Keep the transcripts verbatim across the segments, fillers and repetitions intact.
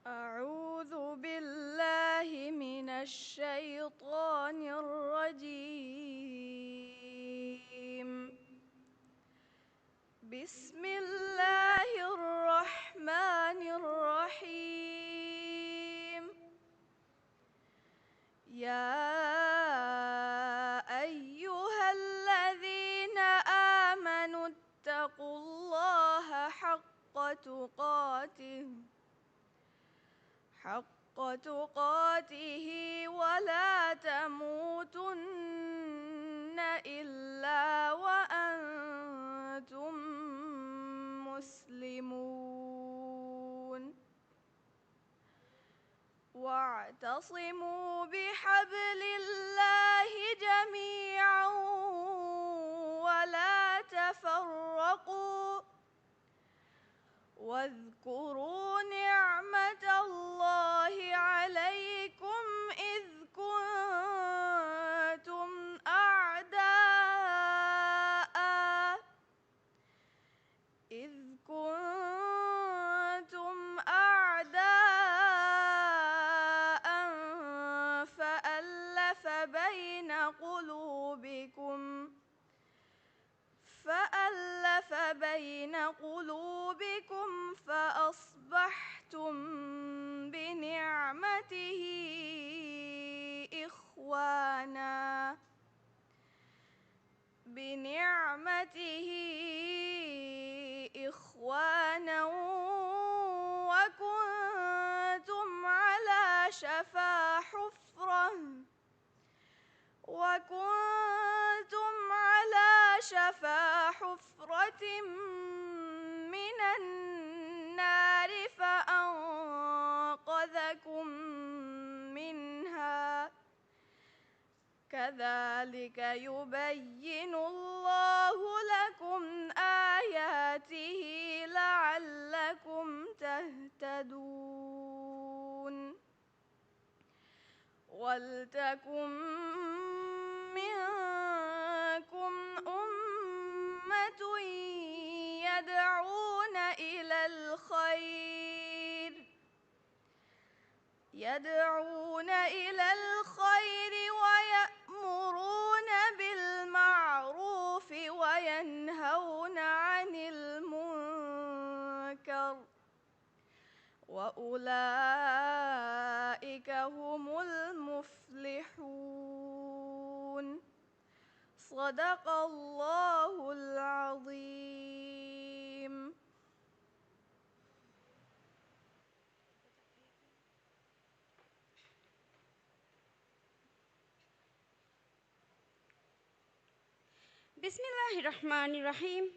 أعوذ بالله من الشيطان الرجيم. بسم الله الرحمن الرحيم. يا أيها الذين آمنوا اتقوا الله حق تقاته، حق تقاته ولا تموتن إلا وأنتم مسلمون. واعتصموا بحبل الله جميعا ولا تفرقوا، واذكروا نعمة الله عليكم إذ كنتم أعداء، إذ كنتم أعداء فألف بين قلوبكم، فألف بين قلوبكم فأصبحتم بنعمته إخوانا، بنعمته إخوانا وكنتم على شفا حفرة، وكنتم على شفا حفرة من النار فأنقذكم منها، كذلك يبين الله لكم آياته لعلكم تهتدون. ولتكن منكم أمة يدعون إلى الخير، يدعون إلى الخير ويأمرون بالمعروف وينهون عن المنكر، وأولئك هم المفلحون. صدق الله العظيم. ބިސްމިއްލާހި ރަޙްމާނި ރަޙީމް.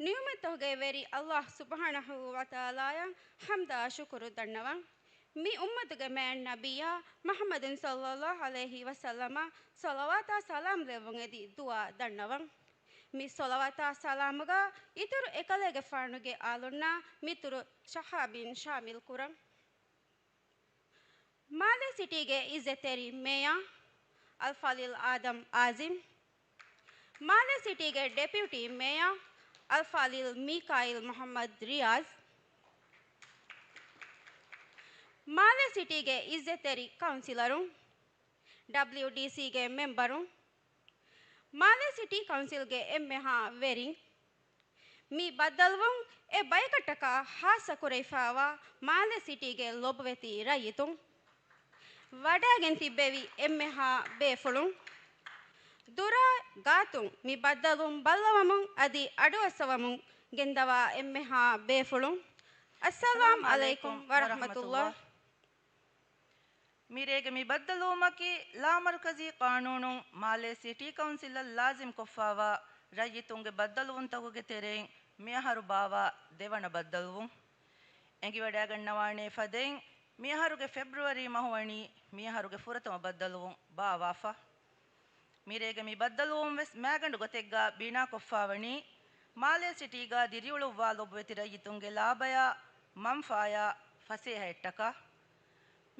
ނިޢުމަތްތަކުގެ ވެރި ﷲ ސުބްޙާނަހޫ ވަތަޢާލާއަށް ޙަމްދާ ޝުކުރު ދަންނަވަން. މި އުއްމަތުގެ މާތް ނަބިއްޔާ މުޙައްމަދު ޞައްލައްލާހު ޢަލައިހި ވަސައްލަމަށް ޞަލަވާތާ ސަލާމް ލެއްވުން އެދި ދުޢާ ދަންނަވަން. މި ޞަލަވާތާ ސަލާމުގަ އިތުރު އެކަލޭގެފާނުގެ އާލުންނާ މިތުރު ޞަޙާބީން ޝާމިލް ކުރަން. މާލެ ސިޓީގެ އިއްޒަތްތެރި މޭޔާ އަލްފާޟިލް އާދަމް އާޒިމް، މާލެ ސިޓީގެ ޑެޕިއުޓީ މޭޔާ އަލްފާޟިލް މީކާއިލް މުޙައްމަދު ރިޔާޒް، މާލެ ސިޓީގެ އިއްޒަތްތެރި ކައުންސިލަރުން، ޑަބްލިއުޑީސީގެ މެމްބަރުން، މާލެ ސިޓީ ކައުންސިލްގެ އެންމެހާ ވެރިން، މި ބައްދަލުވުން އެ ބަޔަކަށްޓަކާ ޚާއްޞަ ކުރެވިފާވާ މާލެ ސިޓީގެ ލޮބުވެތި ރައްޔިތުން، ވަޑައިގެން ތިއްބެވި އެންމެހާ ބޭފުޅުން، ދުރާ ގާތުން މި ބައްދަލުވުން ބައްލަވަމުން އަދި އަޑުއައްސަވަމުން ގެންދަވާ އެންމެހާ ބޭފުޅުން، އައްސަލާމް ޢަލައިކުމް ވަރަޙްމަތުﷲ. މިރޭގެ މި ބައްދަލުވުމަކީ ލާމަރުކަޒީ ޤާނޫނުން މާލޭ ސިޓީ ކައުންސިލަށް ލާޒިމް ކޮށްފާވާ ރައްޔިތުންގެ ބައްދަލުވުންތަކުގެ ތެރެއިން މިއަހަރު ބާއްވާ ދެވަނަ ބައްދަލުވުން. އެނގިވަޑައިގަންނަވާނޭ ފަދައިން، މިއަހަރުގެ ފެބްރުއަރީ މަހު ވަނީ މިއަހަރުގެ ފުރަތަމަ ބައްދަލުވުން ބާއްވާފަ. މިރޭގެ މި ބައްދަލުވުން ވެސް މާގަނޑު ގޮތެއްގާ ބިނާކޮށްފާވަނީ، މާލޭ ސިޓީގާ ދިރިއުޅުއްވާ ލޮބުވެތި ރައްޔިތުންގެ ލާބަޔާ، މަންފާޔާ، ފަސޭހައެއްޓަކާ.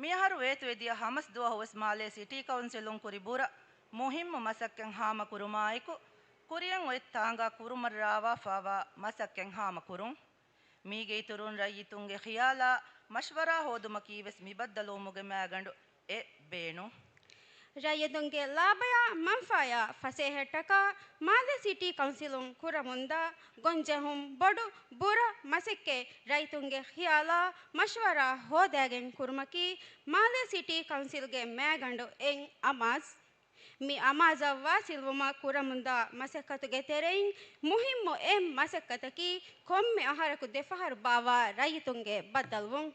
މިއަހަރު ވޭތުވެދިޔަ ހަމަސް ދުވަހު ވެސް މާލޭ ސިޓީ ކައުންސިލުން ކުރި ބުރަ މުހިއްމު މަސައްކަތް ހާމަކުރުމާއެކު، ކުރިއަށް އޮތް ތާނގާ ކުރުމަށް ރާވާފާވާ މަސައްކަތް ހާމަކުރުން. މީގެ އިތުރުން ރައްޔިތުންގެ ޚިޔާލާ މަޝްވަރާ ހޯދުމަކީވެސް މި ބައްދަލުވުމުގެ މައިގަނޑު އެއް ބޭނުން. ރައްޔިތުންގެ ލާބަޔާ މަންފާޔާ ފަސޭހައަށްޓަކާ މާލެ ސިޓީ ކައުންސިލުން ކުރަމުންދާ ގޮންޖެހުން ބޮޑު ބުރަ މަސައްކަތް ރައްޔިތުންގެ ޚިޔާލާ މަޝްވަރާ ހޯދައިގެން ކުރުމަކީ މާލެ ސިޓީ ކައުންސިލްގެ މައިގަނޑު އެއް އަމާޒް. މި އަމާޒަށް ވާސިލްވުމަށް ކުރަމުންދާ މަސައްކަތުގެ ތެރެއިން މުހިއްމު އެއް މަސައްކަތަކީ ކޮންމެ އަހަރަކު ދެފަހަރު ބާއްވާ ރައްޔިތުންގެ ބައްދަލުވުން.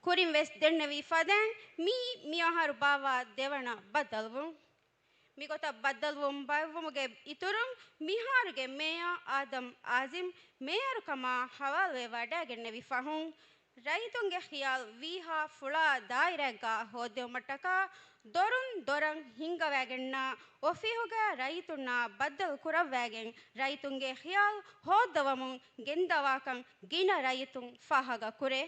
ކުރިން ވެސް ދެންނެވި ފަދައިން މިއީ މިއަހަރު ބާއްވާ ދެވަނަ ބައްދަލުވުން. މިގޮތަށް ބައްދަލުވުން ބައިވުމުގެ އިތުރުން މިހާރުގެ މޭޔާ އާދަމް އާޒިމް މޭޔަރުކަމާ ހަވާލުވެ ވަޑައިގެންނެވި ފަހުން، ރައްޔިތުންގެ ޚިޔާލް ވީހާ ފުޅާ ދާއިރާއެއްގާ ހޯއްދެވުމަށްޓަކާ ދޮރުން ދޮރަށް ހިންގަވައިގެންނާ އޮފީހުގަ ރައްޔިތުންނާ ބައްދަލު ކުރައްވައިގެން ރައްޔިތުންގެ ޚިޔާލް ހޯއްދަވަމުން ގެންދަވާކަން ގިނަ ރައްޔިތުން ފާހަގަ ކުރޭ.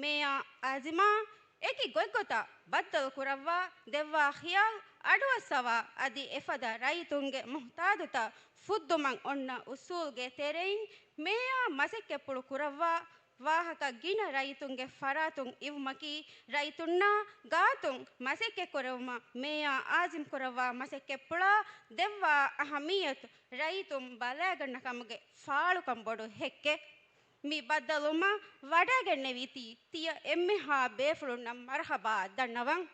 މޭޔާ އާޒިމާ އެކި ގޮތްގޮތަށް ބައްދަލު ކުރައްވާ ދެއްވާ ޚިޔާލް އަޑުއައްސަވާ އަދި އެފަދަ ރައްޔިތުންގެ މުހްތާދުތައް ފުއްދުމަށް އޮންނަ އުސޫލްގެ ތެރެއިން މޭޔާ މަސައްކަތްޕުޅު ކުރައްވާ ވާހަކަ ގިނަ ރައްޔިތުންގެ ފަރާތުން އިވުމަކީ ރައްޔިތުންނާ ގާތުން މަސައްކަތްކުރެވުމަށް މޭޔާ އާޒިމް ކުރައްވާ މަސައްކަތްޕުޅާ ދެއްވާ އަހަމިއްޔަތު ރައްޔިތުން ބަލައިގަންނަ ކަމުގެ ފާޅުކަން ބޮޑު ހެއްކެއް. މި ބައްދަލުވުމަށް ވަޑައިގެންނެވީތީ ތިޔަ އެންމެހާ ބޭފުޅުންނަށް މަރުޙަބާ ދަންނަވަން.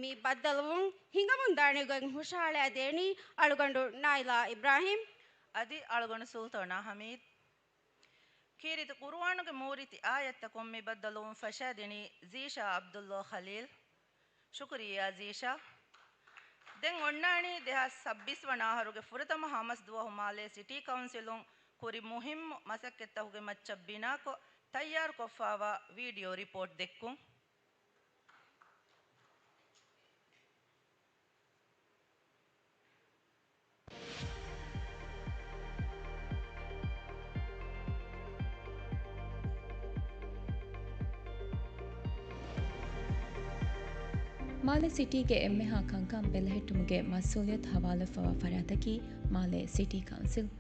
މި ބައްދަލުވުން ހިނގަމުންދާނެގޮތް ހުށަހަޅައިދޭނީ އަޅުގަނޑު ނާއިލާ އިބްރާހީމް އަދި އަޅުގަނޑު ސުލްތޯނާ ޙަމީދު. ކީރިތި ޤުރުއާނުގެ މޫރިތި އާޔަތްތަކުން މި ބައްދަލުވުން ފަށައިދިނީ ޒީޝާ ޢަބްދުﷲ ޚަލީލް. ޝުކުރިއްޔާ ޒީޝާ. ދެން އޮންނާނީ ދެހާސް ސައްބީސް ވަނަ އަހަރުގެ ފުރަތަމަ ހަމަސް ދުވަހު މާލޭ ސިޓީ ކައުންސިލުން ކުރި މުހިއްމު މަސައްކަތްތަކުގެ މައްޗަށް ބިނާކޮށް ތައްޔާރުކޮށްފާވާ ވީޑިއޯ ރިޕޯޓް ދެއްކުން. މާލެ ސިޓީގެ އެންމެހާ ކަންކަން ބެލެހެއްޓުމުގެ މަސްއޫލިއްޔަތު ހަވާލުވެފަވާ ފަރާތަކީ މާލެ ސިޓީ ކައުންސިލް.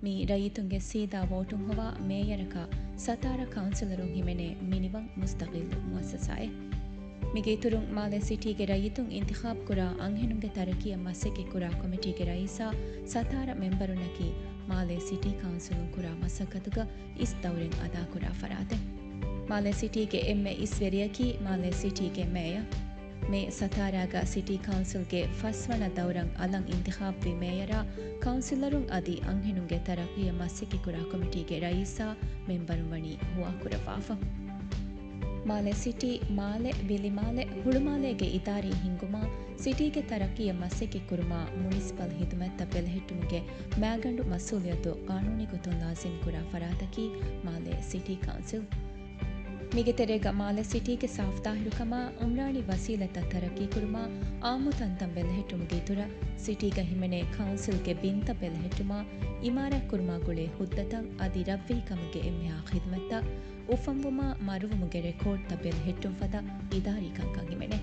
މި ރައްޔިތުންގެ ސީދާ ވޯޓުން ހޮވާ މޭޔަރަކާ ސަތާރަ ކައުންސިލަރުން ހިމެނޭ މިނިވަން މުސްތަގިއްލު މުއައްސަސާއެއް. މީގެ އިތުރުން، މާލެ ސިޓީގެ ރައްޔިތުން އިންތިޚާބުކުރާ އަންހެނުންގެ ތަރައްޤީއަށް މަސައްކަތްކުރާ ކޮމިޓީގެ ރައީސާ ސަތާރަ މެމްބަރުންނަކީ، މާލެ ސިޓީ ކައުންސިލުން ކުރާ މަސައްކަތުގަ އިސް ދައުރެއް އަދާކުރާ ފަރާތެއް. މާލެ ސިޓީގެ އެންމެ އިސްވެރިޔަކީ މާލެ ސިޓީގެ މޭޔަރ. މޭ ސަތާރާގަ ސިޓީ ކައުންސިލްގެ ފަސްވަނަ ދައުރަށް އަލަށް އިންތިޚާބުވި މޭޔަރާ، ކައުންސިލަރުން އަދި އަންހެނުންގެ ތަރައްޤީއަށް މަސައްކަތްކުރާ ކޮމިޓީގެ ރައީސާ މެމްބަރުން ވަނީ ހުވާކުރައްވާފަ. މާލެ ސިޓީ، މާލެ، ވިލިމާލެ، ހުޅުމާލޭގެ އިދާރީ ހިންގުމާ، ސިޓީގެ ތަރައްޤީއަށް މަސައްކަތްކުރުމާ، މުނިސިޕަލް ހިދުމަތްތައް ބެލެހެއްޓުމުގެ މައިގަނޑު މަސްއޫލިއްޔަތު ޤާނޫނީ ގޮތުން ލާޒިމްކުރާ ފަރާތަކީ މާލެ ސިޓީ ކައުންސިލް. މީގެ ތެރޭގަ މާލެ ސިޓީގެ ސާފުތާހިރުކަމާ، އުމްރާނީ ވަސީލަތްތައް ތަރައްޤީކުރުމާ، އާއްމު ތަންތަން ބެލެހެއްޓުމުގެ އިތުރަށް، ސިޓީގަ ހިމެނޭ ކައުންސިލްގެ ބިންތައް ބެލެހެއްޓުމާ، އިމާރާތްކުރުމާ ގުޅޭ ހުއްދަތައް އަދި ރަށްވެހިކަމުގެ އެންމެހާ ޚިދުމަތްތައް އުފަންވުމާ، މަރުވުމުގެ ރެކޯޑްތައް ބެލެހެއްޓުން ފަދަ އިދާރީ ކަންކަން ހިމެނޭ.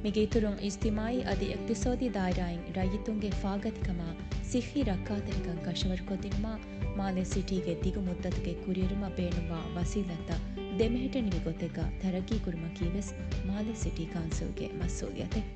މީގެ އިތުރުން، އިޖްތިމާޢީ އަދި އިޤްތިޞާދީ ދާއިރާއިން ރައްޔިތުންގެ ފާގަތިކަމާ، ޞިއްޙީ ރައްކާތެރިކަން ކަށަވަރުކޮށްދިނުމާ، މާލެ ސިޓީގެ ދިގު މުއްދަތުގެ ކުރިއެރުމަށް ބޭނުންވާ ވަސީލަތްތައް ދެމެހެއްޓެނިވި ގޮތެއްގަ ތަރައްޤީކުރުމަކީވެސް މާލެ ސިޓީ ކައުންސިލްގެ މަސްއޫލިއްޔަތެއް.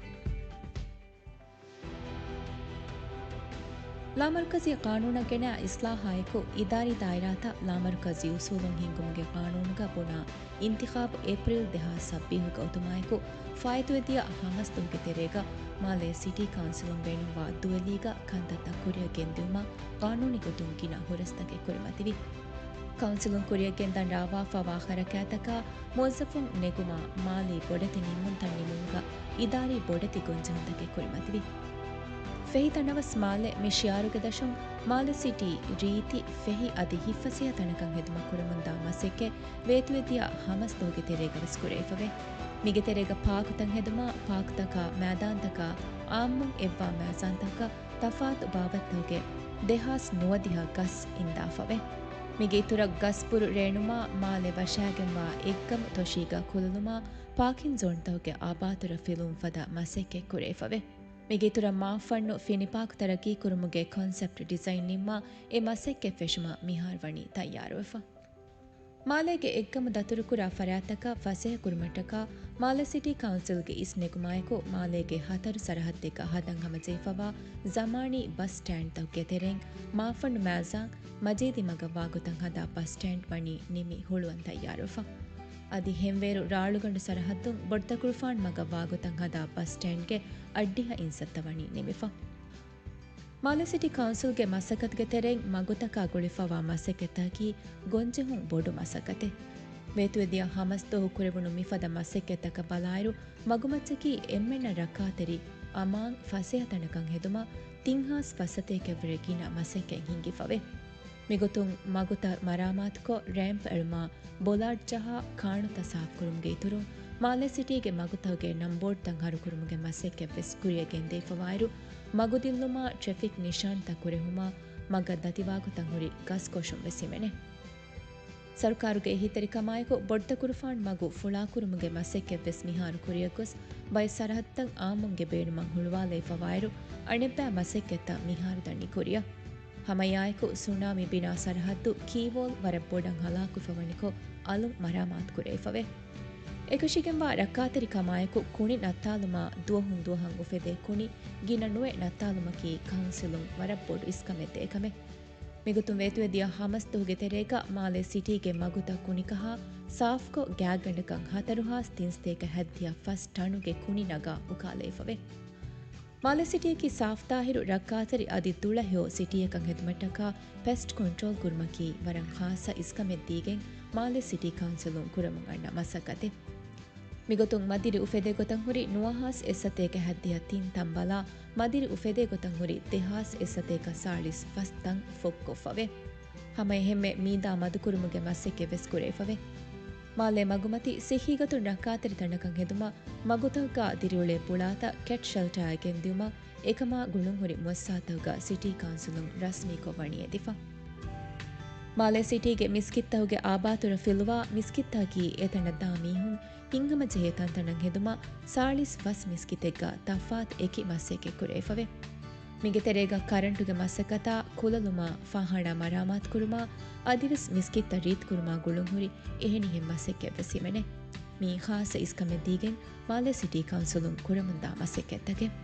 ލާމަރުކަޒީ ޤާނޫނަށް ގެނައި އިޞްލާޙާއެކު، އިދާރީ ދާއިރާތައް ލާމަރުކަޒީ އުޞޫލުން ހިންގުމުގެ ޤާނޫނުގަ ބުނާ އިންތިޚާބު އޭޕްރީލް ދެހާސް ސައްބީހުގެ އުތުމާއެކު، ފާއިތުވެދިޔަ ހަމަސް ދުވަހުގެ ތެރޭގަ މާލޭ ސިޓީ ކައުންސިލުން ބޭނުންވާ ދުވެލީގަ ކަންތައްތައް ކުރިއަށް ގެންދިއުމަށް ޤާނޫނީ ގޮތުން ގިނަ ހުރަސްތަކެއް ކުރިމަތިވި. ކައުންސިލުން ކުރިއަށް ގެންދަން ރާވާފަވާ ހަރަކާތްތަކާ މުވައްޒަފުން ނެގުމާ، މާލީ ބޮޑެތި ނިންމުންތައް ނިމުމުގަ އިދާރީ ބޮޑެތި ގޮންޖެހުންތަކެއް ކުރިމަތިވި. ފެހި ތަނަވަސް މާލެ މި ޝިޢާރުގެ ދަށުން މާލެ ސިޓީ ރީތި ފެހި އަދި ހިތްފަސޭހަ ތަނަކަށް ހެދުމަށް ކުރަމުންދާ މަސައްކަތް ވޭތުވެދިޔަ ހަމަސް ދުވަހުގެ ތެރޭގަވެސް ކުރެވިފަވޭ. މީގެ ތެރޭގަ ޕާކުތައް ހެދުމާ، ޕާކުތަކާ މައިދާންތަކާ އާއްމުން އެއްވާ މައިދާންތަކަށް ތަފާތު ބާވަތްތަކުގެ ދެހާސް ނުވަދިހަ ގަސް އިންދާފަވޭ. މީގެ އިތުރަށް ގަސްބުރު ރޭނުމާ، މާލެ ވަށާގެންވާ އެއްގަމު ތޮށީގަ ކުލުލުމާ، ޕާކިން ޒޯންތަކުގެ އާބާތުރަ ފިލުވުން ފަދަ މަސައްކަތް ކުރެވިފަވޭ. މީގެ އިތުރަށް މާފަންނު ފިނި ޕާކު ތަރައްޤީކުރުމުގެ ކޮންސެޕްޓް ޑިޒައިން ނިންމާ، އެ މަސައްކަތް ފެށުމަށް މިހާރު ވަނީ ތައްޔާރުވެފަ. މާލޭގެ އެއްގަމު ދަތުރުކުރާ ފަރާތްތަކަށް ފަސޭހަކުރުމަށްޓަކާ މާލެ ސިޓީ ކައުންސިލްގެ އިސް ނެގުމާއެކު، މާލޭގެ ހަތަރު ސަރަހައްދެއްގަ ހަދަން ހަމަޖެހިފަވާ ޒަމާނީ ބަސް ސްޓޭންޑްތަކުގެ ތެރެއިން މާފަނޑު މާޒާން މަޖީދީ މަގަށް ވާގޮތަށް ހަދާ ބަސް ސްޓޭންޑް ވަނީ ނިމި ހުޅުވަން ތައްޔާރުވެފަ. އަދި ހެންވޭރު ރާޅުގަނޑު ސަރަހައްދުން ބޮޑުތަކުރުފާން މަގަށް ވާގޮތަށް ހަދާ ބަސް ސްޓޭންޑްގެ އައްޑިހަ އިންސައްތަ ވަނީ ނިމިފަ. މާލެ ސިޓީ ކައުންސިލްގެ މަސައްކަތުގެ ތެރެއިން މަގުތަކާ ގުޅިފަވާ މަސައްކަތްތަކަކީ ގޮންޖެހުން ބޮޑު މަސައްކަތެއް. ވޭތުވެދިޔަ ހަމަސްދުވަހު ކުރެވުނު މިފަދަ މަސައްކަތްތަކަށް ބަލާއިރު، މަގުމައްޗަކީ އެންމެންނަށް ރައްކާތެރި އަމާން ފަސޭހަ ތަނަކަށް ހެދުމަށް ތިން ހާސް ފަސް ސަތޭކައަށްވުރެ ގިނަ މަސައްކަތް ހިންގިފަވޭ. މިގޮތުން މަގުތައް މަރާމާތުކޮށް، ރޭމްޕް އެޅުމާ، ބޮލާޑް ޖަހާ، ކާނުތައް ސާފުކުރުމުގެ އިތުރުން، މާލެ ސިޓީގެ މަގުތަކުގެ ނަންބޯޑްތައް ހަރުކުރުމުގެ މަސައްކަތްވެސް ކުރިއަށް ގެންދެވިފަވާއިރު، މަގު ދިއްލުމާ، ޓްރެފިކް ނިޝާންތައް ކުރެހުމާ، މަގަށް ދަތިވާގޮތަށް ހުރި ގަސް ކޮށުން ވެސް ހިމެނޭ. ސަރުކާރުގެ އެހީތެރިކަމާއެކު، ބޮޑުތަކުރުފާނު މަގު ފުޅާކުރުމުގެ މަސައްކަތްވެސް މިހާރު ކުރިއަށްގޮސް، ބައެއް ސަރަހައްދުތައް އާއްމުން ގެ ބޭނުމަށް ހުޅުވާލައިފަވާއިރު، އަނެއްބައި މަސައްކަތްތައް މިހާރު ދަނީ ކުރިއަށް. ހަމައެއާއެކު، ސުނާމީ ބިނާ ސަރަހައްދު ކީވޯލް ވަރަށް ބޮޑަށް ހަލާކުވެފަވަނިކޮށް، އަލުން މަރާމާތުކުރެވިފަވޭ. އެކަށީގެންވާ ރައްކާތެރިކަމާއެކު، ކުނި ނައްތާލުމާ، ދުވަހުން ދުވަހަށް އުފެދޭ ކުނި ގިނަ ނުވެ ނައްތާލުމަކީ ކައުންސިލުން ވަރަށް ބޮޑު އިސްކަމެއް ދޭ ކަމެއް. މިގޮތުން ވޭތުވެދިޔަ ހަމަސްދުވަހުގެ ތެރޭގަ މާލެ ސިޓީގެ މަގުތައް ކުނިކަހާ، ސާފުކޮށް، ގާތްގަނޑަކަށް ހަތަރު ހާސް ތިންސަތޭކަ ހައްދިހަ ފަސް ޓަނުގެ ކުނި ނަގާ އުކާލައިފަވޭ. މާލެ ސިޓީއަކީ ސާފުތާހިރު، ރައްކާތެރި އަދި ދުޅަ ހެޔޮ ސިޓީއަކަށް ހެދުމަށްޓަކާ ޕެސްޓް ކޮންޓްރޯލް ކުރުމަކީ ވަރަށް ޚާއްޞަ އިސްކަމެއް ދީގެން މާލެ ސިޓީ ކައުންސިލުން ކުރަމުން އަންނަ މަސައްކަތެއް. މިގޮތުން މަދިރި އުފެދޭ ގޮތަށް ހުރި ނުވަހާސް އެއްސަތޭކަ ހައްދިހަ ތިން ތަން ބަލާ، މަދިރި އުފެދޭ ގޮތަށް ހުރި ދެހާސް އެއްސަތޭކަ ސާޅީސް ފަސް ތަން ފޮއްކޮށްފަވޭ. ހަމައެހެންމެ މީދާ މަދުކުރުމުގެ މަސައްކަތްވެސް ކުރެވިފަވޭ. މާލޭ މަގުމަތީ ސިއްހީގޮތުން ރައްކާތެރި ތަނަކަށް ހެދުމަށް، މަގުތަކުގަ ދިރިއުޅޭ ބުޅާތައް ކެޓް ޝެލްޓާއަށް ގެންދިއުމަށް، އެކަމާ ގުޅުންހުރި މުއައްސަސާތަކުގަ ސިޓީ ކައުންސިލުން ރަސްމީކޮށް ވަނީ އެދިފަ. މާލޭ ސިޓީގެ މިސްކިތްތަކުގެ އާބާތުރަށް ފިލުވާ މިސްކިތްތަކަކީ އެތަނަށް ދާ މީހުން ހިތްހަމަޖެހޭ ތަންތަނަށް ހެދުމަށް ސާޅީސް ފަސް މިސްކިތެއްގަ ތަފާތު އެކި މަސައްކަތް ކުރެވިފަވޭ. މީގެ ތެރޭގަ ކަރަންޓުގެ މަސައްކަތާ، ކުލަލުމާ، ފާޚާނާ މަރާމާތުކުރުމާ، އަދިވެސް މިސްކިތްތައް ރީތިކުރުމާ ގުޅުންހުރި އެހެނިހެން މަސައްކަތްވެސް ހިމެނޭ. މީ ޚާއްޞަ އިސްކަމެއް ދީގެން މާލޭ ސިޓީ ކައުންސިލުން ކުރަމުންދާ މަސައްކަތްތަކެއް.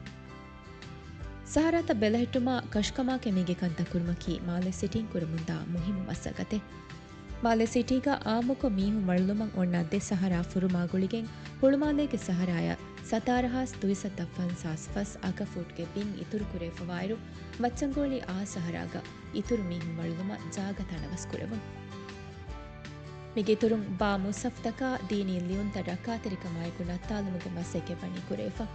ސަހަރާތައް ބެލެހެއްޓުމާ، ކަށުކަމާކެ މީގެ ކަންތައް ކުރުމަކީ މާލެ ސިޓީން ކުރަމުންދާ މުހިއްމު މަސައްކަތެއް. މާލެ ސިޓީގަ އާއްމުކޮށް މީހުން ވަޅުލުމަށް އޮންނަ ދެ ސަހަރާ ފުރުމާ ގުޅިގެން، ހުޅުމާލޭގެ ސަހަރާޔަށް ސަތާރަ ހާސް ދުއިސައްތަ ފަންސާސް ފަސް އަކަފޫޓްގެ ބިން އިތުރު ކުރެވިފަވާއިރު، މައްޗަންގޯޅި އާ ސަހަރާގަ އިތުރު މީހުން ވަޅުލުމަށް ޖާގަ ތަނަވަސް ކުރެވުން. މީގެ އިތުރުން ބާ މުސްހަފްތަކާ ދީނީ ލިޔުންތައް ރައްކާތެރިކަމާއެކު ނައްތާލުމުގެ މަސައްކަތް ވަނީ ކުރެވިފަ.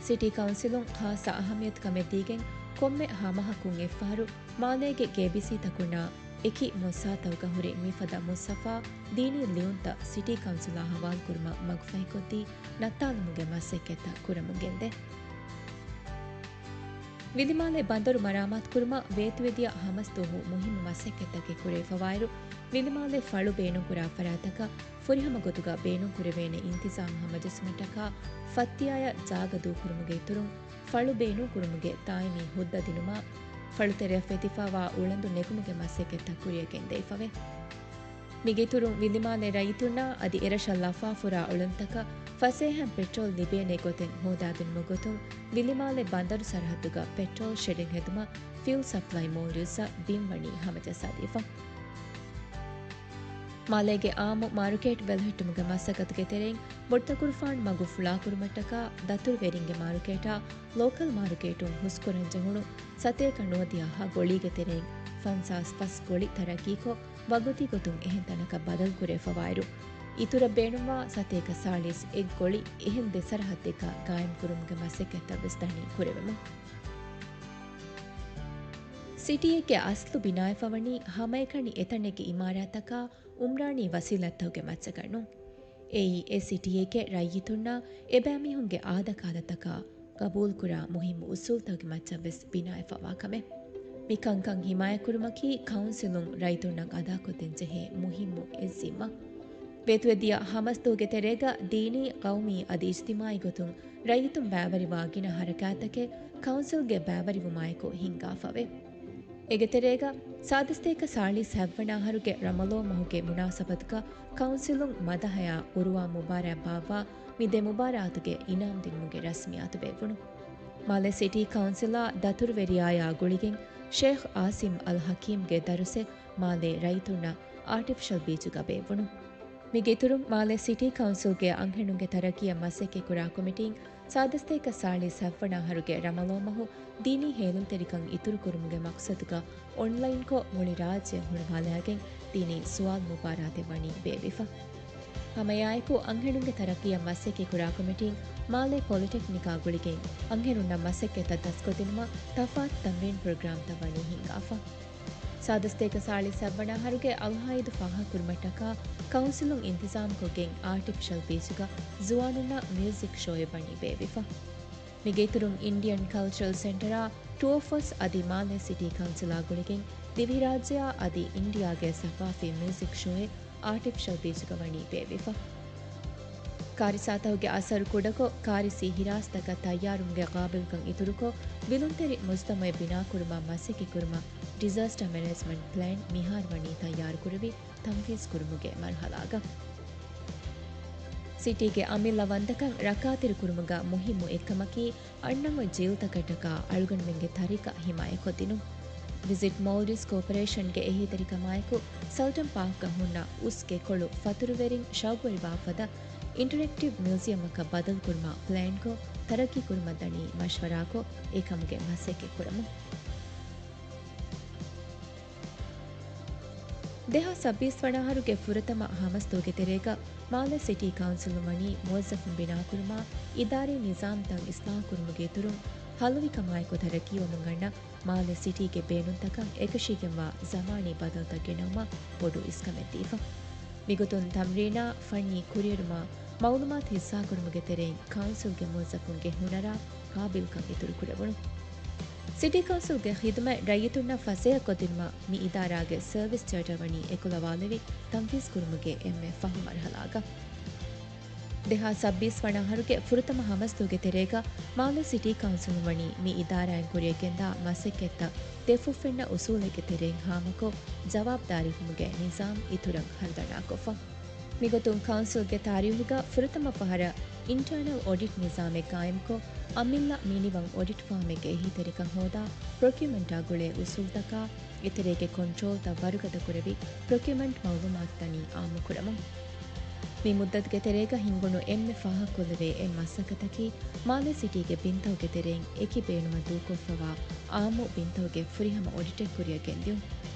ސިޓީ ކައުންސިލުން ޚާއްޞަ އަހައްމިޔަތުކަމެއް ދީގެން ކޮންމެ ހަމަހަކުން އެއްފަހަރު މާލޭގެ ގޭބިސީތަކުންނާ އެކި މުއްސާތަކުގަ ހުރި މިފަދަ މުއްސަފާ ދީނީ ލިޔުންތައް ސިޓީ ކައުންސިލާ ހަވާލުކުރުމަށް މަގުފަހިކޮށްދީ ނައްތާލުމުގެ މަސައްކަތްތައް ކުރަމުން ގެންދޭ. ވިލިމާލެ ބަނދަރު މަރާމާތުކުރުމަށް ވޭތުވެދިޔަ ހަމަސްދުވަހު މުހިއްމު މަސައްކަތްތަކެއް ކުރެވިފަވާއިރު، ވިލިމާލެ ފަޅު ބޭނުންކުރާ ފަރާތަކަށް ފުރިހަމަ ގޮތުގަ ބޭނުންކުރެވޭނެ އިންތިޒާމް ހަމަޖެއްސުމަށްޓަކާ ފައްތިޔާޔަށް ޖާގަ ދޫކުރުމުގެ އިތުރުން، ފަޅު ބޭނުންކުރުމުގެ ދާއިމީ ހުއްދަ ދިނުމާ، ފަޅުތެރެއަށް ފެތިފަވާ އުޅަނދު ނެގުމުގެ މަސައްކަތްތައް ކުރިއަށް ގެންދެވިފަވޭ. މިގެއިތުރުން ވިލިމާލެ ރައްޔިތުންނާ އަދި އެރަށަށް ލަފާފުރާ އުޅަނދުތަކަށް ފަސޭހައިން ޕެޓްރޯލް ލިބޭނެ ގޮތެއް ހޯދާދިނުމުގެ ގޮތުން ވިލިމާލެ ބަނދަރު ސަރަހައްދުގަ ޕެޓްރޯލް ޝެޑެއް ހެދުމަށް ފިއުލް ސަޕްލައި މޯލްޑިވްސްއަށް ބިން ވަނީ ހަމަޖައްސާދީފަ. މާލޭގެ އާއްމު މާރުކޭޓް ބެލެހެއްޓުމުގެ މަސައްކަތުގެ ތެރެއިން ބޮޑުތަކުރުފާނު މަގު ފުޅާކުރުމަށްޓަކާ ދަތުރުވެރިންގެ މާރުކޭޓާ ލޯކަލް މާރުކޭޓުން ހުސްކުރަން ޖެހުނު ސަތޭކަ ނުވަދިހަ ހަ ގޮޅީގެ ތެރެއިން ފަންސާސް ފަސް ގޮޅި ތަރައްގީކޮށް، ވަގުތީ ގޮތުން އެހެން ތަނަކަށް ބަދަލު ކުރެވިފަވާއިރު، އިތުރަށް ބޭނުންވާ ސަތޭކަ ސާޅީސް އެއް ގޮޅި އެހެން ދެ ސަރަހައްދެއްގަ ގާއިމްކުރުމުގެ މަސައްކަތްތައް ވެސް ދަނީ ކުރެވެމުން. ސިޓީއެއްގެ އަސްލު ބިނާއެއް ފަވަނީ ހަމައެކަނި އެތަނެއްގެ އިމާރާތަކާ އުމްރާނީ ވަސީލަތްތަކުގެ މައްޗަކަށް ނޫން. އެއީ އެ ސިޓީއެކޭ ރައްޔިތުންނާ އެބައިމީހުންގެ އާދަކާދަތަކާ ގަބޫލުކުރާ މުހިއްމު އުސޫލްތަކުގެ މައްޗަށް ވެސް ބިނާވެފަވާ ކަމެއް. މި ކަންކަން ހިމާޔަތްކުރުމަކީ ކައުންސިލުން ރައްޔިތުންނަށް އަދާކޮށްދޭން ޖެހޭ މުހިއްމު އެއް ޒިންމާ. ވޭތުވެދިޔަ ހަމަސްދުވަހުގެ ތެރޭގަ ދީނީ، ޤައުމީ އަދި އިޖްތިމާޢީ ގޮތުން ރައްޔިތުން ބައިވެރިވާ ގިނަ ހަރަކާތްތަކެއް ކައުންސިލްގެ ބައިވެރިވުމާއެކު ހިންގާފަވޭ. އޭގެ ތެރޭގަ ސާދަސްތޭކަ ސާޅީސް ހަތްވަނަ އަހަރުގެ ރަމަޟާން މަހުގެ މުނާސަބަތުގަ ކައުންސިލުން މަދަހަޔާ ޤުރުއާން މުބާރާތް ބާއްވާ މި ދެ މުބާރާތުގެ އިނާމް ދިނުމުގެ ރަސްމިއްޔާތު ބޭއްވުނު. މާލެ ސިޓީ ކައުންސިލާ ދަތުރުވެރިޔާޔާ ގުޅިގެން ޝޭޚް އާސިމް އަލް ޙަކީމްގެ ދަރުސެއް މާލޭ ރައްޔިތުންނަށް އާޓިފިޝަލް ބީޗުގަ ބޭއްވުނު. މީގެ އިތުރުން މާލެ ސިޓީ ކައުންސިލްގެ އަންހެނުންގެ ތަރައްޤީއަށް މަސައްކަތްކުރާ ކޮމިޓީން ސާދަސްތޭކަ ސާޅީސް ހަތްވަނަ އަހަރުގެ ރަމަޟާން މަހު ދީނީ ހޭލުންތެރިކަން އިތުރުކުރުމުގެ މަޤްޞަދުގަ އޮންލައިންކޮށް މުޅި ރާއްޖެ ހުޅުވާލާގެން ދީނީ ސުވާލު މުބާރާތެއް ވަނީ ބޭއްވިފަ. ހަމައެއާއެކު އަންހެނުންގެ ތަރައްޤީއަށް މަސައްކަތްކުރާ ކޮމިޓީން މާލޭ ޕޮލިޓެކްނިކާ ގުޅިގެން އަންހެނުންނަށް މަސައްކަތްތައް ދަސްކޮށްދިނުމަށް ތަފާތު ތަމްރީން ޕްރޮގްރާމްތައް ވަނީ ހިންގާފަ. ސާދަސްތޭކަ ސާޅީސް ހަތްވަނަ އަހަރުގެ އަލްހާއީދު ފާހަގަކުރުމަށްޓަކާ ކައުންސިލުން އިންތިޒާމްކޮށްގެން އާޓިފިޝަލް ބީޗުގަ ޒުވާނުންނަށް މިއުޒިކް ޝޯއެއް ވަނީ ބޭއްވިފަ. މީގެ އިތުރުން އިންޑިއަން ކަލްޗަރަލް ސެންޓަރާ ޓުއަރ ފޯސް އަދި މާލެ ސިޓީ ކައުންސިލާ ގުޅިގެން ދިވެހިރާއްޖެއާ އަދި އިންޑިއާގެ ސަޤާފީ މިއުޒިކް ޝޯއެއް އާޓިފިޝަލް ބީޗުގަ ވަނީ ބޭއްވިފަ. ކާރިސާތަކުގެ އަސަރު ކުޑަކޮށް، ކާރިސީ ހިރާސްތަކަށް ތައްޔާރުވުމުގެ ޤާބިލްކަން އިތުރުކޮށް، ވިލުންތެރި މުޖްތަމަޢެއް ބިނާކުރުމަށް މަސައްކަތްކުރުމަށް ޑިޒާސްޓާ މެނޭޖްމަންޓް ޕްލޭން މިހާރު ވަނީ ތައްޔާރުކުރެވި ތަންފީޒްކުރުމުގެ މަރުޙަލާގަ. ސިޓީގެ އަމިއްލަ ވަންދަކަން ރައްކާތެރިކުރުމުގަ މުހިއްމު އެއްކަމަކީ، އަންނަން އޮތް ޖީލުތަކަށްޓަކާ އަޅުގަނޑުމެންގެ ތަރިކަ ހިމާޔަތްކޮށްދިނުން. ވިޒިޓް މޯލްޑިވްސް ކޯޕަރޭޝަންގެ އެހީތެރިކަމާއެކު، ސަލްޓަން ޕާކްގަ ހުންނަ އުސްގެ ކޮޅު ފަތުރުވެރިން ޝައުގުވެރިވާފަދަ އިންޓަރެކްޓިވް މިއުޒިއަމަކަށް ބަދަލުކުރުމަށް ޕްލޭންކޮށް، ތަރައްޤީކުރުމަށްދަނީ މަޝްވަރާކޮށް، އެކަމުގެ މަސައްކަތްކުރަމުން. ދެހާސް ސައްބީސް ވަނަ އަހަރުގެ ފުރަތަމަ ހަމަސްދުވަހުގެ ތެރޭގަ މާލެ ސިޓީ ކައުންސިލުން ވަނީ މުވައްޒަފުން ބިނާކުރުމާ، އިދާރީ ނިޒާމްތައް އިސްލާހުކުރުމުގެ އިތުރުން، ހައްލުވިކަމާއެކު ތަރައްޤީވަމުން އަންނަ މާލެ ސިޓީގެ ބޭނުންތަކަށް އެކަށީގެންވާ ޒަމާނީ ބަދަލުތައް ގެނައުމަށް ބޮޑު އިސްކަމެއް ދީފަ. މިގޮތުން ތަމްރީނާ، ފަންނީ ކުރިއެރުމާ، މައުލޫމާތު ހިއްސާކުރުމުގެ ތެރެއިން ކައުންސިލްގެ މުވައްޒަފުންގެ ހުނަރާ ޤާބިލްކަން އިތުރުކުރެވުނު. ސިޓީ ކައުންސިލްގެ ޚިދުމަތް ރައްޔިތުންނަށް ފަސޭހަކޮށްދިނުމަށް މި އިދާރާގެ ސަރވިސް ޗާޓަރ ވަނީ އެކުލަވާލެވި ތަންފީޒްކުރުމުގެ އެންމެ ފަހު މަރުޙަލާގަ. ދެހާސް ސައްބީސް ވަނަ އަހަރުގެ ފުރަތަމަ ހަމަސްދުވަހުގެ ތެރޭގަ މާލެ ސިޓީ ކައުންސިލުން ވަނީ މި އިދާރާއިން ކުރިއަށްގެންދާ މަސައްކަތްތައް ދެފުށްފެންނަ އުސޫލެއްގެ ތެރެއިން ހާމަކޮށް، ޖަވާބުދާރީވުމުގެ ނިޒާމް އިތުރަށް ހަރުދަނާކޮށްފަ. މިގޮތުން ކައުންސިލްގެ ތާރީހުގަ ފުރަތަމަ ފަހަރަށް އިންޓާނަލް އޮޑިޓް ނިޒާމެއް ޤާއިމްކޮށް، އަމިއްލަ މިނިވަން އޮޑިޓް ފާމެއްގެ އެހީތެރިކަން ހޯދާ، ޕްރޮކިއުމަންޓާ ގުޅޭ އުސޫލްތަކާ އެތެރޭގެ ކޮންޓްރޯލްތައް ވަރުގަދަކުރެވި، ޕްރޮކިއުމަންޓް މައުލޫމާތު ދަނީ އާއްމުކުރަމުން. މި މުއްދަތުގެ ތެރޭގަ ހިންގުނު އެންމެ ފާހަގަކޮށްލެވޭ އެއް މަސައްކަތަކީ، މާލެ ސިޓީގެ ބިންތަކުގެ ތެރެއިން އެކި ބޭނުމަށް ދޫކޮށްފަވާ އާއްމު ބިންތަކުގެ ފުރިހަމަ އޮޑިޓެއް ކުރިއަށް ގެންދިޔުން.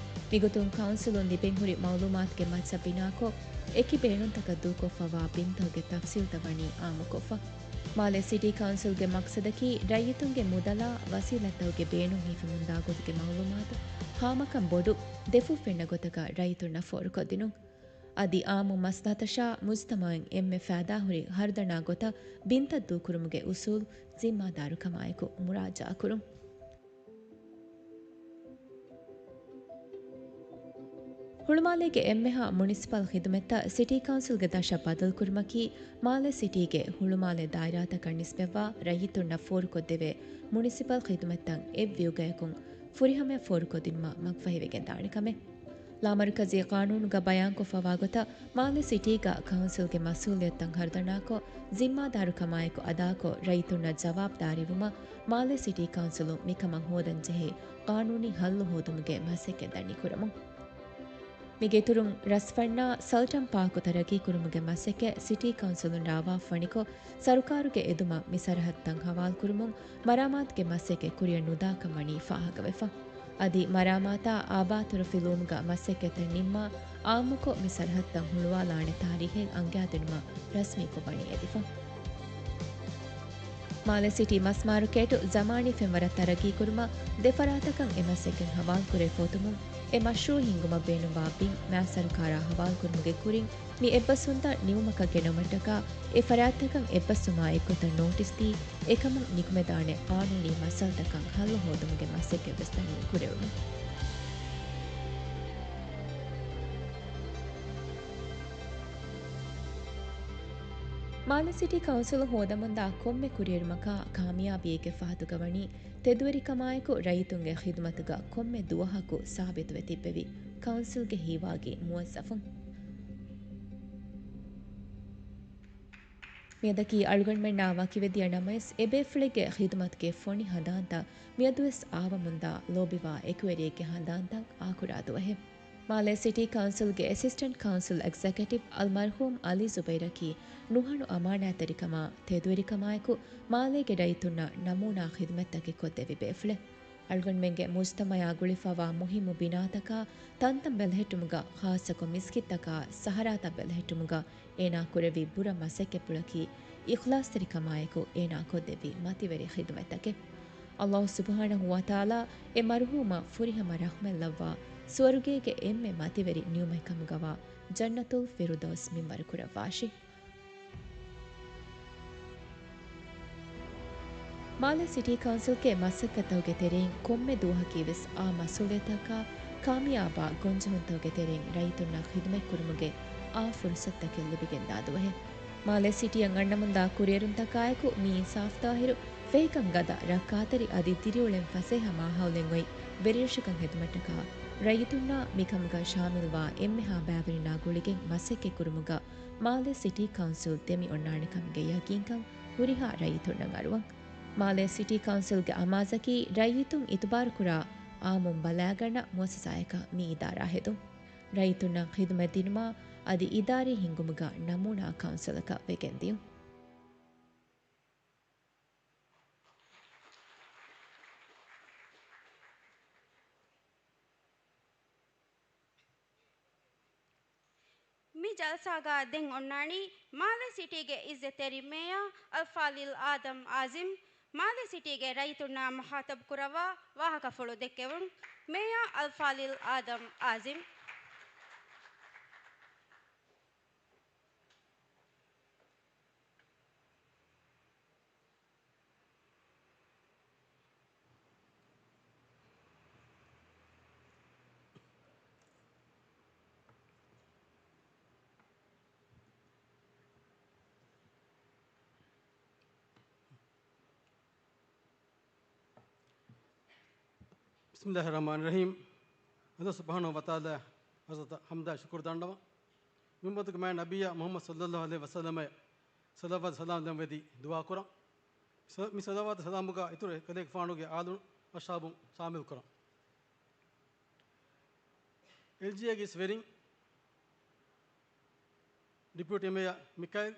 މިގޮތުން ކައުންސިލުން ލިބެންހުރި މައުލޫމާތުގެ މައްޗަށް ބިނާކޮށް، އެކި ބޭނުންތަކަށް ދޫކޮށްފަވާ ބިންތަކުގެ ތަފްސީލްތައް ވަނީ އާއްމުކޮށްފަ. މާލެ ސިޓީ ކައުންސިލްގެ މަޤްޞަދަކީ، ރައްޔިތުންގެ މުދަލާ ވަސީލަތްތަކުގެ ބޭނުން ހިފެމުންދާ ގޮތުގެ މައުލޫމާތު ހާމަކަން ބޮޑު ދެފުށްފެންނަ ގޮތަކަށް ރައްޔިތުންނަށް ފޯރުކޮށްދިނުން. އަދި އާއްމު މަސްލަހަތަށާ މުޖްތަމަޢުން އެންމެ ފައިދާހުރި ހަރުދަނާ ގޮތަށް ބިންތައް ދޫކުރުމުގެ އުސޫލް ޒިންމާދާރުކަމާއެކު މުރާޖަޢާކުރުން. ހުޅުމާލޭގެ އެންމެހާ މުނިސިޕަލް ޚިދުމަތްތައް ސިޓީ ކައުންސިލްގެ ދަށަށް ބަދަލުކުރުމަކީ، މާލެ ސިޓީގެ ހުޅުމާލެ ދާއިރާތަކަށް ނިސްބަތްވާ ރައްޔިތުންނަށް ފޯރުކޮށްދެވޭ މުނިސިޕަލް ޚިދުމަތްތައް އެއްވިއުގަޔަކުން ފުރިހަމަޔަށް ފޯރުކޮށްދިނުމަށް މަގުފަހިވެގެންދާނެ ކަމެއް. ލާމަރުކަޒީ ޤާނޫނުގަ ބަޔާންކޮށްފަވާ ގޮތަށް، މާލެ ސިޓީގަ ކައުންސިލްގެ މަސްއޫލިއްޔަތުތައް ހަރުދަނާކޮށް، ޒިންމާދާރުކަމާއެކު އަދާކޮށް، ރައްޔިތުންނަށް ޖަވާބުދާރީވުމަށް މާލެ ސިޓީ ކައުންސިލުން މިކަމަށް ހޯދަންޖެހޭ ޤާނޫނީ ހައްލު ހޯދުމުގެ މަސައްކަތް ދަނީ ކުރަމުން. މީގެ އިތުރުން، ރަސްފަންނާ ސަލްޓަން ޕާކު ތަރައްޤީކުރުމުގެ މަސައްކަތް ސިޓީ ކައުންސިލުން ރާވާފަ ވަނިކޮށް، ސަރުކާރުގެ އެދުމަށް މި ސަރަހައްދުތައް ހަވާލުކުރުމުން، މަރާމާތުގެ މަސައްކަތް ކުރިއަށް ނުދާކަން ވަނީ ފާހަގަވެފަ. އަދި މަރާމާތާ އާބާތުރަފިލުވުމުގަ މަސައްކަތްތައް ނިންމާ، އާއްމުކޮށް މި ސަރަހައްދުތައް ހުޅުވާލާނެ ތާރީހެއް އަންގައިދިނުމަށް ރަސްމީކޮށް ވަނީ އެދިފަ. މާލެ ސިޓީ މަސް މާރުކޭޓު ޒަމާނީ ފެންވަރަށް ތަރައްގީކުރުމަށް ދެ ފަރާތަކަށް އެ މަސައްކަތް ހަވާލުކުރެވިފަ އޮތުމުން، އެ މަޝްރޫޢު ހިންގުމަށް ބޭނުންވާ ބިން މާ ސަރުކާރާ ހަވާލުކުރުމުގެ ކުރިން، މި އެއްބަސްވުންތައް ނިމުމަކަށް ގެނައުމަށްޓަކާ، އެ ފަރާތްތަކަށް އެއްބަސްވުމާ އެއްގޮތަށް ނޯޓިސް ދީ، އެކަމުން ނިކުމެދާނެ ޤާނޫނީ މައްސަލަތަކަށް ހައްލު ހޯދުމުގެ މަސައްކަތްވެސް ދަނީ ކުރެވުނު. މާލެ ސިޓީ ކައުންސިލު ހޯދަމުންދާ ކޮންމެ ކުރިއެރުމަކާ ކާމިޔާބީގެ ފަހަތުގަ ވަނީ ތެދުވެރިކަމާއެކު ރައްޔިތުންގެ ޚިދުމަތުގަ ކޮންމެ ދުވަހަކު ސާބިތުވެ ތިއްބެވި ކައުންސިލްގެ ހީވާގި މުވައްޒަފުން. މިއަދަކީ އަޅުގަނޑުމެންނާ ވަކިވެދިޔަ ނަމަވެސް، އެބޭފުޅެއްގެ ޚިދުމަތުގެ ފޮނި ހަނދާންތައް މިއަދުވެސް އާވަމުންދާ ލޯބިވާ އެކުވެރިއެއްގެ ހަނދާންތައް އާކުރާ ދުވަހެއް. މާލެ ސިޓީ ކައުންސިލްގެ އެސިސްޓެންޓް ކައުންސިލް އެގްޒެކެޓިވް އަލްމަރްޙޫމް އަލީ ޒުބައިރަކީ ނުހަނު އަމާނާތްތެރިކަމާ، ތެދުވެރިކަމާއެކު މާލޭގެ ރައްޔިތުންނަށް ނަމޫނާ ޚިދުމަތްތަކެއް ކޮށްދެއްވި ބޭފުޅެއް. އަޅުގަނޑުމެންގެ މުޖްތަމަޢާ ގުޅިފަވާ މުހިއްމު ބިނާތަކާ ތަންތަން ބެލެހެއްޓުމުގަ، ޚާއްޞަކޮށް މިސްކިތްތަކާ ސަހަރާތައް ބެލެހެއްޓުމުގަ އޭނާ ކުރެއްވި ބުރަ މަސައްކަތްޕުޅަކީ، އިޚްލާޞްތެރިކަމާއެކު އޭނާ ކޮށްދެއްވި މަތިވެރި ޚިދުމަތްތަކެއް. ﷲ ސުބްޙާނަހޫ ވަތަޢާލާ އެ މަރުޙޫމަށް ފުރިހަމަ ރަޙްމަތްލައްވާ، ސުވަރުގޭގެ އެންމެ މަތިވެރި ނިޢުމަތްކަމުގަވާ ޖަންނަތުލް ފިރުދައުސް މިންވަރުކުރައްވާށި. މާލެ ސިޓީ ކައުންސިލްގެ މަސައްކަތްތަކުގެ ތެރެއިން ކޮންމެ ދުވަހަކީވެސް އާ މަސްއޫލިއްޔަތަކާ ކާމިޔާބާ ގޮންޖެހުންތަކުގެ ތެރެއިން ރައްޔިތުންނަށް ޚިދުމަތްކުރުމުގެ އާ ފުރުޞަތުތަކެއް ލިބިގެންދާ ދުވަހެއް. މާލެ ސިޓީއަށް އަންނަމުންދާ ކުރިއެރުންތަކާއެކު މިއީ ސާފު ޠާހިރު، ފެހިކަން ގަދަ، ރައްކާތެރި އަދި ދިރިއުޅެން ފަސޭހަ މާހައުލެއް އޮތް ވެރިރަށަކަށް ހެދުމަށްޓަކާ ރައްޔިތުންނާ މިކަމުގަ ޝާމިލްވާ އެންމެހާ ބައިވެރިންނާ ގުޅިގެން މަސައްކަތްކުރުމުގަ މާލެ ސިޓީ ކައުންސިލް ދެމިއޮންނާނެކަމުގެ ޔަގީންކަން ހުރިހާ ރައްޔިތުންނަށް އަރުވަން. މާލެ ސިޓީ ކައުންސިލްގެ އަމާޒަކީ ރައްޔިތުން އިތުބާރުކުރާ އާއްމުން ބަލާގަންނަ މުއައްސަސާއަކަށް މި އިދާރާ ހެދުން. ރައްޔިތުންނަށް ޚިދުމަތް ދިނުމާ އަދި އިދާރީ ހިންގުމުގަ ނަމޫނާ ކައުންސިލަކަށް ވެގެންދިޔުން. މި ޖަލްސާގަ ދެން އޮންނާނީ މާލެ ސިޓީގެ އިއްޒަތްތެރި މޭޔަރ އަލްފާޟިލް އާދަމް އާޒިމް، މާލެ ސިޓީގެ ރައްޔިތުންނާ މުޚާޠަބް ކުރައްވާ ވާހަކަފުޅު ދެއްކެވުން. މޭޔަރ އަލްފާޟިލް އާދަމް އާޒިމް. بسم الله الرحمن الرحيم. ﷲ ސުބްޙާނަހޫ ވަތަޢާލާ އަޒް ޙަމްދާ ޝުކުރު ދަންނަވަން. މި އުއްމަތުގެ މާތް ނަބިއްޔާ މުޙައްމަދު ޞައްލައްލާހު ޢަލައިހި ވަސައްލަމަށް ޞަލަވާތު ސަލާމް ލެންވެދި ދުޢާ ކުރަން. މި ޞަލަވާތު ސަލާމުގަ އިތުރު އެކަލޭގެފާނުގެ އާލުން އަޞްޙާބުން ޝާމިލް ކުރަން. އެލްޖީއޭގެ އިސް ވެރިން، ޑެޕިއުޓީ މޭޔަރ މިކައިލް،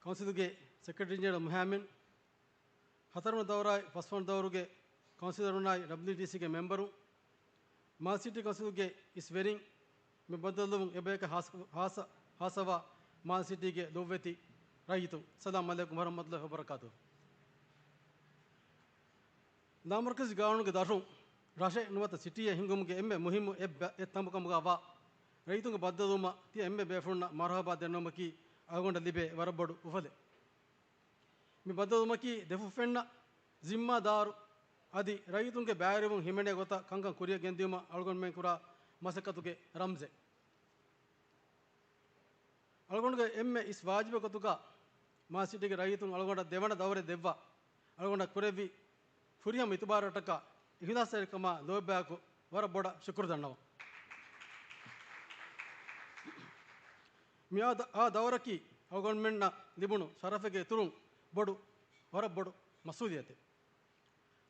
ކައުންސިލުގެ ސެކްރެޓަރީ ޖެނެރަލް މުހާމެން، ހަތަރުވަނަ ދައުރާއި ފަސްވަނަ ދައުރުގެ ކައުންސިލަރުންނާއި ޑަބްލިއުޑީސީގެ މެމްބަރުން، މާލެ ސިޓީ ކައުންސިލުގެ އިސް ވެރިން، މި ބައްދަލުވުން އެބަޔަކަށް ހާސް-، ހާސް-، ހާސްވާ މާލެ ސިޓީގެ ލޮބުވެތި ރައްޔިތުން، އައްސަލާމު ޢަލައިކުމް ވަރަޙްމަތުﷲ ވަބަރަކާތުހު. ލާމަރުކަޒީ ގާނޫނުގެ ދަށުން ރަށެއް ނުވަތަ ސިޓީއެއް ހިންގުމުގެ އެންމެ މުހިއްމު އެއް ބަ-، އެއް ތަނބު ކަމުގަ ވާ ރައްޔިތުންގެ ބައްދަލުވުމަށް ތިޔަ އެންމެ ބޭފުޅުންނަށް މަރުޙަބާ ދެންނެވުމަކީ އަޅުގަނޑަށް ލިބޭ ވަރަށް ބޮޑު އުފަލެއް. މި ބައްދަލުވުމަކީ ދެފުށްފެންނަށް ޒިންމާދާރު އަދި ރައްޔިތުންގެ ބައިވެރިވުން ހިމެނޭ ގޮތަށް ކަންކަން ކުރިއަށް ގެންދިޔުމަށް އަޅުގަނޑުމެން ކުރާ މަސައްކަތުގެ ރަމްޒެއް. އަޅުގަނޑުގެ އެންމެ އިސް ވާޖިބެއް ގޮތުގަ މާލެ ސިޓީގެ ރައްޔިތުން އަޅުގަނޑަށް ދެވަނަ ދައުރެއް ދެއްވާ، އަޅުގަނޑަށް ކުރެއްވި ފުރިހަމަ އިތުބާރަށްޓަކާ އިޚްލާޞްތެރިކަމާ ލޯބިވާއެކު ވަރަށް ބޮޑަށް ޝުކުރު ދަންނަވަން. މިއާ ދަ-، އާ ދައުރަކީ އަޅުގަނޑުމެންނަށް ލިބުނު ޝަރަފެއްގެ އިތުރުން ބޮޑު، ވަރަށް ބޮޑު މަސްއޫލިއްޔަތެއް.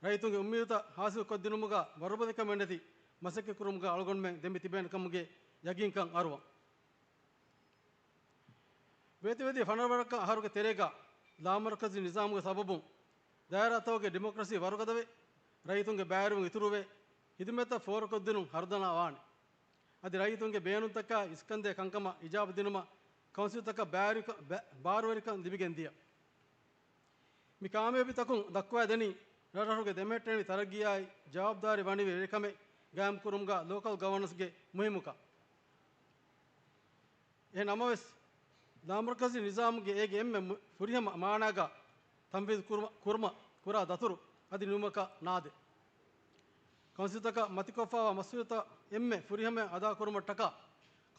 ރައްޔިތުންގެ އުއްމީދުތައް ހާސިލްކޮށްދިނުމުގަ ވަރުބަލިކަމެއް ނެތި މަސައްކަތްކުރުމުގަ އަޅުގަނޑުމެން ދެމި ތިބޭނެ ކަމުގެ ޔަގީންކަން އަރުވަން. ވޭތުވެދިޔަ ފަނަރަ ވަރަކަށް އަހަރުގެ ތެރޭގަ ލާމަރުކަޒީ ނިޒާމުގެ ސަބަބުން ދާއިރާތަކުގެ ޑިމޮކްރަސީ ވަރުގަދަވެ، ރައްޔިތުންގެ ބައިވެރިވުން އިތުރުވެ، ހިދުމަތްތައް ފޯރުކޮށްދިނުން ހަރުދަނާ ވާނެ. އަދި ރައްޔިތުންގެ ބޭނުންތަކާ އިސްކަންދޭ ކަންކަމަށް އިޖާބަ ދިނުމަށް ކައުންސިލްތަކަށް ބާރު-، ބަ-، ބާރުވެރިކަން ލިބިގެންދިޔަ. މި ކާމިޔާބީތަކުން ދައްކުވާ ދެނީ، ރަށްރަށުގެ ދެމެހެއްޓެނިވި ތަރައްގީއާއި ޖަވާބުދާރީ ވަނިވި ވެރިކަމެއް ގާއިމްކުރުމުގަ ލޯކަލް ގަވަނަންސްގެ މުހިއްމުކަން. އެހެން ނަމަވެސް، ލާމަރުކަޒީ ނިޒާމުގެ އޭގެ އެންމެ މު-، ފުރިހަމަ މާނާގަ ތަންފީޒު ކުރުމަ-، ކުރުމަށް ކުރާ ދަތުރު އަދި ނިމުމަކަށް ނާދޭ. ކައުންސިލްތަކަށް މަތިކޮށްފައިވާ މަސްއޫލިއްޔަތުތައް އެންމެ ފުރިހަމަޔަށް އަދާކުރުމަށްޓަކާ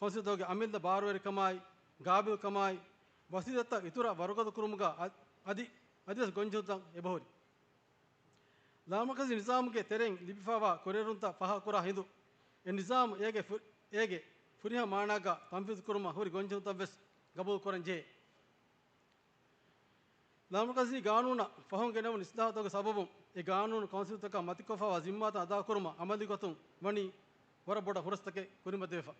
ކައުންސިލްތަކުގެ އަމިއްލަ ބާރުވެރިކަމާއި، ގާބިލްކަމާއި، ވަސީލަތްތައް އިތުރަށް ވަރުގަދަ ކުރުމުގަ އަ-، އަދި، އަދިވެސް ގޮންޖެހުންތައް އެބަހުރި. ލާމަރުކަޒީ ނިޒާމުގެ ތެރެއިން ލިބިފައިވާ ކުރިއެރުންތައް ފާހަގަކުރާ ހިނދު، އެ ނިޒާމު އޭގެ ފު-، އޭގެ ފުރިހަމަ މާނާގަ ތަންފީޒުކުރުމަށް ހުރި ގޮންޖެހުންތައްވެސް ގަބޫލުކުރަން ޖެހޭ. ލާމަރުކަޒީ ގާނޫނަށް ފަހުން ގެނެވުނު އިސްލާހުތަކުގެ ސަބަބުން އެ ގާނޫނު ކައުންސިލްތަކަށް މަތިކޮށްފައިވާ ޒިންމާތައް އަދާކުރުމަށް އަމަލީ ގޮތުން ވަނީ ވަރަށް ބޮޑަށް ހުރަސްތަކެއް ކުރިމަތިވެފަ.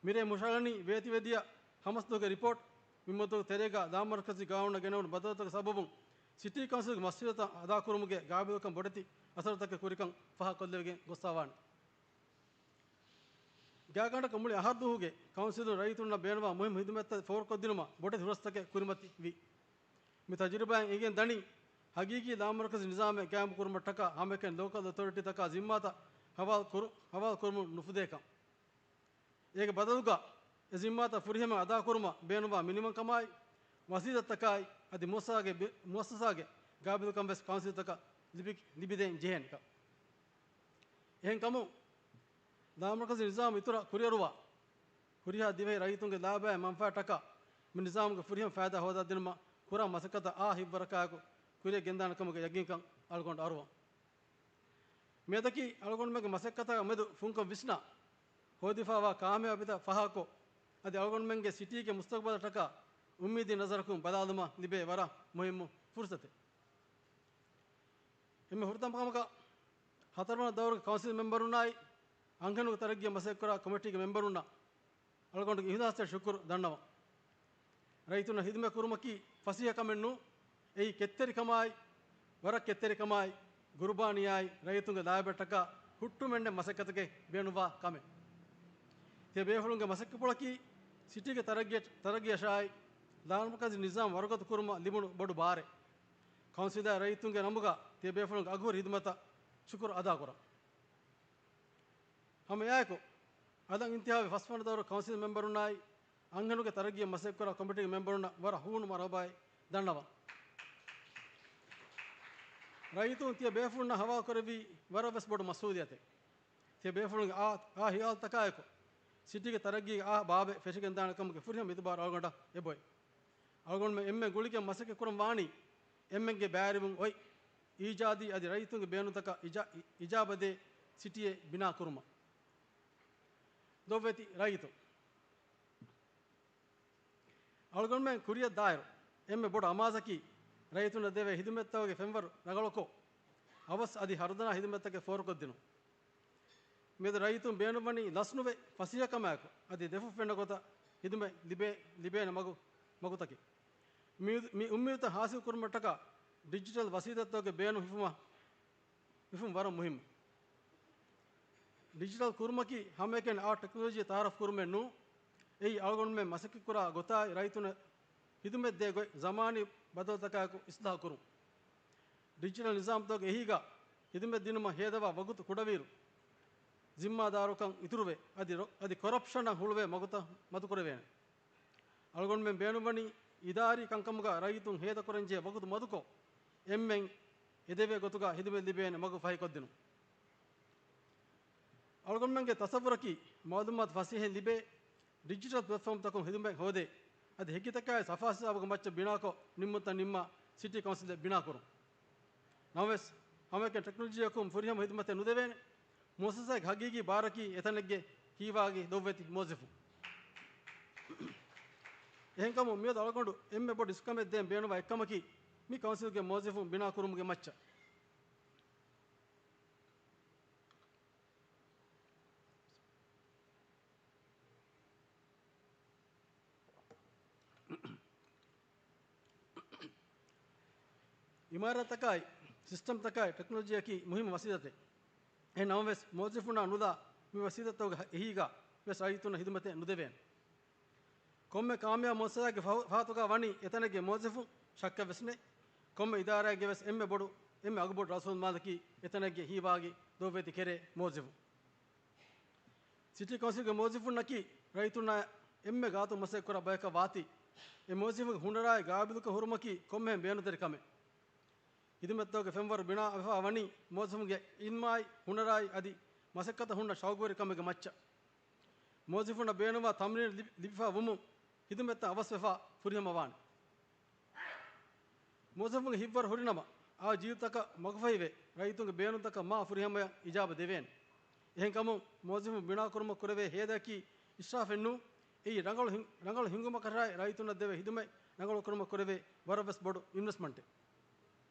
މިރޭ ހުށަހަޅަނީ ވޭތިވެދިޔަ ހަމަސްދުވަހުގެ ރިޕޯޓް. މި މުއްދަތުގެ ތެރޭގަ ލާމަރުކަޒީ ގާނޫނަށް ގެނެވުނު ބަދަލުތަކުގެ ސަބަބުން ސިޓީ ކައުންސިލްގެ މަސްއޫލިއްޔަތުތައް އަދާކުރުމުގެ ގާބިލުކަން ބޮޑެތި އަސަރުތަކެއް ކުރިކަން ފާހަގަކޮށްލެވިގެން ގޮއްސަވާނެ. ގާތްގަނޑަކަށް މުޅި އަހަރު ދުވަހުގެ ކައުންސިލުން ރައްޔިތުންނަށް ބޭނުންވާ މުހިއްމު ހިދުމަތްތައް ފޯރުކޮށްދިނުމަށް ބޮޑެތި ހުރަސްތަކެއް ކުރިމަތިވި. މި ތަޖުރިބާއިން އެނގެން ދަނީ، ހަގީގީ ލާމަރުކަޒީ ނިޒާމެއް ގާއިމުކުރުމަށްޓަކާ ހަމައެކަނި ލޯކަލް އޮތޯރިޓީތަކާ ޒިންމާތައް ހަވާލު ކުރު-، ހަވާލު ކުރުމުން ނުފުދޭކަން. އޭގެ ބަދަލުގަ އެ ޒިންމާތައް ފުރިހަމަ އަދާކުރުމަށް ބޭނުންވާ މިނިވަންކަމާއި، ވަސީލަތްތަކާއި، އަދި މުއައްސަސާގެ ބި-، މުއައްސަސާގެ ގާބިލުކަން ވެސް ކައުންސިލްތަކަށް ލިބި-، ލިބިދޭން ޖެހޭނެކަން. އެހެންކަމުން، ލާމަރުކަޒީ ނިޒާމް އިތުރަށް ކުރިއަރުވާ، ހުރިހާ ދިވެހި ރައްޔިތުންގެ ލާބާއި މަންފާއަށްޓަކާ މި ނިޒާމުގެ ފުރިހަމަ ފައިދާ ހޯދާދިނުމަށް ކުރާ މަސައްކަތަށް އާ ހިތްވަރަކާއެކު ކުރިއަށް ގެންދާނެ ކަމުގެ ޔަގީންކަން އަޅުގަނޑު އަރުވަން. މިއަދަކީ އަޅުގަނޑުމެންގެ މަސައްކަތާ މެދު ފުންކޮށް ވިސްނާ، ހޯދިފައިވާ ކާމިޔާބީތައް ފާހަގަކޮށް، އަދި އަޅުގަނޑުމެންގެ ސިޓީގެ މުސްތަގުބަލަށްޓަކާ އުއްމީދީ ނަޒަރަކުން ބަލާލުމަށް ލިބޭ ވަރަށް މުހިއްމު ފުރުސަތެއް. އެންމެ ހުރަތަމަ ކަމަކަށް، ހަތަރުވަނަ ދައުރުގެ ކައުންސިލް މެމްބަރުންނާއި، އަންހެނުންގެ ތަރައްގީއަށް މަސައްކަތްކުރާ ކޮމިޓީގެ މެމްބަރުންނަށް އަޅުގަނޑުގެ އިހްލާސްތެރި ޝުކުރު ދަންނަވަން. ރައްޔިތުންނަށް ހިދުމަތް ކުރުމަކީ ފަސޭހަ ކަމެއް ނޫން. އެއީ ކެތްތެރިކަމާއި، ވަރަށް ކެތްތެރިކަމާއި، ގުރުބާނީއާއި، ރައްޔިތުންގެ ލާބައަށްޓަކާ ހުއްޓުމެއްނެތް މަސައްކަތެއްގައި ބޭނުންވާ ކަމެއް. ތިޔަބޭފުޅުންގެ މަސައްކަތްޕުޅަކީ ސިޓީގެ ތަރައްގީ-، ތަރައްގީއަށާއި، ލާމަރުކަޒީ ނިޒާމް ވަރުގަދަ ކުރުމަށް ލިބުނު ބޮޑު ބާރެއް. ކައުންސިލާއި ރައްޔިތުންގެ ނަމުގަ ތިޔަބޭފުޅުންގެ އަގުހުރި ހިދުމަތަށް ޝުކުރު އަދާކުރަން. ހަމައެއާއެކު، އަލަށް އިންތިހާބުވި ފަސްވަނަ ދައުރު ކައުންސިލް މެމްބަރުންނާއި، އަންހެނުންގެ ތަރައްގީއަށް މަސައްކަތްކުރާ ކޮމިޓީގެ މެމްބަރުންނަށް ވަރަށް ހޫނު މަރުހަބާއެއް ދަންނަވަން. ރައްޔިތުން ތިޔަބޭފުޅުންނަށް ހަވާލުކުރެއްވީ ވަރަށްވެސް ބޮޑު މަސްއޫލިއްޔަތެއް. ތިޔަބޭފުޅުންގެ އާ، އާ ހިޔާލުތަކާއެކު، ސިޓީގެ ތަރައްގީގެ އާ ބާބެއް ފެށިގެންދާނެ ކަމުގެ ފުރިހަމަ އިތުބާރު އަޅުގަނޑަށް އެބޮތް. އަޅުގަނޑުމެން އެންމެން ގުޅިގެން މަސައްކަތްކުރަން ވާނީ، އެންމެންގެ ބައިވެރިވުން އޮތް، އީޖާދީ އަދި ރައްޔިތުންގެ ބޭނުންތަކަށް އިޖާ-، އި-، އިޖާބަދޭ ސިޓީއެއް ބިނާކުރުމަށް. ދޮށްވެތި ރައްޔިތުން. އަޅުގަނޑުމެން ކުރިއަށް ދާއިރު، އެންމެ ބޮޑު އަމާޒަކީ، ރައްޔިތުންނަށް ދެވޭ ހިދުމަތްތަކުގެ ފެންވަރު ރަނގަޅުކޮށް، އަވަސް އަދި ހަރުދަނާ ހިދުމަތްތަކެއް ފޯރުކޮށްދިނުން. މިއަދު ރައްޔިތުން ބޭނުންވަނީ ލަސްނުވެ ފަސޭހަކަމާއެކު، އަދި ދެފުށް ފެންނަ ގޮތަށް ހިދުމަތް ލިބޭ-، ލިބޭނެ މަގު-، މަގުތަކެއް. މި-، މި އުއްމީދުތައް ހާސިލްކުރުމަށްޓަކާ ޑިޖިޓަލް ވަސީލަތްތަކުގެ ބޭނުން ހިފުމަށް ހިފުން ވަރަށް މުހިއްމު. ޑިޖިޓަލް ކުރުމަކީ ހަމައެކަނި އާ ޓެކްނޮލޮޖީ ތައާރަފް ކުރުމެއް ނޫން. އެއީ އަޅުގަނޑުމެން މަސައްކަތްކުރާ ގޮތާއި ރައްޔިތުންނަށް ހިދުމަތްދޭ ގޮތް ޒަމާނީ ބަދަލުތަކާއެކު އިސްލާހު ކުރުން. ޑިޖިޓަލް ނިޒާމްތަކުގެ އެހީގަ ހިދުމަތް ދިނުމަށް ހޭދަވާ ވަގުތު ކުޑަވިއިރު، ޒިންމާދާރުކަން އިތުރުވެ، އަދި ރޮ-، އަދި ކޮރަޕްޝަނަށް ހުޅުވޭ މަގުތައް މަދުކުރެވޭނެ. އަޅުގަނޑުމެން ބޭނުންވަނީ އިދާރީ ކަންކަމުގަ ރައްޔިތުން ހޭދަކުރަންޖެހޭ ވަގުތު މަދުކޮށް، އެންމެން އެދެވޭ ގޮތުގަ ހިދުމަތް ލިބޭނެ މަގު ފަހިކޮށްދިނުން. އަޅުގަނޑުމެންގެ ތަސައްވުރަކީ، މައުލޫމާތު ފަސޭހައިން ލިބޭ ޑިޖިޓަލް ޕްލެޓްފޯމްތަކުން ހިދުމަތް ހޯދޭ، އަދި ހެކިތަކާއި ސަފާ ހިސާބުގެ މައްޗަށް ބިނާކޮށް، ނިންމުންތައް ނިންމާ ސިޓީ ކައުންސިލެއް ބިނާކުރުން. ނަމަވެސް، ހަމައެކަނި ޓެކްނޮލޮޖީއަކުން ފުރިހަމަ ހިދުމަތެއް ނުދެވޭނެ. މުއައްސަސާގެ ހަގީގީ ބާރަކީ އެތަނެއްގެ ހީވާގި ދޮށްވެތި މުވައްޒަފުން. އެހެންކަމުން މިއަދު އަޅުގަނޑު އެންމެ ބޮޑު އިސްކަމެއް ދޭން ބޭނުންވާ އެއްކަމަކީ، މި ކައުންސިލްގެ މުވައްޒަފުން ބިނާކުރުމުގެ މައްޗަށް. އިމާރާތްތަކާއި، ސިސްޓަމްތަކާއި ޓެކްނޮލޮޖީއަކީ މުހިއްމު ވަސީލަތެއް. އެހެން ނަމަވެސް، މުވައްޒަފުންނާ ނުލާ މި ވަސީލަތްތަކުގެ އެހީގަ ވެސް ރައްޔިތުންނަށް ހިދުމަތެއް ނުދެވޭނެ. ކޮންމެ ކާމިޔާބު މުއައްސަސާއެއްގެ ފަހު-، ފަހަތުގަ ވަނީ އެތަނެއްގެ މުވައްޒަފުން، ޝައްކެއް ވެސް ނެތް. ކޮންމެ އިދާރާއެއްގެ ވެސް އެންމެ ބޮޑު، އެންމެ އަގުބޮޑު ރަސްމަލްމާލަކީ އެތަނެއްގެ ހީވާގި ދޮށްވެތި ކެރޭ މުވައްޒަފުން. ސިޓީ ކައުންސިލްގެ މުވައްޒަފުންނަކީ ރައްޔިތުންނާ އެންމެ ގާތުން މަސައްކަތްކުރާ ބަޔަކަށް ވާތީ، އެ މުވައްޒަފުގެ ހުނަރާއި ގާބިލުކަން ހުރުމަކީ ކޮންމެހެން ބޭނުންތެރި ކަމެއް. ހިދުމަތްތަކުގެ ފެންވަރު ބިނާވެފަ ވަނީ މުވައްޒަފުންގެ އިލްމާއި ހުނަރާއި އަދި މަސައްކަތަށް ހުންނަ ޝައުގުވެރިކަމެއްގެ މައްޗަށް. މުވައްޒަފުންނަށް ބޭނުންވާ ތަމްރީނު ލިބި-، ލިބިފާ ވުމުން ޚިދުމަތްތައް އަވަސްވެފާ ފުރިހަމަވާނެ. މުވައްޒަފުންގެ ހިތްވަރު ހުރިނަމަ، އާ ޖީލުތަކަށް މަގުފަހިވެ، ރައްޔިތުންގެ ބޭނުންތަކަށް މާ ފުރިހަމަޔަށް އިޖާބަ ދެވޭނެ. އެހެންކަމުން، މުވައްޒަފުން ބިނާކުރުމަށް ކުރެވޭ ހޭދައަކީ އިސްރާފެއް ނޫން. އެއީ ރަނގަޅު ހިން-، ރަނގަޅު ހިންގުމަކަށާއި ރައްޔިތުންނަށް ދެވޭ ޚިދުމަތް ރަނގަޅުކުރުމަށް ކުރެވޭ ވަރަށްވެސް ބޮޑު އިންވެސްޓްމަންޓެއް.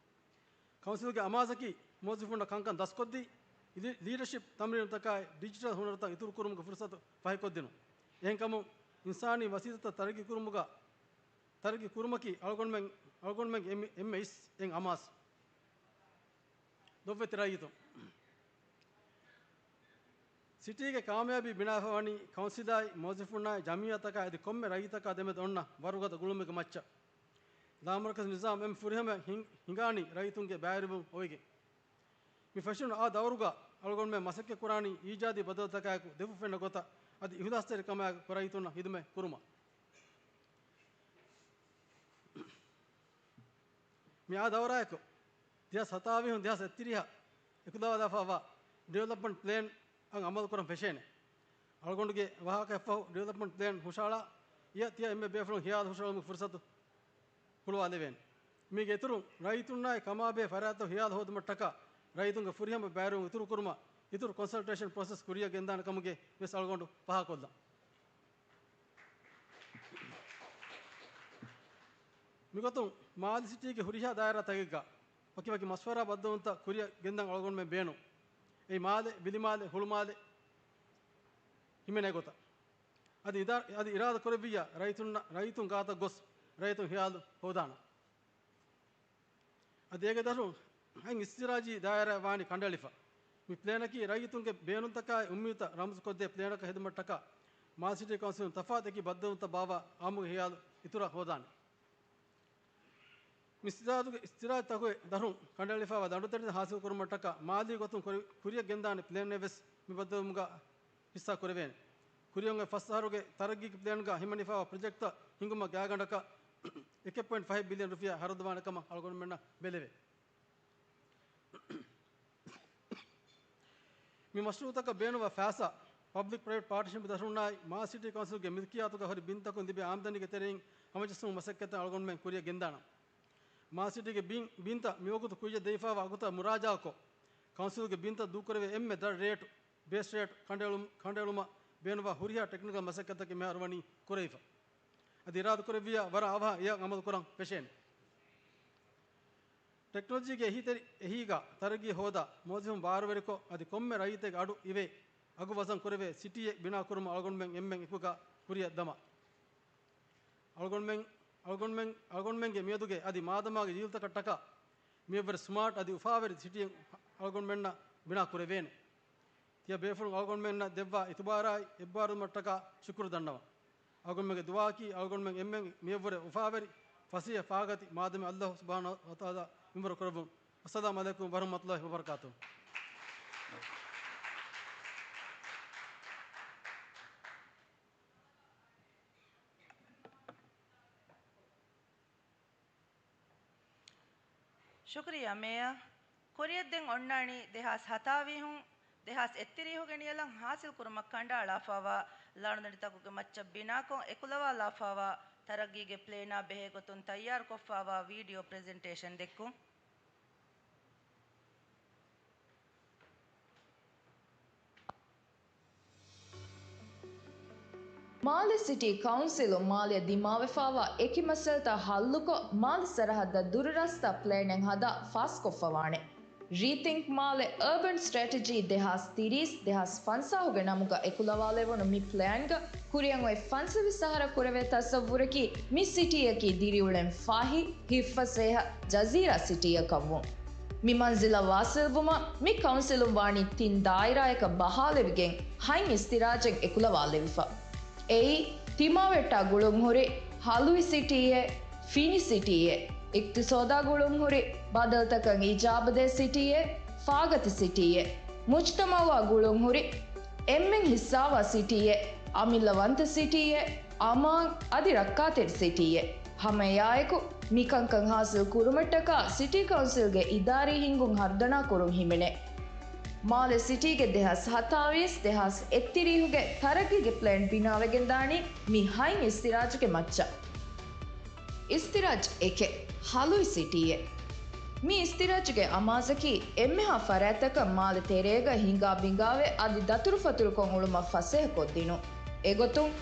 ކައުންސިލްގެ އަމާޒަކީ މުވައްޒަފުންނަށް ކަންކަން ދަސްކޮށްދީ، ލީ-، ލީޑަޝިޕް ތަމްރީނުތަކާއި ޑިޖިޓަލް ހުނަރުތައް އިތުރުކުރުމުގެ ފުރުސަތު ފަހިކޮށްދިނުން. އެހެންކަމުން، އިންސާނީ ވަސީލަތްތައް ތަރައްގީކުރުމުގަ-، ތަރައްގީކުރުމަކީ އަޅުގަނޑުމެން-، އަޅުގަނޑުމެންގެ އެންމެ-، އެންމެ އިސް އެއް އަމާޒު. ލޮބުވެތި ރައްޔިތުން! ސިޓީގެ ކާމިޔާބީ ބިނާވެފަ ވަނީ ކައުންސިލާއި، މުވައްޒަފުންނާއި، ޖަމިއްޔާތަކާއި އަދި ކޮންމެ ރައްޔިތަކާ ދެމެދު އޮންނަ ވަރުގަދަ ގުޅުމެއްގެ މައްޗަށް. ލާމަރުކަޒީ ނިޒާމް އެންމެ ފުރިހަމަޔަށް ހިން-، ހިނގާނީ ރައްޔިތުންގެ ބައިވެރިވުން އޮވެގެން. މި ފެށުނު އާ ދައުރުގަ އަޅުގަނޑުމެން މަސައްކަތްކުރާނީ އީޖާދީ ބަދަލުތަކާއެކު ދެފުށް ފެންނަ ގޮތަށް އަދި އިހުލާސްތެރިކަމާއެކު ރައްޔިތުންނަށް ޚިދުމަތް ކުރުމަށް. މި އާ ދައުރާއެކު، ދެހާސް ހަތާވީހުން ދެހާސް އެއްތިރީހަށް އެކުލަވާލާފައިވާ ޑިވެލޮޕްމަންޓް ޕްލޭން އަށް އަމަލުކުރަން ފެށޭނެ. އަޅުގަނޑުގެ ވާހަކައަށްފަހު، ޑިވެލޮޕްމަންޓް ޕްލޭން ހުށަހަޅާ އިޔަ ތިޔަ އެންމެ ބޭފުޅުން ޚިޔާލު ހުށަހެޅުމުގެ ފުރުސަތު ހުޅުވާލެވޭނެ. މީގެ އިތުރުން، ރައްޔިތުންނާއި ކަމާބެހޭ ފަރާތްތައް ޚިޔާލު ހޯދުމަށްޓަކާ، ރައްޔިތުންގެ ފުރިހަމަ ބައިވެރިވުން އިތުރުކުރުމަށް އިތުރު ކޮންސަލްޓޭޝަން ޕްރޮސެސް ކުރިއަށް ގެންދާނެ ކަމުގެ ވެސް އަޅުގަނޑު ފާހަގަކޮށްލަން. މިގޮތުން މާލެ ސިޓީގެ ހުރިހާ ދާއިރާތަކެއްގަ ވަކިވަކި މަޝްވަރާ ބައްދަލުވުންތައް ކުރިއަށް ގެންދަން އަޅުގަނޑުމެން ބޭނުން. އެއީ މާލެ، ވިލިމާލެ، ހުޅުމާލެ ހިމެނޭ ގޮތަށް. އަދި އިދާ-، އަދި އިރާދަ ކުރެއްވިއްޔާ ރައްޔިތުންނަށް، ރައްޔިތުން ގާތަށް ގޮސް ރައްޔިތުން ޚިޔާލު ހޯދާނަން. އަދި އޭގެ ދަށުން ހަތް އިސްތިރާޖީ ދާއިރާ ވާނީ ކަނޑައެޅިފަ. މި ޕްލޭނަކީ ރައްޔިތުންގެ ބޭނުންތަކާއި އުއްމީދުތައް ރަމްޒުކޮށްދޭ ޕްލޭނަކަށް ހެދުމަށްޓަކާ، މާލެ ސިޓީ ކައުންސިލުން ތަފާތު އެކި ބައްދަލުވުންތައް ބާއްވާ އާއްމުގެ ޚިޔާލު އިތުރަށް ހޯދާނެ. މި އިސްތިރާޖީ، އިސްތިރާޖީ ތަކުގެ ދަށުން ކަނޑައެޅިފައިވާ ދަނޑުތެރެތައް ހާސިލް ކުރުމަށްޓަކާ، މާލީ ގޮތުން ކުރި-، ކުރިއަށް ގެންދާނެ ޕްލޭނެއް ވެސް މި ބައްދަލުވުމުގަ ހިއްސާ ކުރެވޭނެ. ކުރިއަށް އޮތް ފަސް އަހަރުގެ ތަރައްގީގެ ޕްލޭންގަ ހިމެނިފައިވާ ޕްރޮޖެކްޓްތައް ހިނގުމަށް ގާތްގަނޑަކަށް އެކެއް ޕޮއިންޓް ފަހެއް ބިލިއަން ރުފިޔާ ހަރަދުވާނެ ކަމަށް އަޅުގަނޑުމެންނަށް ބެލެވޭ. މި މަޝްރޫއުތަކަށް ބޭނުންވާ ފައިސާ ޕަބްލިކް ޕްރައިވެޓް ޕާޓްނަރޝިޕް ދަށުންނާއި މާލެ ސިޓީ ކައުންސިލްގެ މިލްކިއްޔާތުގަ ހުރި ބިންތަކުން ލިބޭ އާމްދަނީގެ ތެރެއިން ހަމަޖެއްސުމުގެ މަސައްކަތްތައް އަޅުގަނޑުމެން ކުރިއަށް ގެންދާނަން. މާލެ ސިޓީގެ ބިން، ބިންތައް މިވަގުތު ކުއްޔަށް ދެވިފައިވާ އަގުތައް މުރާޖާކޮށް، ކައުންސިލްގެ ބިންތައް ދޫކުރެވޭ އެންމެ ދަށު ރޭޓު، ބޭސް ރޭޓް ކަނޑައެޅުމަށް ބޭނުންވާ ހުރިހާ ޓެކްނިކަލް މަސައްކަތްތަކެއް މިހާރު ވަނީ ކުރެވިފަ. އަދި އިރާދަކުރެއްވިއްޔާ ވަރަށް އަވަހަށް އެއަށް އަމަލުކުރަން ފެށޭނެ. ޓެކްނޮލޮޖީގެ އެހީތެރި-، އެހީގަ ތަރައްގީ ހޯދާ، މުވައްޒަފުން ބާރުވެރިކޮށް، އަދި ކޮންމެ ރައްޔިތެއްގެ އަޑު އިވޭ އަގު ވަޒަން ކުރެވޭ ސިޓީއެއް ބިނާކުރުމަށް އަޅުގަނޑުމެން އެކުގަ ކުރިއަށް ދަމާ. އަޅުގަނޑުމެން، އަޅުގަނޑުމެން، އަޅުގަނޑުމެންގެ މިއަދުގެ އަދި މާދަމާގެ ޖީލުތަކަށްޓަކާ މިއަށްވުރެ ސްމާޓް އަދި އުފާވެރި ސިޓީއެއް އަޅުގަނޑުމެންނަށް ބިނާ ކުރެވޭނެ. ތިޔަ ބޭފުޅުން އަޅުގަނޑުމެންނަށް ދެއްވާ އިތުބާރާއި އެއްބާރުލުމަށްޓަކާ ޝުކުރު ދަންނަވަން. އަޅުގަނޑުމެންގެ ދުޢާއަކީ އަޅުގަނޑުމެން އެންމެން މިއަށްވުރެ އުފާވެރި، ފަސޭހަ، ފާގަތި މާދަމާ ﷲ ސުބްޙާނަހޫ ވަތަޢާލާ މިންވަރު ކުރެއްވުން. އައްސަލާމު ޢަލައިކުމް ވަރަޙްމަތުﷲި ވަބަރަކާތުހު. ޝުކުރިއްޔާ މޭޔަރ. ކުރިއަށް ދެން އޮންނާނީ ދެހާސް ހަތާވީހުން ދެހާސް އެއްތިރީހުގެ ނިޔަލަށް ހާސިލް ކުރުމަށް ކަނޑައަޅާފައިވާ ލަނޑުދަނޑިތަކުގެ މައްޗަށް ބިނާކޮށް އެކުލަވާލާފައިވާ ތަރައްގީގެ ޕްލޭނާ ބެހޭ ގޮތުން ތައްޔާރުކޮށްފައިވާ ވީޑިއޯ ޕްރެޒެންޓޭޝަން ދެއްކުން. މާލެ ސިޓީ ކައުންސިލުން މާލެއަށް ދިމާވެފައިވާ އެކި މައްސަލަތައް ހައްލުކޮށް، މާލެ ސަރަހައްދަށް ދުރު ރަސްތައް ޕްލޭނެއް ހަދާ ފާސްކޮށްފަވާނެ. ރީތިންކް މާލެ އަރބަން ސްޓްރެޓެޖީ ދެހާސް ތިރީސް، ދެހާސް ފަންސާހުގެ ނަމުގަ އެކުލަވާލެވުނު މި ޕްލޭންގަ ކުރިއަށް އޮތް ފަންސަވީސް އަހަރަށް ކުރެވޭ ތަސައްވުރަކީ މި ސިޓީއަކީ ދިރިއުޅެން ފަހި، ހިތްފަސޭހަ ޖަޒީރާ ސިޓީއަކަށްވުން. މި މަންޒިލަށް ވާސިލްވުމަށް މި ކައުންސިލުން ވާނީ ތިން ދާއިރާޔަކަށް ބަހާލެވިގެން ހަތް އިސްތިރާޖެއް އެކުލަވާލެވިފަ. އެއީ، ތިމާވެއްޓާ ގުޅުންހުރި ހަލުވި ސިޓީއެއް، ފިނި ސިޓީއެއް، އިޤްތިޞާދާ ގުޅުންހުރި ބަދަލުތަކަށް އިޖާބަދޭ ސިޓީއެއް، ފާގަތި ސިޓީއެއް، މުޖްތަމަޢުއާ ގުޅުންހުރި އެންމެން ހިއްސާވާ ސިޓީއެއް، އަމިއްލަވަންތަ ސިޓީއެއް، އަމާން އަދި ރައްކާތެރި ސިޓީއެއް. ހަމައެއާއެކު، މިކަންކަން ހާސިލް ކުރުމަށްޓަކާ ސިޓީ ކައުންސިލްގެ އިދާރީ ހިންގުން ހަރުދަނާ ކުރުން ހިމެނޭ. މާލެ ސިޓީގެ ދެހާސް ހަތާވީސް ދެހާސް އެއްތިރީހުގެ ތަރައްގީގެ ޕްލޭން ބިނާވެގެންދާނީ މި ހަތް އިސްތިރާޖުގެ މައްޗަށް. އިސްތިރާޖް އެކެއް، ހަލުއި ސިޓީއެއް. މި އިސްތިރާޖުގެ އަމާޒަކީ އެންމެހާ ފަރާތްތަކަށް މާލެ ތެރޭގަ ހިނގާ ބިނގާވެ އަދި ދަތުރުފަތުރުކޮށް އުޅުމަށް ފަސޭހަކޮށްދިނުން. އެގޮތުން،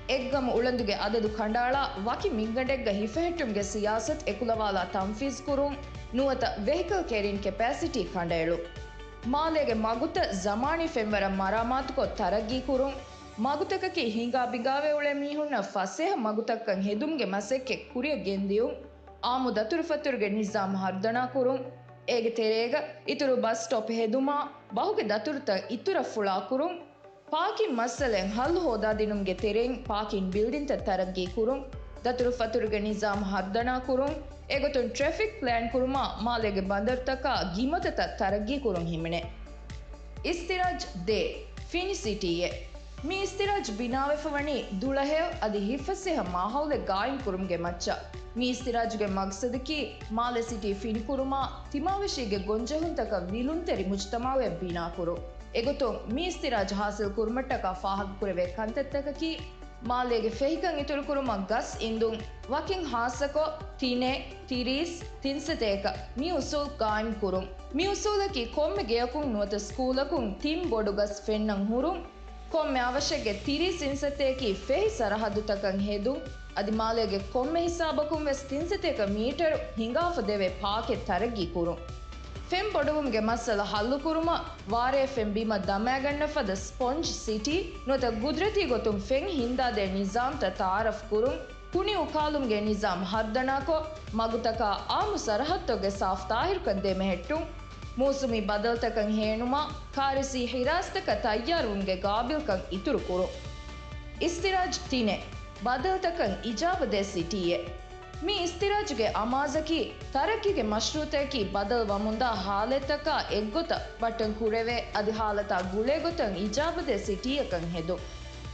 އެއްގަމު އުޅަނދުގެ އަދަދު ކަނޑައަޅާ، ވަކި މިންގަނޑެއްގަ ހިފެހެއްޓުމުގެ ސިޔާސަތު އެކުލަވާލާ ތަންފީޒުކުރުން، ނުވަތަ ވެހިކަލް ކެރިން ކެޕޭސިޓީ ކަނޑައެޅުން. މާލޭގެ މަގުތައް ޒަމާނީ ފެންވަރަށް މަރާމާތުކޮށް ތަރައްގީކުރުން، މަގުތަކަކީ ހިނގާ ބިނގާވެ އުޅޭ މީހުންނަށް ފަސޭހަ މަގުތައްކަން ހެދުމުގެ މަސައްކަތް ކުރިއަށް ގެންދިޔުން، އާއްމު ދަތުރުފަތުރުގެ ނިޒާމް ހަރުދަނާކުރުން، އޭގެ ތެރޭގަ އިތުރު ބަސް ސްޓޮޕް ހެދުމާ، ބަހުގެ ދަތުރުތައް އިތުރަށް ފުޅާކުރުން، ޕާކިން މައްސަލައިން ހައްލު ހޯދާދިނުމުގެ ތެރެއިން ޕާކިން ބިލްޑިންތައް ތަރައްގީކުރުން، ދަތުރުފަތުރުގެ ނިޒާމް ހަރުދަނާކުރުން، އެގޮތުން ޓްރެފިކް ޕްލޭން ކުރުމާ، މާލޭގެ ބަނދަރުތަކާ ގިމަތަތައް ތަރައްގީކުރުން ހިމެނޭ. އިސްތިރާޖް ދޭ، ފިނި ސިޓީއެއް. މި އިސްތިރާޖް ބިނާވެފަ ވަނީ ދުޅަހެޔޮ އަދި ހިތްފަސޭހަ މާހައުލެއް ގާއިމްކުރުމުގެ މައްޗަށް. މި އިސްތިރާޖުގެ މަގްސަދަކީ މާލެ ސިޓީ ފިނިކުރުމާ، ތިމާވެށީގެ ގޮންޖެހުންތަކަށް ވިލުންތެރި މުޖްތަމައުއެއް ބިނާކުރުން. އެގޮތުން މި އިސްތިރާޖް ހާސިލް ކުރުމަށްޓަކާ ފާހަގަކުރެވޭ ކަންތައްތަކަކީ، މާލޭގެ ފެހިކަން އިތުރުކުރުމަށް ގަސް އިންދުން، ވަކިން ހާއްސަކޮށް ތިނެއް، ތިރީސް، ތިންސަތޭކަ މި އުސޫލް ގާއިމްކުރުން. މި އުސޫލަކީ ކޮންމެ ގެޔަކުން ނުވަތަ ސްކޫލަކުން ތިން ބޮޑު ގަސް ފެންނަން ހުރުން، ކޮންމެ އަވަށެއްގެ ތިރީސް އިންސަތޭކީ ފެހި ސަރަހައްދުތަކަށް ހެދުން، އަދި މާލޭގެ ކޮންމެ ހިސާބަކުން ވެސް ތިންސަތޭކަ މީޓަރު ހިނގާފަ ދެވޭ ޕާކެއް ތަރައްގީ ކުރުން. ފެން ބޮޑުވުމުގެ މައްސަލަ ހައްލުކުރުމަށް، ވާރޭ ފެން ބިމަށް ދަމާގަންނަ ފަދަ ސްޕޮންޖް ސިޓީ ނުވަތަ ގުދްރަތީ ގޮތުން ފެން ހިންދާދޭ ނިޒާމްތައް ތައާރަފް ކުރުން، ކުނި އުކާލުމުގެ ނިޒާމް ހަރުދަނާކޮށް، މަގުތަކާ އާއްމު ސަރަހައްދުތަކުގެ ސާފު ތާހިރުކަން ދެމެހެއްޓުން، މޫސުމީ ބަދަލުތަކަށް ހޭނުމާ، ކާރިސީ ހިރާސްތަކަށް ތައްޔާރުވުމުގެ ގާބިލްކަން އިތުރުކުރުން. އިސްތިރާޖް ތިނެއް، ބަދަލުތަކަށް އިޖާބަދޭ ސިޓީއެއް. މި އިސްތިރާޖުގެ އަމާޒަކީ، ތަރައްގީގެ މަޝްރޫއުތަކަކީ ބަދަލު ވަމުންދާ ހާލަތްތަކާ އެއްގޮތަށް ބައްޓަން ކުރެވޭ، އަދި ހާލަތާ ގުޅޭ ގޮތަށް އިޖާބަދޭ ސިޓީއަކަށް ހެދުން.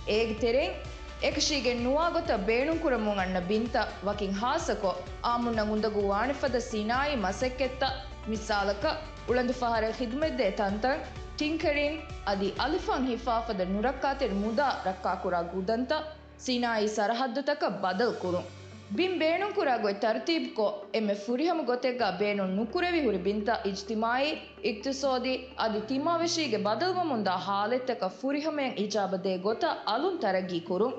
އޭގެ ތެރެއިން، އެކަށީގެން ނުވާ ގޮތަށް ބޭނުންކުރަމުން އަންނަ ބިންތައް، ވަކިން ހާއްސަކޮށް، އާއްމުންނަށް އުނދަގޫ ވާނެ ފަދަ ސިނާއީ މަސައްކަތްތައް، މިސާލަކަށް، އުޅަނދު ފަހަރަށް ޚިދުމަތްދޭ ތަންތަން، ޓިންކަރިން، އަދި އަލިފާން ހިފާފަދަ ނުރައްކާތެރި މުދާ ރައްކާކުރާ ގުދަންތައް، ސިނާއީ ސަރަހައްދުތަކަށް ބަދަލުކުރުން. ބިން ބޭނުންކުރާ ގޮތް ތަރުތީބުކޮށް، އެންމެ ފުރިހަމަ ގޮތެއްގަ ބޭނުން ނުކުރެވި ހުރި ބިންތައް އިޖްތިމާއީ، އިޤްތިޞާދީ އަދި ތިމާވެށީގެ ބަދަލުވަމުންދާ ހާލަތްތަކަށް ފުރިހަމަޔަށް އިޖާބަދޭ ގޮތަށް އަލުން ތަރައްގީކުރުން.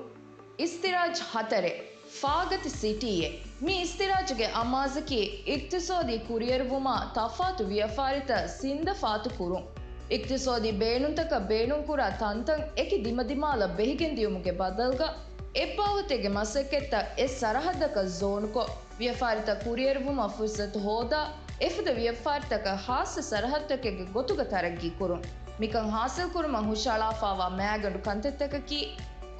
އިސްތިރާޖް ހަތަރެއް، ފާގަތި ސިޓީއެއް. މި އިސްތިރާޖުގެ އަމާޒަކީ އިޤްތިޞާދީ ކުރިއެރުވުމާ ތަފާތު ވިޔަފާރިތައް ސިންދަފާތު ކުރުން. އިޤްތިޞާދީ ބޭނުންތަކަށް ބޭނުންކުރާ ތަންތަން އެކި ދިމަދިމާލަށް ބެހިގެންދިޔުމުގެ ބަދަލުގަ އެއްބާވަތެއްގެ މަސައްކަތްތައް އެއް ސަރަހައްދަކަށް ޒޯނުކޮށް، ވިޔަފާރިތައް ކުރިއެރުވުމަށް ފުރުޞަތު ހޯދާ، އެފަދަ ވިޔަފާރިތަކަށް ޚާއްޞަ ސަރަހައްދުތަކެއްގެ ގޮތުގަ ތަރައްގީކުރުން. މިކަން ޙާޞިލްކުރުމަށް ހުށައަޅާފާވާ މައިގަނޑު ކަންތައްތަކަކީ،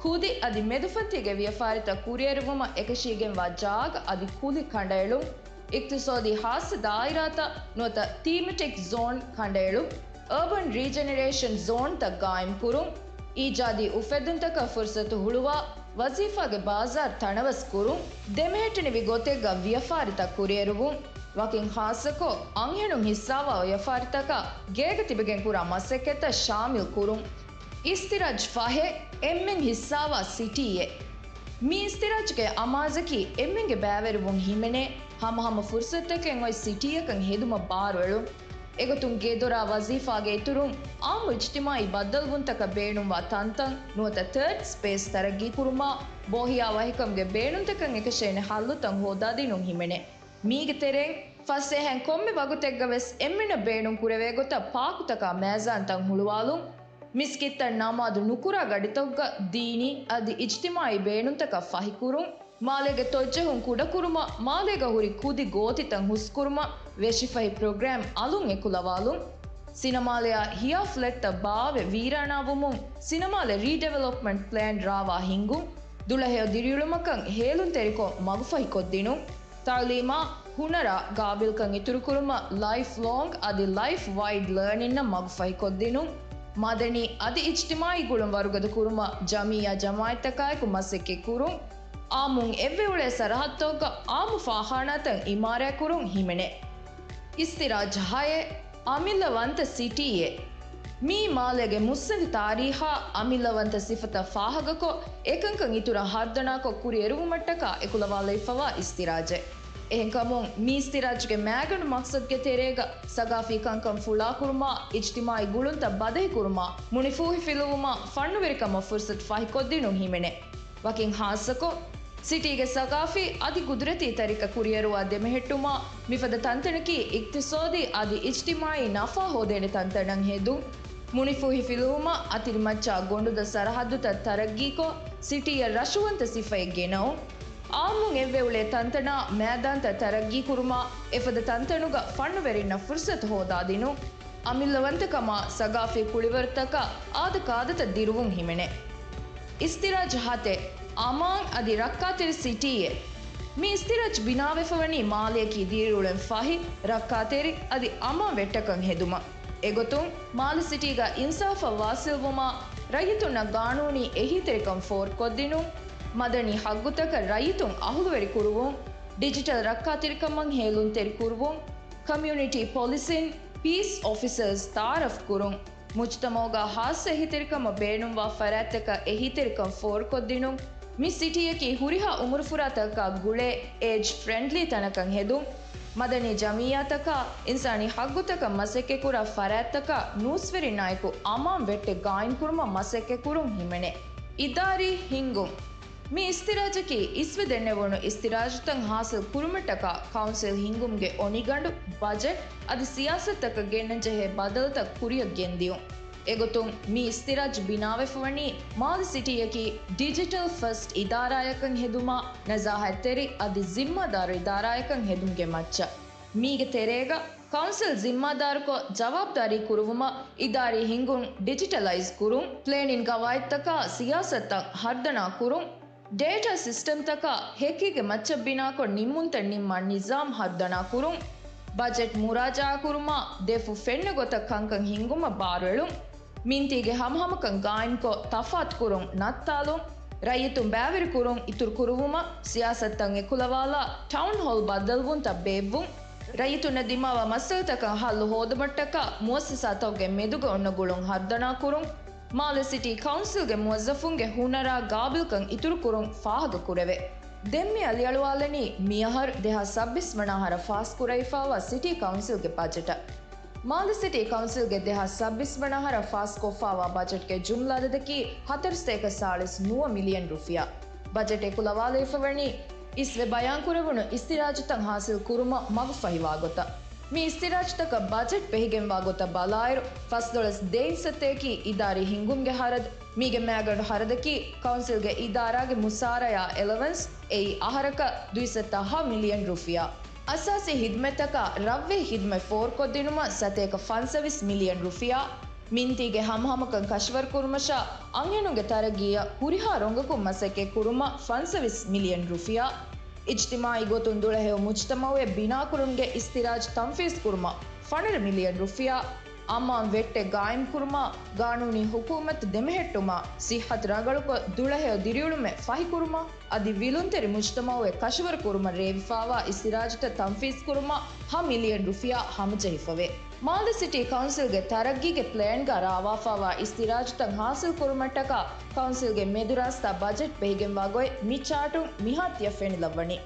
ކުދި އަދި މެދުފަންތީގެ ވިޔަފާރިތައް ކުރިއެރުވުމަށް އެކަށީގެންވާ ޖާގަ އަދި ކުލި ކަނޑައެޅުން، އިޤްތިޞާދީ ޚާއްޞަ ދާއިރާތައް ނުވަތަ ތީމެޓިކް ޒޯން ކަނޑައެޅުން، އަރބަން ރީޖެނެރޭޝަން ޒޯންތައް ގާއިމްކުރުން، އީޖާދީ އުފެއްދުންތަކަށް ފުރުޞަތު ހުޅުވާ، ވަޒީފާގެ ބާޒާރު ތަނަވަސްކުރުން، ދެމެހެއްޓެނިވި ގޮތެއްގަ ވިޔަފާރިތައް ކުރިއެރުވުން، ވަކިން ޚާއްޞަކޮށް، އަންހެނުން ހިއްސާވާ ވިޔަފާރިތަކަށް ގޭގަ ތިބެގެން ކުރާ މަސައްކަތްތައް ޝާމިލް ކުރުން. އިސްތިރާޖް ފަހެއް، އެންމެން ހިއްސާވާ ސިޓީއެއް. މި އިސްތިރާޖުގެ އަމާޒަކީ އެންމެންގެ ބައިވެރިވުން ހިމެނޭ ހަމަހަމަ ފުރުޞަތުތަކެއް އޮތް ސިޓީއަކަށް ހެދުމަށް ބާރުއެޅުން. އެގޮތުން ގެދޮރާ ވަޒީފާގެ އިތުރުން، އާއްމު އިޖްތިމާޢީ ބައްދަލުވުންތަކަށް ބޭނުންވާ ތަންތަން ނުވަތަ ތާޑް ސްޕޭސް ތަރައްގީކުރުމާ، ބޯހިޔާވަހިކަމުގެ ބޭނުންތަކަށް އެކަށޭނެ ހައްލުތައް ހޯދާދިނުން ހިމެނޭ. މީގެ ތެރެއިން، ފަސޭހައިން ކޮންމެ ވަގުތެއްގަ ވެސް އެންމެނަށް ބޭނުން ކުރެވޭ ގޮތަށް ޕާކުތަކާ މޭޒާންތައް ހުޅުވާލުން، މިސްކިތްތައް ނަމާދު ނުކުރާ ގަޑިތަކުގަ ދީނީ އަދި އިޖްތިމާޢީ ބޭނުންތަކަށް ފަހިކުރުން، މާލޭގެ ތޮއްޖެހުން ކުޑަކުރުމަށް، މާލޭގަ ހުރި ކުދި ގޯތިތައް ހުސްކުރުމަށް ވެށިފަހި ޕްރޮގްރާމް އަލުން އެކުލަވާލުން، ސިނަމާލެއާ ހިޔާ ފްލެޓްތައް ބާވެ ވީރާނާވުމުން، ސިނަމާލެ ރީޑިވެލޮޕްމަންޓް ޕްލޭން ރާވާ ހިންގުން، ދުޅަހެޔޮ ދިރިއުޅުމަކަށް ހޭލުންތެރިކޮށް މަގުފަހިކޮށްދިނުން، ތަޢުލީމާ، ހުނަރާ ގާބިލްކަން އިތުރުކުރުމަށް ލައިފް ލޯންގް އަދި ލައިފް ވައިޑް ލާނިންއަށް މަގުފަހިކޮށްދިނުން، މަދަނީ އަދި އިޖްތިމާޢީ ގުޅުން ވަރުގަދަކުރުމަށް ޖަމިއްޔާ ޖަމާޢަތްތަކާއެކު މަސައްކަތްކުރުން، އާއްމުން އެއްވެ އުޅޭ ސަރަހައްދުތަކުގަ އާއްމު ފާޚާނާތައް އިމާރާތްކުރުން ހިމެނޭ. އިސްތިރާޖް ހައެއް، އަމިއްލަވަންތަ ސިޓީއެއް. މީ މާލޭގެ މުއްސަނދި ތާރީހާ އަމިއްލަވަންތަ ސިފަތައް ފާހަގަކޮށް، އެކަންކަން އިތުރަށް ހަރުދަނާކޮށް ކުރިއެރުވުމަށްޓަކާ އެކުލަވާލައިފަވާ އިސްތިރާޖެއް. އެހެންކަމުން، މި އިސްތިރާޖުގެ މައިގަނޑު މަޤްޞަދުގެ ތެރޭގަ ސަގާފީ ކަންކަން ފުޅާކުރުމާ، އިޖްތިމާޢީ ގުޅުންތައް ބަދަހިކުރުމާ، މުނިފޫހިފިލުވުމާ، ފަންނުވެރިކަމަށް ފުރުޞަތު ފަހިކޮށްދިނުން ހިމެނޭ. ވަކިން ހާއްސަކޮށް، ސިޓީގެ ސަގާފީ އަދި ގުދުރަތީ ތަރިކަ ކުރިއެރުވާ ދެމެހެއްޓުމާ، މިފަދަ ތަންތަނަކީ އިޤްތިޞާދީ އަދި އިޖްތިމާޢީ ނަފާ ހޯދޭނެ ތަންތަނަށް ހެދުން. މުނިފޫހިފިލުވުމަށް އަތިރިމައްޗާ ގޮނޑުދޮށް ސަރަޙައްދުތައް ތަރައްގީކޮށް، ސިޓީއަށް ރަށުވަންތަ ސިފައެއް ގެނައުން. އާއްމުން އެއްވެ އުޅޭ ތަންތަނާ މައިދާންތައް ތަރައްގީކުރުމާ، އެފަދަ ތަންތަނުގަ ފަންނުވެރިންނަށް ފުރުޞަތު ހޯދާދިނުން. އަމިއްލަވަންތަކަމާ ސަގާފީ ކުޅިވަރުތަކަށް އާދަ ކާދަތައް ދިރުވުން ހިމެނޭ. އިސްތިރާޖު ހަތެއް، އަމާން އަދި ރައްކާތެރި ސިޓީއެއް. މި އިސްތިރާޖު ބިނާވެފަވަނީ މާލެއަކީ ދިރިއުޅެން ފަހި، ރައްކާތެރި އަދި އަމާން ވެއްޓަކަށް ހެދުމަށް. އެގޮތުން، މާލެ ސިޓީގަ އިންސާފަށް ވާސިލްވުމާ، ރައްޔިތުންނަށް ގާނޫނީ އެހީތެރިކަން ފޯރުކޮށްދިނުން، މަދަނީ ހައްގުތަކަށް ރައްޔިތުން އަހުލުވެރި ކުރުވުން، ޑިޖިޓަލް ރައްކާތެރިކަމަށް ހޭލުންތެރި ކުރުވުން، ކޮމިއުނިޓީ ޕޮލިސިން، ޕީސް އޮފިސަރސް ތަޢާރަފް ކުރުން، މުޖްތަމަޢުގަ ހާއްސަ އެހީތެރިކަމަށް ބޭނުންވާ ފަރާތްތަކަށް އެހީތެރިކަން ފޯރުކޮށްދިނުން، މި ސިޓީއަކީ ހުރިހާ އުމުރުފުރާތަކަށް ގުޅޭ އޭޖް ފްރެންޑްލީ ތަނަކަށް ހެދުން، މަދަނީ ޖަމިއްޔާތަކާ އިންސާނީ ހައްގުތަކަށް މަސައްކަތްކުރާ ފަރާތްތަކަށް ނޫސްވެރިންނާއެކު އަމާން ވެއްޓެއް ގާއިމްކުރުމަށް މަސައްކަތްކުރުން ހިމެނޭ. އިދާރީ ހިންގުން. މި އިސްތިރާޖަކީ އިސްވެ ދެންނެވުނު އިސްތިރާޖުތައް ހާސިލް ކުރުމަށްޓަކާ ކައުންސިލް ހިންގުމުގެ އޮނިގަނޑު، ބަޖެޓް އަދި ސިޔާސަތުތަކަށް ގެންނަންޖެހޭ ބަދަލުތައް ކުރިއަށް ގެންދިޔުން. އެގޮތުން މި އިސްތިރާޖު ބިނާވެފަވަނީ މާލެ ސިޓީއަކީ ޑިޖިޓަލް ފަސްޓް އިދާރާއަކަށް ހެދުމާ، ނަޒާހަތްތެރި އަދި ޒިންމާދާރު އިދާރާއަކަށް ހެދުމުގެ މައްޗަށް. މީގެ ތެރޭގަ ކައުންސިލް ޒިންމާދާރުކޮށް ޖަވާބުދާރީ ކުރުވުމަށް އިދާރީ ހިންގުން ޑިޖިޓަލައިޒް ކުރުން، ޕްލޭނިން ގަވާއިދުތަކާ ސިޔާސަތުތައް ހަރުދަނާ ކުރުން، ޑޭޓާ ސިސްޓަމްތަކާ ހެކީގެ މައްޗަށް ބިނާކޮށް ނިންމުންތައް ނިންމާ ނިޒާމް ހަރުދަނާ ކުރުން، ބަޖެޓް މުރާޖަޢާ ކުރުމާ ދެފުށް ފެންނަ ގޮތަށް ކަންކަން ހިންގުމަށް ބާރުއެޅުން، މިންތީގެ ހަމަހަމަކަން ގާއިމްކޮށް ތަފާތުކުރުން ނައްތާލުން، ރައްޔިތުން ބައިވެރިކުރުން އިތުރުކުރުވުމަށް ސިޔާސަތުތައް އެކުލަވާލާ ޓައުންހޯލް ބައްދަލުވުންތައް ބޭއްވުން، ރައްޔިތުންނަށް ދިމާވާ މައްސަލަތަކަށް ހައްލު ހޯދުމަށްޓަކާ މުއައްސަސާތަކުގެ މެދުގަ އޮންނަ ގުޅުން ހަރުދަނާކުރުން، މާލެ ސިޓީ ކައުންސިލްގެ މުވައްޒަފުންގެ ހުނަރާ ގާބިލްކަން އިތުރުކުރުން ފާހަގަކުރެވޭ. ދެން މި އަލިއަޅުވާލަނީ މިއަހަރު ދެހާސް ސައްބީސް ވަނަ އަހަރަށް ފާސްކުރައިފާވާ ސިޓީ ކައުންސިލްގެ ބަޖެޓަށް. މާލެ ސިޓީ ކައުންސިލްގެ ދެހާސް ސައްބީސް ވަނަ އަހަރަށް ފާސްކޮށްފާވާ ބަޖެޓްގެ ޖުމްލަ އަދަދަކީ ހަތަރުސަތޭކަ ސާޅީސް ނުވަ މިލިއަން ރުފިޔާ. ބަޖެޓް އެކުލަވާލައިފަވަނީ އިސްވެ ބަޔާންކުރެވުނު އިސްތިރާޖުތައް ހާސިލް ކުރުމަށް މަގުފަހިވާ ގޮތަށް. މި އިސްތިރާޖުތަކަށް ބަޖެޓް ބެހިގެންވާ ގޮތަށް ބަލާއިރު، ފަސްދޮޅަސް ދެ އިންސައްތައަކީ އިދާރީ ހިންގުމުގެ ހަރަދު. މީގެ މައިގަނޑު ހަރަދަކީ ކައުންސިލްގެ އިދާރާގެ މުސާރަޔާ އެލަވަންސް، އެއީ އަހަރަކަށް ދުއިސައްތަ ހަ މިލިއަން ރުފިޔާ. އަސާސީ ހިދުމަތްތަކާ ރަށްވެހި ހިދުމަތް ފޯރުކޮށްދިނުމަށް ސަތޭކަ ފަންސަވީސް މިލިއަން ރުފިޔާ. މިންތީގެ ހަމަހަމަކަން ކަށަވަރުކުރުމަށާ އަންހެނުންގެ ތަރައްގީއަށް ހުރިހާ ރޮނގަކުން މަސައްކަތް ކުރުމަށް ފަންސަވީސް މިލިއަން ރުފިޔާ، އިޖްތިމާޢީ ގޮތުން ދުޅަހެޔޮ މުޖްތަމަޢުއެއް ބިނާކުރުމުގެ އިސްތިރާޖު ތަންފީޒު ކުރުމަށް ފަނަރަ މިލިއަން ރުފިޔާ، އަމާން ވެއްޓެއް ގާއިމްކުރުމާ، ގާނޫނީ ހުކޫމަތު ދެމެހެއްޓުމާ، ސިއްހަތު ރަނގަޅުކޮށް ދުޅަހެޔޮ ދިރިއުޅުމެއް ފަހިކުރުމާ، އަދި ވިލުންތެރި މުޖްތަމަޢުއެއް ކަށަވަރު ކުރުމަށް ރޭވިފާވާ އިސްތިރާޖުތައް ތަންފީޒު ކުރުމަށް ހަ މިލިއަން ރުފިޔާ ހަމަޖެހިފަވޭ. މާލެ ސިޓީ ކައުންސިލްގެ ތަރައްގީގެ ޕްލޭންގަ ރާވާފާވާ އިސްތިރާޖުތައް ހާސިލް ކުރުމަށްޓަކާ ކައުންސިލްގެ މެދުރާސްތާ ބަޖެޓް ބެހިގެންވާ ގޮތް މި ޗާޓުން މިހާތިޔަ ފެނިލައްވަނީ.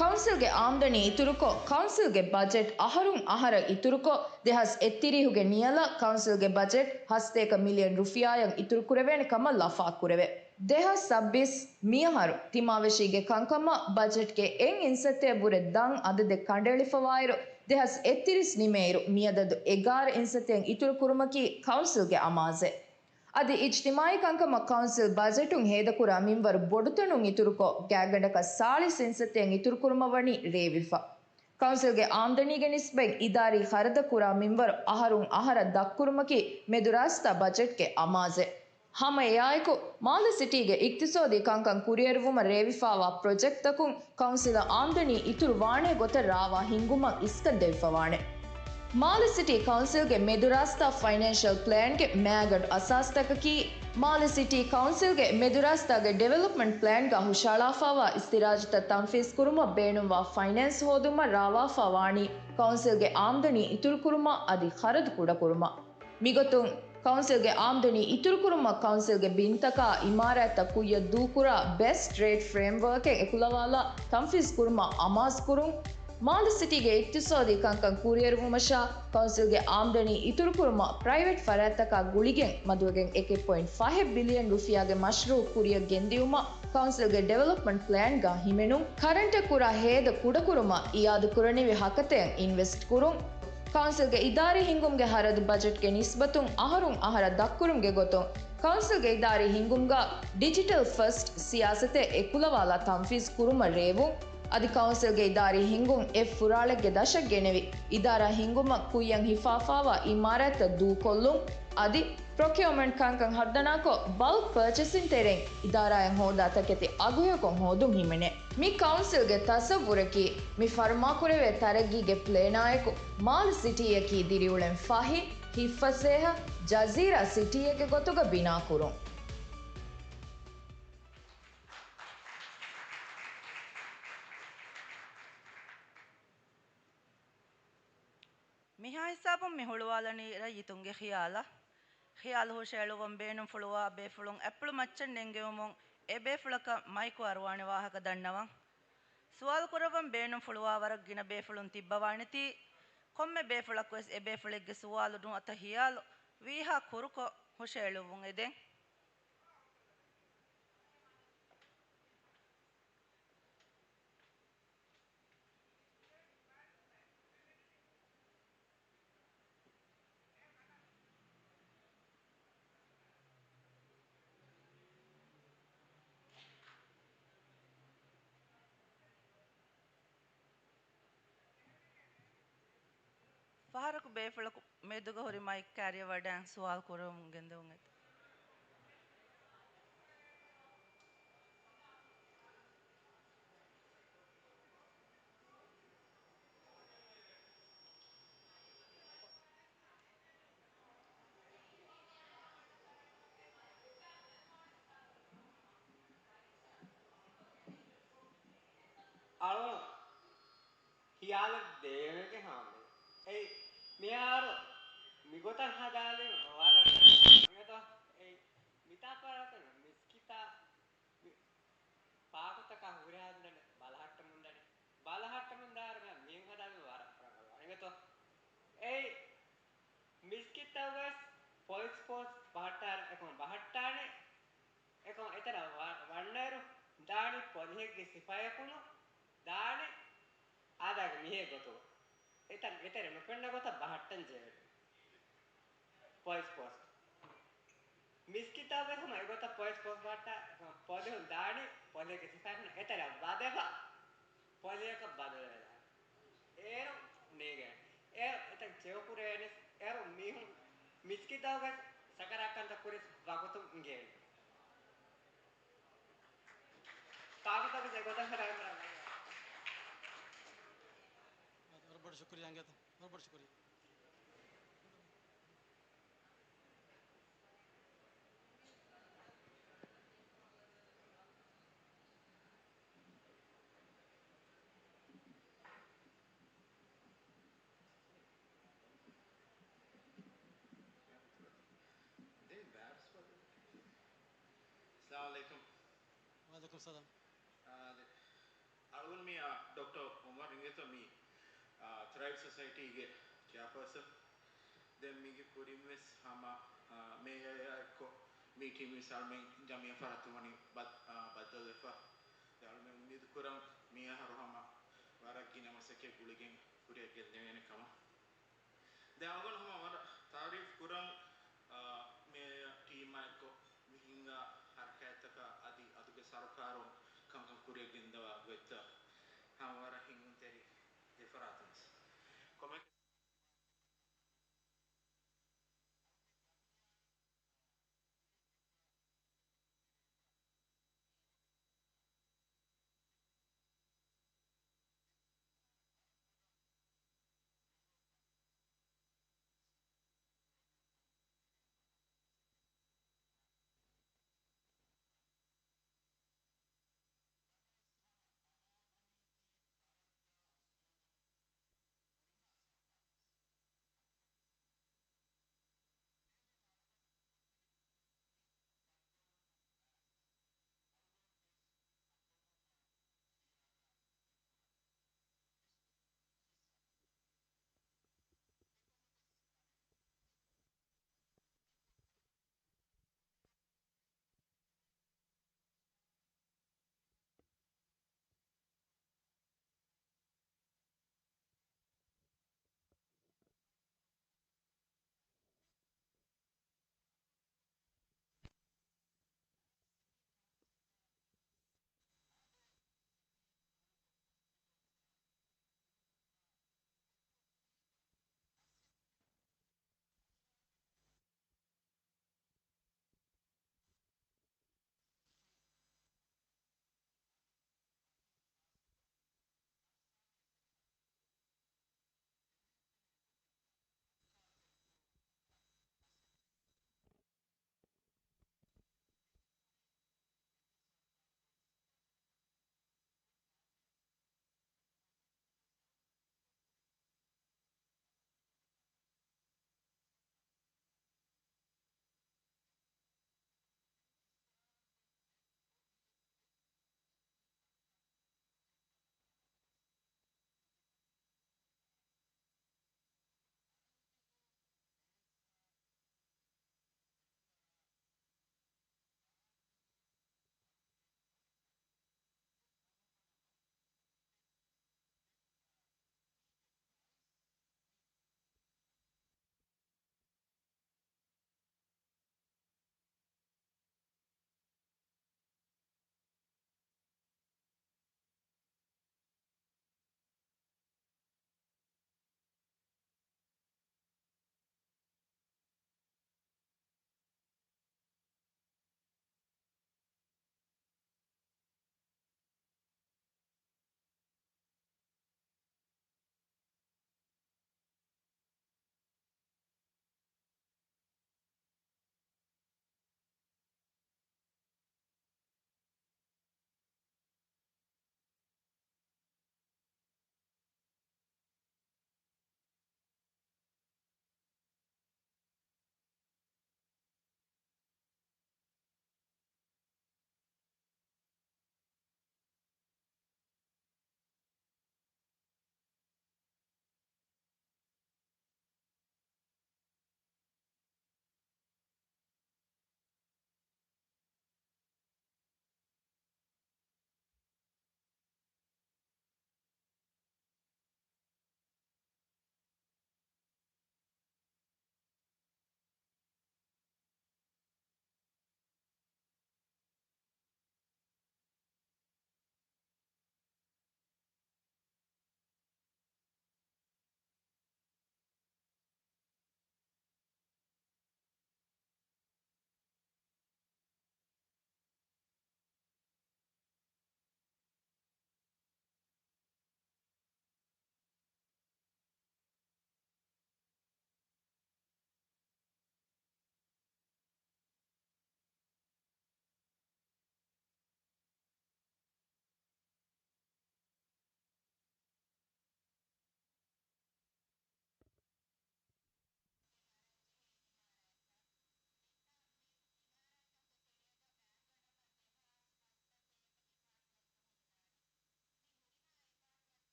ކައުންސިލްގެ އާމްދަނީ އިތުރުކޮށް، ކައުންސިލްގެ ބަޖެޓް އަހަރުން އަހަރަށް އިތުރުކޮށް، ދެހާސް އެއްތިރީހުގެ ނިޔަލަށް ކައުންސިލްގެ ބަޖެޓް ހަސަތޭކަ މިލިއަން ރުފިޔާއަށް އިތުރުކުރެވޭނެ ކަމަށް ލަފާކުރެވޭ. ދެހާސް ސައްބީސް މިއަހަރު ތިމާވެށީގެ ކަންކަމަށް ބަޖެޓްގެ އެއް އިންސައްތައަށްވުރެ ދަށް އަދަދެއް ކަނޑައެޅިފަވާއިރު، ދެހާސް އެއްތިރީސް ނިމޭއިރު މިއަދަދު އެގާރަ އިންސައްތައަށް އިތުރުކުރުމަކީ ކައުންސިލްގެ އަމާޒެއް. އަދި އިޖްތިމާޢީ ކަންކަމަށް ކައުންސިލް ބަޖެޓުން ހޭދަކުރާ މިންވަރު ބޮޑުތަނުން އިތުރުކޮށް، ގާތްގަނޑަކަށް ސާޅީސް އިންސައްތައަށް އިތުރުކުރުމަށް ވަނީ ރޭވިފަ. ކައުންސިލްގެ އާމްދަނީގެ ނިސްބަތް އިދާރީ ޚަރަދަށް ކުރާ މިންވަރު އަހަރުން އަހަރަށް ދަށްކުރުމަކީ މެދުރާސްތާ ބަޖެޓްގެ އަމާޒެއް. ހަމަ އެއާއެކު، މާލެ ސިޓީގެ އިޤްތިޞާދީ ކަންކަން ކުރިއެރުވުމަށް ރޭވިފާވާ ޕްރޮޖެކްޓްތަކުން ކައުންސިލަށް އާމްދަނީ އިތުރު ވާނޭ ގޮތަށް ރާވާ ހިންގުމަށް އިސްކަން ދެވިފަވާނެ. މާލެ ސިޓީ ކައުންސިލްގެ މެދުރާސްތާ ފައިނޭންޝަލް ޕްލޭންގެ މައިގަނޑު އަސާސްތަކަކީ، މާލެ ސިޓީ ކައުންސިލްގެ މެދުރާސްތާގެ ޑިވެލޮޕްމަންޓް ޕްލޭންގަ ހުށަހަޅާފާވާ އިސްތިރާޖުތައް ތަންފީޒްކުރުމަށް ބޭނުންވާ ފައިނޭންސް ހޯދުމަށް ރާވާފާ ވާނީ ކައުންސިލްގެ އާމްދަނީ އިތުރުކުރުމަށް އަދި ޚަރަދު ކުޑަކުރުމަށް. މިގޮތުން، ކައުންސިލްގެ އާމްދަނީ އިތުރުކުރުމަށް ކައުންސިލްގެ ބިންތަކާ އިމާރާތްތައް ކުއްޔަށް ދޫކުރާ ބެސްޓް ރޭޓް ފްރޭމްވަރކެއް އެކުލަވާލާ ތަންފީޒް ކުރުމަށް އަމާޒު ކުރުން. މާލެ ސިޓީގެ އިޤްތިޞާދީ ކަންކަން ކުރިއެރުވުމަށާ، ކައުންސިލްގެ އާމްދަނީ އިތުރުކުރުމަށް ޕްރައިވެޓް ފަރާތްތަކާ ގުޅިގެން މަދުވެގެން އެކެއް ޕޮއިންޓް ފަހެއް ބިލިއަން ރުފިޔާގެ މަޝްރޫއު ކުރިއަށް ގެންދިއުމަށް ކައުންސިލްގެ ޑިވެލޮޕްމަންޓް ޕްލޭންގަ ހިމެނުން. ކަރަންޓަށް ކުރާ ހޭދަ ކުޑަކުރުމަށް އިއާދަކުރަނިވި ހަކަތައަށް އިންވެސްޓް ކުރުން. ކައުންސިލްގެ އިދާރީ ހިންގުމުގެ ހަރަދު ބަޖެޓްގެ ނިސްބަތުން އަހަރުން އަހަރަށް ދަށްކުރުމުގެ ގޮތުން، ކައުންސިލްގެ އިދާރީ ހިންގުމުގަ ޑިޖިޓަލް ފަސްޓް ސިޔާސަތެއް އެކުލަވާލާ ތަންފީޒް ކުރުމަށް ރޭވުން. އަދި ކައުންސިލްގެ އިދާރީ ހިންގުން އެއް ފުރާޅެއްގެ ދަށަށް ގެނެވި، އިދާރާ ހިންގުމަށް ކުއްޔަށް ހިފާފާވާ އިމާރާތްތައް ދޫކޮށްލުން. އަދި ޕްރޮކިއުމަންޓް ކަންކަން ހަރުދަނާކޮށް، ބަލްކް ޕަރޗޭސިން ތެރެއިން އިދާރާއެއް ހޯދާ ތަކެތި އަގުހެޔޮކޮށް ހޯދުން ހިމެނޭ. މި ކައުންސިލްގެ ތަސައްވުރަކީ، މި ފަރުމާކުރެވޭ ތަރައްގީގެ ޕްލޭނާއެކު، މާލެ ސިޓީއަކީ ދިރިއުޅެން ފަހި، ހިތްފަސޭހަ، ޖަޒީރާ ސިޓީއެއްގެ ގޮތުގަ ބިނާކުރުން. މިހާ ހިސާބުން މި ހުޅުވާލަނީ ރައްޔިތުންގެ ޚިޔާލަށް. ޚިޔާލު ހުށައެޅުއްވަން ބޭނުންފުޅުވާ ބޭފުޅުން އެއްޕުޅު މައްޗަށް ނެންގެވުމުން އެ ބޭފުޅަކަށް މައިކު އަރުވާނެ ވާހަކަ ދަންނަވަން. ސުވާލު ކުރައްވަން ބޭނުންފުޅުވާ ވަރަށް ގިނަ ބޭފުޅުން ތިއްބަވާނެތީ، ކޮންމެ ބޭފުޅަކުވެސް އެ ބޭފުޅެއްގެ ސުވާލު ނުވަތަ ޚިޔާލު ވީހާ ކުރުކޮށް ހުށައެޅުއްވުން އެދެން. ފަހަރަކު ބޭފުޅަކު މެދުގަ ހުރި މައިކް ކާރިއަށް ވަޑައި ސުވާލު ކުރަމުން ގެންދެވުން އެދެން. އަޅު ހިޔާލަށް ދޭވޭގެ ހާމަ. އެއީ، މިހާރު މިގޮތަށް ހަދާލި ވަރަށް އެނގޭތޯ. އެއީ، މިތާ ފަރާތުން މިސްކިތާ މި ޕާކުތަކާ ހުރިހާ ދަނޑެ ބަލަހައްޓަމުން ދަނޑެ. ބަލަހައްޓަމުން ދާއިރު މި މީހުން ހަދާލި ވަރަށް ރަނގަޅު. އެނގޭތޯ. އެއީ، މިސްކިތަށް ވެސް ޕޮލިސް ފޯސް ބަހައްޓާއިރު އެކަމަށް ބަހައްޓާނެ. އެކަމަށް އެތަނަށް ވަ-، ވަންނައިރު ދާނީ ޕޮލިހެއްގެ ސިފައިޔަކުނު ދާނީ އާދައިގެ މީހެއް ގޮތުގަ. އެތަން އެތެރެ ނުފެންނަ ގޮތަށް ބަހައްޓަން ޖެހޭ. ޕޮލިސް ފޯސް. މިސްކިތަށް ވެސް ހަމަ އެގޮތަށް ޕޮލިސް ފޯސް ބަހައްޓާ، ޕޮލިހުން ދާނީ ޕޮލިހެއްގެ ސިފައިޔަކުނު އެތެރެ ވަދެފަ ޕޮލިހަކަށް ބަދަލުވެލާ. އޭރު ނޭގޭ. އޭރު އެތަން ޗެއުކުރޭނެސް، އޭރު މީހުން މިސްކިތަށް ވެސް ސަކަރާތްކަންތައް ކުރި ވަގުތު އިނގޭނެ. ތާކުތަކު އެގޮތަށް ހަދާ އެމްރާން. ވަރަށް ބޮޑަށް ޝުކުރިއްޔާ އިނގޭތަ؟ ވަރަށް ބޮޑަށް ޝުކުރިއްޔާ. އައްސަލާމު ޢަލައިކުމް. ވަޢަލައިކުމް ސަލާމް. އާ، ދެ-، އަޅުގަނޑު މީ، އާ، ޑޮކްޓަރ އުމަރު އިނގޭތޯ މީ، އާ، ތްރައިބް ސޮސައިޓީގެ ޗެއާޕާސަން. ދެން މީގެ ކުރިން ވެސް ހަމަ، އާ، މޭޔަރާ އެއްކޮށް މީޓިން ވެސް އަޅުމެން ޖަމްޢިއްޔާ ފަރާތުން ވަނީ ބަދް-، އާ، ބައްދަލުވެފަ. ދެން އަޅުމެން އުއްމީދު ކުރަން މިއަހަރު ހަމަ ވަރަށް ގިނަ މަސައްކަތް ގުޅިގެން ކުރިއަށް ގެންދެވޭނެ ކަމަށް. ދެން އަޅުގަނޑު ހަމަ ވަރަށް ތާރީފް ކުރަން، އާ، މޭޔަރ ޓީމާ އެއްކޮށް މި ހިންގާ ހަރަކާތްތަކަށް އަދި އަދުގެ ސަރުކާރުން ކަންކަން ކުރިއަށް ގެންދަވާ ގޮތްތައް ހަމަ ވަރަށް ހިނގުންތެރި ދެފަރާތުން ވެސް. ކޮމެންޓް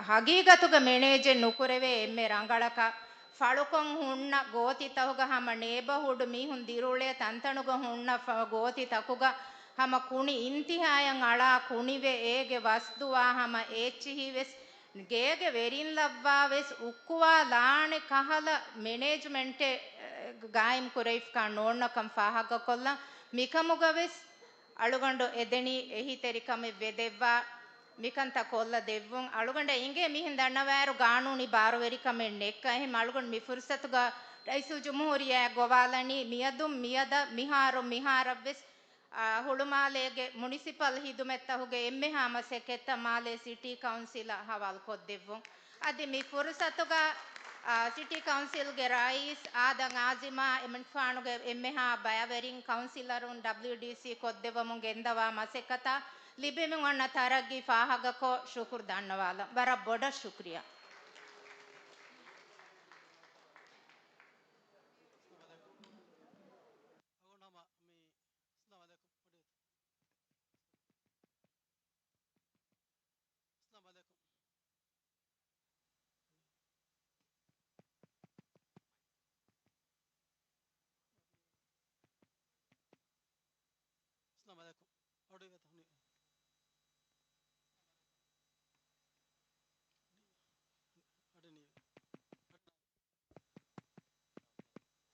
ހަގީގަތުގަ މެނޭޖެއް ނުކުރެވޭ އެންމެ ރަނގަޅަކަށް، ފަޅުކޮށް ހުންނަ ގޯތިތަކުގަ ހަމަ ނޭބަހުޑް މީހުން ދިރިއުޅޭ ތަންތަނުގަ ހުންނަ ފަ-، ގޯތިތަކުގަ ހަމަ ކުނި އިންތިހާޔަށް އަޅާ ކުނިވެ، އޭގެ ވަސްދުވާ ހަމަ އެއްޗިހި ވެސް ގޭގެ ވެރިން ލައްވާ ވެސް އުއްކުވާ ލާނެ ކަހަލަ މެނޭޖްމަންޓެއް ގާއިމް ކުރެވިފަ ނޯންނަކަން ފާހަގަކޮށްލަން. މިކަމުގަ ވެސް އަޅުގަނޑު އެދެނީ އެހީތެރިކަމެއް ވެދެއްވާ މިކަންތައް ކޮށްލަ ދެއްވުން. އަޅުގަނޑަށް އިނގޭ މިހެން ދަންނަވާއިރު ގާނޫނީ ބާރުވެރިކަމެއް ނެއްކަ. އެހެން އަޅުގަނޑު މި ފުރުސަތުގަ ރައީސުލްޖުމްހޫރިއްޔާ ގޮވާލަނީ މިއަދުން މިއަދަށް މިހާރު މިހާރަށްވެސް، އާ، ހުޅުމާލޭގެ މުނިސިޕަލް ހިދުމަތްތަކުގެ އެންމެހާ މަސައްކަތްތައް މާލޭ ސިޓީ ކައުންސިލަށް ހަވާލު ކޮށްދެއްވުން. އަދި މި ފުރުސަތުގަ، އާ، ސިޓީ ކައުންސިލްގެ ރައީސް އާދަމް އާޒިމާ އެމަނިކުފާނުގެ އެންމެހާ ބަޔަށްވެރިން ކައުންސިލަރުން ޑަބްލިއުޑީސީ ކޮށްދެއްވަމުން ގެންދަވާ މަސައްކަތަށް ލިބެމި އޮންނަ ތަރައްގީ ފާހަގަކޮށް ޝުކުރު ދަންނަވާލަން. ވަރަށް ބޮޑަށް ޝުކުރިއްޔާ. އައްސަލާމު ޢަލައިކުމް. އަޑު އިވޭތަ ހުނި. އަޑު ނީ.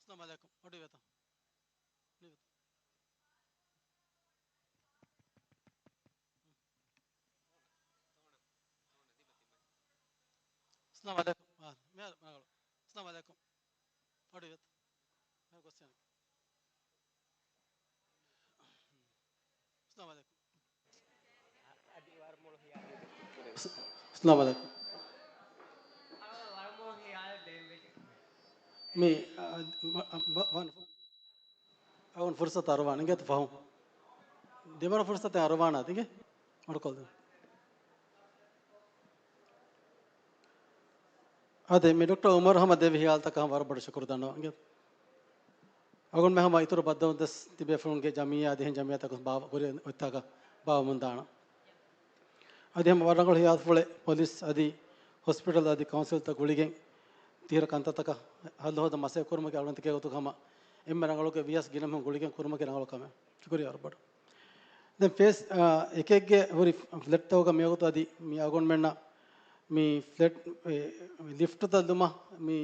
އައްސަލާމު ޢަލައިކުމް. އަޑު އިވޭތަ. ނިވޭތަ. އައްސަލާމު ޢަލައިކުމް. އާ، މިހާރު މަގަޅު. އައްސަލާމު ޢަލައިކުމް. އަޑު އިވޭތަ. މިހާރު ގޮސް ޔާނެ. އައްސަލާމު ޢަލައިކުމް. އައްސަލާމު ޢަލައިކުމް. މި، އަ، މަ-، މަ-، މަ-، އަޅުގަނޑު ފުރުސަތު އަރުވާނެ އިނގޭތަ ފަހުން. ދެވަނަ ފުރުސަތެއް އަރުވާނާ ތިގެ. މަޑުކޮށްލަ. އާދެ، މި ޑޮކްޓަރ އުމަރު ހަމަ ދެވި ހިޔާލުތަކަށް ވަރަށް ބޮޑަށް ޝުކުރު ދަންނަވަން. އަޅުގަނޑުމެން ހަމަ އިތުރު ބައްދަލުވުން ދެސް ތިބޭފުޅުންގެ ޖަމިއްޔާ އަދި އެހެން ޖަމިއްޔާތަކުން ބާ-، ކުރި އޮތްތާކަށް ބާވަމުން ދާނަން. އަދި ހަމަ ވަރަށް ރަނގަޅު ހިޔާލުފުޅެއް ޕޮލިސް އަދި ހޮސްޕިޓަލް އަދި ކައުންސިލްތައް ގުޅިގެން ތިހިރަ ކަންތައްތަކަށް ހައްލު ހޯދަން މަސައްކަތް ކުރުމުގެ އަޅުގަނޑު ތިކެ ގޮތުގަ ހަމަ އެންމެ ރަނގަޅުގެ ވިޔަސް ގިނަ މީހުން ގުޅިގެން ކުރުމުގެ ރަނގަޅު ކަމެއް. ޝުކުރިއްޔާ ވަރަށް ބޮޑަށް. ދެން ފޭސް، އާ، އެކެއްގެ ހުރި ފްލެޓްތަކުގަ މިވަގުތު އަދި މި އަޅުގަނޑުމެންނަށް މި ފްލެޓް، އެ، ލިފްޓްތައް ލުމަށް މި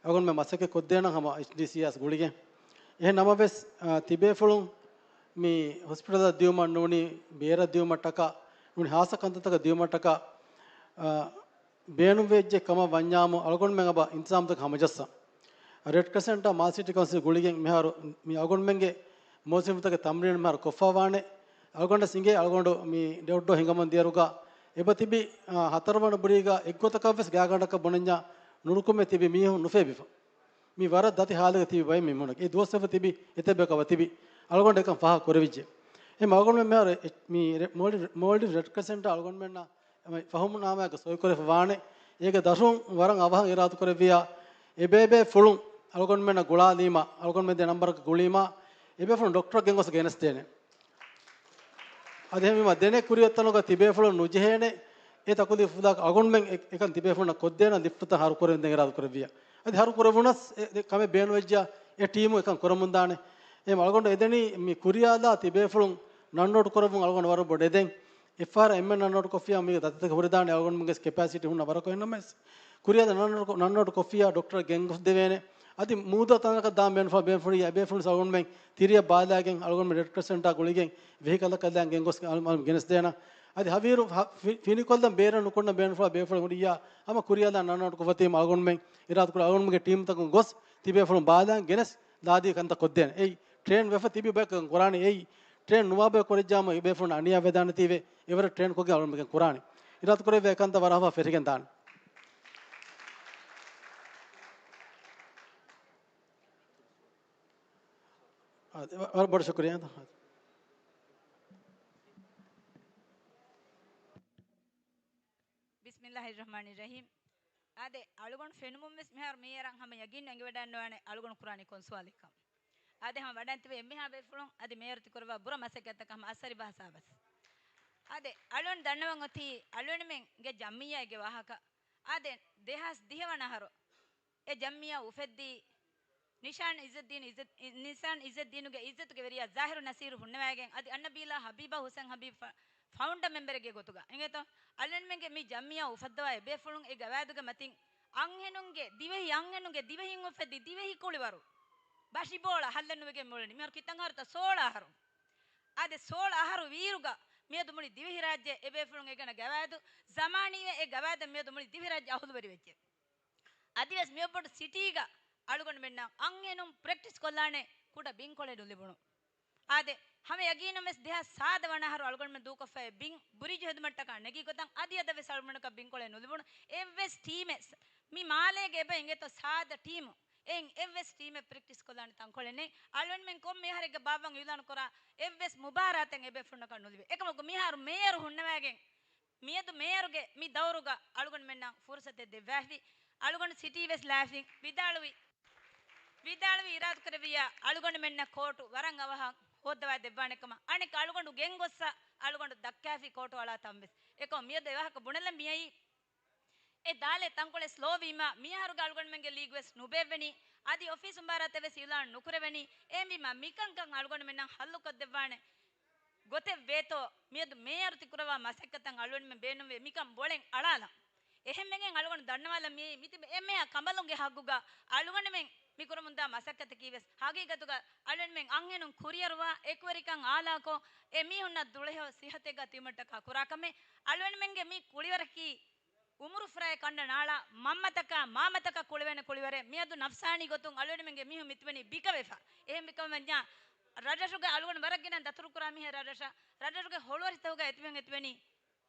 އަޅުގަނޑުމެން މަސައްކަތް ކޮށްދޭނަން ހަމަ އެޗްޑީސީއާ ގުޅިގެން. އެހެން ނަމަވެސް، އާ، ތިބޭފުޅުން މި ހޮސްޕިޓަލަށް ދިޔުމަށް ނޫނީ، ބޭރަށް ދިޔުމަށްޓަކާ ނޫނީ، ހާއްސަ ކަންތައްތަކަށް ދިޔުމަށްޓަކާ، އާ، ބޭނުންވެއްޖެ ކަމަށް ވަންޏާމު އަޅުގަނޑުމެން އެބަ އިންތިޒާމްތަކަށް ހަމަޖައްސަން. ރެޑް ކްރެސެންޓާ މާލެ ސިޓީ ކައުންސިލް ގުޅިގެން މިހާރު މި އަޅުގަނޑުމެންގެ މުވައްޒަފުންތަކެއް ތަމްރީނު މިހާރު ކޮށްފަވާނެ. އަޅުގަނޑަށް އިނގޭ އަޅުގަނޑު މި ޑޮއްޑޯ ހިނގަމުން ދިޔަރުގަ އެބަ ތިބި، އާ، ހަތަރުވަނަ ބުރީގަ އެއްގޮތަކަށްވެސް ގާގަނޑަކަށް ބުނަންޏާ ނުރުކުމެ ތިބި މީހުން ނުފޭބިފަ. މި ވަރަށް ދަތި ހާލެއްގަ ތިބި ބައެއް މީހުންނަކީ. އެ ދުވަސް އެބަ ތިބި އެތައް ބަޔަކަށް އެބަ ތިބި. އަޅުގަނޑު އެކަން ފާހަގަ ކުރެވިއްޖެ. އެހެން އަޅުގަނޑުމެން މިހާރު އެ، މި ރެ-، މޯލްޑިވް، މޯލްޑިވް ރެޑް ކްރެސެންޓާ އަޅުގަނޑުމެންނަށް ފަހުމްނާމާއެއް ސޮއިކުރެފަ ވާނެ. އޭގެ ދަށުން ވަރަށް އަވަހަށް އިރާދަ ކުރެއްވިޔާ، އެބޭބޭފުޅުން އަޅުގަނޑުމެންނަށް ގުޅާލީމާ، އަޅުގަނޑުމެން ދޭ ނަންބަރަކަށް ގުޅީމާ، އެބޭފުޅުން ޑޮކްޓަރަށް ގެންގޮސް ގެނެސްދޭނެ. އަދި އެހެންވީމާ ދެނެއް ކުރިއަށް ތަނުގަ ތިބޭފުޅުން ނުޖެހޭނެ. އެ ތަކުލީފު ފުދާކަށް އަޅުގަނޑުމެން އެ-، އެކަން ތިބޭފުޅުންނަށް ކޮށްދޭނަން ލިފްޓްތައް ހަރުކުރެވެން ދެން އިރާދަ ކުރެއްވިޔާ. އަދި ހަރު ކުރެވުނަސް އެ، އެ ކަމެއް ބޭނުންވެއްޖެޔާ، އެ ޓީމު އެކަން ކުރަމުންދާނެ. އެހެން އަޅުގަނޑު އެދެނީ މި ކުރިޔާލާ ތިބޭފުޅުން ނަންނޯޓު ކުރައްވުން އަޅުގަނޑު ވަރަށް ބޮޑަށް އެދެން. އެއްފަހަރަށް އެންމެން ނަންނޯޓު ކޮށްފިޔާ މީގެ ދަތިތަކެއް ހުރެދާނެ އަޅުގަނޑުމެންގެ ކެޕޭސިޓީ ހުންނަ ވަރަކަށް. އެހެންނަމަވެސް، ކުރިޔާލާ ނަންނޯޓު، ނަންނޯޓު ކޮށްފިޔާ ޑޮކްޓަރަށް ގެންގޮސްދެވޭނެ. އަދި މޫދަށް ތަނަކަށް ދާން ބޭނުންފަ ބޭނުންފުޅި އެބޭފުޅުން އަޅުގަނޑުމެން ތިރިއަށް ބާލާގެން އަޅުގަނޑުމެން ރެޑް ކްރެސެންޓާ ގުޅިގެން ވެހިކަލަކަށް ލާން ގެންގޮސް އަޅު-، އަޅު ގެނެސްދޭނަން. އަދި ހަވީރު ފި-، ފިނިކޮށްލަން ބޭރަށް ނުކުންނަ ބޭނުންފުޅާ ބޭފުޅެއް ހުރިއްޔާ، ހަމަ ކުރިޔާލާ ނަންނޯޓު ކޮށްފަ ތީމަ އަޅުގަނޑުމެން އިރާދަކުރާ އަޅުގަނޑުމެންގެ ޓީމްތަކުން ގޮސް ތިބޭފުޅުން ބާލާން ގެނެސް ލާދީ ކަންތައް ކޮށްދޭނެ. އެއީ ޓްރޭން ވެފަ ތިބި ބަޔަކަށް ކުރާނެ. އެއީ ޓްރޭން ނުވާ ބަޔަކު ކުރެއްޖާމަ އެ ބޭފުޅުން އަނިޔާ ވެދާނެތީވެ އެވަރަށް ޓްރޭން ކޮށްގެން އަޅުގަނޑުމެން ކުރާނެ. އިރާދަކުރެއްވިޔާ އެކަންތައް ވަރަށް ފަހަށް ފެށިގެން ދާނެ. އާ، ވަ-، ވަރަށް ބޮޑަށް ޝުކުރިއްޔާ. ބިސްމިއްލާހިއްރަޙްމާނިއްރަޙީމް. އާދެ، އަޅުގަނޑު ފެނުމުން ވެސް މިހާރު މީ އަރަން ހަމަ ޔަގީން އެނގިވަޑައިގަންނަވާނެ އަޅުގަނޑު ކުރާނީ ކޮން ސުވާލެއްކަން. އާދެ، ހަމަ ވަޑައިން ތިބި އެންމެހާ ބޭފުޅުން އަދި މޭޔަރު ތިކުރައްވާ ބުރަ މަސައްކަތްތަކަށް ހަމަ އައްސަރި ބަހަސާވަސް. އާދެ، އަޅުން ދަންނަވަން އޮތީ އަޅުންމެންގެ ޖަމްޢިއްޔާގެ ވާހަކަ. އާދެ، ދެހާސް ދިހަ ވަނަ އަހަރު އެ ޖަމްޢިއްޔާ އުފެއްދީ، ނިޝާން އިއްޒައްދީން، އިއްޒަތް-، ނިޝާން އިއްޒައްދީނުގެ އިއްޒަތުގެ ވެރިޔާ ޒާހިރު ނަސީރު ހުންނަވައިގެން، އަދި އަންނަބީލާ ހަބީބާ ހުސެން ހަބީބް ފަ-، ފައުންޑަ މެމްބަރެއްގެ ގޮތުގަ. އިނގޭތޯ؟ އަޅުންމެންގެ މި ޖަމްޢިއްޔާ އުފައްދަވާ އެބޭފުޅުން އެ ގަވާއިދުގެ މަތިން އަންހެނުންގެ ދިވެހި، އަންހެނުންގެ ދިވެހިން އުފެއްދި ދިވެހި ކުޅިވަރު ބަށިބޯޅަ ހައްލެއް ނުވެގެން މިއުޅެނީ. މިހާރު ކިތަން އަހަރުތަ؟ ސޯޅަ އަހަރު. އާދެ، ސޯޅަ އަހަރު ވީއިރުގަ މިއަދު މުޅި ދިވެހިރާއްޖެ އެބޭފުޅުން އެގަނަ ގަވާއިދު، ޒަމާނީވެ އެ ގަވާއިދަށް މިއަދު މުޅި ދިވެހިރާއްޖެ އަހުލުވެރިވެއްޖެ. އަދިވެސް މިއޮއްބޮޑު ސިޓީގަ އަޅުގަނޑުމެންނަށް އަންހެނުން ޕްރެކްޓިސް ކޮށްލާނެ ކުޑަ ބިންކޮޅެއް ނުލިބުނު. އާދެ، ހަމަ ޔަގީނުން ވެސް ދެހާސް ސާދަ ވަނަ އަހަރު އަޅުގަނޑުމެން ދޫކޮށްފައި ބިން ބުރިޖު ހެދުމަށްޓަކާ ނެގި ގޮތަށް އަދި އަދަށް ވެސް އަޅުގަނޑަކަށް ބިންކޮޅެއް ނުލިބުނު. އެއްވެސް ޓީމެއް މި މާލޭގެ އެބަ އިނގޭތޯ ސާދަ ޓީމު. އެއިން އެއްވެސް ޓީމެއް ޕްރެކްޓިސް ކޮށްލާނެ ތަންކޮޅެއް ނެތް. އަޅުގަނޑުމެން ކޮންމެ އަހަރެއްގެ ބާއްވަން އިއުލާނު ކުރާ އެއްވެސް މުބާރާތެއް އެބޭފުޅުންނަކަށް ނުލިބޭ. އެކަމަކު މިހާރު މޭޔަރު ހުންނަވައިގެން މިއަދު މޭޔަރުގެ މި ދައުރުގަ އަޅުގަނޑުމެންނަށް ފުރުސަތެއް ދެއްވާފި. އަޅުގަނޑު ސިޓީ ވެސް ލާފިން ވިދާޅުވި، ވިދާޅުވި އިރާދަކުރެއްވިއްޔާ އަޅުގަނޑުމެންނަށް ކޯޓު ވަރަށް އަވަހަށް ހޯއްދަވާ ދެއްވާނެ ކަމަށް. އަނެއްކާ އަޅުގަނޑު ގެންގޮއްސަ އަޅުގަނޑު ދައްކާފި ކޯޓު އަޅާ ތަން ވެސް. އެކަމަކު މިއަދު އެ ވާހަކަ ބުނެލަން މިއައީ އެ ދާލޭ ތަންކޮޅެއް ސްލޯ ވީމަ، މިއަހަރުގެ އަޅުގަނޑުމެންގެ ލީގް ވެސް ނުބޭއްވެނީ، އަދި އޮފީސް މުބާރާތެއް ވެސް އިއުލާން ނުކުރެވެނީ. އެހެންވީމަ، މިކަންކަން އަޅުގަނޑުމެންނަށް ހައްލުކޮށްދެއްވާނެ ގޮތެއް ވޭތޯ، މިއަދު މޭޔަރު ތިކުރައްވާ މަސައްކަތަށް އަޅުގަނޑުމެން ބޭނުންވޭ މިކަން ބޮޅެން އަޅާލަން. އެހެންވެގެން އަޅުގަނޑު ދަންނަވާލަން މިއީ މިތިބި އެންމެހާ ކަނބަލުންގެ ހައްގުގަ އަޅުގަނޑުމެން މިކުރަމުންދާ މަސައްކަތަކީ ވެސް ހަގީގަތުގަ އަޅުގަނޑުމެން އަންހެނުން ކުރިއަރުވާ، އެކުވެރިކަން އާލާކޮށް، އެ މީހުންނަށް ދުޅަހެޔޮ ސިއްހަތެއްގަ ތިބުމަށްޓަކާ ކުރާ ކަމެއް. އަޅުގަނޑުމެންގެ މި ކުޅިވަރަކީ އުމުރު ފުރާއެއް ކަނޑަ ނާޅާ، މަންމަތަކާ މާމަތަކަށް ކުޅެވޭނެ ކުޅިވަރެއް. މިއަދު ނަފްސާނީ ގޮތުން އަޅުގަނޑުމެންގެ މީހުން މިތިބެނީ ބިކަވެފަ. އެހެން ބިކަމަންޏާ ރަށްރަށުގެ އަޅުގަނޑު ވަރަށް ގިނަ ދަތުރުކުރާ މީހެއް ރަށްރަށަށް، ރަށްރަށުގެ ހޮޅުވަރިތަކުގަ އެތިބެން އެތިބެނީ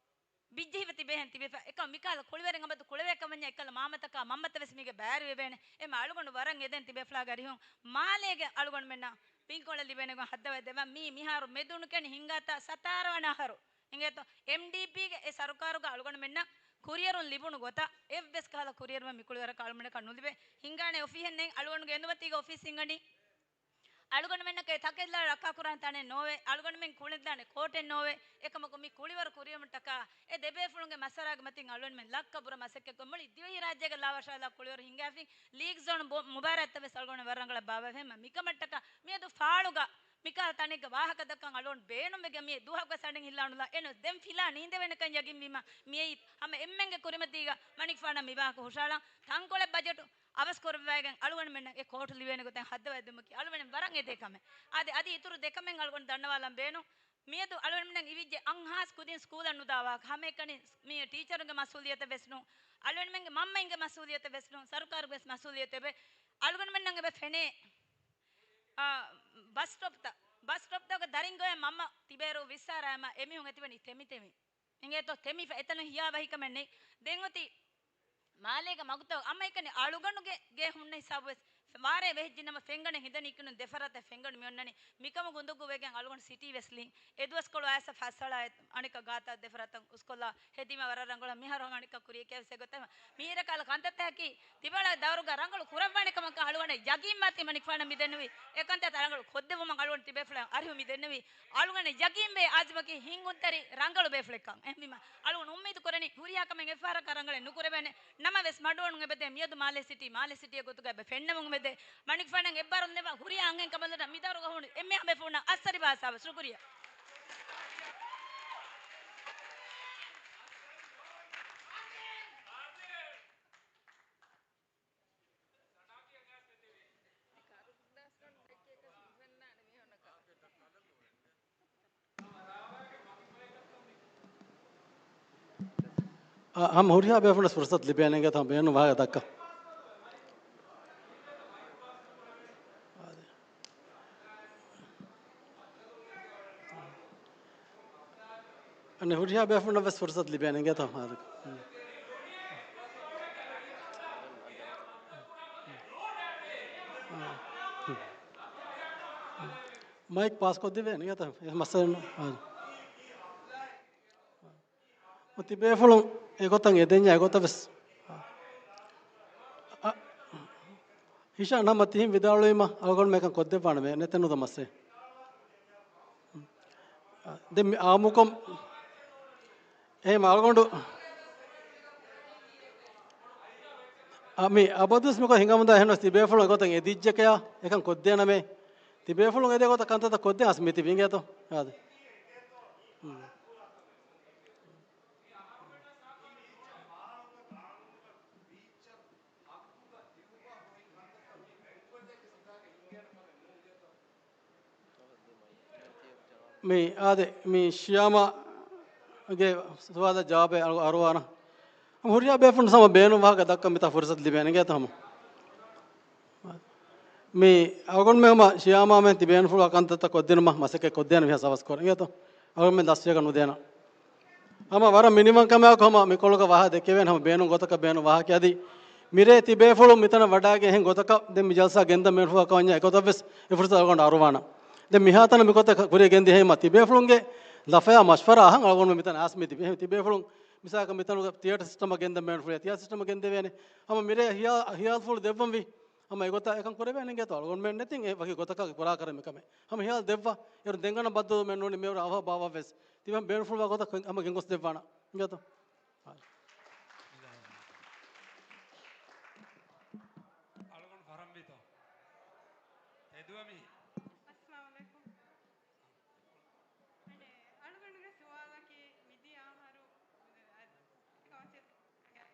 ބިއްޖެހިފަ ތިބޭހެން ތިބޭފަ. އެކަމަކު މިކަހަލަ ކުޅިވަރެއް އަބަދު ކުޅެވޭ ކަމަންޏާ އެކަހަލަ މާމަތަކާ މަންމަތައް ވެސް މީގެ ބައިވެރިވެވޭނެ. އެމަ އަޅުގަނޑު ވަރަށް އެދެން ތިބޭފުޅާގެ އަރިހުން މާލޭގެ އަޅުގަނޑުމެންނަށް ބިންކޮޅެއް ލިބޭނެ ގޮތް ހައްދަވައި ދެއްވަން. މީ މިހާރު މެދުނުކެނި ހިނގާތާ ސަތާރަ ވަނަ އަހަރު. އިނގޭތޯ، އެމްޑީޕީގެ އެ ސަރުކާރުގަ އަޅުގަނޑުމެންނަށް ކުރިއެރުން ލިބުނު ގޮތަށް އެއްވެސް ކަހަލަ ކުރިއެރުމެއް މި ކުޅިވަރަކަށް އަޅުގަނޑަކަށް ނުލިބޭ. ހިނގާނެ އޮފީހެއް ނެތް. އަޅުގަނޑުގެ އެނދުމަތީގަ އޮފީސް ހިނގަނީ. އަޅުގަނޑުމެންނަކަށް ތަކެއްލާ ރައްކާކުރާނެ ތަނެއް ނޯވޭ. އަޅުގަނޑުމެން ކުޅެދާނެ ކޯޓެއް ނޯވޭ. އެކަމަކު މި ކުޅިވަރު ކުރިއުމަށްޓަކާ އެ ދެބޭފުޅުންގެ މަސައްކަތްގެ މަތިން އަޅުގަނޑުމެން ލައްކަ ބުރަ މަސައްކަތްކޮށް މުޅި ދިވެހިރާއްޖޭގެ ލާވަށާލާ ކުޅިވަރު ހިނގާފިން. ލީގް ޒޯން ބޯ-، މުބާރާތްތައް ވެސް އަޅުގަނޑު ވަރަށް ރަނގަޅަށް ބާއްވައިފިން. މިކަމަށްޓަކާ މިއަދު ފާޅުގަ މިކަހަލަ ތަނެއްގަ ވާހަކަ ދައްކަން އަޅުގަނޑު ބޭނުންވެގެން މިއީ ދުވަހަކުވެސް އަޑެއް ހިއްލާނުލާ އެނު ދެން ފިލާ ނީނދެވޭނެކަން ޔަގީންވީމަ މިއީ ހަމަ އެންމެންގެ ކުރިމަތީގަ މަނިކުފާނަށް މި ވާހަކަ ހުށައަޅާ. ތަންކޮޅެއް ބަޖެޓު އަވަސް ކުރައްވައިގެން އަޅުގަނޑުމެންނަށް އެ ކޯޓު ލިބޭނެ ގޮތެއް ހައްދަވައިދެއްވުމަކީ އަޅުގަނޑުމެން ވަރަށް އެދޭ ކަމެއް. އާދެ، އަދި އިތުރު ދެ ކަމެއް އަޅުގަނޑު ދަންނަވާލަން ބޭނުން. މިއަދު އަޅުގަނޑުމެންނަށް އިވިއްޖެ އަށްހާސް ކުދިން ސްކޫލަށް ނުދާ ވާހަކަ. ހަމައެކަނި މި ޓީޗަރުންގެ މަސްއޫލިއްޔަތެއް ވެސް ނޫން. އަޅުގަނޑުމެންގެ މަންމައިންގެ މަސްއޫލިއްޔަތެއް ވެސް ނޫން. ސަރުކާރުގެ ވެސް މަސްއޫލިއްޔަތެއް ވޭ. އަޅުގަނޑުމެންނަށް އެބަ ފެނޭ، އާ، ބަސް ސްޓޮޕްތައް، ބަސް ސްޓޮޕްތަކުގެ ދަރިން ގޮވޭ މަންމަ ތިބޭރު ވިއްސާރާމަ އެމީހުން އެތިބެނީ ތެމި ތެމި. އިނގޭތޯ ތެމިފަ އެތަނުން ހިޔާ ބަހިކަމެއް ނެތް. ދެން އޮތީ މާލޭގެ މަގުތައް އަމައިކަނި އަޅުގަނޑުގެ ގެ ހުންނަ ހިސާބު ވެސް ވާރޭ ވެހިއްޖިނަމަ ފެންގަނޑެއް ހިނދަނީ ކިނުން ދެފަރާތަށް ފެންގަނޑު މިއޮންނަނީ. މިކަމުގެ އުނދަގޫ ވެގެން އަޅުގަނޑު ސިޓީ ވެސް ލިން. އެދުވަސްކޮޅު އައިސް ފަސްއަޅާ އަނެއްކާ ގާތަށް ދެފަރާތަށް އުސްކޮށްލާ ހެދީމަ ވަރަށް ރަނގަޅަށް މިހާރު އަނެއްކާ ކުރިޔަކޭ ވެސް އެގޮތަށް މީރަކާލަ ކަންތައްތަކަކީ ތިބަޅަ ދައުރުގަ ރަނގަޅު ކުރައްވާނެ ކަމަކަށް އަޅުގަނޑަށް ޔަގީންވާތީ މަނިކުފާނަށް މިދެންނެވީ. އެ ކަންތައް ރަނގަޅު ކޮށްދެއްވުމަށް އަޅުގަނޑު ތިބޭފުޅަށް އަރިހު މި ދެންނެވީ. އަޅުގަނޑަށް ޔަގީންވޭ އާޒިމަކީ ހިންގުންތެރި ރަނގަޅު ބޭފުޅެއްކަން. އެހެންވީމަ އަޅުގަނޑު އުއްމީދު ކުރަނީ ހުރިހާ ކަމެއް އެއްފަހަރަކަށް ރަނގަޅެއް ނުކުރެވޭނެ. ނަމަވެސް މަޑުއަޅުން އެބަދޭ މިއަދު މާލޭ ސިޓީ، މާލޭ ސިޓީއެއް ގޮތުގަ އެބަ ފެންނަމުން އެބަދޭ. މަނިކުފާނަށް އެއްބާރުލުން ދެއްވާ ހުރިހާ އަންހެން ކަނބަލުންނަށް މި ދައުރުގަ ހުންނަ އެންމެހާ ބޭފުޅުންނަށް އައްސަރި ބާސާވެ. ޝުކުރިއްޔާ. އާ، ހަމަ ހުރިހާ ބޭފުޅަށް ފުރުސަތު ލިބޭނެ އިނގޭތޯ ބޭނުން ވާހަކަ ދައްކަން. އަނެއް ހުރިހާ ބޭފުޅުންނަށް ވެސް ފުރުސަތު ލިބޭނެ އިނގޭތޯ. މައިކް ޕާސް ކޮށްދެވޭނެ އިނގޭތޯ. އެ މައްސަލަ ނޫން. އާ. ތިބޭފުޅުން އެގޮތަށް އެދެންޏާ އެގޮތަށް ވެސް. އަ، ހިޝާން ހަމަ ތިހިން ވިދާޅުވީމަ އަޅުގަނޑުމެން ކޮށްދެއްވާނަމޭ ނެތެއް ނުދަ މައްސަލަ. ދެން މި އާއްމުކޮށް އެހެން އަޅުގަނޑު އަ، މި އަބަދުވެސް މިކޮށް ހިނގަމުންދާ އެހެންވެސް ތިބޭފުޅުން އެގޮތަށް އެދިއްޖެކެޔާ އެކަން ކޮށްދޭނަމޭ. ތިބޭފުޅުން އެދޭ ގޮތަށް ކަންތައްތައް ކޮށްދޭން އަސް މިތިބީ އިނގޭތޯ. އާދެ. ހުން. މި އާދެ، މި ޝިޔާމާގެ ސުވާލަށް ޖަވާބެއް އަޅު-، އަރުވާނަ. ހަމަ ހުރިހާ ބޭފުޅުން ހަމަ ބޭނުން ވާހަކަ ދައްކަން މިތާ ފުރުސަތު ލިބޭނެ އިނގޭތަ ހަމަ. މި އަޅުގަނޑުމެން ހަމަ ޝިޔާމާމެން ތިބޭނުފުޅު ކަންތައްތައް ކޮށްދިނުމަށް މަސައްކަތް ކޮށްދޭނެ މިހާ ސަވަސް ކޮރަން އިނގޭތޯ. އަޅުގަނޑުމެން ދަސްވެގަ ނުދޭނަ. ހަމަ ވަރަށް މިނިވަންކަމާއެކު ހަމަ މިކޮޅުގަ ވާހަ ދެކެވޭނެ ހަމަ ބޭނުން ގޮތަކަށް ބޭނުން ވާހަކަ އަދި މިރޭ ތިބޭފުޅުން މިތަނަށް ވަޑާގެން އެހެން ގޮތަކަށް ދެން މި ޖަލްސާ ގެންދަން ބޭނުންފުޅު ކަމަށް އެގޮތަށްވެސް އެ ފުރުސަތު އަޅުގަނޑު އަރުވާނަ. ދެން މިހާތަނަށް މިގޮތަށް ކުރިޔަށް ގެންދިޔަ ހެމަ ތިބޭފުޅުންގެ ލަފަޔާ މަޝްވަރާ އަހަން އަޅުގަނޑު މިތަނަށް އައިސް މި ތިބޭ-، ތިބޭފުޅުން މިސާލަކަށް މިތަނުގަ ތިއޭޓަރ ސިސްޓަމަށް ގެންދަން ބޭނުންފުޅު ތިއޭޓަރ ސިސްޓަމަށް ގެންދެވޭނެ. ހަމަ މިރޭ ހިޔާ-، ހިޔާލުފުޅު ދެއްވަންވީ. ހަމަ އެގޮތަށް އެކަން ކުރެވޭނެ އިނގޭތޯ އަޅުގަނޑުމެން ނެތިން އެ ވަކި ގޮތަކަށް ކުރާކަށް މިކަމެއް. ހަމަ ހިޔާލު ދެއްވާ. އޭރު ދެންގަންނަ ބައްދަލުވުމެއް ނޫނީ މިއަށްވުރެ އަވަހަށް ބާއްވާވެސް. ތިމަން ބޭނުންފުޅުވާ ގޮތަށް ހަމަ ގެންގޮސް ދެއްވާނަ. އިނގޭތޯ؟ އަޅުގަނޑު ފަރަންވީތޯ؟ ތެދުވަމީ. އައްސަލާމު ޢަލައިކުމް. އަނެއް، އަޅުގަނޑުގެ ސުވާލަކީ މިދިޔަ އަހަރު ކައުންސިލް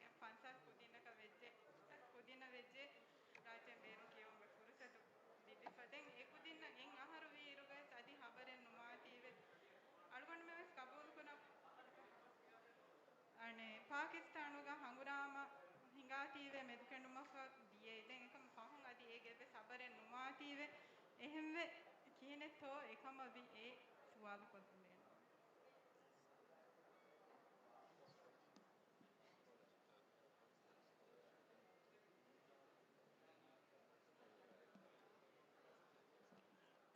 ގެ ފަންސާސް ކުދިންނަކަށް ވެއްޖެ، ކުދިންނަށް ވެއްޖެ ރާއްޖޭން ބޭނުން ކިޔެވުމުގެ ފުރުސަތު ލިބިފަ. ދެން އެ ކުދިންނަށް އެއް އަހަރު ވީއިރުގަސް އަދި ހަބަރެއް ނުވާތީވެ. އަޅުގަނޑުމެން ވެސް ޤަބޫލުކުރަން. އަނެއް، ޕާކިސްތާނުގަ ހަނގުރާމަ ހިނގާތީވެ މެދުކެނޑުމަކަށް ދިޔައީ. ދެން އެކަމަ ފަހުން އަދި އޭގެ އެއްވެސް ހަބަރެއް ނުވާތީވެ. އެހެންވެ ކިހިނެއްތޯ އެކަމަށް ވީ އެ ސުވާލު ކޮށްދެން ބޭނުން.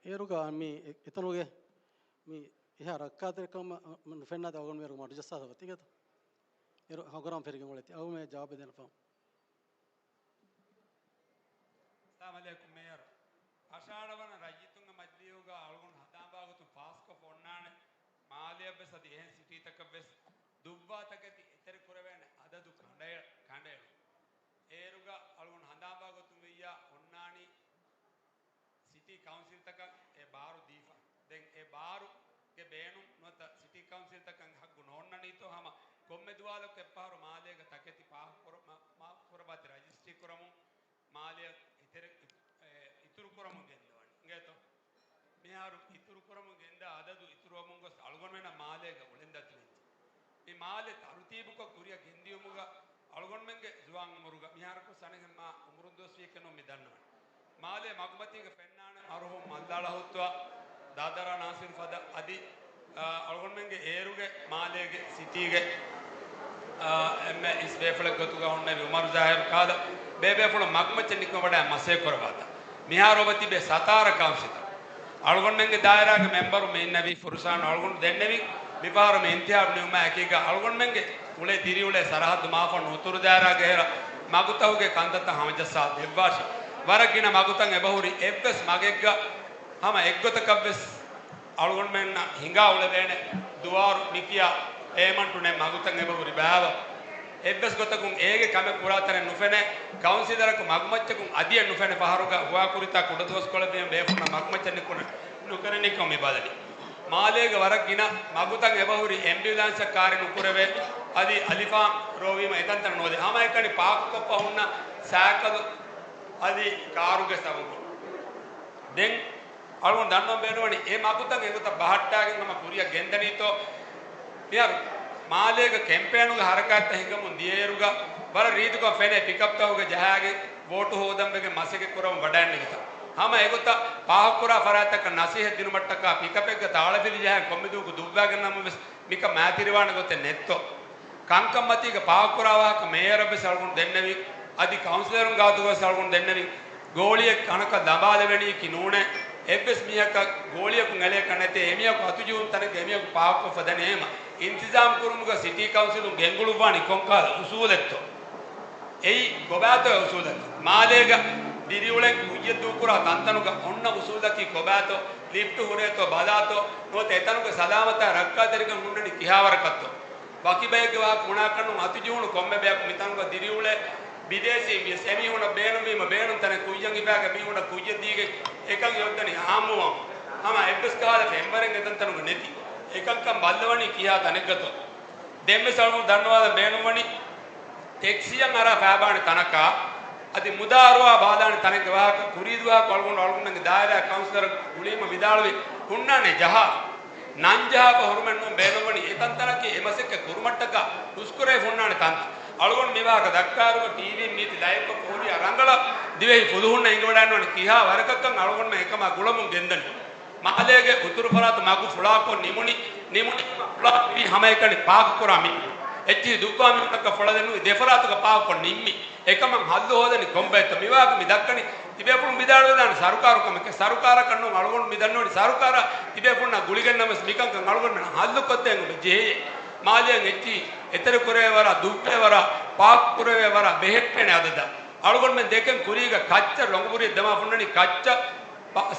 އޭރުގަ މި އެ-، އެތަނުގެ މި އެހާ ރައްކާތެރިކަމަށް ނުފެންނާތީ އަޅުގަނޑު މޭރު މަޑުޖައްސާފަ ތިގަތު. އޭރު ހަނގުރާމަ ފެށިގެން އުޅެތި. އަޅުގަނޑު މޭ ޖަވާބެއް ދޭނަފަ. އައްސަލާމު ޢަލައިކުމް މޭޔަރު. އަށާޅަވަނަ ރައްޔިތުންގެ މަޖިލީހުގަ އަޅުގަނޑު ހަނދާންވާގޮތުން ފާސްކޮށްފަ އޮންނާނެ. މާލެއަށްވެސް އަދި އެހެން ސިޓީތަކަށްވެސް ދުއްވާ ތަކެތި އެތެރެކުރެވޭނެ އަދަދު ކަނޑައެ-، ކަނޑައެޅުން. އޭރުގަ އަޅުގަނޑު ހަނދާންވާ ގޮތުން ވިއްޔާ އޮންނާނީ ސިޓީ ކައުންސިލްތަކަށް އެ ބާރު ދީފަ. ދެން އެ ބާރުގެ ބޭނުން ނުވަތަ ސިޓީ ކައުންސިލްތަކަށް ހައްގު ނޯންނަނީތޯ ހަމަ ކޮންމެ ދުވާލަކު އެއްފަހަރު މާލޭގަ ތަކެތި ފާހަގަކުރ-، މާ-، މާފުކުރައްވާތި ރަޖިސްޓްރީ ކުރަމުން މާލެއަށް އިތުރު-، އެ، އިތުރުކުރަމުން ގެންދަވަނީ. އިނގޭތޯ؟ މިހާރު އިތުރުކުރަމުން ގެންދާ އަދަދު އިތުރުވަމުން ގޮސް އަޅުގަނޑުމެންނަށް މާލޭގަ އުޅެންދަތިވެއްޖެ. މި މާލެ ތަރުތީބުކޮށް ކުރިއަށް ގެންދިޔުމުގަ އަޅުގަނޑުމެންގެ ޒުވާން އުމުރުގަ މިހާރަކު ސަނެހެން މާ އުމުރުން ދުވަސްވީކެއް ނޫން މި ދަންނަވަނީ. މާލޭ މަގުމަތީގަ ފެންނާނެ މަރުހޫމް މައްލާޅަ ހުއްތުވާ ދާދަރާ ނާސިރު ފަދަ އަދި، އާ، އަޅުގަނޑުމެންގެ އޭރުގެ މާލޭގެ ސިޓީގެ، އާ، އެންމެ އިސް ބޭފުޅެއް ގޮތުގަ ހުންނެވި އުމަރު ޒާހިރު ކާލަ ބޭބޭފުޅުން މަގުމައްޗަށް ނިކުމެ ވަޑައި މަސޭ ކުރައްވާތާ. މިހާރު އޮބަ ތިބޭ ސަތާރަ ކައުންސިލަށް. އަޅުގަނޑުމެންގެ ދާއިރާގެ މެމްބަރު މި އިންނެވި ފުރުސާން އަޅުގަނޑު ދެންނެވި މިފަހަރު މި އިންތިހާބު ނިމުމާ އެކީގަ އަޅުގަނޑުމެންގެ އުޅޭ ދިރިއުޅޭ ސަރަހައްދު މާފަށް ނުއުތުރު ދާއިރާގެ ހެރަ މަގުތަކުގެ ކަންތައްތައް ހަމަޖައްސާ ދެއްވާށި. ވަރަށް ގިނަ މަގުތައް އެބަހުރި އެއްވެސް މަގެއްގަ ހަމަ އެއްގޮތަކަށްވެސް އަޅުގަނޑުމެންނަށް ހިނގާ އުޅެވޭނެ ދުވާރު މިކިޔާ ޕޭމަންޓު ނެތް މަގުތައް އެބަހުރި ބާވަ. އެއްވެސް ގޮތަކުން އޭގެ ކަމެއް ކުރާތަނެއް ނުފެނޭ. ކައުންސިލަރަކު މަގުމައްޗަކުން އަދިއެއް ނުފެނޭ ފަހަރުގަ ހުވާކުރިތާ ކުޑަދުވަސްކޮޅެއްވީމަ ބޭފުޅުންނަށް މަގުމައްޗަށް ނިކުނެ ނުކުރެނީކަމަށް މި ބަލަނީ. މާލޭގަ ވަރަށް ގިނަ މަގުތައް އެބަހުރި އެމްބިއުލާންސަށް ކާރި ނުކުރެވޭ. އަދި އަލިފާން ރޯވީމަ އެތަންތަނަށް ނުވަދޭ. ހަމައެކަނި ޕާކުކޮށްފަ ހުންނަ ސައިކަލު އަދި ކާރުގެ ސަބަބުން. ދެން އަޅުގަނޑު ދަންނަވަން ބޭނުންވަނީ އެ މަގުތައް އެގޮތަށް ބަހައްޓާގެން ހަމަ ކުރިއަށް ގެންދަނީތޯ. މިހާރު މާލޭގަ ކެމްޕޭނުގެ ހަރަކާތްތައް ހިނގަމުން ދިޔައިރުގަ ވަރަށް ރީތިކޮށް ފެނޭ ޕިކަޕްތަކުގެ ޖަހާގެން ވޯޓު ހޯދަން ވެގެން މަސައްކަތް ކުރަމުން ވަޑައިންނެވިތާ. ހަމަ އެގޮތަށް ފާހަގަކުރާ ފަރާތްތަކަށް ނަސީހަތް ދިނުމަށްޓަކާ ޕިކަޕެއްގަ ތާޅަފިލި ޖަހާ ކޮންމެ ދުވަހަކު ދުއްވާގެން ނަމަވެސް މިކަން މާތިރިވާނެ ގޮތެއް ނެތްތޯ. ކަންކަންމަތީގަ ފާހަގަކުރާ ވާހަކަ މޭޔަރަށްވެސް އަޅުގަނޑު ދެންނެވި، އަދި ކައުންސިލަރުން ގާތުގަވެސް އަޅުގަނޑު ދެންނެވި، ގޯޅިއެއް ކަނަކަށް ލަނބާލެވެނީކީ ނޫނޭ، އެއްވެސް މީހަކަށް ގޯޅިއަކުން އެޅޭކަށް ނެތޭ، އެމީހަކު އަތުޖެހުނު ތަނެއްގަ އެމީހަކު ފާހަގަކޮށްފަ ދަނީ އެހެމަ. އިންތިޒާމް ކުރުމުގަ ސިޓީ ކައުންސިލުން ގެންގުޅުއްވާނީ ކޮންކަހަލަ އުސޫލެއްތޯ؟ އެއީ ކޮބާތޯ އުސޫލަކީ؟ މާލޭގަ ދިރިއުޅެން ކުއްޔަށް ދޫކުރާ ތަންތަނުގަ އޮންނަ އުސޫލަކީ ކޮބާތޯ؟ ލިފްޓު ހުރޭތޯ ބަލާތޯ؟ ނުވަތަ އެތަނުގެ ސަލާމަތާ ރައްކާތެރިކަން ހުންނަނީ ކިހާވަރަކަށްތޯ؟ ވަކި ބައެއްގެ ވާހަކަ ބުނާކަށްނު އަތުޖޫނު ކޮންމެ ބަޔަކު މިތަނުގަ ދިރިއުޅޭ ބިދޭސީން ވިޔަސް އެމީހުނަށް ބޭނުންވީމަ ބޭނުން ތަނެއް ކުއްޔަށް ހިފާގެ މީހުންނަށް ކުއްޔަށް ދީގެން އެކަން އެއޮތްދަނީ އާއްމުވަމުން. ހަމަ އެއްވެސް ކަހަލަ ފެންވަރެއް އެތަންތަނުގަ ނެތި. އެކަންކަން ބައްލަވަނީ ކިހާ ތަނެއްގަތޯ. ދެންވެސް އަޅުގަނޑު ދަންނަވާލަން ބޭނުންވަނީ ޓެކްސީއަށް އަރާ ފައިބާނެ ތަނަކާ އަދި މުދާ އަރުވާ ބާލާނެ ތަނެއްގެ ވާހަކަ ކުރީ ދުވަހަކު އަޅުގަނޑު އަޅުގަނޑުމެންގެ ދާއިރާ ކައުންސިލަރ ގުޅީމަ ވިދާޅުވި ހުންނާނެ ޖަހާ ނަން ޖަހާފަ ހުރުމެއް ނޫން ބޭނުންވަނީ އެތަންތަނަކީ އެ މަސައްކަތް ކުރުމަށްޓަކާ ހުސްކުރެވި ހުންނާނެ ތަންތަން. އަޅުގަނޑު މިވާހަކަ ދައްކާއިރުގަ ޓީވީން މީތި ލައިވްކޮށް ހުރިހާ ރަނގަޅަށް ދިވެހި ފުލުހުންނަށް އެނގިވަޑައިގަންނަވަނީ ކިހާ ވަރަކަށްކަން އަޅުގަނޑުމެން އެކަމާ ގުޅަމުން ގެންދަނީ. މާލޭގެ އުތުރު ފަރާތު މަގު ފުޅާކޮށް ނިމުނީ، ނިމުނީމަ ފުޅާ ހަމައެކަނި ޕާކުކުރާ މީހުން. އެއްޗިހި ދުއްވާ މީހުންނަކަށް ފޮޅަދެނުނީ ދެފަރާތުގަ ޕާކުކޮށް ނިންމީ. އެކަމަށް ހައްލު ހޯދަނީ ކޮންބައެއްތޯ؟ މިވާހަކަ މި ދައްކަނީ ތިބޭފުޅުން ވިދާޅުވެދާނެ ސަރުކާރު ކަމެކޭ. ސަރުކާރަކަށް ނޫން އަޅުގަނޑު މި ދަންނަވަނީ ސަރުކާރާ ތިބޭފުޅުންނާ ގުޅިގެންނަމަވެސް މިކަންކަން އަޅުގަނޑުމެންނަށް ހައްލުކޮށްދޭން އެބަ ޖެހޭ. މާލެއަށް އެއްޗިހި އެތެރެކުރެވޭ ވަރާ، ދުއްވޭ ވަރާ، ޕާކުކުރެވޭ ވަރާ ބެހެއްޓޭނެ އަދަދަށް. އަޅުގަނޑުމެން ދެކެން ކުރީގަ ކައްޗަށް ރޮނގުބުރިއެއް ދަމާ ފުންނަނީ ކައްޗަށް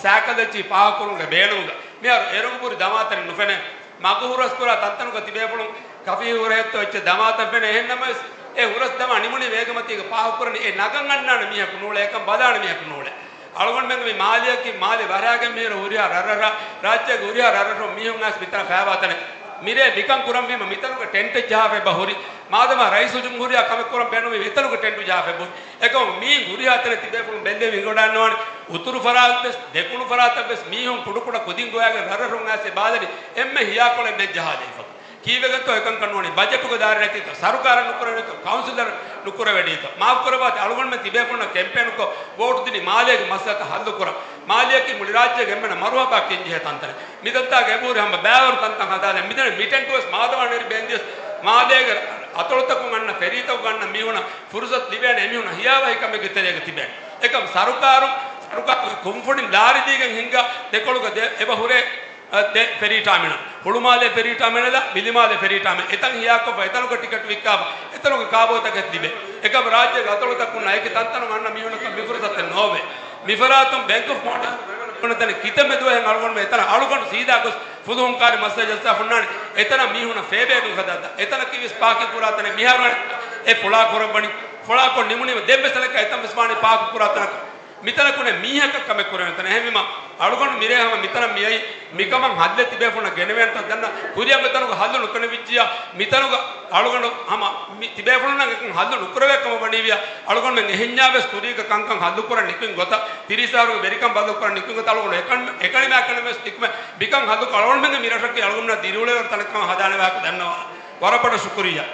ސައިކަލް އެއްޗިހި ޕާކުކުރުމުގެ ބޭނުމުގަ. މިހާރު އެރޮނގުބުރި ދަމާތަނެއް ނުފެނޭ. މަގު ހުރަސްކުރާ ތަންތަނުގަ ތިބޭފުޅުން ކަފީ ހުރަހެއްތޯ އެއްޗެއް ދަމާތަން ފެނޭ. އެހެންނަމަވެސް، އެ ހުރަސް ދަމާ ނިމުނީ ވޭގަމަތީގަ ޕާކުކުރަނީ އެ ނަގަން އަންނާނެ މީހަކު ނޫޅޭ، އެކަން ބަލާނެ މީހަކު ނޫޅޭ. އަޅުގަނޑުމެންގެ މި މާލެއަކީ މާލެ ވަރައިގެން މިހިރަ ހުރިހާ ރަށްރަށްރަށް، ރާއްޖޭގެ ހުރިހާ ރަށްރަށްރަށް މީހުން އައިސް މިތަނަށް ފައިބާތަނެއް. މިރޭ މިކަން ކުރަންވީމަ މިތަނުގަ ޓެންޓެއް ޖަހާފަ އެބަ ހުރި. މާދަމާ ރައީސުލްޖުމްހޫރިއްޔާ ކަމެއް ކުރަން ބޭނުމީ މިތަނުގަ ޓެންޓު ޖަހާފަ އެބަ ހުރި. އެކަމު މީން ހުރިހާ ތަނެއް ތިބޭފުޅުން ބެއްލެވި އެނގިވަޑައިގަންނަވާނެ. އުތުރު ފަރާތްވެސް، ދެކުނު ފަރާތަށްވެސް މީހުން ކުޑަކުޑަ ކުދިން ގޮވައިގެން ރަށްރަށުން އައިސް ބާލަނީ އެންމެ ހިޔާކޮޅެއް ނެތް ޖަހާލައިފަ. ކީއްވެގެންތޯ އެކަންކަން ނޫނީ؟ ބަޖެޓުގެ ދާއިރާ ނެތީތޯ؟ ސަރުކާރަށް ނުކުރެވޭތޯ؟ ކައުންސިލަރަށް ނުކުރެވޭނީތޯ؟ މާފްކުރައްވާތި، އަޅުގަނޑުމެން ތިބޭފުޅުންނަށް ކެމްޕޭނުކޮށް ވޯޓު ދިނީ މާލޭގެ މައްސަލަތައް ހައްލުކުރަން. މާލެއަކީ މުޅި ރާއްޖޭގެ އެންމެނަށް މަރުހަބާ ކިޔަންޖެހޭ ތަންތަނެއް. މިތަންތާގަ އެބަހުރި ހަމަ ބައިވަރު ތަންތަން ހަދާލަން. މިތަނަށް މި ޓެންޓުވެސް މާދަމާ ނެރި ބޭންދިޔަސް މާލޭގެ އަތޮޅުތަކުން އަންނަ ފެރީތަކުގަ އަންނަ މީހުނަށް ފުރުސަތު ލިބޭނެ އެމީހުނަށް ހިޔާވަހިކަމެއްގެ ތެރޭގަ ތިބޭނެ. އެކަމް ސަރުކާރުން، ސަރުކާރުގެ ކުންފުނިން ލާރިދީގެން ހިންގާ ދެކޮޅުގަ ދެ، އެބަ ހުރޭ، އަ، ދެ ފެރީ ޓާމިނަލް. ހުޅުމާލޭ ފެރީ ޓާމިނަލާ، ބިލިމާލޭ ފެރީ ޓާމިނަލް. އެތަން ހިޔާކޮށްފަ އެތަނުގަ ޓިކެޓް ވިއްކާފަ އެތަނުގެ ކާބޯތަކެއް ލިބޭ. އެކަމް ރާއްޖޭގެ އަތޮޅުތަކުންނާ އެކި ތަންތަނުން އަންނަ މީހުނަކަށް މި ފުރުސަތެއް ނޯވޭ. މިފަރާތުން ބޭންކް އޮފް މޯލްޑިވްސް ތަނެއް ކިތަންމެ ދުވަހެއް އަޅުގަނޑުމެން އެތަނަށް އަޅުގަނޑު ސީދާ ގޮސް ފުލުހުން ކާރި މައްސަލަ ޖައްސާ ހުންނާނެ. އެތަނަށް މީހުނަށް ފޭބޭގުން ހަދާތާ. އެތަނަކީ ވެސް ޕާކިން ކުރާ ތަނެއް. މިހާރު އެ ފުޅާ ކުރަންވަނީ. ފުޅާކޮށް ނިމުނީމަ ދެން ވެސް އަނެއްކާ އެތަން ވެސް ވާނީ ޕާކު ކުރާ ތަނަކަށް. މިތަނަކުން މީހަކަށް ކަމެއް ކުރެވޭނެ ތަނެއް. އެހެންވީމަ އަޅުގަނޑު މިރޭ ހަމަ މިތަނަށް މިއައީ މިކަމަށް ހައްލެއް ތިބޭފުޅުންނަށް ގެނެވޭނެތޯ. ދަންނަ ކުރިއަށް މިތަނުގަ ހައްލު ނުކުރެވިއްޖިއްޔާ މިތަނުގަ އަޅުގަނޑު ހަމަ މި ތިބޭފުޅުންނަށް އެކަން ހައްލު ނުކުރެވޭ ކަމަށް ވަނީވިއްޔާ އަޅުގަނޑުމެން އެހެންޏާ ވެސް ކުރީގަ ކަންކަން ހައްލުކުރަން ނިކުތް ގޮތަށް ތިރީސް އަހަރުގެ ވެރިކަން ބަދަލުކުރަން ނިކުތް ގޮތަށް އަޅުގަނޑު އެކަން، އެކަނި މާކަނި ވެސް ނިކުމެ މިކަން ހައްލުކޮށް އަޅުގަނޑުމެންގެ މި ރަށަކީ އަޅުގަނޑުމެންނަށް ދިރިއުޅޭވަރު ތަނެއް ކަމަށް ހަދާނެ ވާހަކަ ދަންނަވާ. ވަރަށް ބޮޑަށް ޝުކުރިއްޔާ.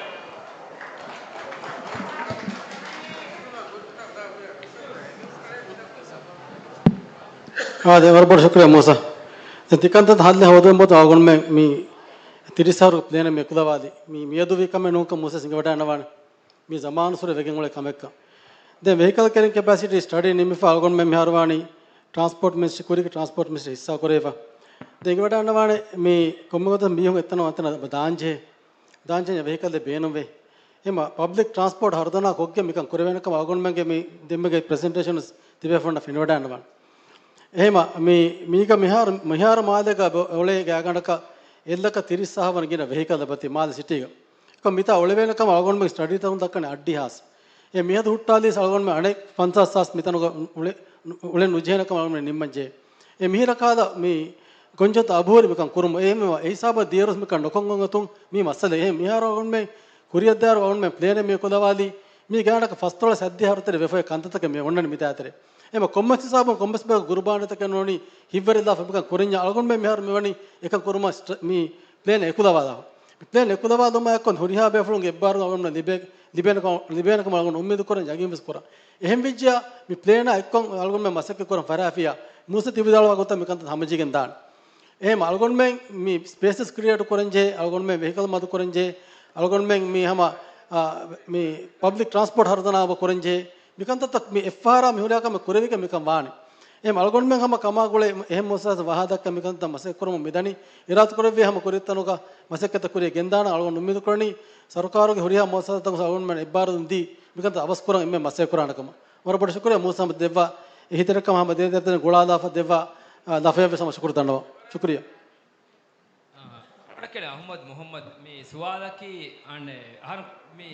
އާދެ، ވަރަށް ބޮޑަށް ޝުކުރިއްޔާ މޫސާ. ދެން ތިކަންތައް ހައްލެއް ހޯދުމަށް އަޅުގަނޑުމެން މި ތިރީސް އަހަރު ޕްލޭނެއް މި އެކުލަވާލީ. މި މިއަދު ވީ ކަމެއް ނޫންކަން މޫސާ އިނގިވަޑައިގަންނަވާނެ. މި ޒަމާނުއްސުރެ ވެގެން އުޅޭ ކަމެއްކަން. ދެން ވެހިކަލް ކެރިން ކެޕޭސިޓީ ސްޓަޑީ ނިމިފަ އަޅުގަނޑުމެން މިހާރު ވާނީ ޓްރާންސްޕޯޓް މިނިސްޓްރީ ކުރީގެ ޓްރާންސްޕޯޓް މިނިސްޓްރީ ހިއްސާ ކުރެވިފަ. ދެން އިނގިވަޑައިގަންނަވާނެ މި ކޮންމެ ގޮތަށް މީހުން އެތަނަށް އަންތަނަށް ދާންޖެހޭ. ދާންޖެހޭ ވެހިކަލެއް ބޭނުންވޭ. އެހެންވީމަ ޕަބްލިކް ޓްރާންސްޕޯޓް ހަރުދަނާ ކޮށްގެން މިކަން ކުރެވޭނެ ކަމަށް އަޅުގަނޑުމެންގެ މި ދެންމެގެ ޕްރެޒެންޓޭޝަން ތިބޭފުޅުންނަށް ފެނިވަޑައިގަންނަވާނެ. އެހެންވީމަ މި، މީގަ މިހާރު، މިހާރު މާލޭގަ އޮ-، އޮޅޭ ގާތްގަނޑަކަށް އެއްލައްކަ ތިރީސް އަހަރު ވަނަ ގިނަ ވެހިކަލް އެބަތި މާލެ ސިޓީގަ. އެކަމް މިތާ އުޅެވޭނެ ކަމަށް އަޅުގަނޑުމެން ސްޓަޑީތަކުން ދައްކަނީ އައްޑިހާސް. އެ މިއަދު ހުއްޓާލީސް އަޅުގަނޑުމެން އަނެއް ފަންސާސް ހާސް މިތަނުގަ އުޅެ-، އުޅެން ނުޖެހޭނެ ކަމަށް އަޅުގަނޑުމެން ނިންމަންޖެހޭ. އެ މިހިރަ ކާލަ މި ގޮންޖެހުންތައް އަބަހުރި މިކަން ކުރުމުން. އެހެންވީމަ އެ ހިސާބަށް ދިޔައިރުވެސް މިކަން ނުކޮށް އޮތުން މީ މައްސަލަ. އެހެން މިހާރު އަޅުގަނޑުމެން ކުރިއަށްދާއިރު އަޅުގަނޑުމެން ޕްލޭނެއް މި ކުލަވާލީ. މީ ގާތްގަނޑަކަށް ފަސްދޮޅަސް ހަތްދިހަ އަހަރު ތެރޭ ވެފައި ކަންތައްތަކެއް މި އޮންނަނީ މިތާތެރޭ. އެހެންވީމަ ކޮންމެސް ހިސާބުން ކޮންމެސް ބަޔަކު ގުރުބާނެތަކެއް ނޫނީ ހިތްވަރުލާފަ މިކަން ކުރަންޏާ އަޅުގަނޑުމެން މިހާރު މިވަނީ އެކަން ކުރުމަށް ސްޓް-، މި ޕްލޭން އެކުލަވާލާފަ. މި ޕްލޭން އެކުލަވާލުމާ އެއްކޮށް ހުރިހާ ބޭފުޅުންގެ އެއްބާރުލުން އަޅުގަނޑުމެން ލިބޭ-، ލިބޭނެ ކަމަށް، ލިބޭނެ ކަމަށް އަޅުގަނޑު އުއްމީދު ކުރަން ޔަގީން ވެސް ކުރަން. އެހެން ވެއްޖިއްޔާ މި ޕްލޭނާ އެއްކޮށް އަޅުގަނޑުމެން މަސައްކަތް ކުރަން ފަރާފިޔާ މޫސަ ތި ވިދާޅުވާ ގޮތަށް މިކަންތައް ހަމަޖެހިގެން ދާނެ. އެހެން އަޅުގަނޑުމެން މި ސްޕޭސަސް ކްރިއޭޓް ކުރަންޖެހޭ، އަޅުގަނޑުމެން ވެހިކަލް މަދު ކުރަންޖެހޭ، އަޅުގަނޑުމެން މި ހަމަ، އާ، މި ޕަބްލިކް ޓްރާންސްޕޯޓް ހަރުދަނާ އެބަ ކުރަންޖެހޭ. މިކަންތައްތައް މި އެއްފަހަރާ މި ހުރިހާ ކަމެއް ކުރެވިގެން މިކަން ވާނެ. އެހެން އަޅުގަނޑުމެން ހަމަ ކަމާ ގުޅޭ އެހެން މުއައްސަސާތައް ފަހާ ދައްކަން މިކަންތައް މަސައްކަތް ކުރަމުން މިދަނީ. އިރާދަ ކުރެއްވިޔާ ހަމަ ކުރިއަށް ތަނުގަ މަސައްކަތްތައް ކުރިއަށް ގެންދާނަން. އަޅުގަނޑު އުއްމީދު ކުރަނީ ސަރުކާރުގެ ހުރިހާ މުއައްސަސާތަކުން އަޅުގަނޑުމެން އެއްބާރުލުން ދީ މިކަންތައް އަވަސް ކުރަން އެންމެ މަސައްކަތް ކުރާނެ ކަމަށް. ވަރަށް ބޮޑަށް ޝުކުރިއްޔާ މޫސާ ހަމަ ދެއްވާ އެހީތެރިކަމަށް ހަމަ ދޭތެރެތެރެ ގުޅާލާފަ ދެއްވާ، އާ، ލަފަޔަށް ވެސް ހަމަ ޝުކުރު ދަންނަވަން. ޝުކުރިއްޔާ. އަކިލް އަޙްމަދު މުޙައްމަދު، މި ސުވާލަކީ އަނެއް އަހަރު މި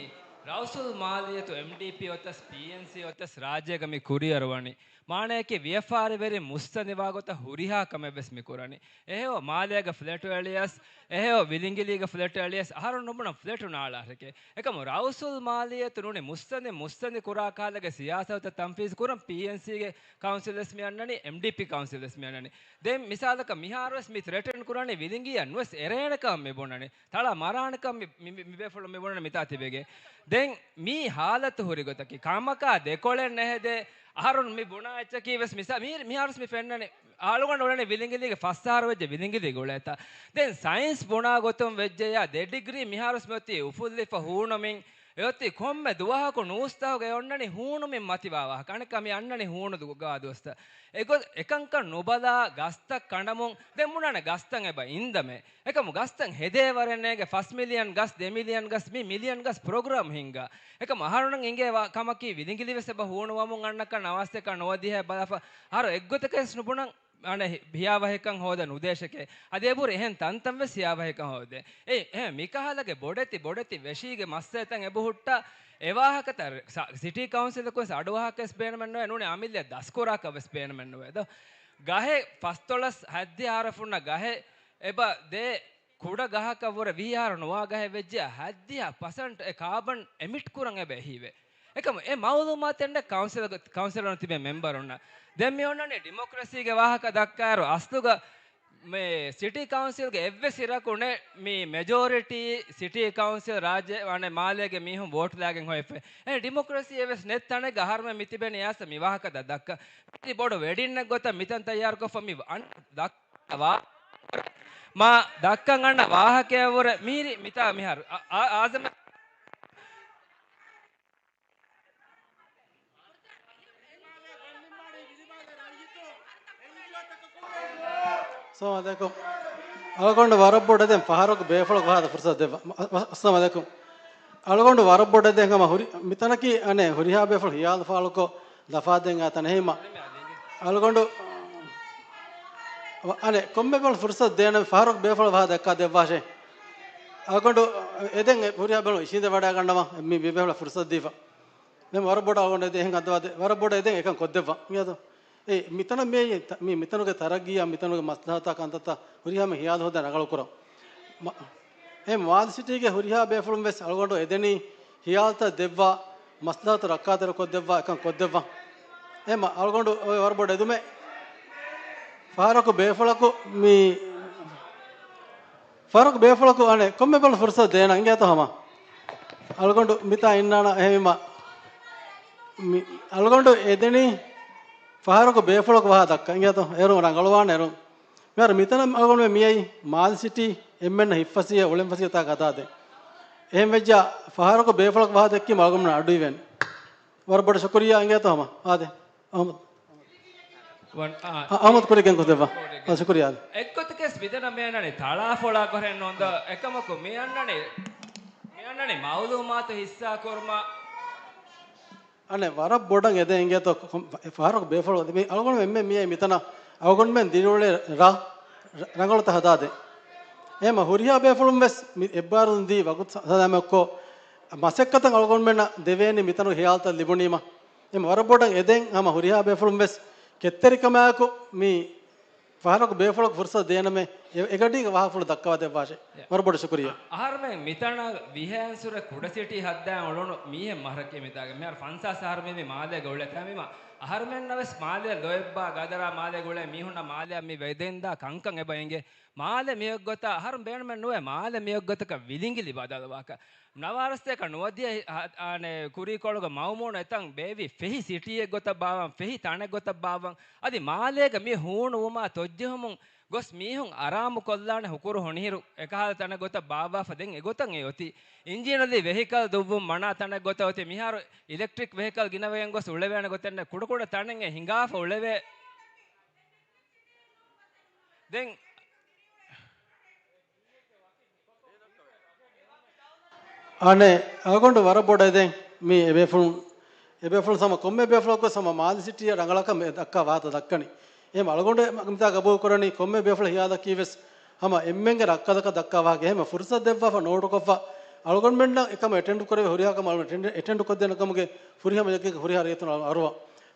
ރައުސުލް މާލިއްޔަތު އެމްޑީޕީ އޮތަސް ޕީއެންސީ އޮތަސް ރާއްޖޭގަ މި ކުރިއަރުވަނީ. މާނަޔަކީ ވިޔަފާރިވެރިން މުއްސަނދިވާ ގޮތަށް ހުރިހާ ކަމެއް ވެސް މި ކުރަނީ. އެހެޔޮ މާލޭގަ ފްލެޓު އެޅިޔަސް، އެހެޔޮ ވިލިނގިލީގަ ފްލެޓު އެޅިޔަސް އަހަރުން ނުބުނަން ފްލެޓު ނާޅާށެކޭ. އެކަމު ރައުސުލް މާލިއްޔަތު ނޫނީ މުއްސަނދި، މުއްސަނދި ކުރާ ކަހަލަގެ ސިޔާސަތުތައް ތަންފީޒު ކުރަން ޕީއެންސީގެ ކައުންސިލް ވެސް މި އަންނަނީ، އެމްޑީޕީ ކައުންސިލް ވެސް މި އަންނަނީ. ދެން މިސާލަކަށް މިހާރު ވެސް މި ތްރެޓެން ކުރަނީ ވިލިނގިއަށް ނުވެސް އެރޭނެ ކަމަށް މި ބުނަނީ. ތަޅާ މަރާނެ ކަމަށް މި، މި، މި، މި ބޭފުޅުން މި ބުނަނީ މިތާ ތިބެގެ. ދެން މީ ހާލަތު ހުރި ގޮތަކީ ކަމަކާ ދެކޮޅެއް ނެހެދޭ. އަހަރުން މި ބުނާ އެއްޗަކީ ވެސް މިސާ، މި، މިހާރުސް މި ފެންނަނީ. އަޅުގަނޑު އުޅެނީ ވިލިނގިލީގެ ފަސް އަހަރު ވެއްޖެ ވިލިނގިލީގަ އުޅޭތާ. ދެން ސައިންސް ބުނާ ގޮތުން ވެއްޖެޔާ ދެ ޑިގްރީ މިހާރުސް މި އޮތީ އުފުއްލިފަ ހޫނުމިން. އެއޮތީ ކޮންމެ ދުވަހަކު ނޫސްތަކުގަ އެ އޮންނަނީ ހޫނުމިން މަތިވާ ވާހަކަ. އަނެއްކާ މި އަންނަނީ ހޫނު ދު-، ގާ ދުވަސްތައް. އެގޮ-، އެކަންކަން ނުބަލާ ގަސްތައް ކަނޑަމުން ދެން ބުނާނެ ގަސްތައް އެބަ އިންދަމޭ. އެކަމު ގަސްތައް ހެދޭ ވަރެއް ނޭނގެ ފަސް މިލިއަން ގަސް، ދެ މިލިއަން ގަސް، މި މިލިއަން ގަސް ޕްރޮގްރާމް ހިންގާ. އެކަމު އަހަރުން އިނގޭ ވާ-، ކަމަކީ ވިލިނގިލި ވެސް އެބަ ހޫނުވަމުން އަންނަކަން ނަވާސްތޭކަ ނުވަދިހަ ބަލަފަ އަހަރު އެއްގޮތަކަށް ވެސް ނުބުނަން އަނެއް ހި-، ހިޔާވަހިކަން ހޯދަން އުދޭށެކޭ. އަދި އެބުރި އެހެން ތަންތަން ވެސް ހިޔާވަހިކަން ހޯދޭ. އެ، އެ، މިކަހަލަގެ ބޮޑެތި، ބޮޑެތި ވެށީގެ މައްސަލަތައް އެބަހުއްޓާ، އެ ވާހަކަތައް ސަ-، ސިޓީ ކައުންސިލަކުން ވެސް އަޑު ވާހަކަ ވެސް ބޭނުމެއް ނުވޭ، ނޫނީ އަމިއްލަ ދަސްކުރާކަށް ވެސް ބޭނުމެއް ނުވޭ ދޯ. ގަހެއް ފަސްދޮޅަސް ހަތްދިހަ އަހަރަށް ފުންނަ ގަހެއް އެބަ ދޭ ކުޑަ ގަހަކަށް ވުރެ ވިހި އަހަރު ނުވާ ގަހެއް ވެއްޖެ ހަތްދިހަ ޕަސެންޓް އެ ކާބަން އެމިޓް ކުރަން އެބަ އެހީވެ. އެކަމު އެ މައުލޫމާތެއް ނެތް ކައުންސިލަށް، ކައުންސިލަށް ތިބޭ މެމްބަރުންނަށް. ދެން މި އޮންނަނީ ޑިމޮކްރަސީގެ ވާހަކަ ދައްކާއިރު އަސްލުގަ މި ސިޓީ ކައުންސިލްގެ އެއްވެސް އިރަކު ނެތް މި މެޖޯރިޓީ ސިޓީ ކައުންސިލް ރާއްޖެ ވާނެ މާލޭގެ މީހުން ވޯޓް ލާގެން ހޮވެފަ. އެ ޑިމޮކްރަސީ އެއްވެސް ނެތް ތަނެއްގަ އަހަރުމެން މި ތިބެނީ އާސަ މި ވާހަކަ ދަ-، ދައްކަ. މި ބޮޑު ވެޑިންނެއް ގޮތަށް މިތަން ތައްޔާރުކޮށްފަ މި އަން ދައްކަ ވާ-، މާ ދައްކަން އަންނަ ވާހަކަޔަށް ވުރެ މީރި މިތާ މިހާރު އާ-، އާ-، އާޒަމެ އައްސަލާމު ޢަލައިކުމް. އަޅުގަނޑު ވަރަށް ބޮޑަށް ދެން ފަހަރަކު ބޭފުޅަކު ވާހަކަ ފުރުސަތު ދެއްވާ. މަ-، މަ-، އައްސަލާމު ޢަލައިކުމް. އަޅުގަނޑު ވަރަށް ބޮޑަށް ދެން ހަމަ ހުރި-، މިތަނަކީ އަނެއް ހުރިހާ ބޭފުޅު ހިޔާލު ފާޅުކޮށް ލަފާދޭން އާ ތަނެއް ހީމަ. އަޅުގަނޑު އަނެއް ކޮންމެ ބޭފުޅު ފުރުސަތު ދޭނަމޭ ފަހަރަކު ބޭފުޅަކު ވާހަކަ ދައްކާ ދެއްވާށޭ. އަޅުގަނޑު އެދެން ހުރިހާ ބޭފުޅު އިށީނދެވަޑައިގަންނަވާ މި ބޭފުޅަށް ފުރުސަތު ދީފަ. ދެން ވަރަށް ބޮޑަށް އަޅުގަނޑު އެދެން އެހެން ހަދާދޭ. ވަރަށް ބޮޑަށް އެދެން އެކަން ކޮށްދެއްވާ. އިނގޭތޯ؟ އެ މިތަނަށް މި، މި، މިތަނުގެ ތަރައްގީއާ، މިތަނުގެ މަސްލަހަތާ ކަންތައްތައް ހުރިހާ މި ހިޔާލު ހޯދަން ރަނގަޅު ކުރަން. މާލެ ސިޓީގެ ހުރިހާ ބޭފުޅުން ވެސް އަޅުގަނޑު އެދެނީ ހިޔާލުތައް ދެއްވާ، މަސްލަހަތު ރައްކާތެރި ކޮށްދެއްވާ، އެކަން ކޮށްދެއްވާ. އެ މަ-، އަޅުގަނޑު އޮތް ވަރަށް ބޮޑު އެދުމެއް. ފަހަރަކު ބޭފުޅަކު މި ފަހަރަކު ބޭފުޅަކު އަނެއް ކޮންމެ ބޭފުޅަކު ފުރުސަތު ދޭނަން އިނގޭތޯ ހަމަ. އަޅުގަނޑު މިތާ އިންނާނަން އެހެންވީމަ، މި އަޅުގަނޑު އެދެނީ ފަހަރަކު ބޭފުޅަކު ވާހަކަ ދައްކަން އިނގޭތޯ. އޭރު ރަނގަޅުވާނެ އޭރު. މިހާރު މިތަނަށް އަޅުގަނޑުމެން މިއައީ މާލެ ސިޓީ އެންމެންނަށް ހިތްފަސޭހަ އުޅެން ފަސޭހަ ތަކެއް ހަދާދޭން. އެހެން ވެއްޖާ ފަހަރަކު ބޭފުޅަކު ވާހަކަ ދެއްކީމަ އަޅުގަނޑުމެން އަޑު އިވޭނެ. ވަރަށް ބޮޑަށް ޝުކުރިއއްޔާ އިނގޭތޯ ހަމަ. އާދެ. އަހުމަދު. ވަން-، އާ، އަ-، އަހުމަދު ކުރިގެން ކޮށްދެއްވާ. އާ، ޝުކުރިއްޔާ. އެއްގޮތަކަސް މިތަނަށް މިއަންނަނީ ތަޅާފޮޅާ ކޮށެއް ނޫންދޯ. އެކަމަކު މިއަންނަނީ، މިއަންނަނީ މައުލޫމާތު ހިއްސާ ކުރުމަށް. އަނެއް ވަރަށް ބޮޑަށް އެދެން އިނގޭތޯ ކޮ-، ކޮ-، ފަހަރަކު ބޭފުޅު މި އަޅުގަނޑު އެންމެ މިއައީ މިތަނަށް އަޅުގަނޑުމެން ދިރިއުޅޭ ރަ-، ރަ-، ރަނގަޅުތައް ހަދާދޭން. އެހެމަ ހުރިހާ ބޭފުޅުން ވެސް މި އެއްބާރުލުން ދީ ވަގުތު ސަލާމަތްކޮށް، މަސައްކަތަށް އަޅުގަނޑުމެންނަށް ދެވޭނީ މިތަނުގެ ހިޔާލުތައް ލިބުނީމަ. އެމަ ވަރަށް ބޮޑަށް އެދެން ހަމަ ހުރިހާ ބޭފުޅުން ވެސް ކެތްތެރިކަމާއެކު މި ފަހަރަކު ބޭފުޅަކު ފުރުސަތު ދޭނަމޭ، އެ-، އެގަޑީގެ ވާހަކަފުޅު ދައްކަވާ ދެއްވާށޭ. ވަރަށް ބޮޑަށް ޝުކުރިއްޔާ. އަ-، އަހަރުމެން މިތަނަށް ވިހޭ އައްސުރެ ކުޑަސިޓީ ހައްދާން އުޅުނު މީހެއް މަހަރަކީ މިތާގަ. މިހާރު ފަންސާސް އަހަރު މީ މާލޭގަ އުޅޭ ތައިމީމަ އަހަރުމެންނަށް ވެސް މާލެއަށް ލޯތްބާ ގަދަރާ މާލޭގަ އުޅޭ މީހުންނަށް މާލެއަށް މި ވެދެންދާ ކަންކަން އެބަ އެނގޭ. މާލެ މިއޮތްގޮތަށް އަހަރުން ބޭނުމެއް ނުވޭ މާލެ މިއޮތްގޮތަކަށް ވިލިނގިލި ބަދަލުވާކަށް. ނަވާރަސްތޭކަ ނުވަދިހަ ހ-، އާނެ، ކުރީކޮޅުގަ މައުމޫނު އެތަން ބޭއްވި ފެހި ސިޓީއެއް ގޮތަށް ބާވަން، ފެހި ތަނެއް ގޮތަށް ބާވަން. އަދި މާލޭގަ މި ހޫނުވުމާ ތޮއްޖެހުމުން ގޮސް މީހުން އަރާމު ކޮށްލާނެ ހުކުރު ހޮނިހިރު އެކަހަލަ ތަނެއް ގޮތަށް ބާއްވާފަ ދެން އެގޮތަށް އެ އޮތީ. އިންޖީނަލީ ވެހިކަލް ދުއްވުން މަނާ ތަނެއް ގޮތަށް އޮތީ. މިހާރު އިލެކްޓްރިކް ވެހިކަލް ގިނަވެގެން ގޮސް އުޅެވޭނެ ގޮތެއް ނެތް. ކުޑަކުޑަ ތަނެއް އެ ހިނގާފަ އުޅެވޭ. ދެން އަނެއް އަޅުގަނޑު ވަރަށް ބޮޑަށް އެދެން މި އެބޭފުޅުން، އެބޭފުޅުން ސަމަ ކޮންމެ ބޭފުޅަކު ސަމަ މާލެ ސިޓީއަށް ރަނގަޅަކަށް މި ދައްކާ ވާހަކަ ދައްކަނީ. އެހެން އަޅުގަނޑު މިތާ ގަބޫލު ކުރަނީ ކޮންމެ ބޭފުޅެއް ހިޔާލަކީ ވެސް ހަމަ އެންމެންގެ ރައްކަލަކަށް ދައްކާ ވާހަކަ. އެހެން ފުރުސަތު ދެއްވާފަ ނޯޓުކޮށްފަ، އަޅުގަނޑުމެންނަށް އެކަމަށް އެޓެންޑް ކުރެވޭ ހުރިހާ ކަމެއް އަޅުގަނޑު އެޓެންޑް، އެޓެންޑް ކޮށްދޭނެ ކަމުގެ ހުރިހާ މަޖަކެއް ހުރިހާ ރައްޔިތުން އަރުވާ.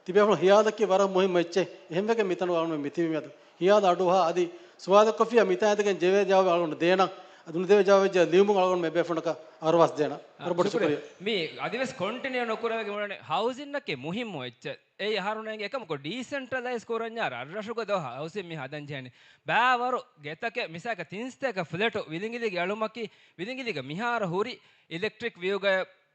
ތިބޭފުޅުން ހިޔާލަކީ ވަރަށް މުހިއްމު އެއްޗެއް. އެހެންވެގެން މިތަނުގަ އަޅުގަނޑު މިތިބީމަ ހިޔާލަށް އަޑުއަހާ އަދި ސުވާލެއްކޮށްފިއްޔާ މިތާ އިނދެގެން ޖެހޭ ޖަވާބެއް އަޅުގަނޑު ދޭނަން. އަދި ނުދެވޭ ޖަވާބެއް ލިޔުމުން އަޅުގަނޑު މި ބޭފުޅުންނަކަށް އަރުވާސް ދޭނަން. ވަރަށް ބޮޑަށް ޝުކުރިއްޔާ. ޝުކުރިއްޔާ. މި އަދިވެސް ކޮންޓިނިއު ނުކުރެވިގެން އުޅެނީ ހައުސިންއަކީ މުހިއްމު އެއްޗެއް. އެއީ އަހަރުން އެނގޭ އެކަމަކު ޑީސެންޓްރަލައިޒް ކުރަންޏާ ރަށްރަށުގަ ދޯ ހައުސިން މި ހަދަން ޖެހެނީ. ބައިވަރު ގެތަކެއް މިސާލަކަށް ތިން ސަތޭކަ ފްލެޓު ވިލިނގިލީގެ އެޅުމަކީ ވިލިނގިލީގަ މިހާރު ހުރި އިލެކްޓްރިކް ވިއުގަ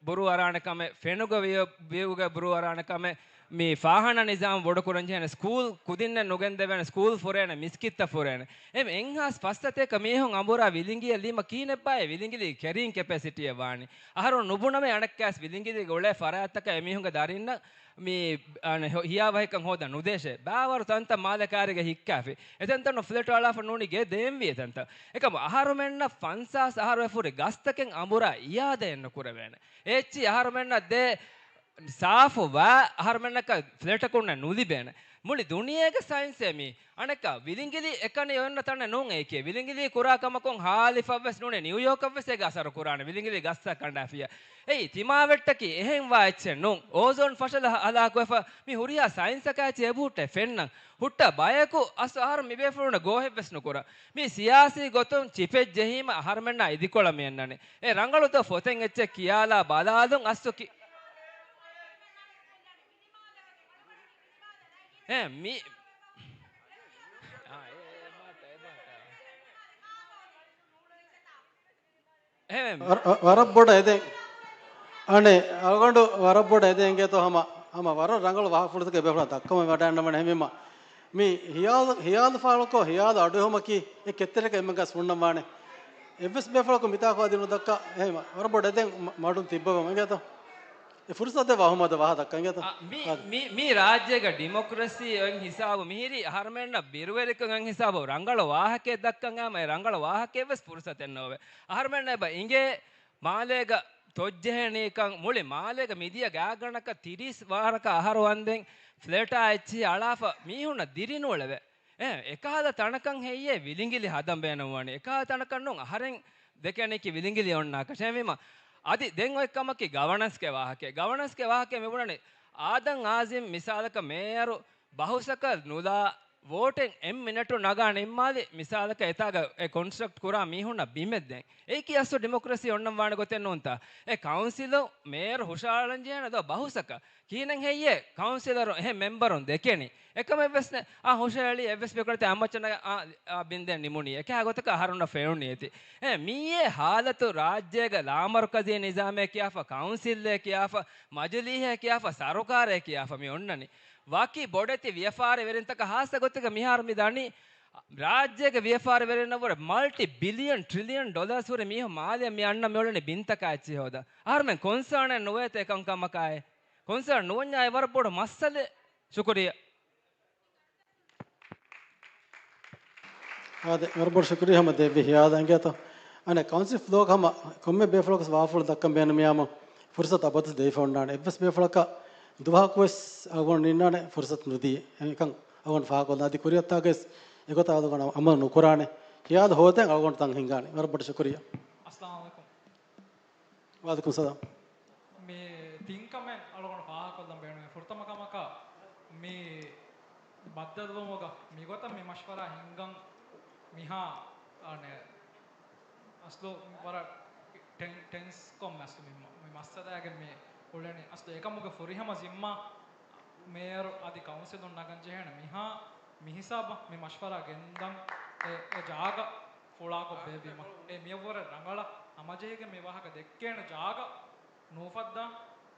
ބުރޫ އަރާނެ ކަމެއް، ފެނުގަ ވިއު، ވިއުގަ ބުރޫ އަރާނެ ކަމެއް، މި ފާހާނާ ނިޒާމް ބޮޑުކުރަން ޖެހޭނެ، ސްކޫލް ކުދިންނެއް ނުގެންދެވޭނެ، ސްކޫލް ފުރޭނެ، މިސްކިތްތައް ފުރޭނެ. އެ އެންހާސް ފަސް ސަތޭކަ މީހުން އަނބުރާ ވިލިނގިއެއް ލީމަ ކީނެއްބާއޭ ވިލިނގިލީ ކެރިން ކެޕޭސިޓީއެއް ވާނީ. އަހަރުން ނުބުނަމޭ އަނެއްކާސް ވިލިނގިލީގަ އުޅޭ ފަރާތްތަކަށް އެމީހުންގެ ދަރިންނަށް މި، އަނެއް، ހި-، ހިޔާވަހިކަން ހޯދަން ނުދޭށޭ. ބާވަރު ތަންތަން މާލެ ކާރީގަ ހިއްކާފި. އެތަންތަނުން ފްލެޓު އަޅާފަ ނޫނީ ގެ ދޭންވީ އެތަންތަން. އެކަމު އަހަރުމެންނަށް ފަންސާސް އަހަރު އެފުރި ގަސްތަކެއް އަނބުރާ އިޔާދައެއް ނުކުރެވޭނެ. އެއްޗި އަހަރުމެންނަށް ދޭ ސާފު ވާ އަހަރުމެންނަކަށް ފްލެޓަކުންނެއް ނުލިބޭނެ. މުޅި ދުނިޔޭގެ ސައިންސޭ މީ. އަނެއްކާ، ވިލިނގިލި އެކަނި އޮންނަ ތަނެއް ނޫން އެކޭ. ވިލިނގިލި ކުރާ ކަމަކުން ހާލިފަށްވެސް ނޫނޭ ނިއުޔޯކަށްވެސް އޭގެ އަސަރު ކުރާނެ. ވިލިނގިލި ގަސްތައް ކަނޑާފިޔާ. އެއީ، ތިމާވެއްޓަކީ އެހެން ވާ އެއްޗެއް ނޫން. އޯޒޯން ފަށަލަ ހަ-، ހަލާކުވެފަ މި ހުރިހާ ސައިންސަކާއެއްޗެއް އެބަހުއްޓޭ ފެންނަން. ހުއްޓާ ބަޔަކު އަސްލު އަހަރު މިބޭފުޅުންނަށް ގޯހެއްވެސް ނުކުރާ. މި ސިޔާސީ ގޮތުން ޗިޕެއް ޖެހީމަ އަހަރުމެންނާ އިދިކޮޅަށް މި އަންނަނީ. އެ ރަނގަޅުތަ ފޮތެއް އެއްޗެއް ކިޔާލާ ބަލާލުން އަސްލު ކި-، އެ، މި-، އާ، އެ، އެ، އެ، އެ، އެ، އެ، އެ، އެ، އެ، އެ، އެ، އެ، އެ، އެ، އެ، އެ، އެ، ވަރަށް ބޮޑަށް އެދެން. އަނެއް، އަޅުގަނޑު ވަރަށް ބޮޑަށް އެދެން އިނގޭތޯ ހަމަ، ހަމަ ވަރަށް ރަނގަޅު ވާހަކަފުޅުތަކެއް ބޭފުޅާ ދައްކަމުން ވަޑައިގަންނަވަން އެހެންވީމަ. މި ހިޔާލު، ހިޔާލު ފާޅުކޮށް، ހިޔާލު އަޑުއެހުމަކީ އެ ކެތްތެރިކަން އެންމެން ގަސް ހުންނަން ވާނެ. އެއްވެސް ބޭފުޅަކު މިތާކު އަދި ނުދައްކާ، އެހެންވީމަ ވަރަށް ބޮޑަށް އެދެން މަ-، މަޑުން ތިއްބަވަމު އިނގޭތޯ. އެ ފުރުސަތު ދެއްވާ އަހުމަދަށް ވާހަކަ ދައްކަން އިނގޭތޯ. އަ، މި، އާދެ. މި، މި ރާއްޖޭގަ ޑިމޮކްރަސީ އޮތް ހިސާބު މިހިރީ އަހަރުމެންނަށް ބިރުވެރިކަން އޮތް ހިސާބު ރަނގަޅު ވާހަކައެއް ދައްކަން އައިމަ އެ ރަނގަޅު ވާހަކައެއްވެސް ފުރުސަތެއް ނޯވޭ. އަހަރުމެންނަށް އެބަ އިނގޭ މާލޭގަ ތޮއްޖެހެނީކަން މުޅި މާލޭގަ މިދިޔަ ގާތްގަނޑަކަށް ތިރީސް ވަރަކަށް އަހަރު ވަންދެން ފްލެޓާ އެއްޗިހި އަޅާފަ މީހުންނަށް ދިރި ނޫޅެވޭ. އެ، އެކަހަލަ ތަނަކަށް ހެއްޔޭ ވިލިނގިލި ހަދަން ބޭނުންވަނީ؟ އެކަހަލަ ތަނަކަށް ނޫން އަހަރެން ދެކެނީކީ ވިލިނގިލި އޮންނާކަށް. އެހެންވީމަ، އަދި ދެން އޮތް ކަމަކީ ގަވަނަންސްގެ ވާހަކަ. ގަވަނަންސްގެ ވާހަކަ މި ބުނަނީ، އާދަމް އާޒިމް މިސާލަކަށް މޭޔަރު ބަހުސަކަށް ނުލާ ވޯޓެއް އެއް މިނެޓު ނަގާ ނިންމާލި މިސާލަކަށް އެތާގަ އެ ކޮންސްޓްރަކްޓް ކުރާ މީހުންނަށް ބިމެއް ދޭން. އެއީކީ އަސްލު ޑިމޮކްރަސީ އޮންނަން ވާނެ ގޮތެއް ނޫންތަ؟ އެ ކައުންސިލު މޭޔަރު ހުށައަޅަން ޖެހޭނެ ދޯ ބަހުސަކަށް. ކިހިނެއް ހެއްޔޭ ކައުންސިލަރު އެހެން މެމްބަރުން ދެކެނީ؟ އެކަމެއްވެސް ނެ. އާ، ހުށައެޅީ އެއްވެސް ބޭކަލަތެއް އަމައްޗަށް ނަގާ، އާ، އާ، ބިންދެން ނިމުނީ. އެކަހަލަ ގޮތަކަށް އަހަރުންނަށް ފެނުނީ އޭތި. އެ، މިއީ ހާލަތު ރާއްޖޭގަ ލާމަރުކަޒީ ނިޒާމޭ ކިޔާފަ، ކައުންސިލްއޭ ކިޔާފަ، މަޖިލީހޭ ކިޔާފަ، ސަރުކާރޭ ކިޔާފަ މި އޮންނަނީ. ވަކި ބޮޑެތި ވިޔަފާރިވެރިންތަކަށް ހާއްސަ ގޮތެއްގަ މިހާރު މި ދަނީ، ރާއްޖޭގެ ވިޔަފާރިވެރިންނަށްވުރެ މަލްޓި ބިލިއަން، ޓްރިލިއަން ޑޮލާސް ހުރި މީހުން މާލެއަށް މި އަންނަ މި އުޅެނީ ބިންތަކާ އެއްޗިހި ހޯދަ. އަހަރުމެން ކޮންސާނެއް ނުވޭތަ އެކަންކަމަކާއެ؟ ކޮންސާން ނުވަންޏާ އެ ވަރަށް ބޮޑު މައްސަލައެއް. ޝުކުރިއްޔާ. އާދެ، ވަރަށް ބޮޑު ޝުކުރިއްޔާ ހަމަ ދެއްވި ހިޔާލަށް އިނގޭތޯ. އަނެއް ކައުންސިލް ފްލޯގަ ހަމަ ކޮންމެ ބޭފުޅަކު ވާފުޅު ދައްކަން ބޭނުމިއާމު ފުރުސަތު އަބަދުވެސް ދެވިފަ އޮންނާނެ. އެއްވެސް ބޭފުޅަކަށް ދުވަހަކުވެސް އަޅުގަނޑު ނިންނާނެ ފުރުސަތު ނުދީ. އެކަން އަޅުގަނޑު ފާހަގަކޮށްލާ. އަދި ކުރިއަށްތާގަވެސް އެގޮތަށް އަޅުގަނޑު އަމަލު ނުކުރާނެ. ހިޔާލު ހޯދަން އަޅުގަނޑު ތަން ހިނގާނެ. ވަރަށް ބޮޑަށް ޝުކުރިއްޔާ. އައްސަލާމު އަލައިކުމް. ވައަލައިކުމް ސަލާމް. މި ތިން ކަމެއް އަޅުގަނޑު ފާހަގަކޮށްލަން ބޭނުމޭ. ފުރަތަމަ ކަމަކަށް މި ބައްދަލުވުމުގަ މިގޮތަށް މި މަޝްވަރާ ހިންގަން މިހާ އަނެއް އަސްލު ވަރަށް ޓެން-، ޓެންސް ކޮށް މަސް މި، މި މައްސަލައިގެ މި އުޅެނީ. އަސްލު އެކަމުގެ ފުރިހަމަ ޒިންމާ މޭޔަރު އަދި ކައުންސިލުން ނަގަން ޖެހޭނެ މިހާ މިހިސާބަށް މި މަޝްވަރާ ގެންދަން އެ، އެ ޖާގަ ފުޅާކޮށް ބޭއްވީމަ. އެ މިއަށްވުރެ ރަނގަޅަށް ހަމަޖެހިގެން މި ވާހަކަ ދެއްކޭނެ ޖާގަ ނޫފައްދާ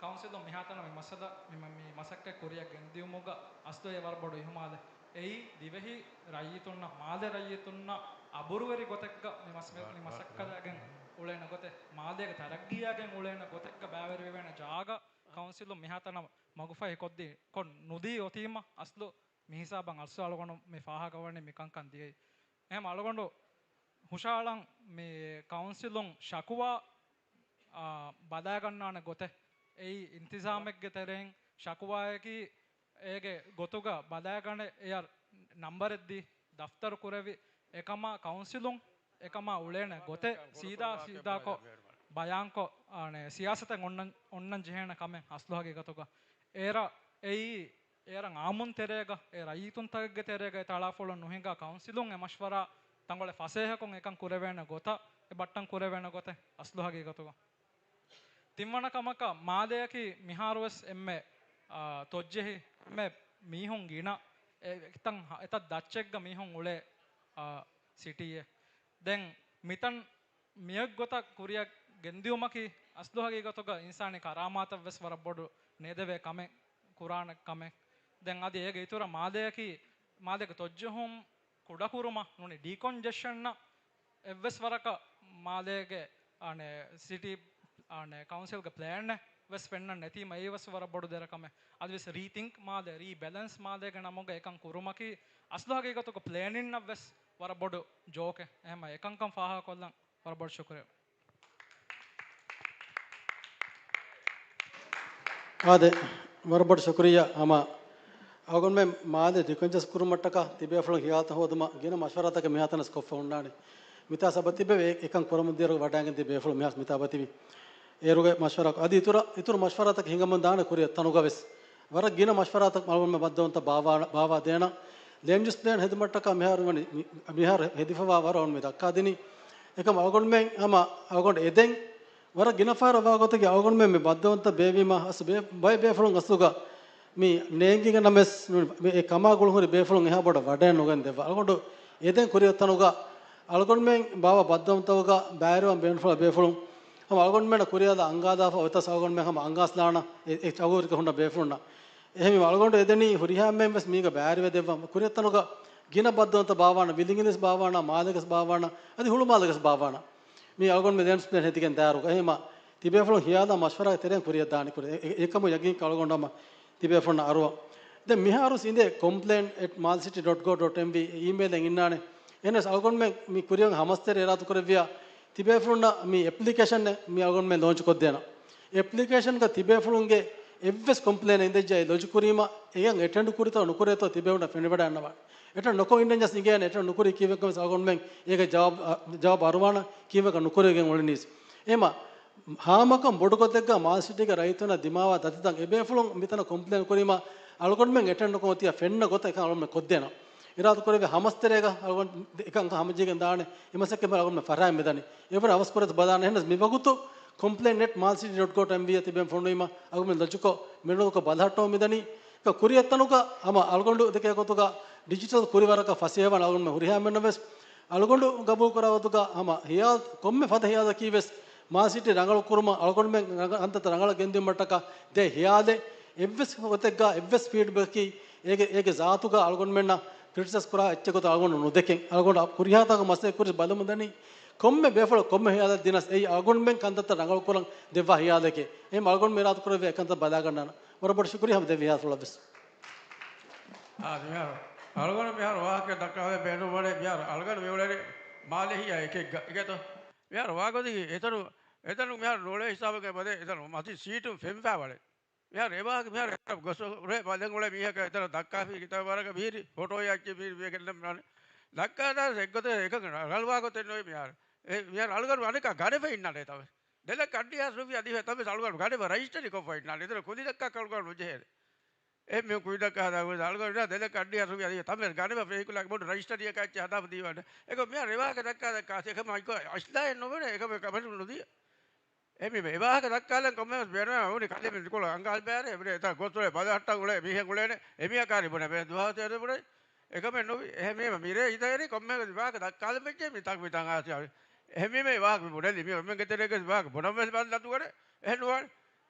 ކައުންސިލުން މިހާތަނަށް މި މައްސަލަ، މި، މި، މި މަސައްކަތް ކުރިއަށް ގެންދިއުމުގަ އަސްލު އެ ވަރަށް ބޮޑު އިހުމާލެއް. އެއީ ދިވެހި ރައްޔިތުންނަށް، މާލެ ރައްޔިތުންނަށް އަބުރުވެރި ގޮތެއްގަ މި މަސް-، މި، މި މަސައްކަތާގެން އުޅޭނެ ގޮތެއް، މާލޭގެ ތަރައްގީއާގެން އުޅޭނެ ގޮތެއްގަ ބައިވެރިވެވޭނެ ޖާގަ ކައުންސިލުން މިހާތަނަށް މަގުފަހި ކޮށްދީ، ކޮށް ނުދީ އޮތީމަ އަސްލު މިހިސާބަށް އަސްލު އަޅުގަނޑު މި ފާހަގަވަނީ މިކަންކަން ދިޔައީ. އެހެން އަޅުގަނޑު ހުށައަޅަން މި ކައުންސިލުން ޝަކުވާ، އާ، ބަލައިގަންނާނެ ގޮތެއް. އެއީ އިންތިޒާމެއްގެ ތެރެއިން ޝަކުވާއަކީ އޭގެ ގޮތުގަ ބަލައިގަނެ އެޔަށް ނަންބަރެއްދީ، ދަފްތަރު ކުރެވި، އެކަމާ ކައުންސިލުން އެކަމާ އުޅޭނެ ގޮތެއް ސީދާ ސީދާކޮށް ބަޔާންކޮށް، އާނެ، ސިޔާސަތެއް އޮންނަން، އޮންނަން ޖެހޭނެ ކަމެއް އަސްލު ހަގީގަތުގަ. އޭރަށް އެއީ، އޭރަށް އާއްމުން ތެރޭގަ، އެ ރައްޔިތުންތަކެއްގެ ތެރޭގަ އެ ތަޅާފޮޅު ނުހިނގާ ކައުންސިލުން އެ މަޝްވަރާ ތަންކޮޅެއް ފަސޭހަކޮށް އެކަން ކުރެވޭނެ ގޮތަށް އެ ބައްޓަން ކުރެވޭނެ ގޮތެއް އަސްލު ހަގީގަތުގަ. ތިންވަނަ ކަމަކަށް މާލެއަކީ މިހާރުވެސް އެންމެ، އާ، ތޮއްޖެހި، އެންމެ މީހުން ގިނަ، އެ، އެތަން، އެތައް ދައްޗެއްގަ މީހުން އުޅޭ، އާ، ސިޓީއެއް. ދެން މިތަން މިއޮތް ގޮތަށް ކުރިއަށް ގެންދިއުމަކީ އަސްލު ހަގީގަތުގަ އިންސާނީ ކަރާމާތަށްވެސް ވަރަށް ބޮޑު ނޭދެވޭ ކަމެއް، ކުރާނެ ކަމެއް. ދެން އަދި އޭގެ އިތުރަށް މާލެއަކީ، މާލޭގެ ތޮއްޖެހުން ކުޑަކުރުމަށް ނޫނީ ޑީކޮންޖެޝަންއަށް އެއްވެސް ވަރަކަށް މާލޭގެ، އަނެ، ސިޓީ، އަނެ، ކައުންސިލްގެ ޕްލޭނެއް ވެސް ފެންނަން ނެތީމަ އެއީ ވެސް ވަރަށް ބޮޑު ދެރަ ކަމެއް. އަދި ވެސް ރީތިންކް މާލޭ، ރީބެލެންސް މާލޭގެ ނަމުގަ އެކަން ކުރުމަކީ އަސްލު ހަގީގަތުގަ ޕްލޭނިންއަށް ވެސް ވަރަށް ބޮޑު ޖޯކެއް. އެހެންމަ އެކަންކަން ފާހަގަކޮށްލަން ވަރަށް ބޮޑު ޝުކުރިއްޔާ. އާދެ، ވަރަށް ބޮޑު ޝުކުރިއްޔާ. ހަމަ އަޅުގަނޑުމެން މާލެ ޑިކޮންޖެސްޓް ކުރުމަށްޓަކާ ތިބޭފުޅުން ހިޔާލުތައް ހޯދުމަށް ގިނަ މަޝްވަރާތަކެއް މިހާތަނަސް ކޮށްފަ ހުންނާނެ. މިތާ ސަބަބަށް ތިބެ އެ-، އެކަން ކުރަމުން ދިޔަ ވަޑައިގެން ތިބޭފުޅުން މިހާ މިތާ ބަތިވި. އޭރުގެ މަޝްވަރާ އަދި އިތުރަށް، އިތުރު މަޝްވަރާތަކެއް ހިނގަމުން ދާނެ ކުރިއަށް ތަނުގަ ވެސް. ވަރަށް ގިނަ މަޝްވަރާތައް އަޅުގަނޑުމެން ބައްދަލުވުންތައް ބާވާ، ބާވާ ދޭނަ. ލޭންޑް ޔޫސް ޕްލޭން ހެދުމަށްޓަކާ މިހާރު ވަނީ، މި-، މިހާރު ހެދިފަވާ ވަރަށް އޮން މި ދައްކާދިނީ. އެކަމް އަޅުގަނޑުމެން ހަމަ އަޅުގަނޑު އެދެން ވަރަށް ގިނަ ފަހަރަށް ވާގޮތަކީ އަޅުގަނޑުމެން މި ބައްދަލުވުންތައް ބޭއްވީމަ އަސް ބޭ-، ބައެއް ބޭފުޅުން އަސްލުގަ މި ނޭނގިގެން ނަމަވެސް ނޫނީ މި އެ ކަމާ ގުޅުންހުރި ބޭފުޅުން އެހާ ބޮޑަށް ވަޑައެއް ނުގެން ދެއްވާ. އަޅުގަނޑު އެދެން ކުރިއަށް ތަނުގަ އަޅުގަނޑުމެން ބާވާ ބައްދަލުވުންތަކުގަ ބައިވެރިވާން ބޭނުންފުޅު ބޭފުޅުން ހަމަ އަޅުގަނޑުމެންނަށް ކުރިއަށް އަންގާދާފަ އޮތަސް އަޅުގަނޑުމެން ހަމަ އަންގާސްލާނަ އެ، އެ ޗައުހުރިކަ ހުންނަ ބޭފުޅުންނަށް. އެހެންވީމަ އަޅުގަނޑު އެދެނީ ހުރިހާ އެންމެން ވެސް މީގަ ބައިވެރިވެ ދެއްވަން ކުރިއަށް ތަނުގަ ގިނަ ބައްދަލުވުންތައް ބާވާނަ، ވިލިނގިލިސް ބާވާނަ، މާލޭގަސް ބާވާނަ، އަދި ހުޅުމާލޭގަސް ބާވާނަ. މީ އަޅުގަނޑު މި ލޭންޑް ޔޫސް ޕްލޭން ހެދިގެން ދާއިރުގަ. އެހެންވީމަ ތިބޭފުޅުން ހިޔާލާ މަޝްވަރާގެ ތެރެއިން ކުރިއަށް ދާނީ ކުރި. އެ، އެ، އެކަމު ޔަގީންކޮށް އަޅުގަނޑު ހަމަ ތިބޭފުޅުންނަށް އަރުވަން. ދެން މިހާރު އިނދޭ ކޮމްޕްލޭން އެޓް މާލެ ސިޓީ ޑޮޓް ގޯވް ޑޮޓް އެމް ވީ އީމެއިލެއް އިންނާނެ. އެހެނަސް އަޅުގަނޑުމެން މި ކުރިއަށް ހަމަސްތެރޭ އިރާދަކުރެއްވިޔާ ތިބޭފުޅުންނަށް މި އެޕްލިކޭޝަނެއް މި އަޅުގަނޑުމެން ލޯންޗް ކޮށްދޭނަ. އެޕްލިކޭޝަންގަ ތިބޭފުޅުންގެ އެއްވެސް ކޮމްޕްލޭނެއް އިނދެއްޖެ އެ ލޮޖު ކުރީމަ، އެޔަށް އެޓެންޑް ކުރިތޯ ނުކުރޭތޯ ތިބޭފުޅުންނަށް ފެނިވަޑައިގަންނަވާނެ. އެޓެންޑް ނުކޮށް އިންނަންޏަސް އިނގޭނެ، އެޓެންޑް ނުކުރީ ކީއްވެކަން ވެސް އަޅުގަނޑުމެން އޭގެ ޖަވާބު، އަ، ޖަވާބު އަރުވާނަ ކީއްވެކަން ނުކުރެވިގެން އުޅެނީސް. އެހެންވީމަ ހާމަކަން ބޮޑުގޮތެއްގަ މާލެ ސިޓީގެ ރައްޔިތުންނަށް ދިމާވާ ދަތިތައް އެބޭފުޅުން މިތަނަށް ކޮމްޕްލޭން ކުރީމަ، އަޅުގަނޑުމެން އެޓެންޑް ނުކޮށް އޮތީ ފެންނަ ގޮތަށް އެކަން އަޅުގަނޑުމެން ކޮށްދޭނަ. އިރާދަ ކުރެވޭ ހަމަސްތެރޭގަ އަޅުގަނޑު އެކަން ހަމަޖެހިގެން ދާނެ. އެ މަސައްކަތް އަޅުގަނޑުމެން ފަރާތް މިދަނީ. އެވަރަށް އަވަސް ކުރިއަށް ބަލާނެ. އެހެނަސް މިވަގުތު ކޮމްޕްލޭން އެޓް މާލެ ސިޓީ ޑޮޓް ގޯވް ޑޮޓް އެމް ވީ އަށް ތިބެން ފޮނުވީމަ އަޅުގަނޑުމެން ލޮޖުކޮށް މިނޫކޮށް ބަލަހައްޓަމުން މިދަނީ. ކުރިއަށް ތަނުގަ ހަމަ އަޅުގަނޑު ދެކޭ ގޮތުގަ ޑިޖިޓަލް ކުރިވަރަކަށް ފަސޭހަވާނެ އަޅުގަނޑުމެން ހުރިހާ އެންމެންނަށް ވެސް އަޅުގަނޑު ގަބޫލު ކުރާ ގޮތުގަ ހަމަ ހިޔާލު ކޮންމެ ފަދަ ހިޔާލަކީ ވެސް މާލެ ސިޓީ ރަނގަޅު ކުރުމަށް އަޅުގަނޑުމެން ރަނގަ-، ކަންތައްތައް ރަނގަޅަށް ގެންދިއުމަށްޓަކާ ދޭ ހިޔާލެއް އެއްވެސް ގޮތެއްގަ އެއްވެސް ފީޑްބެކަކީ އޭގެ، އޭގެ ޒާތުގަ އަޅުގަނޑުމެންނަށް ކްރިޓިސައިޒް ކުރާ އެއްޗެއް ގޮތަށް އަޅުގަނޑު ނުދެކެން. އަޅުގަނޑު ކުރިހާ ތާކު މަސައްކަތް ކުރި ބަލަމުން ދަނީ ކޮންމެ ބޭފުޅަކު ކޮންމެ ހިޔާލެއް ދިނަސް އެއީ އަޅުގަނޑުމެން ކަންތައްތައް ރަނގަޅު ކުރަން ދެއްވާ ހިޔާލެކޭ. އެހެން އަޅުގަނޑު އިރާދަ ކުރެއްވިޔާ އެކަންތައް ބަލާގަންނާނަން. ވަރަށް ބޮޑު ޝުކުރިއްޔާ ހަމަ ދެ ވިހާރަތަކަށް ވެސް. އާ، މިހާރު އަޅުގަނޑު މިހާރު ވާހަކަ ދައްކާލަން ބޭނުންވަނީ، މިހާރު އަޅުގަނޑު މި އުޅެނީ މާލެ ހިޔާ އެކެއްގަ އިނގޭތޯ. މިހާރު ވާގޮތަކީ އެތަނު، އެތަނު މިހާރު ނޫޅޭ ހިސާބުގެ މަދެ އެތަނު މަތި ސީޓުން ފެންފާވަޅެ. މިހާރު އެ ވާހަކަ މިހާރު އެތަނަށް ގޮސް ހުރެ ބަލަން އުޅޭ މީހަކަށް އެތަނަށް ދައްކާފި ކިތައް ވަރަކަށް މިހިރި ފޮޓޯއެއް އައްޗި މިހިރި މީހަކަށް ނަމް ނާނެ. ދައްކާދާނެ އެއްގޮތެއް އެކަން ރަނގަޅުވާ ގޮތެއް ނުވޭ މިހާރު. އެ، މިހާރު އަޅުގަނޑު އަނެކާ ގަނެފަ އިންނާނެ ތަވެ. ދެލައްކަ އައްޑިހަ ރުފިޔާ ދީފަ ތަންވެސް އަޅުގަނޑު ގަނެފަ ރަޖިސްޓަރީ ކޮށްފަ އިންނާނެ. އެތަނަށް ކުލި ދައްކާ އަޅުގަނޑު ނުޖެހޭނެ. އެ މި ކުއިދައްކާ ހަދާ ގޮތް އަޅުގަނޑު ދެލައްކަ އައްޑިހަ ރުފިޔާ ދީފަ ތަންވެސް ގަނެފަ ފެހިކުލަކަށް ބޮޑު ރަޖިސްޓަރީއަކަށް އެއްޗެއް ހަދާފަ ދީވަން. އެކަމް މިހާރު އެ ވާހަކަ ދައްކާ ދައްކާ އެކަމަށް އައިކޮ އަސްލާއެއް ނުބުނެ އެކަމެއް ކަމެއް ނުދިޔަ. އެ މި އެ ވާހަކަ ދައްކާލަން ކޮންމެވެސް ބޭނުމެއް ނޫނީ ކަލޭމެން ކޮޅަށް އަނގާލިބައިވަރެ އެބަރޭ އެތާ ގޮސް އުޅޭ ބަލަހައްޓަން އުޅޭ މީހެއް އުޅޭނެ އެމީހަކާރި ބުނެ ބޭ ދުވަހު ތެރެ ބުނެ އެކަމެއް ނުވި. އެހެންވީމަ މިރޭ ހިތަށް އެރި ކޮންމެ ވާހަކަ ދައްކާލަން ވެއްޖެ މި ތަން މި ތަން އާސި އާވި. އެހެންވީމަ އެ ވާހަކަ މި ބުނެލި މި އޮންމެންގެ ތެރޭގަ ވާހަކަ ބުނަން ވެސް ބަން ނަތުގަނެ އެހެން ނުވާނެ.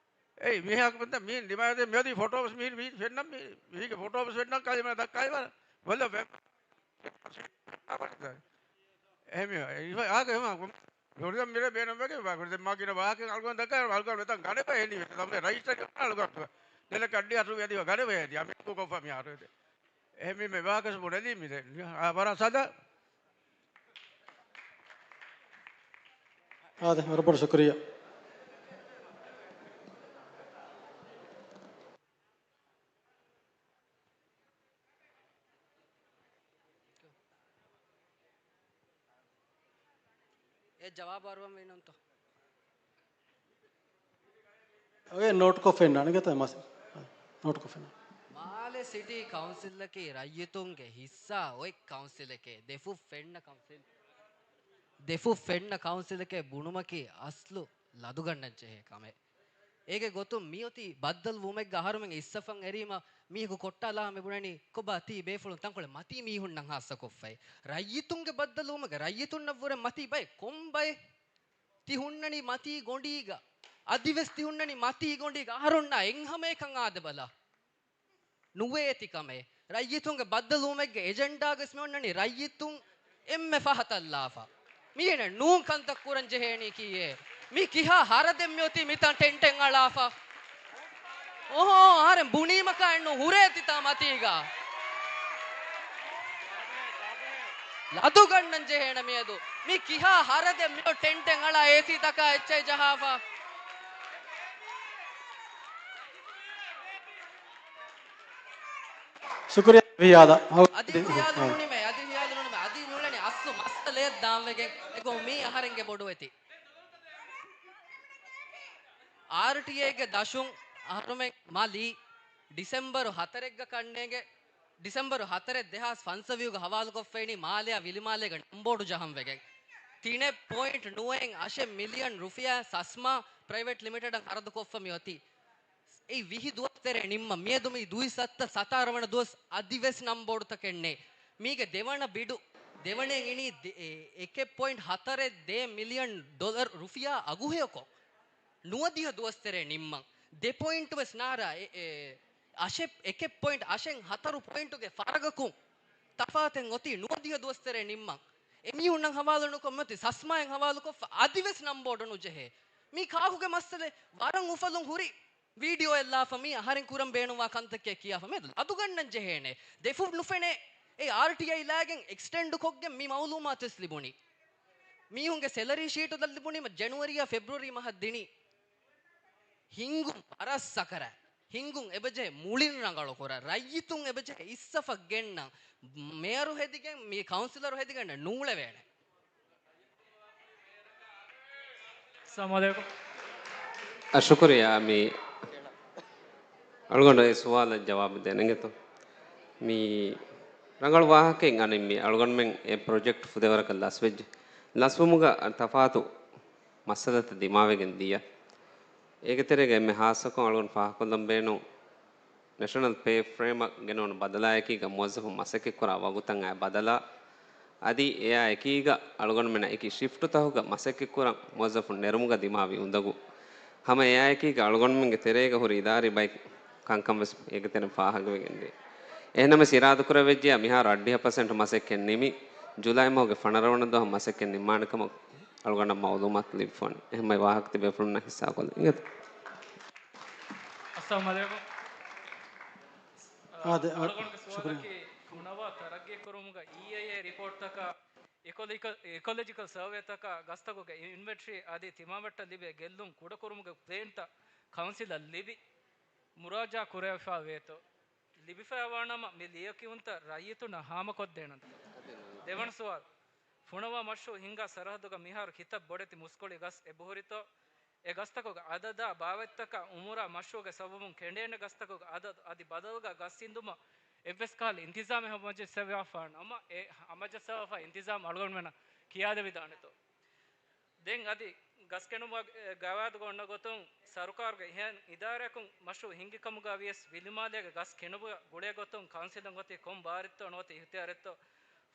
އެއީ މީހާ ކަމަންތަ މީ ނިމާދެ މިއޮތީ ފޮޓޯ ވެސް މީ މީ ފެންނަން މީ މީގެ ފޮޓޯ ވެސް ފެންނަން ކަލޭމެން ދައްކާލި ވަރަ. ބަލަ ފެ-، އެހެން މީ އާގެ ހަމަ ނުރިދަން މިރޭ ބޭނުންވެގެން ވާ ކުރި ދެން މާ ގިނަ ވާހަކަ އަޅުގަނޑު ދައްކާ އަޅުގަނޑު ވެތަން ގަނެފަ އެނީ ވެ ތަމް ރަޖިސްޓަރީ އަޅުގަނޑު ދެލަ ކައްޑި އަސު ވެދި ގަނެފަ އެދި އަމިކު ކޮށްފަ މި އާރު އެދެ. އެހެން މީ މެ ވާހަކަ ބުނެލީ މި ދެ. އާ، ވަރަށް ސަދާ. އާދެ، ވަރަށް ބޮޑު ޝުކުރިއްޔާ. އެ ޖަވާބު އަރުވަން ވީނުންތޯ؟ އޮއެ، ނޯޓްކޮށް ފެންނާނެ ގެތަ މަސް. ނޯޓްކޮށް ފެންނާނެ. މާލެ ސިޓީ ކައުންސިލަކީ ރައްޔިތުންގެ ހިއްސާ އޮތް ކައުންސިލެކޭ. ދެފުށް ފެންނަ ކައުންސިލް، ދެފުށް ފެންނަ ކައުންސިލެކޭ ބުނުމަކީ އަސްލު ލަދުގަންނަން ޖެހޭ ކަމެއް. އޭގެ ގޮތުން މިއޮތީ ބައްދަލުވުމެއްގަ. އަހަރުމެން އިއްސަފަން އެރީމަ މީހަކު ކޮއްޓާލާ މިބުނަނީ ކޮބާ ތީ ބޭފުޅުން ތަންކޮޅެއް މަތީ މީހުންނަށް ހާއްސަކޮށްފައި. ރައްޔިތުންގެ ބައްދަލުވުމެއްގަ ރައްޔިތުންނަށްވުރެ މަތީ ބައެއް ކޮން ބައެއް؟ ތި ހުންނަނީ މަތީ ގޮނޑީގަ. އަދިވެސް ތި ހުންނަނީ މަތީ ގޮނޑީގަ. އަހަރުންނާ އެއްހަމައެކަން އާދެބަލަ. ނުވޭތި ކަމެއް. ރައްޔިތުންގެ ބައްދަލުވުމެއްގެ އެޖެންޑާގަސް މި އޮންނަނީ ރައްޔިތުން އެންމެ ފަހަތަށްލާފަ. މީނަ ނޫން ކަންތައް ކުރަން ޖެހޭނީ ކީއޭ؟ މީ ކިހާ ހަރަދެއް މިއޮތީ މިތަން ޓެންޓެއް އަޅާފަ؟ އޮހޯ، އަހަރެން ބުނީމަކާ އެއްނު ހުރޭތިތާ މަތީގަ. ލަދުގަންނަން ޖެހޭނެ މިއަދު. މީ ކިހާ ހަރަދެއް މިއޮ ޓެންޓެއް އަޅާ އޭސީ ތަކާ އެއްޗެއް ޖަހާފަ. ޝުކުރިއްޔާ ވިޔާދަ. އަދި ހިޔާލު ނުނިމޭ، އަދި ހިޔާލު ނުނިމޭ، އަދި ނުޅެނީ އަސްލު މައްސަލައެއް ދާންވެގެން. އެގޮ މީ އަހަރެންގެ ބޮޑުވެތި. އާރްޓީއޭގެ ދަށުން އަހަރުމެން މަލީ ޑިސެމްބަރު ހަތަރެއްގަ ކަންނޭގެ، ޑިސެމްބަރު ހަތަރެއް ދެހާސް ފަންސަވީހުގަ ހަވާލުކޮށްފައިނީ މާލެއާ ވިލިމާލޭގެ ނަންބޯޑު ޖަހަން ވެގެން. ތިނެއް ޕޮއިންޓް ނުވައެއް އަށެއް މިލިއަން ރުފިޔާ ސަސްމާ ޕްރައިވެޓް ލިމިޓެޑަށް ހަރަދުކޮށްފަ މިއޮތީ. އެއީ ވިހި ދުވަސް ތެރޭ ނިންމަ މިއަދު މި ދުއިސައްތަ ސަތާރަ ވަނަ ދުވަސް އަދިވެސް ނަންބޯޑުތަކެއް ނެތް. މީގެ ދެވަނަ ބިޑު، ދެވަނައިން އިނީ ދެ-، އެ-، އެކެއް ޕޮއިންޓް ހަތަރެއް ދޭއް މިލިއަން ޑޮލަރު ރުފިޔާ އަގުހެޔޮކޮށް. ނުވަދިހަ ދުވަސް ތެރޭ ނިންމަން. ދެ ޕޮއިންޓް ވެސް ނާރާ އެ-، އެ-، އަށެއް، އެކެއް ޕޮއިންޓް އަށެއް ހަތަރު ޕޮއިންޓުގެ ފަރަގަކުން ތަފާތެއް އޮތީ ނުވަދިހަ ދުވަސް ތެރޭ ނިންމަން. އެމީހުންނަށް ހަވާލު ނުކޮށް މިއޮތީ ސަސްމާއިން ހަވާލުކޮށްފަ އަދިވެސް ނަންބޯޑު ނުޖެހޭ. މީ ކާކުގެ މައްސަލެއް؟ ވަރަށް އުފަލުން ހުރި ވީޑިއޯއެއް ލާފަ މީ އަހަރެން ކުރަން ބޭނުންވާ ކަންތައް ކިޔާފަ މިއަދު ލަދުގަންނަން ޖެހޭނެ. ދެފުށް ނުފެނޭ. އެ އާރްޓީއައި ލާގެން އެކްސްޓެންޑް ކޮށްގެން މި މައުލޫމާތު ވެސް ލިބުނީ. މީހުންގެ ސެލަރީ ޝީޓު ލަ-، ލިބުނީމަ ޖެނުއަރީއާ ފެބްރުއަރީ މަހަށް ދިނީ. ހިނގުން ވަރަށް ސަކަރާތް. ހިނގުން އެބަޖެހޭ މުޅިން ރަނގަޅު ކުރަން. ރައްޔިތުން އެބަޖެހޭ އިއްސަފަށް ގެންނަން. މޭޔަރު ހެދިގެން މި ކައުންސިލަރު ހެދިގެން ނޫޅެވޭނެ. އައްސަލާމު ޢަލައިކުމް. އަ، ޝުކުރިއްޔާ މި އަޅުގަނޑު އެ ސުވާލަށް ޖަވާބު ދޭން އިނގޭތޯ. މި ރަނގަޅު ވާހަކައެއް އަނެއް މި އަޅުގަނޑުމެން އެ ޕްރޮޖެކްޓް ފުދޭވަރަކަށް ލަސްވެއްޖެ. ލަސްވުމުގަ ތަފާތު މައްސަލަތައް ދިމާވެގެން ދިޔަ. އޭގެ ތެރޭގަ އެންމެ ހާއްސަކޮށް އަޅުގަނޑު ފާހަގަކޮށްލަން ބޭނުން ނެޝަނަލް ޕޭ ފްރޭމަށް ގެނައުނު ބަދަލާއެކީގަ މުވައްޒަފުން މަސައްކަތްކުރާ ވަގުތަށް އައި ބަދަލާ، އަދި އެއާ އެކީގަ އަޅުގަނޑުމެންނަށް އެކި ޝިފްޓުތަކުގަ މަސައްކަތްކުރަން މުވައްޒަފުން ނެރުމުގަ ދިމާވި އުނދަގޫ. ހަމަ އެއާއެކީގަ އަޅުގަނޑުމެންގެ ތެރޭގަ ހުރި އިދާރީ ބައެއް ކަންކަން ވެސް އޭގެ ތެރެއިން ފާހަގަވެގެން ދިޔަ. އެހެންނަމަވެސް އިރާދަކުރެވިއްޖެޔާ މިހާރު އަށްޑިހަ ޕަސެންޓް މަސައްކަތް ނިމި، ޖުލައި މަހުގެ ފަނަރަ ވަނަ ދުވަހަށް މަސައްކަތް ނިންމާނެ ކަމަށް އަޅުގަނޑަށް މައުލޫމާތު ލިބިފަވަނީ. އެހެންމަ ވާހަކަ ތިބޭފުޅުންނަށް ހިއްސާކޮށްލަން އިނގޭތަ؟ އައްސަލާމު ޢަލައިކުމް. އާދެ، އާ، އަޅުގަނޑުގެ ޝުކުރިއްޔާ. ސުވާލަކީ، ފުނަވާ ތަރައްގީ ކުރުމުގަ އީއައިއޭ ރިޕޯޓްތަކާ، އިކޮލޮޖިކަލް، އިކޮލޮޖިކަލް ސަރވޭތަކާ ގަސްތަކުގެ އިންވެންޓްރީ އަދި ތިމާވެއްޓަށް ލިބޭ ގެއްލުން ކުޑަކުރުމުގެ ޕްލޭންތައް ކައުންސިލަށް ލިބި، މުރާޖާ ކުރެވިފަ ވޭތޯ؟ ލިބިފައިވާނަމަ މި ލިޔެކިޔުންތައް ރައްޔިތުންނަށް ހާމަކޮށްދޭނަންތޯ؟ ދެވަނަ ސުވާލު، ފުނަވާ މަޝްރޫޢު ހިންގާ ސަރަހައްދުގަ މިހާރު ކިތައް ބޮޑެތި މުސްކުޅި ގަސް އެބަހުރިތޯ؟ އެ ގަސްތަކުގެ އަދަދާ ބާވަތްތަކާ އުމުރާ މަޝްރޫޢުގެ ސަބަބުން ކެނޑޭނެ ގަސްތަކުގެ އަދަދު އަދި ބަދަލުގަ ގަސް އިންދުމަށް އެއްވެސް ކަހަލަ އިންތިޒާމެއް ހަމަޖައްސަވާފާ ނަމަ، އެ ހަމަޖައްސަވާފާ އިންތިޒާމް އަޅުގަނޑުމެންނަށް ކިޔާދެވިދާނެތޯ؟ ދެން އަދި ގަސް ކެނޑުމުގެ ގަވާއިދުގަ އޮންނަ ގޮތުން ސަރުކާރުގެ އެހެން އިދާރާއަކުން މަޝްރޫޢު ހިންގި ކަމުގަ ވިޔަސް ވިލިމާލޭގެ ގަސް ކެނޑުމުގަ ގުޅޭ ގޮތުން ކައުންސިލުން އޮތީ ކޮން ބާރެއްތޯ ނުވަތަ އިހްތިޔާރެއްތޯ؟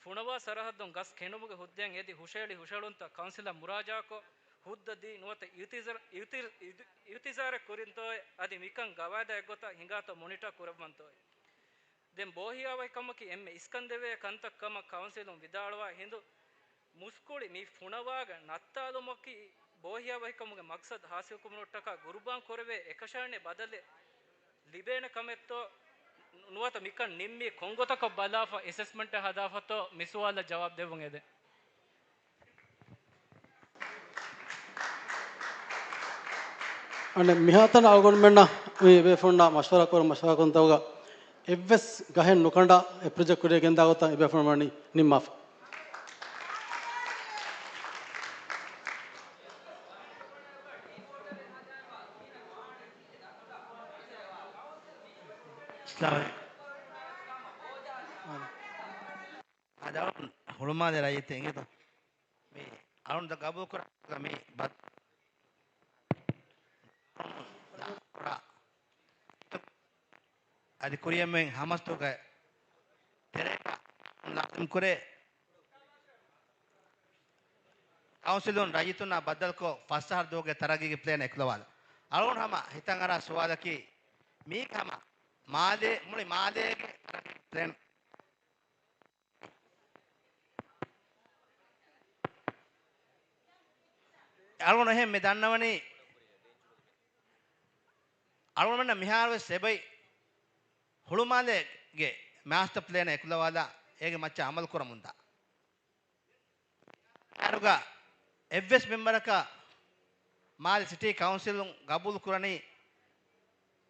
ފުނަވާ ސަރަހައްދުން ގަސް ކެނޑުމުގެ ހުއްދައިން އެދި ހުށަހެޅި ހުށަހެޅުންތައް ކައުންސިލަށް މުރާޖާކޮށް، ހުއްދަ ދީ ނުވަތަ އިއުތިޒާ-، އިއުތި-، އިއު-، އިއުތިޒާރެއް ކުރިންތޯއޭ؟ އަދި މިކަން ގަވާއިދާ އެއްގޮތަށް ހިނގާތޯ މޮނިޓާ ކުރައްވަންތޯއޭ؟ ދެން ބޯހިޔާވަހިކަމަކީ އެންމެ އިސްކަންދެވޭ ކަންތައް ކަމަށް ކައުންސިލުން ވިދާޅުވާ ހިނދު، މުސްކުޅި މި ފުނަވާގަ ނައްތާލުމަކީ ބޯހިޔާވަހިކަމުގެ މަގްސަދު ހާސިލްކުރުމަށްޓަކާ ގުރުބާން ކުރެވޭ އެކަށައިނެއް ބަދަލެއް ލިބޭނެ ކަމެއްތޯ؟ ނުވަތަ މިކަން ނިންމީ ކޮންގޮތަކަށް ބަލާފަ އެސެސްމަންޓެއް ހަދާފަތޯ؟ މި ސުވާލަށް ޖަވާބު ދެއްވުން އެދެން. އަނެއް މިހާތަނަށް އަޅުގަނޑުމެންނަށް މި އެބޭފުޅުންނާ މަޝްވަރާ ކުރުން މަޝްވަރާ ކުރުންތަކުގަ އެއްވެސް ގަހެއް ނުކަނޑާ އެ ޕްރޮޖެކްޓް ކުރިއަށް ގެންދާ ގޮތަށް އެބޭފުޅުން ވަނީ ނިންމާފަ. އައްސަލާމު ޢަލައިކުމް. އަދި އަޅުން ހުޅުމާލެ ރައްޔިތެއް އިނގޭތޯ؟ މި އަޅުން ދަ ގަބޫލު ކުރާ މި ބަ-، ކުރާ. އަދި ކުރިއަށް މި ހަމަސްތޯގަ ތެރޭގަ ލާޒިމް ކުރޭ. ކައުންސިލުން ރައްޔިތުންނާ ބައްދަލުކޮށް، ފަސް އަހަރު ދުވަހުގެ ތަރައްގީގެ ޕްލޭން އެކުލަވާލަ. އަޅުގަނޑު ހަމަ ހިތަށް އަރާ ސުވާލަކީ، މީގެ ހަމަ މާލޭ، މުޅި މާލޭގެ ތަރައްގީ ޕްލޭން. އަޅުގަނޑު އެހެން މި ދަންނަވަނީ، އަޅުގަނޑުމެންނަށް މިހާރުވެސް އެބައި ހުޅުމާލޭގެ މާސްޓަ ޕްލޭނަށް އެކުލަވާލާ، އޭގެ މައްޗަށް އަމަލު ކުރަމުންދާ. އަރުގަ އެއްވެސް މެމްބަރަކަށް މާލެ ސިޓީ ކައުންސިލުން ގަބޫލު ކުރަނީ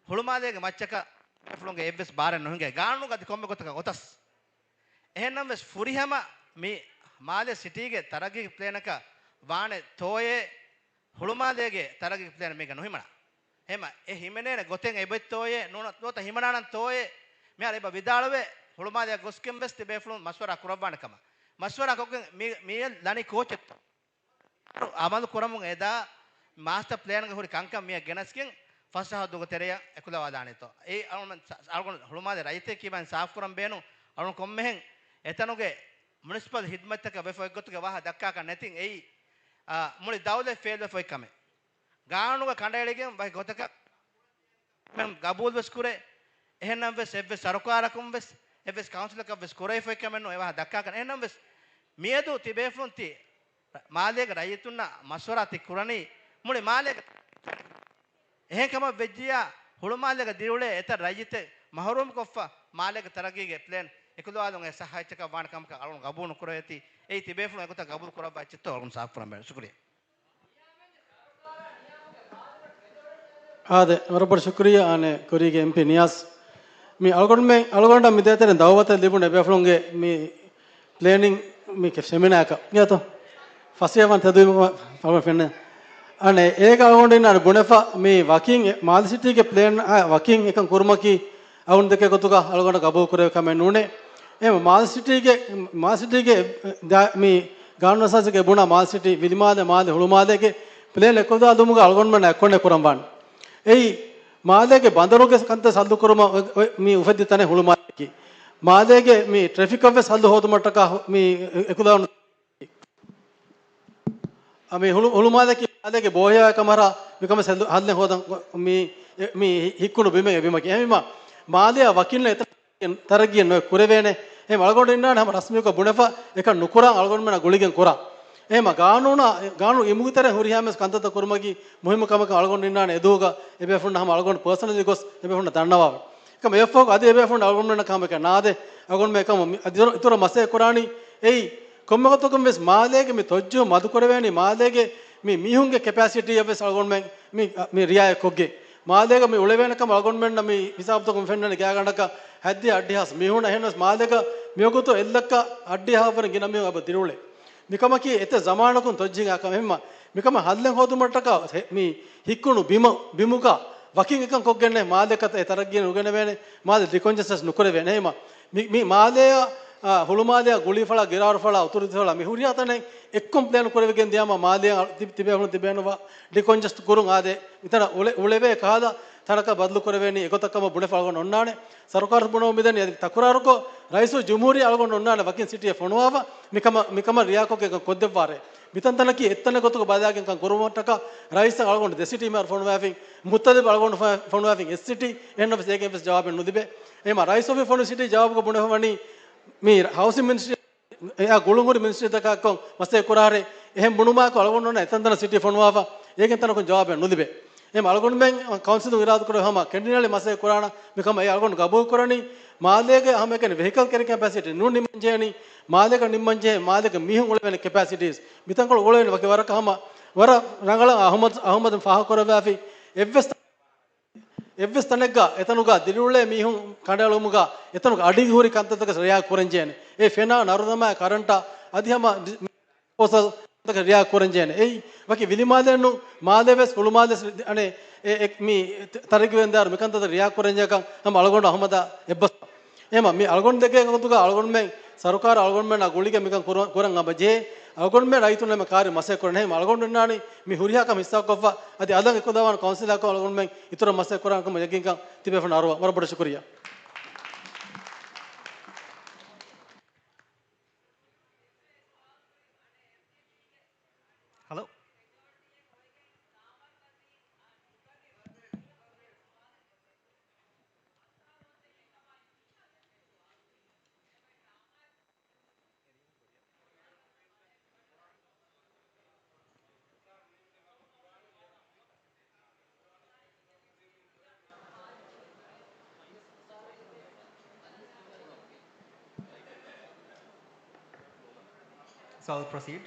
ހުޅުމާލޭގެ މައްޗަކަށް ބޭފުޅުންގެ އެއްވެސް ބާރެއް ނުހިނގޭ، ގާނޫނުގަ އަދި ކޮންމެ ގޮތަކަށް އޮތަސް. އެހެންނަމަވެސް ފުރިހަމަ މި މާލެ ސިޓީގެ ތަރައްގީގެ ޕްލޭނަކަށް ވާނެ ތޯއޭ، ހުޅުމާލޭގެ ތަރައްގީ ޕްލޭން މީގަ ނުހިމަނާ. ހެމަ އެ ހިމެނޭނެ ގޮތެއް އެބައޮތްތޯއޭ، ނޫނަ-، ނުވަތަ ހިމަނާނަން ތޯއޭ، މިހާރު އެބަ ވިދާޅުވޭ، ހުޅުމާލޭ ގޮސްގެން ވެސް ތިބޭފުޅުން މަޝްވަރާ ކުރައްވާނެ ކަމަށް. މަޝްވަރާ ކޮށްގެން މި-، މިއެއް ލަނީ ކޯޗެއްތޯ؟ އަމަލު ކުރަމުން އެދާ މާސްޓަ ޕްލޭންގެ ހުރި ކަންކަން މިއަށް ގެނަސްގެން ފަސް އަހަރު ދުވަހުގެ ތެރެއަށް އެކުލަވާލާނެތޯ؟ އެއީ އަޅުގަނޑު ސަ-، އަޅުގަނޑު ހުޅުމާލޭ ރައްޔިތެއް ކީބައިން ސާފު ކުރަން ބޭނުން. އަޅުގަނޑު ކޮންމެހެން އެތަނުގެ މުނިސިޕަލް ހިދްމަތްތަކަށް ވެފަ އޮތްގޮތުގެ ވާހަކަ ދައްކާކަށް ނެތިން އެއީ، އާ، މުޅި ދައުލަތް ފެއިލްވެފަ އޮތް ކަމެއް. ގާނޫނުގަ ކަނޑައެޅިގެން ވަކި ގޮތަކަށް ގަބޫލުވެސް ކުރޭ. އެހެންނަމަވެސް އެއްވެސް ސަރުކާރަކުން ވެސް، އެއްވެސް ކައުންސިލަކަށް ވެސް ކުރެވިފައި ކަމެއް ނޫން އެ ވާހަކަ ދައްކާކަށް. އެހެންނަމަވެސް މިއަދު ތިބޭފުޅުން ތި މާލޭގެ ރައްޔިތުންނާ މަޝްވަރާ ތި ކުރަނީ މުޅި މާލޭގެ. އެހެން ކަމަށް ވެއްޖިއްޔާ، ހުޅުމާލޭގަ ދިރިއުޅޭ އެތައް ރައްޔިތެއް މަހުރޫމްކޮށްފަ، މާލޭގެ ތަރައްގީގެ ޕްލޭން އެކުލަވާލުން އެ ސައްހަ އެއްޗަކަށް ވާނެ ކަމަކަށް އަޅުން ގަބޫލު ނުކުރެވޭތީ. އެއީ ތިބޭފުޅުން އެގޮތަށް ގަބޫލު ކުރައްވާ އެއްޗެއްތޯ އަޅުން ސާފުކުރަން ބޭނުން. ޝުކުރިއްޔާ. އާދެ، ވަރަށް ބޮޑަށް ޝުކުރިއްޔާ. އާނެ، ކުރީގެ އެމްޕީ ނިޔާޒް. މި އަޅުގަނޑުމެން، އަޅުގަނޑަށް މި ދޭތެރެން ދައުވަތެއް ލިބުނު އެބޭފުޅުންގެ މި ޕްލޭނިން މި ސެމިނާއަކަށް ގިޔަތޯ؟ ފަސޭހަވާން ތެދުވީމަ ފަހުން ފެންނަ. އަނެ އޭގަ އަޅުގަނޑު އިންނާނެ ބުނެފަ މި ވަކިން އެ-، މާލެ ސިޓީގެ ޕްލޭން އާ ވަކިން އެކަން ކުރުމަކީ އަޅުގަނޑު ދެކޭ ގޮތުގަ އަޅުގަނޑަށް ގަބޫލު ކުރެވޭ ކަމެއް ނޫނޭ. އެހެން މާލެ ސިޓީގެ، މާލެ ސިޓީގެ ދާ-، މި ގާނޫނު އަސާސީގައި ބުނާ މާލެ ސިޓީ ވިލިމާލެ، މާލެ ހުޅުމާލޭގެ ޕްލޭން އެކުލަވާލުމުގަ އަޅުގަނޑުމެންނަށް އެއްކޮށް ކުރަން ވާނެ. އެއީ، މާލޭގެ ބަނދަރުގެ ކަންތައް ސައްލު ކުރުމަށް އޮ-، އޮ-، މި އުފެއްދި ތަނެއް ހުޅުމާލެއަކީ. މާލޭގެ މި ޓްރެފިކަށް ވެސް ހައްލު ހޯދުމަށްޓަކާ ހު-، މި އެ-، އެކުލަވާނު އަ، މި ހުޅު-، ހުޅުމާލެއަކީ މާލޭގެ ބޯހިޔާ ކަމަށް ހަމަ މިކަމަށް ހައްލެއް ހޯދަން މި، މި ހި-، ހިއްކުނު ބިމެއް އެ ބިމަކީ. އެހެންވީމަ، މާލެއަށް ވަކިންނަށް އެތަނަށް ތަރައްގީއެއް ނުވެ ކުރެވޭނެ. އެހެން އަޅުގަނޑު އިންނާނެ ހަމަ ރަސްމީކޮށް ބުނެފަ އެކަން ނުކުރާން އަޅުގަނޑުމެންނަށް ގުޅިގެން ކުރާ. އެހެން ގާނޫނާ، ގާނޫނު އިމުގެ ތެރެއިން ހުރިހާ މިސް ކަންތައްތައް ކުރުމަކީ މުހިއްމު ކަމަކަށް އަޅުގަނޑު އިންނާނެ އެދުވަހުގަ އެބޭފުޅުންނަށް ހަމަ އަޅުގަނޑު ޕާސަނަލީ ގޮސް އެބޭފުޅުންނަށް ދަންނަވާ. އެކަމަ އެއަށްފަހު އަދި އެބޭފުޅުން އަޅުގަނޑުމެންނަށް ކަމެއް ނާދޭ. އަޅުގަނޑުމެން އެކަމަށް މި-، އަދި އިތުރަށް މަސައްކަތް ކުރާނީ އެއީ ކޮންމެ ގޮތަކުން ވެސް މާލޭގެ މި ތޮއްޖޫ މަދުކުރެވޭނީ މާލޭގެ މި މީހުންގެ ކެޕޭސިޓީއަށް ވެސް އަޅުގަނޑުމެން މި، މި ރިއާޔަތް ކޮށްގެން. މާލޭގަ މި އުޅެވޭނެ ކަމަށް އަޅުގަނޑުމެންނަށް މި ހިސާބުތަކުން ފެންނަނީ ގާތްގަނޑަކަށް ހަތްދިހަ އަށްޑިހަ މީހުން. އެހެންވެސް މާލޭގަ މިވަގުތު އެއްލައްކަ އަށްޑިހަ އަށްވަރެއް ގިނަ މީހުން އެބަ ދިރިއުޅޭ. މިކަމަކީ އެތައް ޒަމާނަކުން ތޮއްޖިގާ ކަމެއް. އެހެންމަ މިކަމަށް ހައްލެއް ހޯދުމަށްޓަކާ ހެ-، މި ހިއްކުނު ބިމަ-، ބިމުގަ ވަކިން އެކަން ކޮށްގެންނެއް މާލޭ ކަތަ އެ ތަރައްގީ ނުގެނެވޭނެ، މާލެ ޑިކޮންޖެސްޓް ނުކުރެވޭނެ. އެހެންމަ މި، މި މާލެއަށް، އާ، ހުޅުމާލެއަށް ގުޅީފަޅާ، ގިރާރުފަޅާ، އުތުރުދިފަޅާ މި ހުރިހާ ތަނެއް އެއްކޮށް ޕްލޭން ކުރެވިގެން ދިޔާމަ މާލެއަށް ތި-، ތިބޭފުޅުން ތިބޭނުވާ ޑިކޮންޖެސްޓް ކުރުން އާދޭ. މިތަނަށް އުޅެ-، އުޅެވޭ ކަހަލަ ތަނަކަށް ބަދަލު ކުރެވޭނީ އެގޮތަށް ކަމަށް ބުނެފަ އަޅުގަނޑު އޮންނާނެ. ސަރުކާރު ބުނަމުން މިދަނީ އަދި ތަކުރާރުކޮށް، ރައީސުލްޖުމްހޫރިއްޔާ އަޅުގަނޑު އޮންނާނެ ވަކިން ސިޓީއެއް ފޮނުވާފަ، މިކަމަށް، މިކަމަށް ރިއާކޮށްގެން ކަން ކޮށްދެއްވާރޭ. މިތަންތަނަކީ އެއްތަނެއް ގޮތުގަ ބަލާގެން ކަން ކުރުމަށްޓަކާ ރައީސަށް އަޅުގަނޑު ދެ ސިޓީ މިހާރު ފޮނުވާފިން، މުއްތަލިބް އަޅުގަނޑު ފޮ-، ފޮނުވާފިން އެއް ސިޓީ، އެހެންނަމަވެސް އޭގެ ވެސް ޖަވާބެއް ނުލިބޭ. އެހެންމަ ރައީސް އޮފީސް ފޮނުވި ސިޓީ ޖަވާބުގަ ބުނެފަވަނީ މި ހައުސިން މިނިސްޓްރީ އެއާ ގުޅުންހުރި މިނިސްޓްރީތަކާއެއްކޮށް މަސައްކަތް ކުރާރޭ، އެހެން ބުނުމާއެކު އަޅުގަނޑު އޮންނަ އެތަންތަނަށް ސިޓީ ފޮނުވާފަ، އޭގެން ތަނަކުން ޖަވާބެއް ނުލިބޭ. އެހެން އަޅުގަނޑުމެން ކައުންސިލުން އިރާދަކުރެއްވި ހަމަ ކެނޑިނާލި މަސައްކަތް ކުރާނަ މިކަމަށް އެ އަޅުގަނޑު ގަބޫލު ކުރަނީ. މާލޭގެ ހަމައެކަނި ވެހިކަލް ކެރިން ކެޕޭސިޓީ ނޫން ނިންމަންޖެހޭނީ، މާލޭގަ ނިންމަންޖެހޭ މާލޭގެ މީހުން އުޅެވޭނެ ކެޕޭސިޓީސް. މިތަންކޮޅު އުޅެވޭނެ ވަކި ވަރަކަށް ހަމަ ވަރަށް ރަނގަޅަށް އަހުމަދު، އަހުމަދު ފާހަގަކުރައްވާފި އެއްވެސް ތަ-، އެއްވެސް ތަނެއްގަ އެތަނުގަ ދިރިއުޅޭ މީހުން ކަނޑައެޅުމުގަ އެތަނުގެ އަޑީގަ ހުރި ކަންތައްތަކަށް ރިއާ ކުރަންޖެހޭނެ. އެ ފެނާ ނަރުދަމާ ކަރަންޓާ އަދި ހަމަ ޑި-، ޕްރޮޕޯސަލްތަކަށް ރިއާ ކުރަންޖެހޭނެ. އެއީ ވަކި ވިލިމާލެއެއްނު، މާލެ ވެސް ހުޅުމާލެ ވެސް އަނެއް އެ، އެ، މި ތަރިގިވެންދާރު މިކަންތައް ރިޔާ ކުރަންޖެހޭކަން ހަމަ އަޅުގަނޑު އަހުމަދާ އެއްބަސް. އެހެމަ މި އަޅުގަނޑު ދެކޭ ގޮތުގަ އަޅުގަނޑުމެން ސަރުކާރު އަޅުގަނޑުމެންނާ ގުޅިގެން މިކަން ކުރަ-، ކުރަން އަބަ ޖެހޭ. އަޅުގަނޑުމެން ރައްޔިތުންނާ ކާރި މަސައްކަތް ކުރަން. އެހެމަ އަޅުގަނޑު އިންނާނީ މި ހުރިހާ ކަމެއް ހިއްސާކޮށްފަ އަދި އަލަށް އެކުލަވާން ކައުންސިލާކޮށް އަޅުގަނޑުމެން އިތުރަށް މަސައްކަތް ކުރާން ކަމަށް ޔަގީންކަން ތިބޭފުޅުން އަރުވާ. ވަރަށް ބޮޑަށް ޝުކުރިއްޔާ. ހަލޯ. So I'll proceed.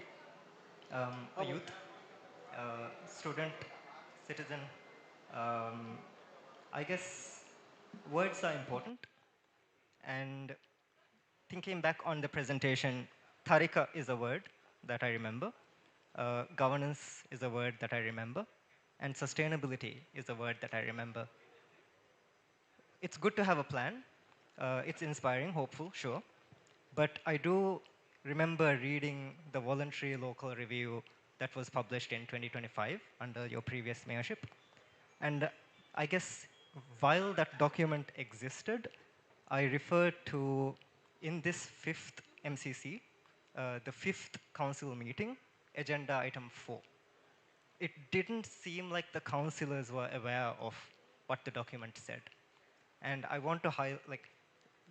Um, a youth, uh, student, citizen, um, I guess words are important. And thinking back on the presentation, ތަރިކަ is a word that I remember. Uh, governance is a word that I remember. And sustainability is a word that I remember. It's good to have a plan. Uh, it's inspiring, hopeful, sure. But I do remember reading the voluntary local review that was published in twenty twenty-five under your previous mayorship. And I guess while that document existed, I refer to, in this fifth M C C, uh, the fifth council meeting, agenda item four. It didn't seem like the councillors were aware of what the document said. And I want to highlight, like,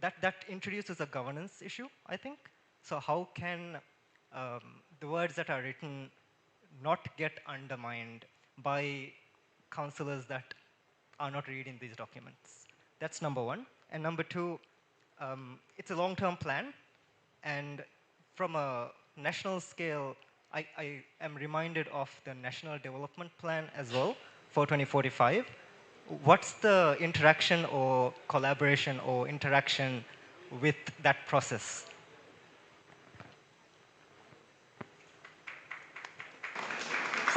that, that introduces a governance issue, I think. So how can, um, the words that are written not get undermined by councillors that are not reading these documents? That's number one. And number two, um, it's a long-term plan. And from a national scale, I, I am reminded of the National Development Plan as well for twenty forty-five. What's the interaction or collaboration or interaction with that process?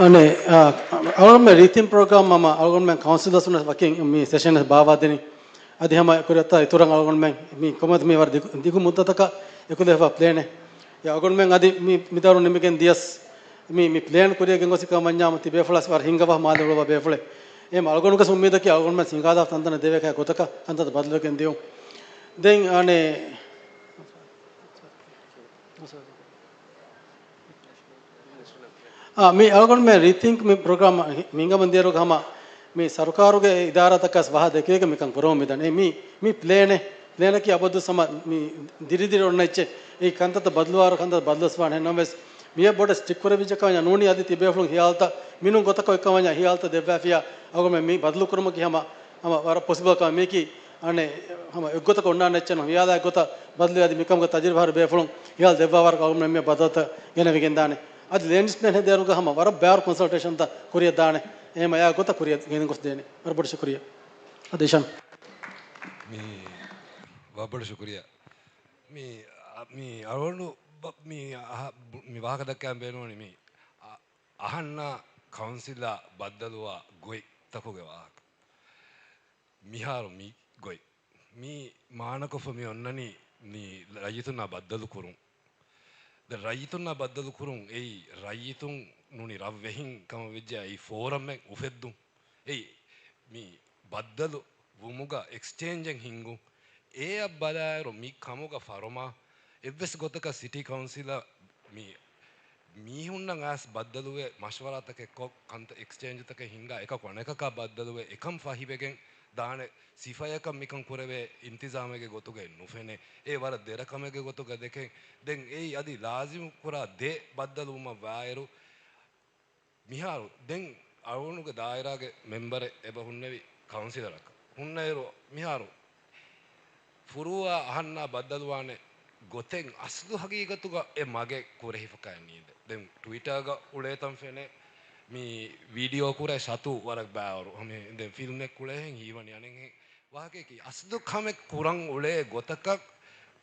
އަނެއް، އާ، އަޅުގަނޑުމެން ރީތިން ޕްރޮގްރާމް ހަމަ އަޅުގަނޑުމެން ކައުންސިލަރސް ވަކިން މި ސެޝަން ވެސް ބާއްވާދިނީ. އަދި ހަމަ އެކުރިއަށްތާ އިތުރަށް އަޅުގަނޑުމެން މި ކޮންމެވެސް މި ވަރަށް ދިގު، ދިގު މުއްދަތަކަށް އެކުލެވިފަ ޕްލޭނެއް. އެ އަޅުގަނޑުމެން އަދި މި، މި ދަރުން ނިމިގެން ދިޔަސް މި، މި ޕްލޭން ކުރިޔަށް ގެންގޮސް ކަމަށް ވަންޏާ ތިބޭފުޅަސް ވަރަށް ހިންގަވާ މާލެ އުޅުއްވާ ބޭފުޅެއް. އެހެމަ އަޅުގަނޑުގެ އުއްމީދަކީ އަޅުގަނޑުމެން ހިނގާލާ ތަންތަނަށް ދެވޭ ކަމެއް ގޮތަކަށް ކަންތައްތައް ބަދަލުވެގެން ދިޔުން. ދެން އަނެއް އާ، މި އަޅުގަނޑުމެން ރީތިންކް މި ޕްރޮގްރާމް ހި-، ހިނގަމުން ދިޔައިރުގަ ހަމަ މި ސަރުކާރުގެ އިދާރާތަކަސް ވަހާ ދެކެވިގެން މިކަން ކުރަމުން މިދަނީ. މި، މި ޕްލޭނެއް، ޕްލޭނަކީ އަބަދު ހަމަ މި ދިރި ދިރި އޮންނަ އެއްޗެއް. އެއީ ކަންތައްތައް ބަދަލުވާއިރު ކަންތައް ބަދަލުވެސް ވާނެ. ނަމަވެސް މިއަށް ބޮޑަށް ސްޓިކް ކުރެވިއްޖެ ކަމަށް ނޫނީ އަދި ތިބޭފުޅުން ހިޔާލުތައް މިނޫން ގޮތަކަށް އޮތް ކަމަށް ހިޔާލުތައް ދެއްވާފިޔާ އަޅުގަނޑުމެން މި ބަދަލު ކުރުމަކީ ހަމަ، ހަމަ ވަރަށް ޕޮސިބަލް ކަމެއް. މީކީ އަނެއް ހަމަ އެއްގޮތަކަށް އޮންނާނެ އެއްޗެއް ނޫން. ހިޔާލާ ގޮތަށް ބަދަލުވެ އަދި މިކަމުގެ ތަޖުރިބާ ހުރި ބޭފުޅުން ހިޔާލު ދެއްވާވަރަކަށް އަޅުގަނޑުމެން މި ބަދަލުތައް ގެނެވިގެންދާނެ. އަދި ލޭންޑް އިސްޓް ޕްލޭން ހެދޭއިރުގަ ހަމަ ވަރަށް ބާރު ކޮންސަލްޓޭޝަންތައް ކުރިއަށްދާނެ. އެހެމަ އެއާ ގޮތަށް ކުރިއަށް ގެނެގޮސްދޭނެ. ވަރަށް ބޮޑަށް ޝުކުރިއްޔާ. އަދި ޝާން. މި ވަރަށް ބޮޑަށް ޝުކުރިއްޔާ. މި، އަ، މި އަޅުގަނޑު ބަ-، މި އަހަ-، ބު-، މި ވާހަކަ ދައްކަން ބޭނުންވަނީ މި އަ-، އަހަންނާ ކައުންސިލާ ބައްދަލުވާ ގޮތްތަކުގެ ވާހަކަ. މިހާރު މި ގޮތް. މި މާނަކޮށްފަ މި އޮންނަނީ މި ރައްޔިތުންނާ ބައްދަލު ކުރުން. ދެން ރައްޔިތުންނާ ބައްދަލު ކުރުން އެއީ ރައްޔިތުން ނޫނީ ރަށް ވެހިން ކަމަށް ވެއްޖެ އެއީ ފޯރަމެއް އުފެއްދުން. އެއީ މި ބައްދަލު ވުމުގަ އެކްސްޗޭންޖެއް ހިންގުން. އެއަށް ބަލާއިރު މި ކަމުގަ ފަރުމާ އެއްވެސް ގޮތަކަށް ސިޓީ ކައުންސިލަށް މި މީހުންނަށް އައިސް ބައްދަލުވެ، މަޝްވަރާތަކެއް ކޮށް، ކަންތައް އެކްސްޗޭންޖުތަކެއް ހިންގާ، އެކަކު އަނެކަކާ ބައްދަލުވެ، އެކަން ފަހިވެގެން ދާނެ ސިފަޔަކަށް މިކަން ކުރެވޭ އިންތިޒާމެއްގެ ގޮތުގައި ނުފެނޭ. އެ ވަރަށް ދެރަ ކަމެއްގެ ގޮތުގަ ދެކެން. ދެން އެއީ އަދި ލާޒިމު ކުރާ ދެ ބައްދަލުވުމަށް ވާއިރު، މިހާރު ދެން އަޅުގަނޑުގެ ދާއިރާގެ މެމްބަރެއް އެބަ ހުންނެވި ކައުންސިލަރަކަށް ހުންނައިރު، މިހާރު ފުރޫއާ އަހަންނާ ބައްދަލުވާނެ ގޮތެއް އަސްލު ހަގީގަތުގަ އެ މަގެއް ކުރެހިފަކައެއް ނީނދެ. ދެން ޓްވިޓާގަ އުޅޭތަން ފެނޭ، މި ވީޑިއޯ ކުރޭ ޝަތޫ ވަރަށް ބާވަރު. ހަމަ ދެން ފިލްމެއް ކުޅޭހެން ހީވަނީ އަނެއްހެން. ވާހަކައަކީ އަސްލު ކަމެއް ކުރަން އުޅޭ ގޮތަކަށް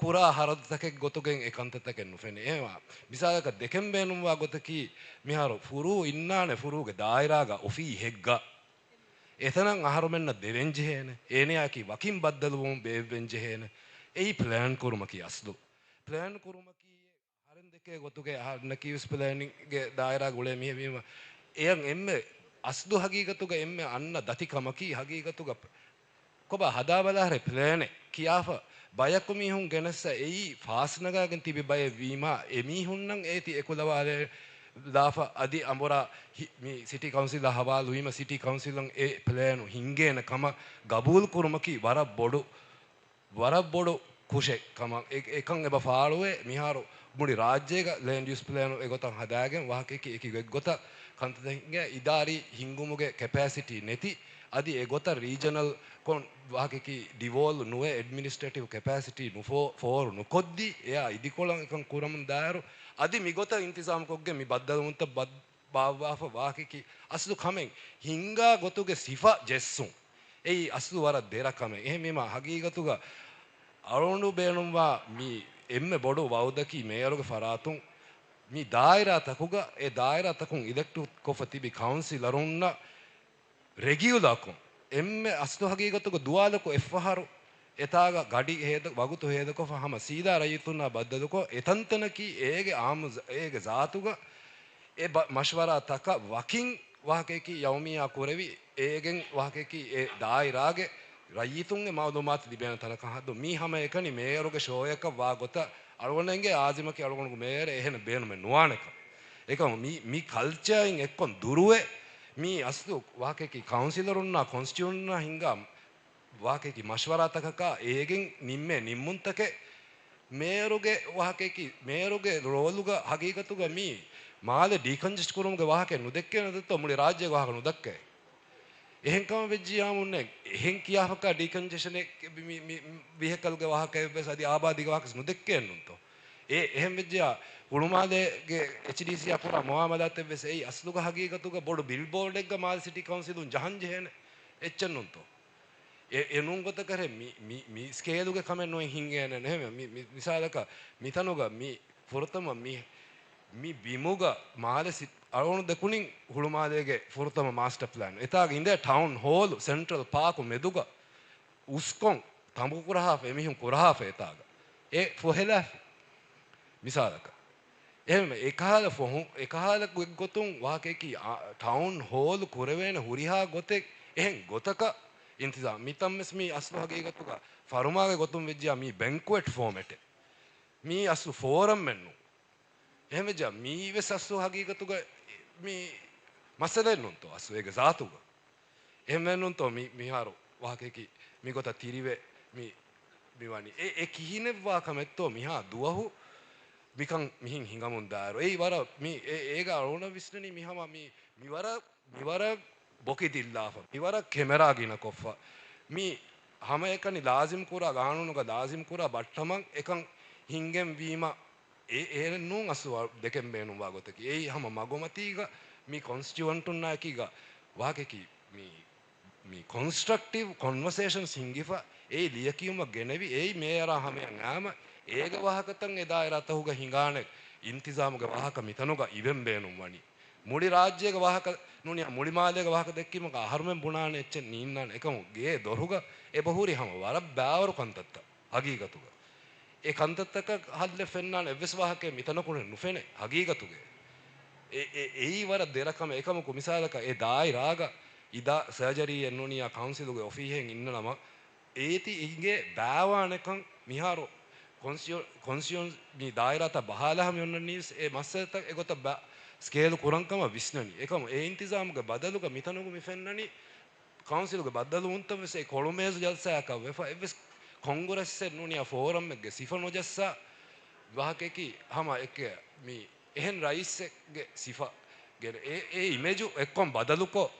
ކުރާ ހަރަދުތަކެއް ގޮތުގެން އެ ކަންތައްތަކެއް ނުފެނޭ. އެހެންވާ މިސާލަކަށް ދެކެން ބޭނުންވާ ގޮތަކީ، މިހާރު ފުރޫ އިންނާނެ ފުރޫގެ ދާއިރާގަ އޮފީހެއްގަ. އެތަނަށް އަހަރުމެންނަށް ދެވެން ޖެހޭނެ. އޭނަޔާއަކީ ވަކިން ބައްދަލުވުމުން ބޭއްވެން ޖެހޭނެ. އެއީ ޕްލޭން ކުރުމަކީ އަސްލު. ޕްލޭން ކުރުމަކީ އަހަރެން ދެކޭ ގޮތުގެ އަހަންނަކީ ވެސް ޕްލޭނިންގެ ދާއިރާގަ އުޅޭ މީހެއް ވީމަ، އެޔަށް އެންމެ އަސްލު ހަގީގަތުގަ އެންމެ އަންނަ ދަތި ކަމަކީ ހަގީގަތުގަ ކޮބާ ހަދާބަލާހަރެ ޕްލޭނެއް ކިޔާފަ ބަޔަކު މީހުން ގެނެއްސަ އެއީ ފާސް ނަގާގެން ތިބި ބައެއް ވީމާ، އެމީހުންނަށް އޭތި އެކުލަވާލެ ލާފަ އަދި އަނބުރާ ހި-، މި ސިޓީ ކައުންސިލާ ހަވާލުވީމަ، ސިޓީ ކައުންސިލަށް އެ ޕްލޭނު ހިންގޭނެ ކަމަށް ގަބޫލު ކުރުމަކީ ވަރަށް ބޮޑު، ވަރަށް ބޮޑު ކުށެއް ކަމަށް އެ-، އެކަން އެބަ ފާޅުވޭ. މިހާރު މުޅި ރާއްޖޭގަ ލޭންޑް ޔޫސް ޕްލޭނު އެގޮތަށް ހަދާގެން ވާހަކައަކީ އެކި އެއްގޮތަށް ކަންތައްތައް ހިނގާ އިދާރީ ހިންގުމުގެ ކެޕޭސިޓީ ނެތި، އަދި އެގޮތަށް ރީޖަނަލް ކޮން ވާހަކައަކީ ޑިވޯލް ނުވެ އެޑްމިނިސްޓްރޭޓިވް ކެޕޭސިޓީ ނުފޯ-، ފޯރު ނުކޮށްދީ، އެއާ އިދިކޮޅަށް އެކަން ކުރަމުން ދާއިރު، އަދި މިގޮތަށް އިންތިޒާމްކޮށްގެން މި ބައްދަލުވުންތައް ބައް-، ބާއްވާފަ ވާހަކައަކީ އަސްލު ކަމެއް ހިންގާ ގޮތުގެ ސިފަ ޖެއްސުން. އެއީ އަސްލު ވަރަށް ދެރަ ކަމެއް. އެހެންވީމާ ހަގީގަތުގަ އަޅުގަނޑު ބޭނުންވާ މި އެންމެ ބޮޑު ވައުދަކީ މޭޔަރުގެ ފަރާތުން މި ދާއިރާތަކުގަ، އެ ދާއިރާތަކުން އިލެކްޓް ކޮށްފަ ތިބި ކައުންސިލަރުންނަށް ރެގިއުލާކޮށް، އެންމެ އަސްލު ހަގީގަތުގަ ދުވާލަކު އެއްފަހަރު އެތާގަ ގަޑި ހޭދަ-، ވަގުތު ހޭދަކޮށްފަ ހަމަ ސީދާ ރައްޔިތުންނާ ބައްދަލުކޮށް، އެތަންތަނަކީ އޭގެ އާއްމު ޒަ-، އޭގެ ޒާތުގަ އެ ބަ-، މަޝްވަރާތަކަށް ވަކިން ވާހަކައަކީ ޔައުމިއްޔާ ކުރެވި، އޭގެން ވާހަކައަކީ އެ ދާއިރާގެ ރައްޔިތުންގެ މައުލޫމާތު ލިބޭނެ ތަނަކަށް ހައްދު. މީ ހަމައެކަނި މޭޔަރުގެ ޝޯއަކަށް ވާ ގޮތަށް އަޅުގަނޑަށް އެނގޭ އާޒިމަކީ އަޅުގަނޑުގެ މޭޔަރެއް އެހެނެއް ބޭނުމެއް ނުވާނެކަން. އެކަމު މި، މި ކަލްޗާއިން އެއްކޮން ދުރުވެ، މީ އަސްލު ވާހަކައަކީ ކައުންސިލަރުންނާ ކޮންސްޓިއުންޓުންނާ ހިންގާ ވާހަކައަކީ މަޝްވަރާތަކަކާ އޭގެން ނިންމޭ ނިންމުންތަކެއް މޭޔަރުގެ ވާހަކައަކީ، މޭޔަރުގެ ރޯލުގަ ހަގީގަތުގަ މީ މާލެ ޑީކަންޖެސްޓް ކުރުމުގެ ވާހަކައެއް ނުދެއްކޭނެ ދެއްތޯ މުޅި ރާއްޖޭގެ ވާހަކަ ނުދައްކައޭ. އެހެން ކަމަށް ވެއްޖިޔާމުންނެ އެހެން ކިޔާފަކާ ޑީކަންޖެޝަނެއް މި، މި، މި ވިހެކަލްގެ ވާހަކައެއްވެސް އަދި އާބާދީގެ ވާހަކަވެސް ނުދެއްކޭނުންތޯ. އެ، އެހެން ވެއްޖިޔާ ހުޅުމާލޭގެ އެޗްޑީސީއާ ކުރާ މުއާމަލާތެއްވެސް އެއީ އަސްލުގަ ހަގީގަތުގަ ބޮޑު ބިލްބޯޑެއްގަ މާލެ ސިޓީ ކައުންސިލުން ޖަހަން ޖެހޭނެ އެއްޗެއްނުންތޯ. އެ، އެ ނޫން ގޮތަކަށް މި، މި، މި ސްކޭލުގެ ކަމެއް ނުވެ ހިނގޭނެ. އެހެންވެ، މި، މި، މިސާލަކަށް މިތަނުގަ މި ފުރަތަމަ މި، މި ބިމުގަ މާލެ ސި-، އަޅުގަނޑު ދެކުނިން ހުޅުމާލޭގެ ފުރަތަމަ މާސްޓަ ޕްލޭން. އެތާގަ އިނދޭ ޓައުން ހޯލު ސެންޓްރަލް ޕާކު މެދުގަ އުސްކޮން ތަނބު ކުރަހާފަ އެމީހުން ކުރަހާފަ އެތާގަ. އެ ފޮހެލާފި. މިސާލަކަށް. އެހެންވެ، އެކަހަލަ ފޮހު-، އެކަހަލަ ގޮތްގޮތުން ވާހަކައަކީ، އާ، ޓައުން ހޯލު ކުރެވޭނެ ހުރިހާ ގޮތެއް އެހެން ގޮތަކަށް އިންތިޒާމް. މިތަން ވެސް މީ އަސްލު ހަގީގަތުގަ ފަރުމާގެ ގޮތުން ވެއްޖިޔާ މީ ބެންކުއެޓް ފޯމެޓެއް. މީ އަސްލު ފޯރަމްއެއް ނޫން. އެހެންވެއްޖާ މީ ވެސް އަސްލު ހަގީގަތުގަ މީ މައްސަލައެއް ނޫންތޯ އަސްލު އޭގެ ޒާތުގަ. އެހެންވެ ނޫންތޯ މި، މިހާރު ވާހަކައަކީ މިގޮތަށް ތިރިވެ މި، މިވަނީ. އެ، އެ ކިހިނެއްވާ ކަމެއްތޯ މިހާ ދުވަހު މިކަން މިހިން ހިނގަމުން ދާއިރު. އެއީ ވަރަށް މި، އެ، އޭގަ އަޅުގަނޑަށް ވިސްނަނީ މި ހަމަ މި، މިވަރަށް، މިވަރަށް ބޮކި ދިއްލާފަ، މިވަރަށް ކެމެރާ ގިނަކޮށްފަ، މި ހަމައެކަނި ލާޒިމް ކުރާ، ގާނޫނުގަ ލާޒިމް ކުރާ ބައްޓަމަށް އެކަން ހިންގެން ވީމަ، އެ، އެހެނެއް ނޫން އަސްލު ދެކެން ބޭނުންވާ ގޮތަކީ. އެއީ ހަމަ މަގުމަތީގަ މި ކޮންސްޓިއުއެންޓުންނާއެކީގަ ވާހަކައަކީ މި، މި ކޮންސްޓްރަކްޓިވް ކޮންވަސޭޝަންސް ހިންގިފަ، އެއީ ލިޔެކިޔުމަށް ގެނެވި، އެއީ މޭޔަރާ ހަމަޔަށް އައިމަ، އޭގެ ވާހަކަތައް އެ ދާއިރާތަކުގަ ހިނގާނެ އިންތިޒާމުގެ ވާހަކަ މިތަނުގަ އިވެން ބޭނުންވަނީ. މުޅި ރާއްޖޭގެ ވާހަކަ ނޫނިއްޔާ މުޅި މާލޭގެ ވާހަކަ ދެއްކީމަކަށް އަހަރުމެން ބުނާނެ އެއްޗެއް ނީންނާނެ. އެކަމު ގޭ ދޮރުގަ އެބަހުރި ހަމަ ވަރަށް ބާވަރު ކަންތައްތައް ހަގީގަތުގަ. އެ ކަންތައްތަކަށް ހައްލެއް ފެންނާނެ އެއްވެސް ވާހަކައެއް މިތަނަކުނެ ނުފެނޭ ހަގީގަތުގަ. އެ، އެ، އެއީ ވަރަށް ދެރަ ކަމެއް. އެކަމަކު މިސާލަކަށް އެ ދާއިރާގަ އިދާ ސަރޖަރީއެއް ނޫނިއްޔާ ކައުންސިލުގެ އޮފީހެއް އިންނަނަމަ، އޭތި އިނގޭ ބާވާނެކަން މިހާރު ކޮންސިއު-، ކޮންސިއުން މި ދާއިރާތައް ބަހާލާ ހަމަ އޮންނަނީސް އެ މައްސަލަތައް އެގޮތަށް ބަ-، ސްކޭލް ކުރަން ކަމަށް ވިސްނަނީ. އެކަމު އެ އިންތިޒާމުގެ ބަދަލުގަ މިތަނުގަ މި ފެންނަނީ ކައުންސިލުގެ ބައްދަލުވުންތައް ވެސް އެ ކޮޅުމޭޒު ޖަލްސާއަކަށް ވެފަ އެއްވެސް ކޮންގްރެސްއެއް ނޫނިއްޔާ ފޯރަމެއްގެ ސިފަ ނުޖައްސާ ވާހަކައަކީ ހަމަ އެކެއް މި އެހެން ރައީސެއްގެ ސިފަ ގެނެ އެ، އެ އިމޭޖު އެއްކޮން ބަދަލުކޮށް،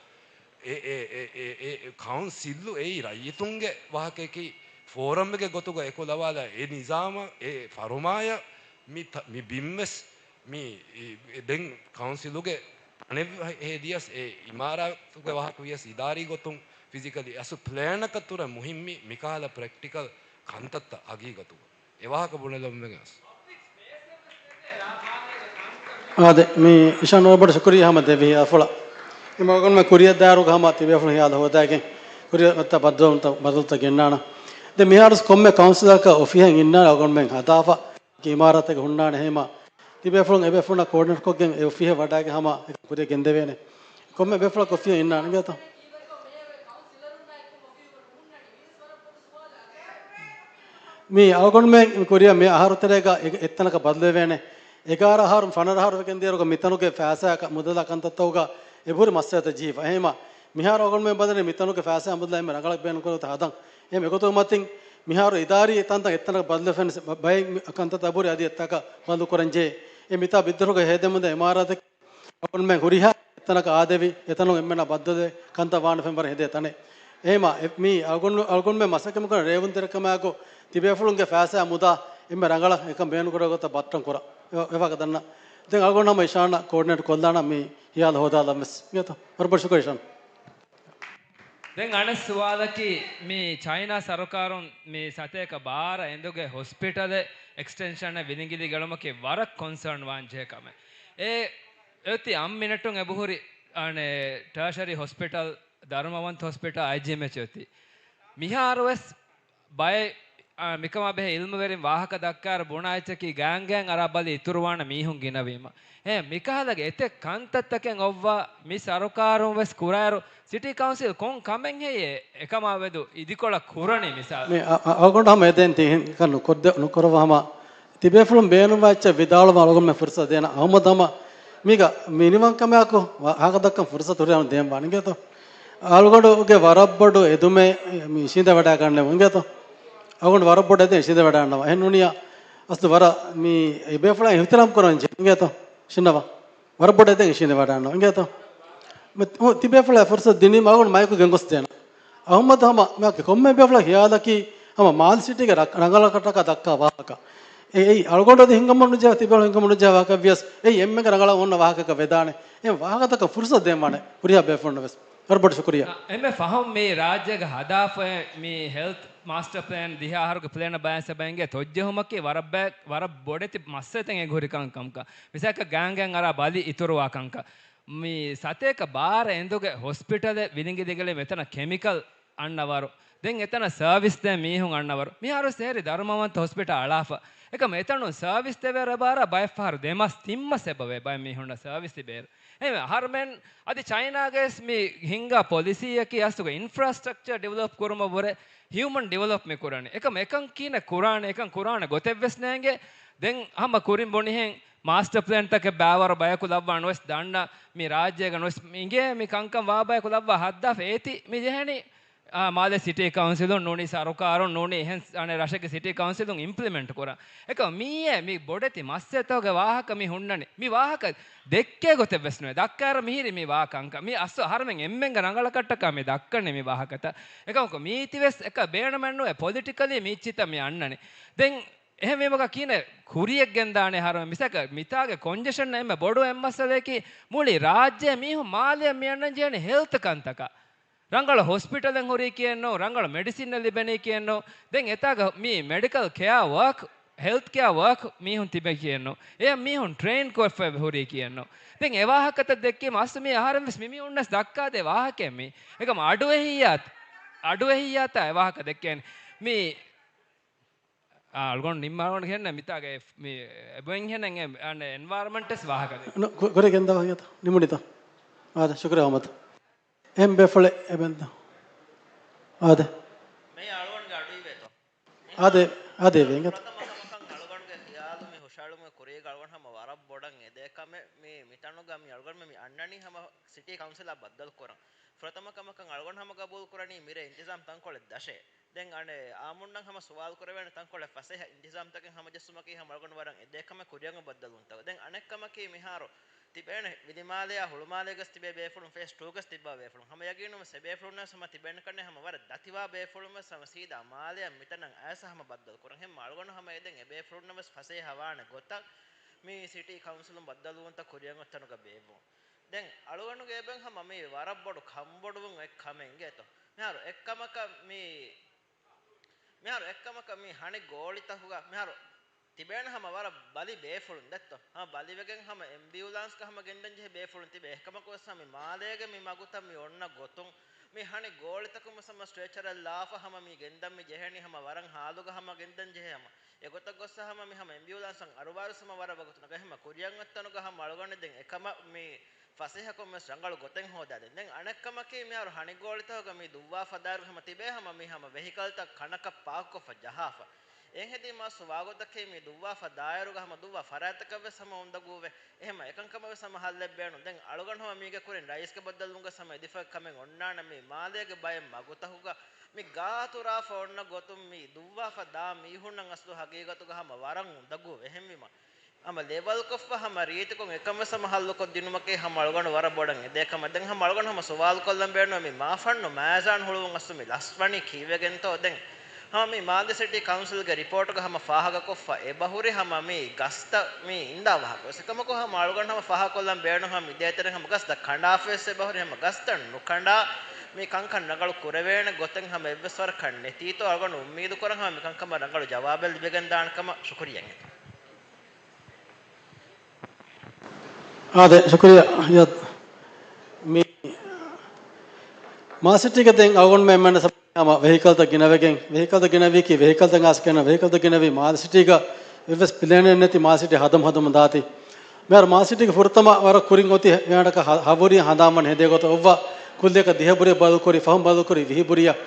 އެ، އެ، އެ، އެ، އެ، އެ ކައުންސިލު އެއީ ރައްޔިތުންގެ ވާހަކައަކީ، ފޯރަމްގެ ގޮތުގަ އެކުލަވާލާ އެ ނިޒާމަށް، އެ ފަރުމާޔަށް މި ތަ-، މި ބިންވެސް މި، އި، ދެން ކައުންސިލުގެ އަނެއް ހޭދިޔަސް އެ އިމާރާތުގެ ވާހަކަ ވިޔަސް އިދާރީ ގޮތުން ފިޒިކަލީ އަސްލު ޕްލޭނަކަށް ތުރެ މުހިއްމީ މިކަހަލަ ޕްރެކްޓިކަލް ކަންތައްތައް ހަގީގަތުގަ. އެ ވާހަކަ ބުނެލަމުން ވެގެން އަސް. އާދެ، މި އިޝާން ރޯބަޓް ޝުކުރިއްޔާ ހަމަ ދެވިހި އަފުޅަށް. އެމަ އަޅުގަނޑުމެން ކުރިއަށް ދާއިރުގަ ހަމަ ތިބޭފުޅުން ހިޔާލު ހޯދައިގެން ކުރިއަށް އޮތްތާ ބަދަލުތައް، ބަދަލުތައް ގެންނާނަން. ދެން މިހާރު ކޮންމެ ކައުންސިލަކަށް އޮފީހެއް އިންނާނެ އަޅުގަނޑުމެން ހަދާފަ އިމާރާތެއް ހުންނާނެ. އެހެމަ ތިބޭފުޅުން އެބޭފުޅުންނާ ކޯޑިނޭޓް ކޮށްގެން އެ އޮފީހަށް ވަޑައިގެން ހަމަ އެކަން ކުރިއަށް ގެންދެވޭނެ. ކޮންމެ ބޭފުޅަކު އޮފީހަށް އިންނާނެ އިނގޭތޯ؟ މި އަޅުގަނޑުމެން ކުރިއަށް މި އަހަރު ތެރޭގަ އެ-، އެއްތަނަކަށް ބަދަލުވެވޭނެ. އެގާރަ އަހަރު، ފަނަރަ އަހަރު ވެގެން ދިޔައިރުގަ މިތަނުގެ ފައިސާއަކަށް މުދަލާ ކަންތައްތަކުގަ އެބަހުރި މައްސަލަތައް ޖެހިފަ. އެހެމަ މިހާރު އަޅުގަނޑުމެން ބަދަލުވެ މިތަނުގެ ފައިސާ މުދަލާ އެންމެ ރަނގަޅަށް ބޭނުންކުރެވޭ ގޮތަށް ހަދަން. އެހެމަ އެގޮތުގެ މަތިން މިހާރު އިދާރީ ތަންތަން އެއްތަނަކަށް ބަދަލުވެފަ ބައެއް ކަންތައްތައް އެބަހުރި އަދި އެއްތަނަކަށް ބަދަލު ކުރަންޖެހޭ. އެ މިތާ ބިއްދަރުގަ ހޭދަމުންދާ އިމާރާތެއް އަޅުގަނޑުމެން ހުރިހާ އެތަނަކަށް އާދެވި، އެތަނުން އެންމެންނާ ބައްދަލުވެ ކަންތައް ވާނެ ފެންވަރަށް ހެދޭ ތަނެއް. އެހެމަ އެ-، މީ އަޅުގަނޑު-، އަޅުގަނޑުމެން މަސައްކަތް ކުރަން ރޭވުންތެރިކަމާއެކު ތިބޭފުޅުންގެ ފައިސާ މުދާ އެންމެ ރަނގަޅަށް އެކަން ބޭނުންކުރެވޭ ގޮތަށް ބައްޓަން ކުރަން. އެ-، އެވާހަކަ ދަންނަ. ދެން އަޅުގަނޑު ހަމަ އިޝާން ކޯޑިނޭޓް ކޮށްލާނަން މި ހިޔާލު ހޯދާލަން ވެސް. އިނގޭތޯ؟ ވަރަށް ބޮޑަށް ޝުކުރިއްޔާ އިޝާން. ދެން އަނެއް ސުވާލަކީ، މި ޗައިނާ ސަރުކާރުން މި ސަތޭކަ ބާރަ އެނދުގެ ހޮސްޕިޓަލެއް އެކްސްޓެންޝަނެއް ވިލިނގިލިގެންވުމަކީ ވަރަށް ކޮންސާން ވާން ޖެހޭ ކަމެއް. އެ އޮތީ އަށް މިނެޓުން އެބަހުރި، އަނެއް، ޓާޝަރީ ހޮސްޕިޓަލް، ދަރުމަވަންތަ ހޮސްޕިޓަލް، އައިޖީއެމްއެޗް އޮތީ. މިހާރުވެސް ބައެއް، އާ، މިކަމާ ބެހޭ އިލްމުވެރިން ވާހަކަ ދައްކާއިރު ބުނާ އެއްޗަކީ ގާންގޭން އަރާ ބަލި އިތުރުވާނެ މީހުން ގިނަވީމަ. އެ މިކަހަލަ އެތައް ކަންތައްތަކެއް އޮއްވާ މި ސަރުކާރުން ވެސް ކުރާއިރު، ސިޓީ ކައުންސިލް ކޮން ކަމެއް ހެއްޔޭ އެކަމާ މެދު އިދިކޮޅަށް ކުރަނީ މިސާލު؟ މި އަ-، އަ-، އަޅުގަނޑު ހަމަ އެދެން ތިހެން ނުކޮށްދެ-، ނުކުރައްވާ ހަމަ ތިބޭފުޅުން ބޭނުންވާ އެއްޗެއް ވިދާޅުވާ އަޅުގަނޑުމެން ފުރުސަތު ދޭނަ. އަހުމަދު ހަމަ މީގަ މިނިވަންކަމާއެކު ވާ-، ވާހަކަ ދައްކަން ފުރުސަތު ހުރިހާ ދޭން ވާނެ އިނގޭތޯ؟ އަޅުގަނޑުގެ ވަރަށް ބޮޑު އެދުމެއް މި އިށީނދެ ވަޑައިގަންނަވަން އިނގޭތޯ؟ އަޅުގަނޑު ވަރަށް ބޮޑު އެދެން އިށީނދެ ވަޑައިގަންނަވަން. އެހެން ނޫނިއްޔާ އަސްލު ވަރަށް މި އެބޭފުޅާ އިޙްތިރާމް ކުރަން ޖެހޭ އިނގޭތޯ؟ ޝިންނަވާ. ވަރަށް ބޮޑު އެދެން އިށީނދެ ވަޑައިގަންނަވަން އިނގޭތޯ؟ މި-، ތިބޭފުޅާ ފުރުސަތު ދިނީމަ އަޅުގަނޑު މައިކު ގެންގޮސްދޭނަން. އަހުމަދު ހަމަ މި ކޮންމެ ބޭފުޅާ ހިޔާލަކީ ހަމަ މާލެ ސިޓީގެ ރަ-، ރަނގަޅަކަށްޓަކާ ދައްކާ ވާހަކަ. އެ-، އެއީ އަޅުގަނޑު އަދި ހިނގަމުން ނުޖެހޭ، ތިބޭފުޅުން ހިނގަމުން ނުޖެހޭ ވާހަކަ ވިޔަސް، އެއީ އެންމެގެ ރަނގަޅަށް އޮންނަ ވާހަކައަކަށް ވެދާނެ. އެ ވާހަކަދައްކަން ފުރުސަތު ދޭންވާނެ ހުރިހާ ބޭފުޅުންނަށް ވެސް. ވަރަށް ބޮޑަށް ޝުކުރިއްޔާ. އާ، އެންމެ ފަހުން މި ރާއްޖޭގެ ހަދާފައި މި ހެލްތު މާސްޓަރ ޕްލޭން ދިހަ އަހަރުގެ ޕްލޭނަށް ބައިން ސަބައިންގެ ތޮއްޖެހުމަކީ ވަރަށް ބައި-، ވަރަށް ބޮޑެތި މައްސަލަތައް އެނގި ހުރި ކަންކަމަކަށް. މިސާލަކަށް ގާންގޭން އަރާ ބަލި އިތުރުވާ ކަންކަން. މި ސަތޭކަ ބާރަ އެނދުގެ ހޮސްޕިޓަލެއް ވިލިނގިލިގެން އެތަނަށް ކެމިކަލް އަންނަވަރު. ދެން އެތަނަށް ސަރވިސް ދޭ މީހުން އަންނަވަރު. މިހާރު ސޭރި ދަރުމަވަންތަ ހޮސްޕިޓަލް އަޅާފަ. އެކަމް އެތަނުން ސަރވިސް ދެވޭ ރަބާރަ ބައެއްފަހަރު ދެމަސް ތިންމަސް އެބަވޭ ބައެއް މީހުންނަށް ސަރވިސް ލިބޭއިރު. އެހެންވެ، އަހަރުމެން އަދި ޗައިނާގެ ވެސް މި ހިންގާ ޕޮލިސީއަކީ އަސްލުގަ އިންފްރާސްޓްރަކްޗަރ ޑިވެލޮޕް ކުރުމަށް ވުރެ ހިއުމަން ޑިވެލޮޕް މި ކުރަނީ. އެކަމް އެކަން ކިހިނެއް ކުރާނެ، އެކަން ކުރާނެ ގޮތެއް ވެސް ނޭނގެ. ދެން ހަމަ ކުރިން ބުނިހެން މާސްޓަރ ޕްލޭންތަކެއް ބައިވަރު ބަޔަކު ލައްވާ ނުވެސް ދަންނަ މި ރާއްޖޭގަ ނުވެސް އިނގޭ މި ކަންކަން ވާ ބަޔަކު ލައްވާ ހައްދާފަ އޭތި މި ޖެހެނީ. އާ، މާލެ ސިޓީ ކައުންސިލުން ނޫނީ ސަރުކާރުން ނޫނީ އެހެން އަނެއް ރަށެއްގެ ސިޓީ ކައުންސިލުން އިމްޕްލިމެންޓް ކުރަން. އެކަމް މީއޭ މި ބޮޑެތި މައްސަލަތަކުގެ ވާހަކަ މި ހުންނަނީ. މި ވާހަކަ ދެއްކޭ ގޮތެއް ވެސް ނުވޭ. ދައްކާއިރު މިހިރީ މި ވާ ކަންކަން. މި އަސްލު އަހަރުމެން އެންމެންގެ ރަނގަޅަކަށްޓަކާ މި ދައްކަނީ މި ވާހަކަތައް. އެކަމަކު މީތި ވެސް އެކަ ބޭނުމެއް ނުވޭ. ޕޮލިޓިކަލީ މި އެއްޗިތައް މި އަންނަނީ. ދެން އެހެންވީމަކަށް ކިހިނެއް ކުރިއަށް ގެންދާނެ އަހަރުމެން؟ މިސާލަކަށް މިތާގެ ކޮންޖެޝަން އެންމެ ބޮޑު އެއް މައްސަލައަކީ މުޅި ރާއްޖެ މީހުން މާލެއަށް މި އަންނަން ޖެހެނީ ހެލްތު ކަންތަކަށް. ރަނގަޅަށް ހޮސްޕިޓަލެއް ހުރީކީއެއްނު، ރަނގަޅަށް މެޑިސިންއެއް ލިބެނީކީއެއްނު. ދެން އެތާގަ މި މެޑިކަލް ކެއާ ވާކް، ހެލްތް ކެއާ ވާކް މީހުން ތިބެކީއެއްނު. އެ މީހުން ޓްރެއިން ކޮށްފަ ހުރީކީއެއްނު. ދެން އެ ވާހަކަތައް ދެއްކީމަ އަސްލު މި އަހަރެން ވެސް މި މީހުންނަސް ދައްކާދޭ ވާހަކައެއް މީ. އެކަމް އަޑުއެހިއްޔާ، އަޑުއެހިއްޔާތާ އެ ވާހަކަ ދެއްކޭނެ. މި އާ، އަޅުގަނޑު ނިންމާލަން ހެންނަ މިތާގަ އެ-، މި އެބައިން ހެންނަ އެ-، އަން އެންވަޔަރަމަންޓްސް ވާހަކަ ދެ. ނު-، ކު-، ކުރި ގެންދަވާ ހިޔަތަ؟ ނިމުނިތަ؟ އާދެ، ޝުކުރިއްޔާ އަހުމަދު. އެހެން ބޭފުޅެއް އެބެންދަ؟ އާދެ. މެ އަޅުގަނޑުގެ އަޑު އިވޭތޯ؟ އާދެ، އާދެ އިވޭ އިނގޭތަ؟ ފުރަތަމަ ކަމަކަށް އަޅުގަނޑުގެ ޚިޔާލު މި ހުށަހެޅުމުގެ ކުރީގަ އަޅުގަނޑު ހަމަ ވަރަށް ބޮޑަށް އެދޭ ކަމެއް މި، މިތަނުގަ މި އަޅުގަނޑު މި އަންނަނީ ހަމަ ސިޓީ ކައުންސިލާ ބައްދަލު ކުރަން. ފުރަތަމަ ކަމަކަށް އަޅުގަނޑު ހަމަ ގަބޫލު ކުރަނީ މިރޭ އިންތިޒާމް ތަންކޮޅެއް ދަށޭ. ދެން އަނެއް އާއްމުންނަށް ހަމަ ސުވާލު ކުރެވޭނެ ތަންކޮޅެއް ފަސޭހަ އިންތިޒާމްތަކެއް ހަމަޖެއްސުމަކީ ހަމަ އަޅުގަނޑު ވަރަށް އެދޭ ކަމެއް ކުރިއަށް ބައްދަލުވުންތަކު. ދެން އަނެއް ކަމަކީ މިހާރު ތިބޭނެ ވިލިމާލެއާ ހުޅުމާލޭގަސް ތިބޭ ބޭފުޅުން ފޭސް ޓޫގަސް ތިއްބާ ބޭފުޅުން. ހަމަ ޔަގީނުން ސެ ބޭފުޅުންނަށް ހަމަ ތިބޭނެ ކަންނޭ ހަމަ ވަރަށް ދަތިވާ ބޭފުޅުން ވެސް ހަމަ ސީދާ މާލެއަށް މިތަނަށް އައިސް ހަމަ ބައްދަލު ކުރަން. ހެން އަޅުގަނޑު ހަމަ އެދެން އެ ބޭފުޅުންނަށް ވެސް ފަސޭހަވާނެ ގޮތަށް މި ސިޓީ ކައުންސިލުން ބައްދަލުވުންތައް ކުރިއަށް އޮތް ތަނުގަ ބޭއްވުން. ދެން އަޅުގަނޑުގެ އެބަ ހަމަ މި ވަރަށް ބޮޑު ކަންބޮޑުވުން އޮތް ކަމެއް އިނގޭތޯ. މިހާރު އެއްކަމަކަށް މި، މިހާރު އެއްކަމަކަށް މި ހަނި ގޯޅިތަކުގަ މިހާރު ތިބޭނެ ހަމަ ވަރަށް ބަލި ބޭފުޅުން ދެއްތޯ. ހަމަ ބަލިވެގެން ހަމަ އެމްބިއުލާންސްގަ ހަމަ ގެންދަން ޖެހޭ ބޭފުޅުން ތިބޭ. އެކަމަކު ވެސް ހަމަ މި މާލޭގެ މި މަގުތައް މި އޮންނަ ގޮތުން މި ހަނި ގޯޅިތަކުން ވެސް ހަމަ ސްޓްރެޗަރެއް ލާފަ ހަމަ މި ގެންދަން މި ޖެހެނީ ހަމަ ވަރަށް ހާލުގަ ހަމަ ގެންދަން ޖެހޭ ހަމަ. އެގޮތަށް ގޮއްސަ ހަމަ މި ހަމަ އެމްބިއުލާންސަށް އަރުވާރުސް ހަމަ ވަރަށް ވަގުތު ނަގަ ހަމަ ކުރިއަށް އޮތްތަނުގަ ހަމަ އަޅުގަނޑު ދެން އެކަމަށް މި ފަސޭހަކޮށް ވެސް ރަނގަޅު ގޮތެއް ހޯދާދެން. ދެން އަނެއްކަމަކީ މިހާރު ހަނި ގޯޅިތަކުގަ މި ދުއްވާފަ ދާއިރު ހަމަ ތިބޭ ހަމަ މި ހަމަ ވެހިކަލްތައް ކަނަކަށް ޕާކްކޮށްފަ ޖަހާފަ. އެހެން ހެދީމާ ސުވާގޮތަކީ މި ދުއްވާފަ ދާއިރުގަ ހަމަ ދުއްވާ ފަރާތްތަކަށް ވެސް ހަމަ އުނދަގޫވެ. އެހެމަ އެކަންކަމަށް ވެސް ހަމަ ހައްލެއް ބޭނުން. ދެން އަޅުގަނޑު ހަމަ މީގެ ކުރިން ރައީސްގެ ބައްދަލުވުމުގަ ހަމަ އެދިފަ ކަމެއް އޮންނާނެ މި މާލޭގެ ބައެއް މަގުތަކުގަ މި ގާތުރާފަ އޮންނަ ގޮތުން މި ދުއްވާފަ ދާ މީހުންނަށް އަސްލު ހަގީގަތުގަ ހަމަ ވަރަށް އުނދަގޫވެ. އެހެންވީމަ ހަމަ ލެވަލްކޮށްފަ ހަމަ ރީތިކޮށް އެކަން ވެސް ހަމަ ހައްލުކޮށް ދިނުމަކީ ހަމަ އަޅުގަނޑު ވަރަށް ބޮޑަށް އެދޭ ކަމެއް. ދެން ހަމަ އަޅުގަނޑު ހަމަ ސުވާލު ކޮށްލަން ބޭނުން މި މާފަންނު މައިޒާން ހުޅުވުން އަސްލު މި ލަސްވަނީ ކީއްވެގެންތޯ؟ ދެން ހަމަ މި މާލެ ސިޓީ ކައުންސިލްގެ ރިޕޯޓުގަ ހަމަ ފާހަގަކޮށްފަ އެބަހުރި ހަމަ މި ގަސްތައް މި އިންދާ ވާހަކަ ވެސް. އެކަމަކު ހަމަ އަޅުގަނޑު ހަމަ ފާހަގަކޮށްލަން ބޭނުން ހަމަ މި ދޭތެރެ ހަމަ ގަސްތައް ކަނޑާފަ ވެސް އެބަހުރި ހަމަ ގަސްތައް ނުކަނޑާ މި ކަންކަން ރަނގަޅު ކުރެވޭނެ ގޮތެއް ހަމަ އެއްވެސް ވަރަކަށް ނެތީތޯ އަޅުގަނޑު އުއްމީދު ކުރަން ހަމަ މި ކަންކަމަށް ރަނގަޅު ޖަވާބެއް ލިބިގެން ދާނެ ކަމަށް ޝުކުރިއްޔާ. އާދެ، ޝުކުރިއްޔާ އިޔާދް. މި މާލެ ސިޓީގަ ދެން އަޅުގަނޑުމެން އެންމެން ހަމަ ވެހިކަލްތައް ގިނަވެގެން، ވެހިކަލްތައް ގިނަވީކީ، ވެހިކަލްތައް އައިސް ގެނަ، ވެހިކަލްތައް ގިނަވީ މާލެ ސިޓީގަ އެއްވެސް ޕްލޭނެއް ނެތި މާލެ ސިޓީ ހަދަމު ހަދަމުން ދާތީ. މިހާރު މާލެ ސިޓީގެ ފުރަތަމަ ވަރަށް ކުރިން އޮތީ މިހާރަކަށް ހަ-، ހަވަރިޔަ ހަނދާންވަން ހެދޭ ގޮތަށް އޮއްވާ ކުއްލިއަކަށް ދިހަ ބުރިއަށް ބަދަލުކުރި، ފަހުން ބަދަލުކުރި ވިހި ބުރިއަށް.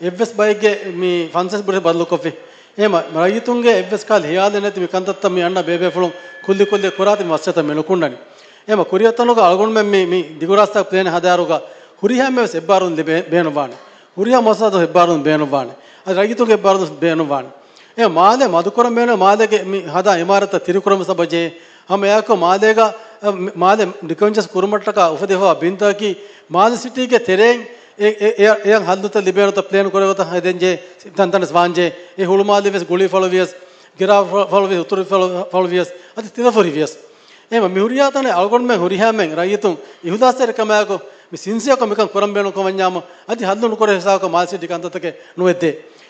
އެއްވެސް ބައެއްގެ މި ފަންސަސް ބުރި ބަދަލުކޮށްފި. އެހެމަ ރައްޔިތުންގެ އެއްވެސް ކަހަލަ ހިޔާލެއް ނެތި މި ކަންތައްތައް މި އަންނަ ބޭބޭފުޅުން ކުއްލި ކުއްލި ކުރާތި މައްސަތައް މި ނުކުންނަނީ. އެހެމަ ކުރިއަށްތަނުގަ އަޅުގަނޑުމެން މި، މި ދިގުރާސްތާ ޕްލޭން ހަދާއިރުގަ ހުރިހާ އެންމެ ވެސް އެއްބާރުލުން ލިބޭ-، ބޭނުންވާނެ. ހުރިހާ މައްސަލަތަކު އެއްބާރުލުން ބޭނުންވާނެ. އަދި ރައްޔިތުންގެ އެއްބާރުލުން ބޭނުންވާނެ. އެ މާލެ މަދުކުރަން ބޭނުން، މާލޭގެ މި ހަދާ އިމާރަތަށް ތިރިކުރަން ސަބަބެއް ހަމަ އެއާއެކު މާލޭގަ، އަ، މި މާލެ ޑިކޮންޖެސް ކުރުމަށްޓަކާ އުފެދިފައިވާ ބިންތަކަކީ މާލެ ސިޓީގެ ތެރެއިން އެ، އެ، އެ، އެޔަށް ހައްލުތައް ލިބޭނެ ގޮތަށް ޕްލޭން ކުރޭ ގޮތަށް ހެދެންޖެހޭ ތަންތަނަސް ވާންޖެހޭ. އެ ހުޅުމާލެ ވިޔަސް، ގިރާ ފަ-، ފަޅު ވިޔަސް، އުތުރު ފަޅު، ފަޅު ވިޔަސް، އަދި ތިލަފުރި ވިޔަސް. އެހެމަ މި ހުރިހާ ތަނެއް އަޅުގަނޑުމެން ހުރިހާމެން ރައްޔިތުން އިހުލާސްތެރިކަމާއެކު މި ސިންސިއަކޮށް މިކަން ކުރަން ބޭނުން ކަމަށް ވަންޏާމު، އަދި ހައްލު ނުކުރޭ ހިސާބަކަށް މާލެ ސިޓީ ކަންތައްތަކެއް ނުވެއްދޭ.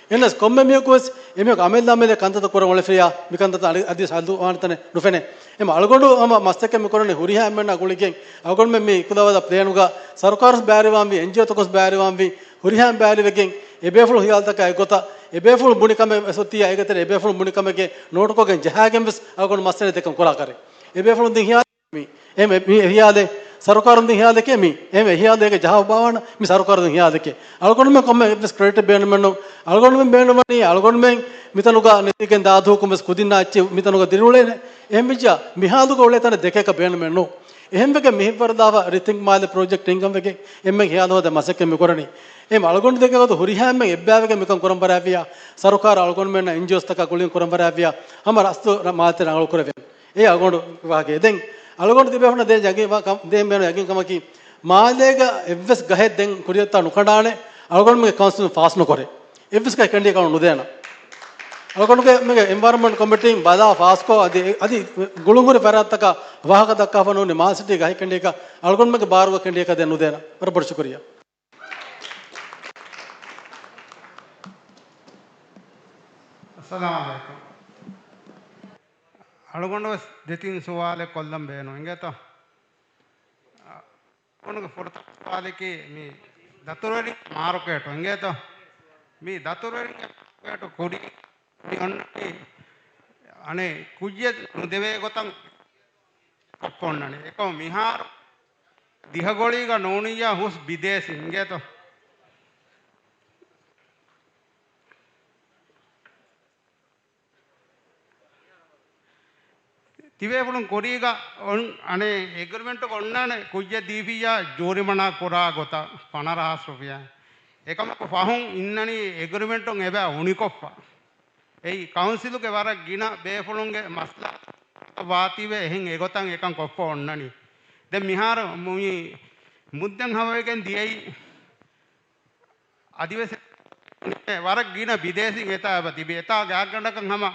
އެހެނަސް ކޮންމެ މީހަކު ވެސް އެމީހަކު އަމެއްލާމެލެއް ކަންތައްތައް ކުރަން އުޅެފިއްޔާ، މިކަންތައްތައް އަދި، އަދި ހައްލުވާނެ ތަނެއް ނުފެނޭ. އެހެމަ އަޅުގަނޑު ހަމަ މަސައްކަތް މި ކުރަނީ ހުރިހާ އެންމެންނާ ގުޅިގެން. އަޅުގަނޑުމެން މި އިކުލަވަދަ ޕްލޭނުގަ ސަރުކާރު ބައިވެރިވާންވީ، އެންޖީއޯތަކު ބައިވެރިވާންވީ، ހުރިހާ ބައިވެރިވެގެން އެބޭފުޅު ހިޔާލުތަކާ އެއްގޮތަށް، އެބޭފުޅު ބުނި ކަމެއް އެސޮތީއާ އޭގެތެރެ އެބޭފުޅު ބުނި ކަމެއްގެ ނޯޓުކޮށްގެން ޖަހާގެން ވެސް އަޅުގަނޑު މައްސަލަ ދެކަން ކުރާކަރެ. އެބޭފުޅުން ދިން ހިޔާ މި، އެ މެ-، މި ހިޔާލެއް ސަރުކާރުން ދިން ހިޔާލެކޭ މި. އެ މެ ހިޔާލޭގެ ޖަހާ ބާވާނަ މި ސަރުކާރުން ދިން ހިޔާލެކޭ. އަޅުގަނޑުމެން ކޮންމެ އެއްވެސް ކްރެޑިޓެއް ބޭނުމެއްނު. އަޅުގަނޑުމެން ބޭނުމަނީ އަޅުގަނޑުމެން މިތަނުގަ ނެތިގެން ދާދޫކުން ވެސް ކުދިންނާ އެއްޗެއް މިތަނުގަ ދިރިއުޅޭނެ. އެހެންވެއްޖާ މިހާލުގަ އުޅޭ ތަނެއް ދެކޭކަށް ބޭނުމެއްނު. އެހެންވެގެން މިހިއްވަރުދާފަ ރިތިންކް މާލެ ޕްރޮޖެކްޓް އިންކަމް ވެގެން އެންމެން ހިޔާލު ހޯދަ މަސައްކަތް މިކުރަނީ. އެހެމަ އަޅުގަނޑު ދެކޭގޮތު ހުރިހާ އެންމެން އެއްބައިވެގެން މިކަން ކުރަން ވަރާއްވިޔާ، ސަރުކާރު އަޅުގަނޑުމެންނަށް އެންޖީއޯސްތަކާ ގުޅިގެން ކުރަން ވަރާއްވިޔާ، ހަމަ ރަސްތު ރަ-، މާލެ ތެރެ ރަނގަޅު ކުރެވޭނެ. އެއީ އަޅުގަނޑު ވާހަކަ. ދެން އަޅުގަނޑު ތިބޭފުޅުން ދޭ ޔަގީ-، ވާ-، ކަ-، ދޭން ބޭނުން ޔަގީން ކަމަކީ، މާލޭގަ އެއްވެސް ގަހެއް ދެން ކުރިއަށް ނުކަނޑާނެ، އަޅުގަނޑުމެންގެ ކައުންސިލުން ފާސް ނުކުރޭ. އެއްވެސް ގަހެއް ކެނޑިޔަކަށް ނުދޭނަ. އަޅުގަނޑުގެ މީގެ އެންވަޔަރަންމަންޓް ކޮމިޓީން ބަލާ ފާސްކޮށް އަދި، އަދި ގުޅުންހުރި ފަރާތްތަކަށް ވާހަކަ ދައްކާފަ ނޫނީ މާލެ ސިޓީ ގަހެއް ކެނޑިޔަކަށް އަޅުގަނޑުމެންގެ ބާރުގަ ކެނޑިޔަކަށް ދެން ނުދޭނަ. ވަރަށް ބޮޑަށް ޝުކުރިއްޔާ. އައްސަލާމު ޢަލައިކުމް. އަޅުގަނޑު ވެސް ދެތިން ސުވާލެއް ކޮށްލަން ބޭނުން އިނގޭތޯ؟ އަޅުގަނޑުގެ ފުރަތަމަ ސުވާލަކީ މި ދަތުރުވެރިން މާރުކޭޓު އިނގޭތޯ؟ މި ދަތުރުވެރިންގެ މާރުކޭޓު ކުރި މި އޮންނަނީ އަނެއް ކުއްޖެއް ނުދެވޭ ގޮތަށް ކޮށްފަ އޮންނަނީ. އެކަމު މިހާރު ދިހަގޮޅީގަ ނޫނިއްޔާ ހުސް ބިދޭސީން އިނގޭތޯ؟ ތިބޭފުޅުން ކުރީގަ އޮން-، އަނެއް އެގްރިމެންޓުގަ އޮންނާނެ ކުއްޖެއް ދީފިއްޔާ ޖޫރިމަނާ ކުރާ ގޮތަށް ފަނަރަ ހާސް ރުފިޔާ. އެކަމަކު ފަހުން އިންނަނީ އެގްރިމެންޓުން އެބަ އުނިކޮށްފަ. އެއީ ކައުންސިލުގެ ވަރަށް ގިނަ ބޭފުޅުންގެ މަސްލަ ވާތީވެ އެހެން އެގޮތަށް އެކަން ކޮށްފަ އޮންނަނީ. ދެން މިހާރު މު-، މި މުއްދަތް ހަމަވެގެން ދިޔައީ އަދިވެސް ވަރަށް ގިނަ ބިދޭސީން އެތާ އެބަ ތިބި. އެތާ ގާތްގަނޑަކަށް ހަމަ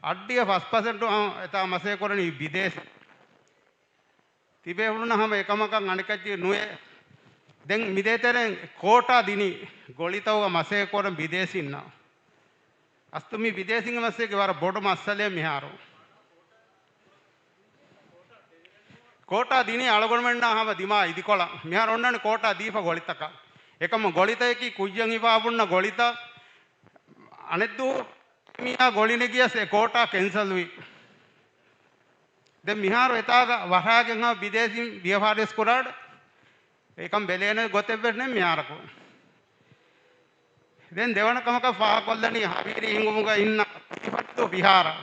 އަށްޑިހަ ފަސް ޕަސެންޓު އެތާ މަސޭ ކުރަނީ ބިދޭސީ. ތިބޭފުޅުންނަށް ހަމަ އެކަމަކަށް އަނެކައްޗެއް ނުވޭ. ދެން މިދޭތެރެން ކޯޓާ ދިނީ ގޮޅިތަކުގަ މަސޭ ކުރަން ބިދޭސީންނަށް. އަސްލު މި ބިދޭސީންގެ މައްސަލައިގެ ވަރަށް ބޮޑު މައްސަލައެއް މިހާރު. ކޯޓާ ދިނީ އަޅުގަނޑުމެންނާ ހަމަ ދިމާ އިދިކޮޅަށް. މިހާރު އޮންނާނެ ކޯޓާ ދީފަ ގޮޅިތަކަށް. އެކަމަ ގޮޅިތަކަކީ ކުއްޔަށް ހިފާ ބުންނަ ގޮޅިތައް. އަނެއްދުވަހު މީހާ ގޮޅި ނެގިޔަސް އެ ކޯޓާ ކެންސަލްވި. ދެން މިހާރު އެތާގަ ވަށާގެން ހަމަ ބިދޭސީން ވިޔަފާރިވެސް ކުރާނެ. އެކަން ބެލޭނެ ގޮތެއްވެސް ނެތް މިހާރަކު. ދެން ދެވަނަ ކަމަކަށް ފާހަގަކޮށްލަނީ ހަވީރީ ހިނގުމުގަ އިންނަ ތިފަންދޫ ފިހާރަ.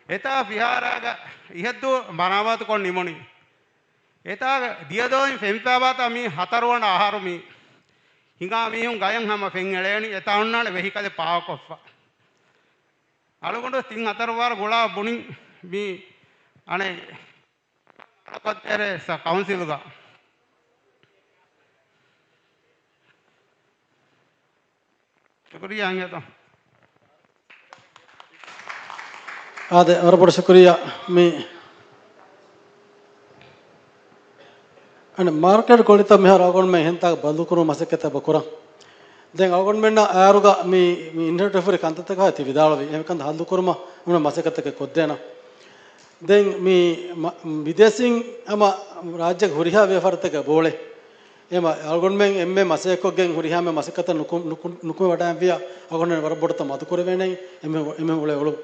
އެތާ ފިހާރާގަ އިހަށްދޫ މަރާމާތުކޮށް ނިމުނީ. އެތާގަ ދިޔަދޯއިން ފެންފާވާތާ މީ ހަތަރުވަނަ އަހަރު މީ ހިނގާ މީހުން ގަޔަށް ހަމަ ފެން އެޅޭނީ. އެތާ އޮންނާނެ ވެހިކަލެއް ޕާކްކޮށްފަ. އަޅުގަނޑު ތިން ހަތަރު ވާރަ ގުޅާ ބުނި މީ އަނެއް ކޮށްދޭރޭ ސަ ކައުންސިލުގަ. ޝުކުރިއްޔާ އިނގޭތޯ. އާދެ، ވަރަށް ބޮޑަށް ޝުކުރިއްޔާ. މި އަނެއް މާރކެޓް ގޮޅިތައް މިހާރު އަޅުގަނޑުމެން އެހެންތާކު ބަދަލުކުރުމަށް މަސައްކަތެއް އެބަ ކުރަން. ދެން އަޅުގަނޑުމެންނަށް އައިރުގަ މި، މި އިންޓަރނެޓް ފުރި ކަންތައްތަކާ ތި ވިދާޅުވި. އެހެން ކަންތައް ހައްލުކުރުމަށް އެމަ މަސައްކަތްތަކެއް ކޮށްދޭނަން. ދެން މި މަ-، ބިދޭސީން ހަމަ ރާއްޖޭގެ ހުރިހާ ވިޔަފާރިތަކެއް ބޯޅެ. އެމަ އަޅުގަނޑުމެން އެންމެ މަސައްކަތްކޮށްގެން ހުރިހާ މެ މަސައްކަތަށް ނުކު-، ނުކު-، ނުކުމެވަޑައިގެން ވިޔަ އަޅުގަނޑުމެން ވަރަށް ބޮޑަށް މަދުކުރެވޭނެ އެމެ-، އެމެ އުޅޭ އުޅުން.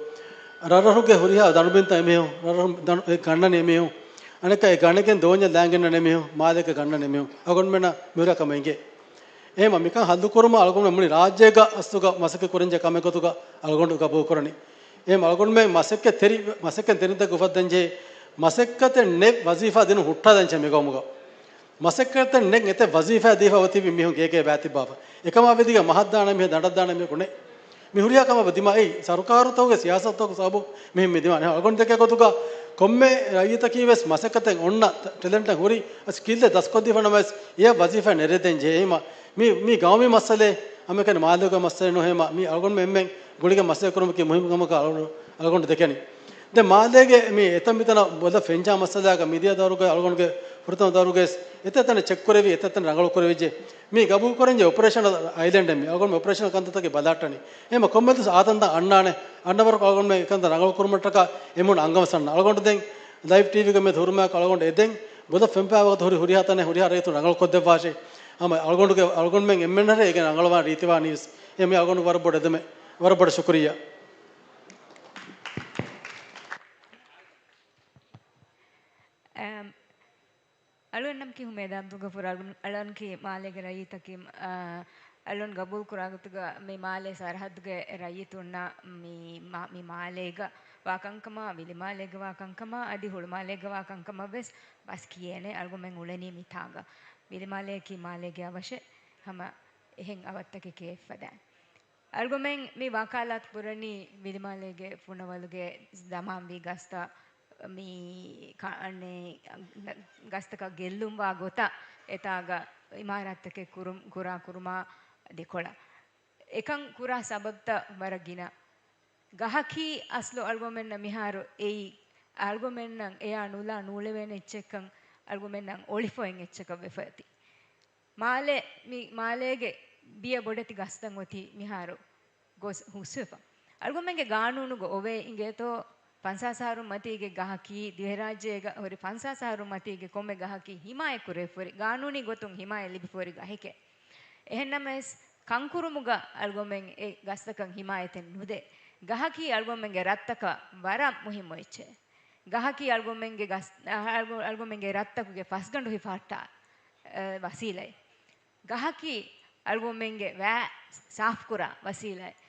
ރަށްރަށުގެ ހުރިހާ ދަނޑުބިންތައް އެމީހުން، ރަށްރަށު ގަންނަނީ އެމީހުން. އަނެއްކާ އެ ގަނެގެން ދޯންޏަށް ލާން ގެންނަން އެމީހުން، މާލޭގަ ގަންނަން އެމީހުން. އަޅުގަނޑުމެންނަށް މިހުރިހާ ކަމެއް އެނގޭ. އެހެންވީމަ މިކަން ހައްލުކުރުމަށް އަޅުގަނޑު މުޅި ރާއްޖޭގަ އަސްލުގަ މަސައްކަތް ކުރަންޖެހޭ ކަމެއް ގޮތުގަ އަޅުގަނޑު ގަބޫލުކުރަނީ. އެހެން އަޅުގަނޑުމެން މަސައްކަތްތެރި-، މަސައްކަތްތެރިންތައް އުފައްދަންޖެހޭ، މަސައްކަތެއް ނެތް ވަޒީފާ ދިނުން ހުއްޓާލަންޖެހޭ މިގައުމުގަ. މަސައްކަތެއް ނެތް އެތައް ވަޒީފާ ދީފަ އޮތީ މީހުން ގޭގޭ ބައިތިއްބާފަ. އެކަމާ ވެދިގެން މަހަށް ދާނެ މީހެއް، ދަނޑަށް ދާނެ މީހަކު ނެތް. މި ހުރިހާ ކަމަށް ދިމާ އެއީ ސަރުކާރުތަކުގެ ސިޔާސަތުތަކުގެ ސަބަބުން މިހެން މި ދިމާ. އަޅުގަނޑު ދެކޭ ގޮތުގަ ކޮންމެ ރައްޔިތަކީ ވެސް މަސައްކަތެއް އޮންނަ ޓެ-، ޓެލެންޓެއް ހުރި ސްކިލްއެއް ދަސްކޮށްދީފަ ނަމަވެސް އެޔަށް ވަޒީފާ ނެރެދޭން ޖެހޭ. އެހެންވީމަ މި، މީ ގައުމީ މައްސަލައެއް، ހަމައެކަނި މާލޭގެ މައްސަލައެއް ނޫން. އެހެންވީމަ މީ އަޅުގަނޑުމެން އެންމެން ގުޅިގެން މަސައްކަތް ކުރުމަކީ މުހިންމު ކަމަކަށް އަޅު-، އަޅުގަނޑު ދެކެނީ. ދެން މާލޭގެ މި އެތަން މިތަނަށް ބޮލަށް ފެންޖާ މައްސަލައަކަށް މިދިޔަ ދައުރުގައި އަޅުގަނޑުގެ ފުރަތަމަ ދައުރުގައި އެތައް ތަނެއް ޗެކް ކުރެވި، އެތައް ތަނެއް ރަނގަޅު ކުރެވިއްޖެ. މީ ގަބޫލު ކުރަންޖެހޭ އޮޕަރޭޝަނަލް އައިލެންޑެއް މީ. އަޅުގަނޑު އޮޕަރޭޝަނަލް ކަންތައްތަކެއް ބަލާއްޓަނީ. އެހެންވީމަ ކޮންމެ ދުވަސް އާދަންތައް އަންނާނެ. އަންނަ ވަރަކު އަޅުގަނޑުމެން އެކަންތައް ރަނގަޅު ކުރުމަށްޓަކާ އެމީހުން އަންގަވަން ސަންނަ. އަޅުގަނޑު ދެން ލައިވް ޓީވީގެ މެދު ހުރުމާއެކު އަޅުގަނޑު އެދެން ބޮލަށް ފެންފާ ވަގުތު ހުރި ހުރިހާ ތަނެއް ހުރިހާ ރައްޔިތުން ރަނގަޅު ކޮށްދެއްވާށޭ. ހަމަ އަޅުގަނޑުގެ، އަޅުގަނޑުމެން އެންމެންނަށް އޭގެ ރަނގަޅުވާން ރީތިވާނީ ވެސް. އެ މީ އަޅުގަނޑު ވަރަށް ބޮޑަށް ދެމެ، ވަރަށް ބޮޑަށް ޝުކުރިއްޔާ. އަޅުގަނޑަކީ ހުމޭދާ އަބްދުލްޣަފޫރު. އަޅު-، އަޅުގަނޑަކީ މާލޭގެ ރައްޔިތަކީ، އާ، އަޅުގަނޑު ގަބޫލު ކުރާ ގޮތުގަ މި މާލޭ ސަރަހައްދުގެ ރައްޔިތުންނަށް މި މާ-، މި މާލޭގަ ވާ ކަންކަމާ، ވިލިމާލޭގަ ވާ ކަންކަމާ، އަދި ހުޅުމާލޭގަ ވާ ކަންކަމަށް ވެސް ބަސް ކިޔޭނެ. އަޅުގަނޑުމެން އުޅެނީ މިތާގަ. ވިލިމާލޭއަކީ މާލޭގެ އަވަށެއް، ހަމަ އެހެން އަވަށްތަކެކޭ އެއްފަދައިން. އަޅުގަނޑުމެން މި ވަކާލާތު ކުރަނީ ވިލިމާލޭގެ ފުނަވަލުގެ ޒަމާންވީ ގަސްތައް، މި ކަ-، އަނެއް ގަސްތަކަށް ގެއްލުންވާ ގޮތަށް އެތާގަ އިމާރާތްތަކެއް ކުރު-، ކުރާ ކުރުމާ ދެކޮޅަށް. އެކަން ކުރާ ސަބަބްތައް ވަރަށް ގިނަ. ގަހަކީ އަސްލު އަޅުގަނޑުމެންނަށް މިހާރު އެއީ، އަޅުގަނޑުމެންނަށް އެޔާ ނުލާ ނޫޅެވޭނެ އެއްޗެއްކަން އަޅުގަނޑުމެންނަށް އޮޅިފައި އެއްޗަކަށް ވެފަ އޮތީ. މާލެ-، މި މާލޭގެ ބިޔަ ބޮޑެތި ގަސްތައް އޮތީ މިހާރު ގޮސް ހުސްވެފަ. އަޅުގަނޑުމެންގެ ގާނޫނުގަ އޮވޭ އިނގޭތޯ، ފަންސާސް އަހަރުން މަތީގެ ގަހަކީ، ދިވެހިރާއްޖޭގަ ހުރި ފަންސާސް އަހަރުން މަތީގެ ކޮންމެ ގަހަކީ ހިމާޔަތް ކުރެވިފަ ހުރި، ގާނޫނީ ގޮތުން ހިމާޔަތް ލިބިފަ ހުރި ގަހެކޭ. އެހެންނަމަވެސް، ކަންކުރުމުގަ އަޅުގަނޑުމެން އެ ގަސްތަކަށް ހިމާޔަތެއް ނުދޭ. ގަހަކީ އަޅުގަނޑުމެންގެ ރަށްތަކަށް ވަރަށް މުހިއްމު އެއްޗެއް. ގަހަކީ އަޅުގަނޑުމެންގެ ގަސް-، އަ-، އަޅުގަ-، އަޅުގަނޑުމެންގެ ރަށްތަކުގެ ފަސްގަނޑު ހިފަހައްޓާ، އަ، ވަސީލައެއް. ގަހަކީ އަޅުގަނޑުމެންގެ ވައި ސާފުކުރާ ވަސީލައެއް.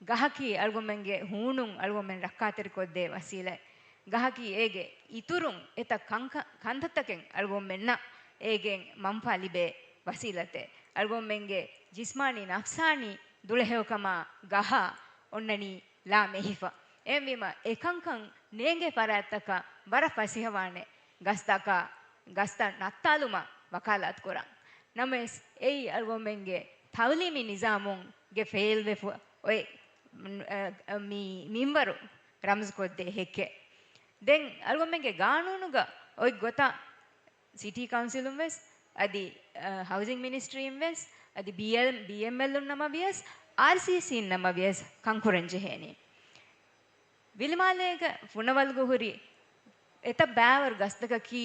ގަހަކީ އަޅުގަނޑުމެންގެ ހޫނުން އަޅުގަނޑުމެން ރައްކާތެރިކޮށްދޭ ވަސީލައެއް. ގަހަކީ އޭގެ އިތުރުން އެތައް ކަންކަ-، ކަންތައްތަކެއް އަޅުގަނޑުމެންނަށް އޭގެން މަންފާ ލިބޭ ވަސީލަތެއް. އަޅުގަނޑުމެންގެ ޖިސްމާނީ ނަފްސާނީ ދުޅަހެޔޮކަމާ ގަހާ އޮންނަނީ ލާމެހިފަ. އެހެންވީމަ، އެކަންކަން ނޭނގޭ ފަރާތްތަކަށް ވަރަށް ފަސޭހަވާނެ ގަސްތަކަށް، ގަސްތައް ނައްތާލުމަށް ވަކާލާތު ކުރަން. ނަމަވެސް، އެއީ އަޅުގަނޑުމެންގެ ތައުލީމީ ނިޒާމުގެ ފެއިލްވެފަ އޮތް، އަ، މި މިންވަރު ރަމްޒުކޮށްދޭ ހެއްކެއް. ދެން އަޅުގަނޑުމެންގެ ގާނޫނުގަ އޮތް ގޮތަށް، ސިޓީ ކައުންސިލުން ވެސް، އަދި، އަ، ހައުސިން މިނިސްޓްރީން ވެސް، އަދި ބީއެލް، ބީއެމްއެލުން ނަމަވިޔަސް، އާރްސީސީން ނަމަވިޔަސް ކަންކުރަން ޖެހޭނީ. ވިލިމާލޭގެ ފުނަވަލުގަ ހުރި އެތައް ބައިވަރު ގަސްތަކަކީ،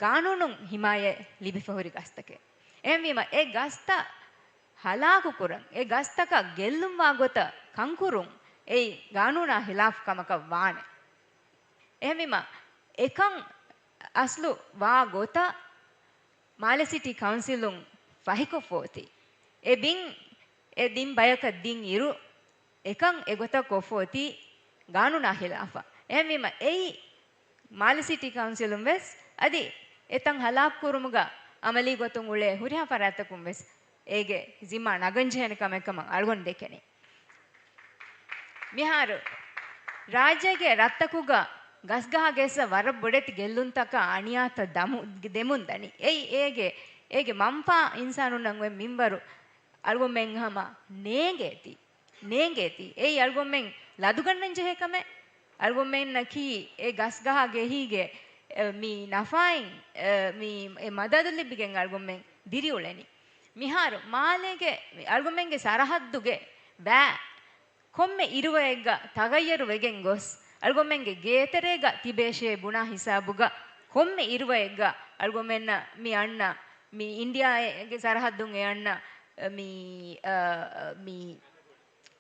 ގާނޫނުން ހިމާޔަތް ލިބިފަ ހުރި ގަސްތަކެއް. އެހެންވީމަ، އެ ގަސްތައް ހަލާކު ކުރަން، އެ ގަސްތަކަށް ގެއްލުންވާ ގޮތަށް ކަންކުރުން، އެއީ ގާނޫނާ ހިލާފު ކަމަކަށް ވާނެ. އެހެންވީމަ، އެކަން އަސްލު ވާ ގޮތަށް މާލެ ސިޓީ ކައުންސިލުން ފަހިކޮށްފޯތީ. އެ ބިން، އެ ދިން ބަޔަކަށް ދިން އިރު، އެކަން އެގޮތަށް ކޮށްފޯތީ ގާނޫނާ ހިލާފަށް. އެހެންވީމަ، އެއީ މާލެ ސިޓީ ކައުންސިލުން ވެސް އަދި އެތަން ހަލާކު ކުރުމުގަ އަމަލީ ގޮތުން އުޅޭ ހުރިހާ ފަރާތްތަކުން ވެސް އޭގެ ޒިންމާ ނަގަން ޖެހޭނެ ކަމެއް ކަމަށް އަޅުގަނޑު ދެކެނީ. މިހާރު ރާއްޖޭގެ ރަށްތަކުގަ ގަސްގަހާ ގެއްސަ ވަރަށް ބޮޑެތި ގެއްލުންތަކާ އަނިޔާތައް ދަމު-، ދެމުން ދަނީ. އެއީ އޭގެ، އޭގެ މަންފާ އިންސާނުންނަށް އޮތް މިންވަރު އަޅުގަނޑުމެން ހަމަ ނޭނގޭތީ. ނޭނގޭތީ. އެއީ އަޅުގަނޑުމެން ލަދުގަންނަން ޖެހޭ ކަމެއް. އަޅުގަނޑުމެންނަކީ އެ ގަސްގަހާ ގެހީގެ، އެ، މި ނަފާއިން، އެ، މި، އެ މަދަދު ލިބިގެން އަޅުގަނޑުމެން ދިރިއުޅެނީ. މިހާރު މާލޭގެ އަޅުގަނޑުމެންގެ ސަރަހައްދުގެ ވައި ކޮންމެ އިރުވައެއްގަ ތަޣައްޔަރު ވެގެން ގޮސް، އަޅުގަނޑުމެންގެ ގޭތެރޭގަ ތިބޭށޭ ބުނާ ހިސާބުގަ ކޮންމެ އިރުވައެއްގަ އަޅުގަނޑުމެންނަށް މި އަންނަ، މި އިންޑިއާގެ ސަރަހައްދުން އެ އަންނަ، މި، އަ، މި،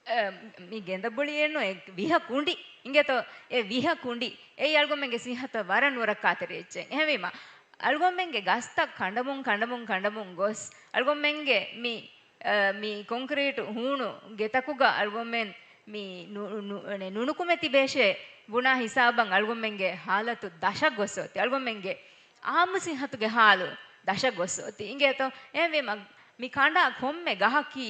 އަ، މި ގެނދަބުޅިއެއްނު އެ ވިހަ ކުނޑި އިނގޭތޯ، އެ ވިހަ ކުނޑި އެއީ އަޅުގަނޑުމެންގެ ސިއްހަތަށް ވަރަށް ނުރައްކާތެރި އެއްޗެއް. އެހެންވީމަ، އަޅުގަނޑުމެންގެ ގަސްތައް ކަނޑަމުން، ކަނޑަމުން، ކަނޑަމުން ގޮސް، އަޅުގަނޑުމެންގެ މި އަ، މި ކޮންކްރީޓު ހޫނު ގެތަކުގަ އަޅުގަނޑުމެން މި ނު-، ނު-، އަނެ، ނުނުކުމެ ތިބޭށޭ ބުނާ ހިސާބަށް އަޅުގަނޑުމެންގެ ހާލަތު ދަށަށް ގޮސް އޮތީ. އަޅުގަނޑުމެންގެ އާއްމު ސިއްހަތުގެ ހާލު ދަށަށް ގޮސް އޮތީ. އިނގޭތޯ؟ އެހެންވީމަ، މި ކަނޑާ ކޮންމެ ގަހަކީ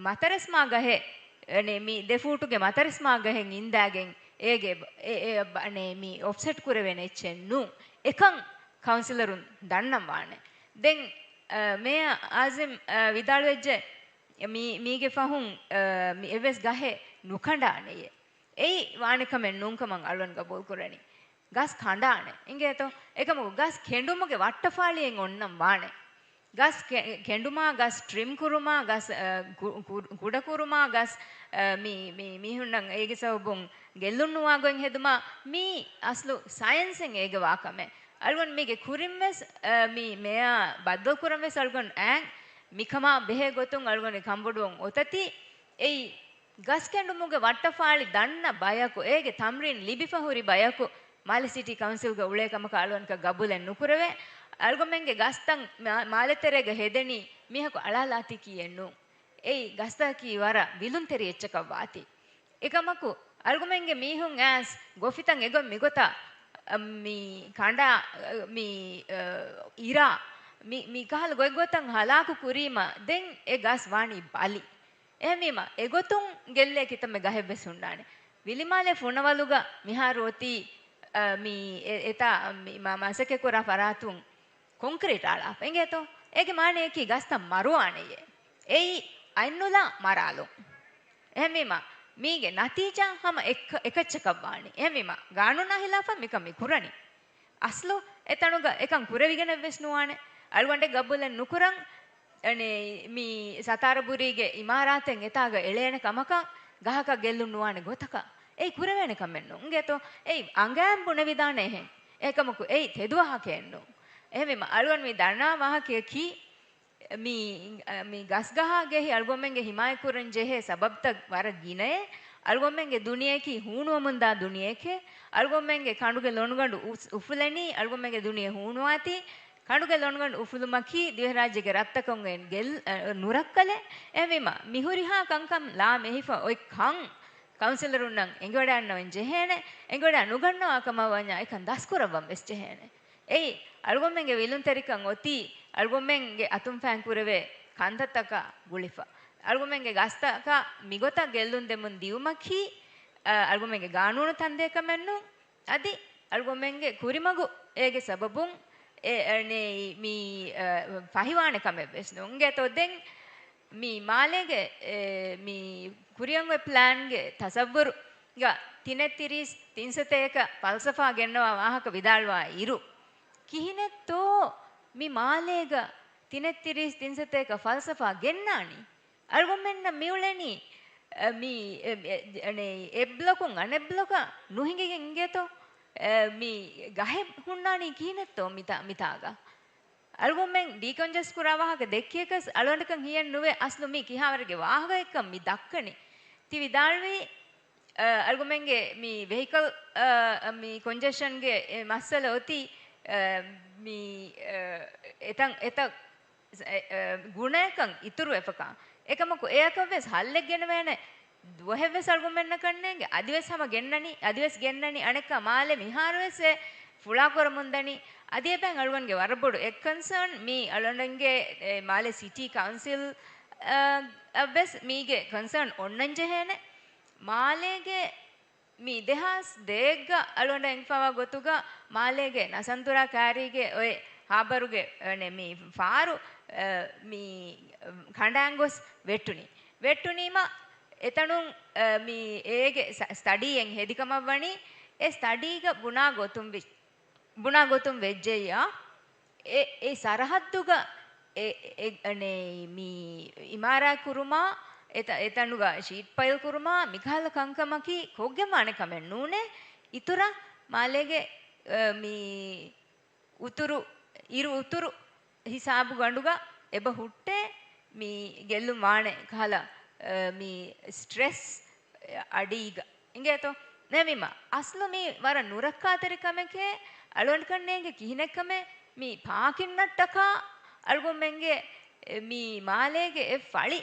މަތަރެސްމާ ގަހެއް، އަނެ، މި ދެ ފޫޓުގެ މަތަރެސްމާ ގަހެއް އިންދާގެން އޭގެ، އެ، އެ، އަނެ، މި އޮފްސެޓް ކުރެވޭނެ އެއްޗެއް ނޫން. އެކަން ކައުންސިލަރުން ދަންނަން ވާނެ. ދެން، އަ، މޭޔަރ އާޒިމް، އަ، ވިދާޅުވެއްޖެ، މީ-، މީގެ ފަހުން، އަ، މި އެއްވެސް ގަހެއް ނުކަނޑާނެޔޭ. އެއީ ވާނެ ކަމެއް ނޫންކަމަށް އަޅުގަނޑު ގަބޫލުކުރަނީ. ގަސް ކަނޑާނެ. އިނގޭތޯ؟ އެކަމަކު ގަސް ކެނޑުމުގެ ވައްޓަފާޅިއެއް އޮންނަން ވާނެ. ގަސް ކެ-، ކެނޑުމާ، ގަސް ޓްރިމް ކުރުމާ، ގަސް، އަ، ކު-، ކު-، ކުޑަކުރުމާ، ގަސް، އަ، މި-، މި-، މީހުންނަށް އޭގެ ސަބަބުން ގެއްލުން ނުވާ ގޮތް ހެދުމާ، މީ އަސްލު ސައިންސެއް އޭގެ ވާ ކަމެއް. އަޅުގަނޑު މީގެ ކުރިން ވެސް، އަ، މި މޭޔާ ބައްދަލުކުރަން ވެސް އަޅުގަނޑު އައި، މިކަމާ ބެހޭ ގޮތުން އަޅުގަނޑު ކަނބޮޑުވަން އޮތަތީ، އެއީ ގަސް ކެނޑުމުގެ ވައްޓަފާޅި ދަންނަ ބަޔަކު، އޭގެ ތަމްރީން ލިބިފަ ހުރި ބަޔަކު މާލެ ސިޓީ ކައުންސިލްގަ އުޅޭ ކަމަކަށް އަޅުގަނޑަކަށް ގަބޫލެއް ނުކުރެވޭ. އަޅުގަނޑުމެންގެ ގަސްތައް މާ-، މާލެ ތެރޭގަ ހެދެނީ މީހަކު އަޅާލާތީކީ އެއްނޫން. އެއީ ގަސްތަކަކީ ވަރަށް ވިލުންތެރި އެއްޗަކަށް ވާތީ. އެކަމަކު، އަޅުގަނޑުމެންގެ މީހުން އައިސް ގޮފިތައް އެގޮތް މިގޮތަށް، އަ، މި ކަނޑާ، އަ، މި، އަ، އިރާ، މި، މި ކަހަލަ ގޮތްގޮތަށް ހަލާކު ކުރީމަ، ދެން އެ ގަސް ވާނީ ބަލި. އެހެންވީމަ، އެގޮތުން ގެއްލޭ ކިތަންމެ ގަހެއް ވެސް ހުންނާނެ. ވިލިމާލެ ފުނަވަލުގަ މިހާރު އޮތީ، އަ، މި އެ-، އެތާ މި މަ-، މަސައްކަތްކުރާ ފަރާތުން ކޮންކްރީޓް އަޅާފަ. އިނގޭތޯ؟ އޭގެ މާނަޔަކީ ގަސްތައް މަރުވާނެޔޭ. އެއީ އަތްނުލާ މަރާލުން. އެހެންވީމަ، މީގެ ނަތީޖާ ހަމަ އެއްކަ-، އެކައްޗަކަށް ވާނީ. އެހެންވީމަ، ގާނޫނާ ހިލާފަށް މިކަން މި ކުރަނީ. އަސްލު އެތަނުގަ އެކަން ކުރެވިގެނެއްވެސް ނުވާނެ. އަޅުގަނޑެއް ގަބޫލެއް ނުކުރަން، އަނެ، މި ސަތާރަބުރީގެ އިމާރާތެއް އެތާގަ އެޅޭނެ ކަމަކަށް ގަހަކަށް ގެއްލުން ނުވާނެ ގޮތަކަށް. އެއީ ކުރެވޭނެ ކަމެއް ނޫން. އިނގޭތޯ؟ އެއީ އަނގައިން ބުނެވިދާނެ އެހެން. އެކަމަކު އެއީ ތެދު ވާހަކައެއް ނޫން. އެހެންވީމަ، އަޅުގަނޑު މި ދަންނަވާ ވާހަކަޔަކީ، މި، މި ގަސްގަހާ ގެހި އަޅުގަނޑުމެންގެ ހިމާޔަތްކުރަން ޖެހޭ ސަބަބްތައް ވަރަށް ގިނައޭ. އަޅުގަނޑުމެންގެ ދުނިޔެއަކީ ހޫނުވަމުންދާ ދުނިޔެއެކޭ. އަޅުގަނޑުމެންގެ ކަނޑުގެ ލޮނުގަނޑު އުސް-، އުފުލެނީ، އަޅުގަނޑުމެންގެ ދުނިޔެ ހޫނުވާތީ. ކަނޑުގެ ލޮނުގަނޑު އުފުލުމަކީ ދިވެހިރާއްޖޭގެ ރަށްތަކުން ގެއްލް-، އަ، ނުރައްކަލެއް. އެހެންވީމަ، މިހުރިހާ ކަންކަން ލާމެހިފަ އޮތް ކަން ކައުންސިލަރުންނަށް އެނގިވަޑައިގަންނަވަން ޖެހޭނެ، އެނގިވަޑައި ނުގަންނަވާ ކަމަށް ވަންޏާ އެކަން ދަސްކުރައްވަން ވެސް ޖެހޭނެ. އެއީ، އަޅުގަނޑުމެންގެ ވިލުންތެރިކަން އޮތީ، އަޅުގަނޑުމެންގެ އަތުން ފައިން ކުރެވޭ ކަންތައްތަކާ ގުޅިފަ. އަޅުގަނޑުމެންގެ ގަސްތަކަށް މިގޮތަށް ގެއްލުން ދެމުން ދިއުމަކީ، އަ، އަޅުގަނޑުމެންގެ ގާނޫނު ތަންދޭ ކަމެއް ނޫން. އަދި އަޅުގަނޑުމެންގެ ކުރިމަގު އޭގެ ސަބަބުން އެ، އަނެއް މި، އަ، ފަހިވާނެ ކަމެއް ވެސް ނޫން. އިނގޭތޯ ދެން މި މާލޭގެ، އެ، މި ކުރިއަށް އޮތް ޕްލޭންގެ ތަސައްވުރުގަ ތިނެއް ތިރީސް ތިން ސަތޭކަ ފަލްސަފާ ގެންނަވާ ވާހަކަ ވިދާޅުވާ އިރު، ކިހިނެއްތޯ މި މާލޭގަ ތިނެއް ތިރީސް ތިން ސަތޭކަ ފަލްސަފާ ގެންނާނީ؟ އަޅުގަނޑުމެންނަށް މިއުޅެނީ، އަ، މި، އެ، އެ، އަނެއް، އެއް ބްލޮކުން އަނެއް ބްލޮކަށް ނުހިނގިގެން އިނގޭތޯ؟ އެ، މި ގަހެއް ހުންނާނީ ކިހިނެއްތޯ މިތާ-، މިތާގަ؟ އަޅުގަނޑުމެން ޑީކޮންޖެސްޓް ކުރާ ވާހަކަ ދެއްކިޔަކަސް އަޅުގަނޑަކަށް ހިޔެއް ނުވޭ އަސްލު މީ ކިހާވަރެއްގެ ވާހަކައެއްކަން މި ދައްކަނީ. ތި ވިދާޅުވީ، އަ، އަޅުގަނޑުމެންގެ މި ވެހިކަލް، އަ، މި ކޮންޖެޝަންގެ އެ މައްސަލަ އޮތީ، އަ، މި، އަ، އެތަން، އެތައް އެ، އެ، ގުނައަކަށް އިތުރުވެފަކާ. އެކަމަކު އެއަކަށްވެސް ހައްލެއް ގެނެވޭނެ ދުވަހެއްވެސް އަޅުގަނޑުމެންނަކަށް ނޭނގެ. އަދިވެސް ހަމަ ގެންނަނީ، އަދިވެސް ގެންނަނީ އަނެއްކާ މާލެ މިހާރުވެސް އެ ފުޅާކުރަމުންދަނީ. އަދި އެބައިން އަޅުގަނޑުގެ ވަރަށް ބޮޑު އެއް ކޮންސާން މީ އަޅުގަނޑުގެ، އެ، މާލެ ސިޓީ ކައުންސިލް، އަ، އަށްވެސް މީގެ ކޮންސާން އޮންނަން ޖެހޭނެ. މާލޭގެ މި ދެހާސް ދޭއްގަ އަޅުގަނޑަށް އެނގިފައިވާ ގޮތުގަ މާލޭގެ ނަސަންތުރާ ކާރީގެ އޮތް ހާބަރުގެ، އަނެ، މި ފާރު، އަ، މި ކަނޑާން ގޮސް ވެއްޓުނީ. ވެއްޓުނީމަ އެތަނުން، އަ، މި އޭގެ ސަ-، ސްޓަޑީއެއް ހެދިކަމަށް ވަނީ. އެ ސްޓަޑީގަ ބުނާ ގޮތުން ވި-، ބުނާ ގޮތުން ވެއްޖެއްޔާ، އެ، އެ ސަރަހައްދުގަ އެ، އެ، އަނެ، މި އިމާރާތް ކުރުމާ، އެތަ-، އެތަނުގަ ޝީޓް ޕައިލް ކުރުމާ، މިކަހަލަ ކަންކަމަކީ ކޮށްގެން ވާނެ ކަމެއް ނޫނޭ. އިތުރަށް މާލޭގެ، އަ، މި އުތުރު، އިރު އުތުރު ހިސާބުގަނޑުގަ އެބަ ހުއްޓޭ މި ގެއްލުން ވާނެ ކަހަލަ، އަ، މި ސްޓްރެސް އަޑީގަ. އިނގޭތޯ؟ ނޭވީމަ، އަސްލު މީ ވަރަށް ނުރައްކާތެރި ކަމެކޭ. އަޅުގަނޑަކަށް ނޭނގެ ކިހިނެއްކަމެއް މި ޕާކިން ނައްޓަކާ އަޅުގަނޑުމެންގެ މި މާލޭގެ އެއް ފަޅި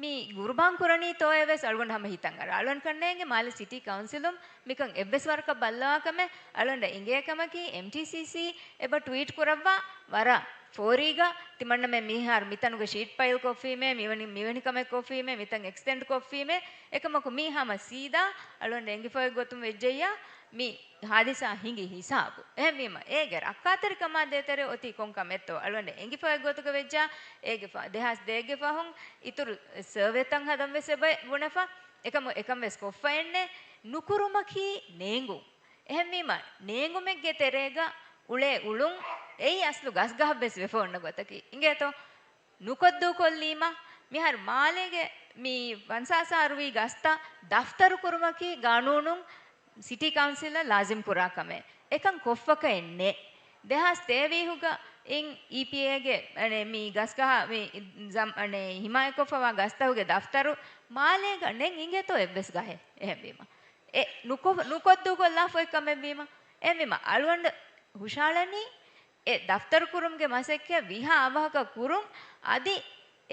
މި ގުރުބާން ކުރަނީތޯއޭ ވެސް އަޅުގަނޑު ހަމަ ހިތަށް އަރާ. އަޅުގަނޑަކަށް ނޭނގެ މާލެ ސިޓީ ކައުންސިލުން މިކަން އެއްވެސް ވަރަކަށް ބައްލަވާ ކަމެއް. އަޅުގަނޑަށް އިނގޭ ކަމަކީ، އެމްޓީސީސީ އެބަ ޓްވީޓް ކުރައްވާ ވަރަށް ފޯރީގަ ތިމަންނަމެން މިހާރު މިތަނުގަ ޝީޓް ޕައިލް ކޮށްފީމޭ، މިވެނި، މިވެނި ކަމެއް ކޮށްފީމޭ، މިތަން އެކްސްޓެންޑް ކޮށްފީމޭ، އެކަމަކު މީ ހަމަ ސީދާ އަޅުގަނޑަށް އެނގިފައި ގޮތުން ވެއްޖެއްޔާ، މި ހާދިސާ ހިނގި ހިސާބު. އެހެންވީމަ، އޭގެ ރައްކާތެރިކަމާ ދޭތެރޭ އޮތީ ކޮން ކަމެއްތޯ؟ އަޅުގަނޑަށް އެނގިފައި ގޮތުގަ ވެއްޖާ، އޭގެ ފަ-، ދެހާސް ދޭއްގެ ފަހުން އިތުރު ސަރވޭތައް ހަދަން ވެސް އެބަ ބުނެފަ. އެކަމު އެކަން ވެސް ކޮށްފައެއްނެ. ނުކުރުމަކީ ނޭނގުން. އެހެންވީމަ، ނޭނގުމެއްގެ ތެރޭގަ އުޅޭ އުޅުން އެއީ އަސްލު ގަސްގަހަށް ވެސް ވެފަ އޮންނަ ގޮތަކީ. އިނގޭތޯ؟ ނުކޮށްދޫކޮށްލީމަ، މިހާރު މާލޭގެ މި ފަންސާސް އަހަރުވީ ގަސްތައް ދަފްތަރު ކުރުމަކީ ގާނޫނުން ސިޓީ ކައުންސިލަށް ލާޒިމް ކުރާ ކަމެއް. އެކަން ކޮށްފަކައެއް ނެތް. ދެހާސް ތޭވީހުގަ އިން އީޕީއޭގެ، އަނެ، މި ގަސްގަހާ، މި ޒަމް-، އަނެ، ހިމާޔަތްކޮށްފަވާ ގަސްތަކުގެ ދަފްތަރު މާލޭގަ ނެތް އިނގޭތޯ އެއްވެސް ގަހެއް. އެހެންވީމަ، އެ ނުކޮށް-، ނުކޮށްދޫކޮށްލާފައި ކަމެއްވީމަ، އެހެންވީމަ، އަޅުގަނޑު ހުށަހަޅަނީ އެ ދަފްތަރު ކުރުމުގެ މަސައްކަތް ވީހާ އަވަހަކަށް ކުރުން، އަދި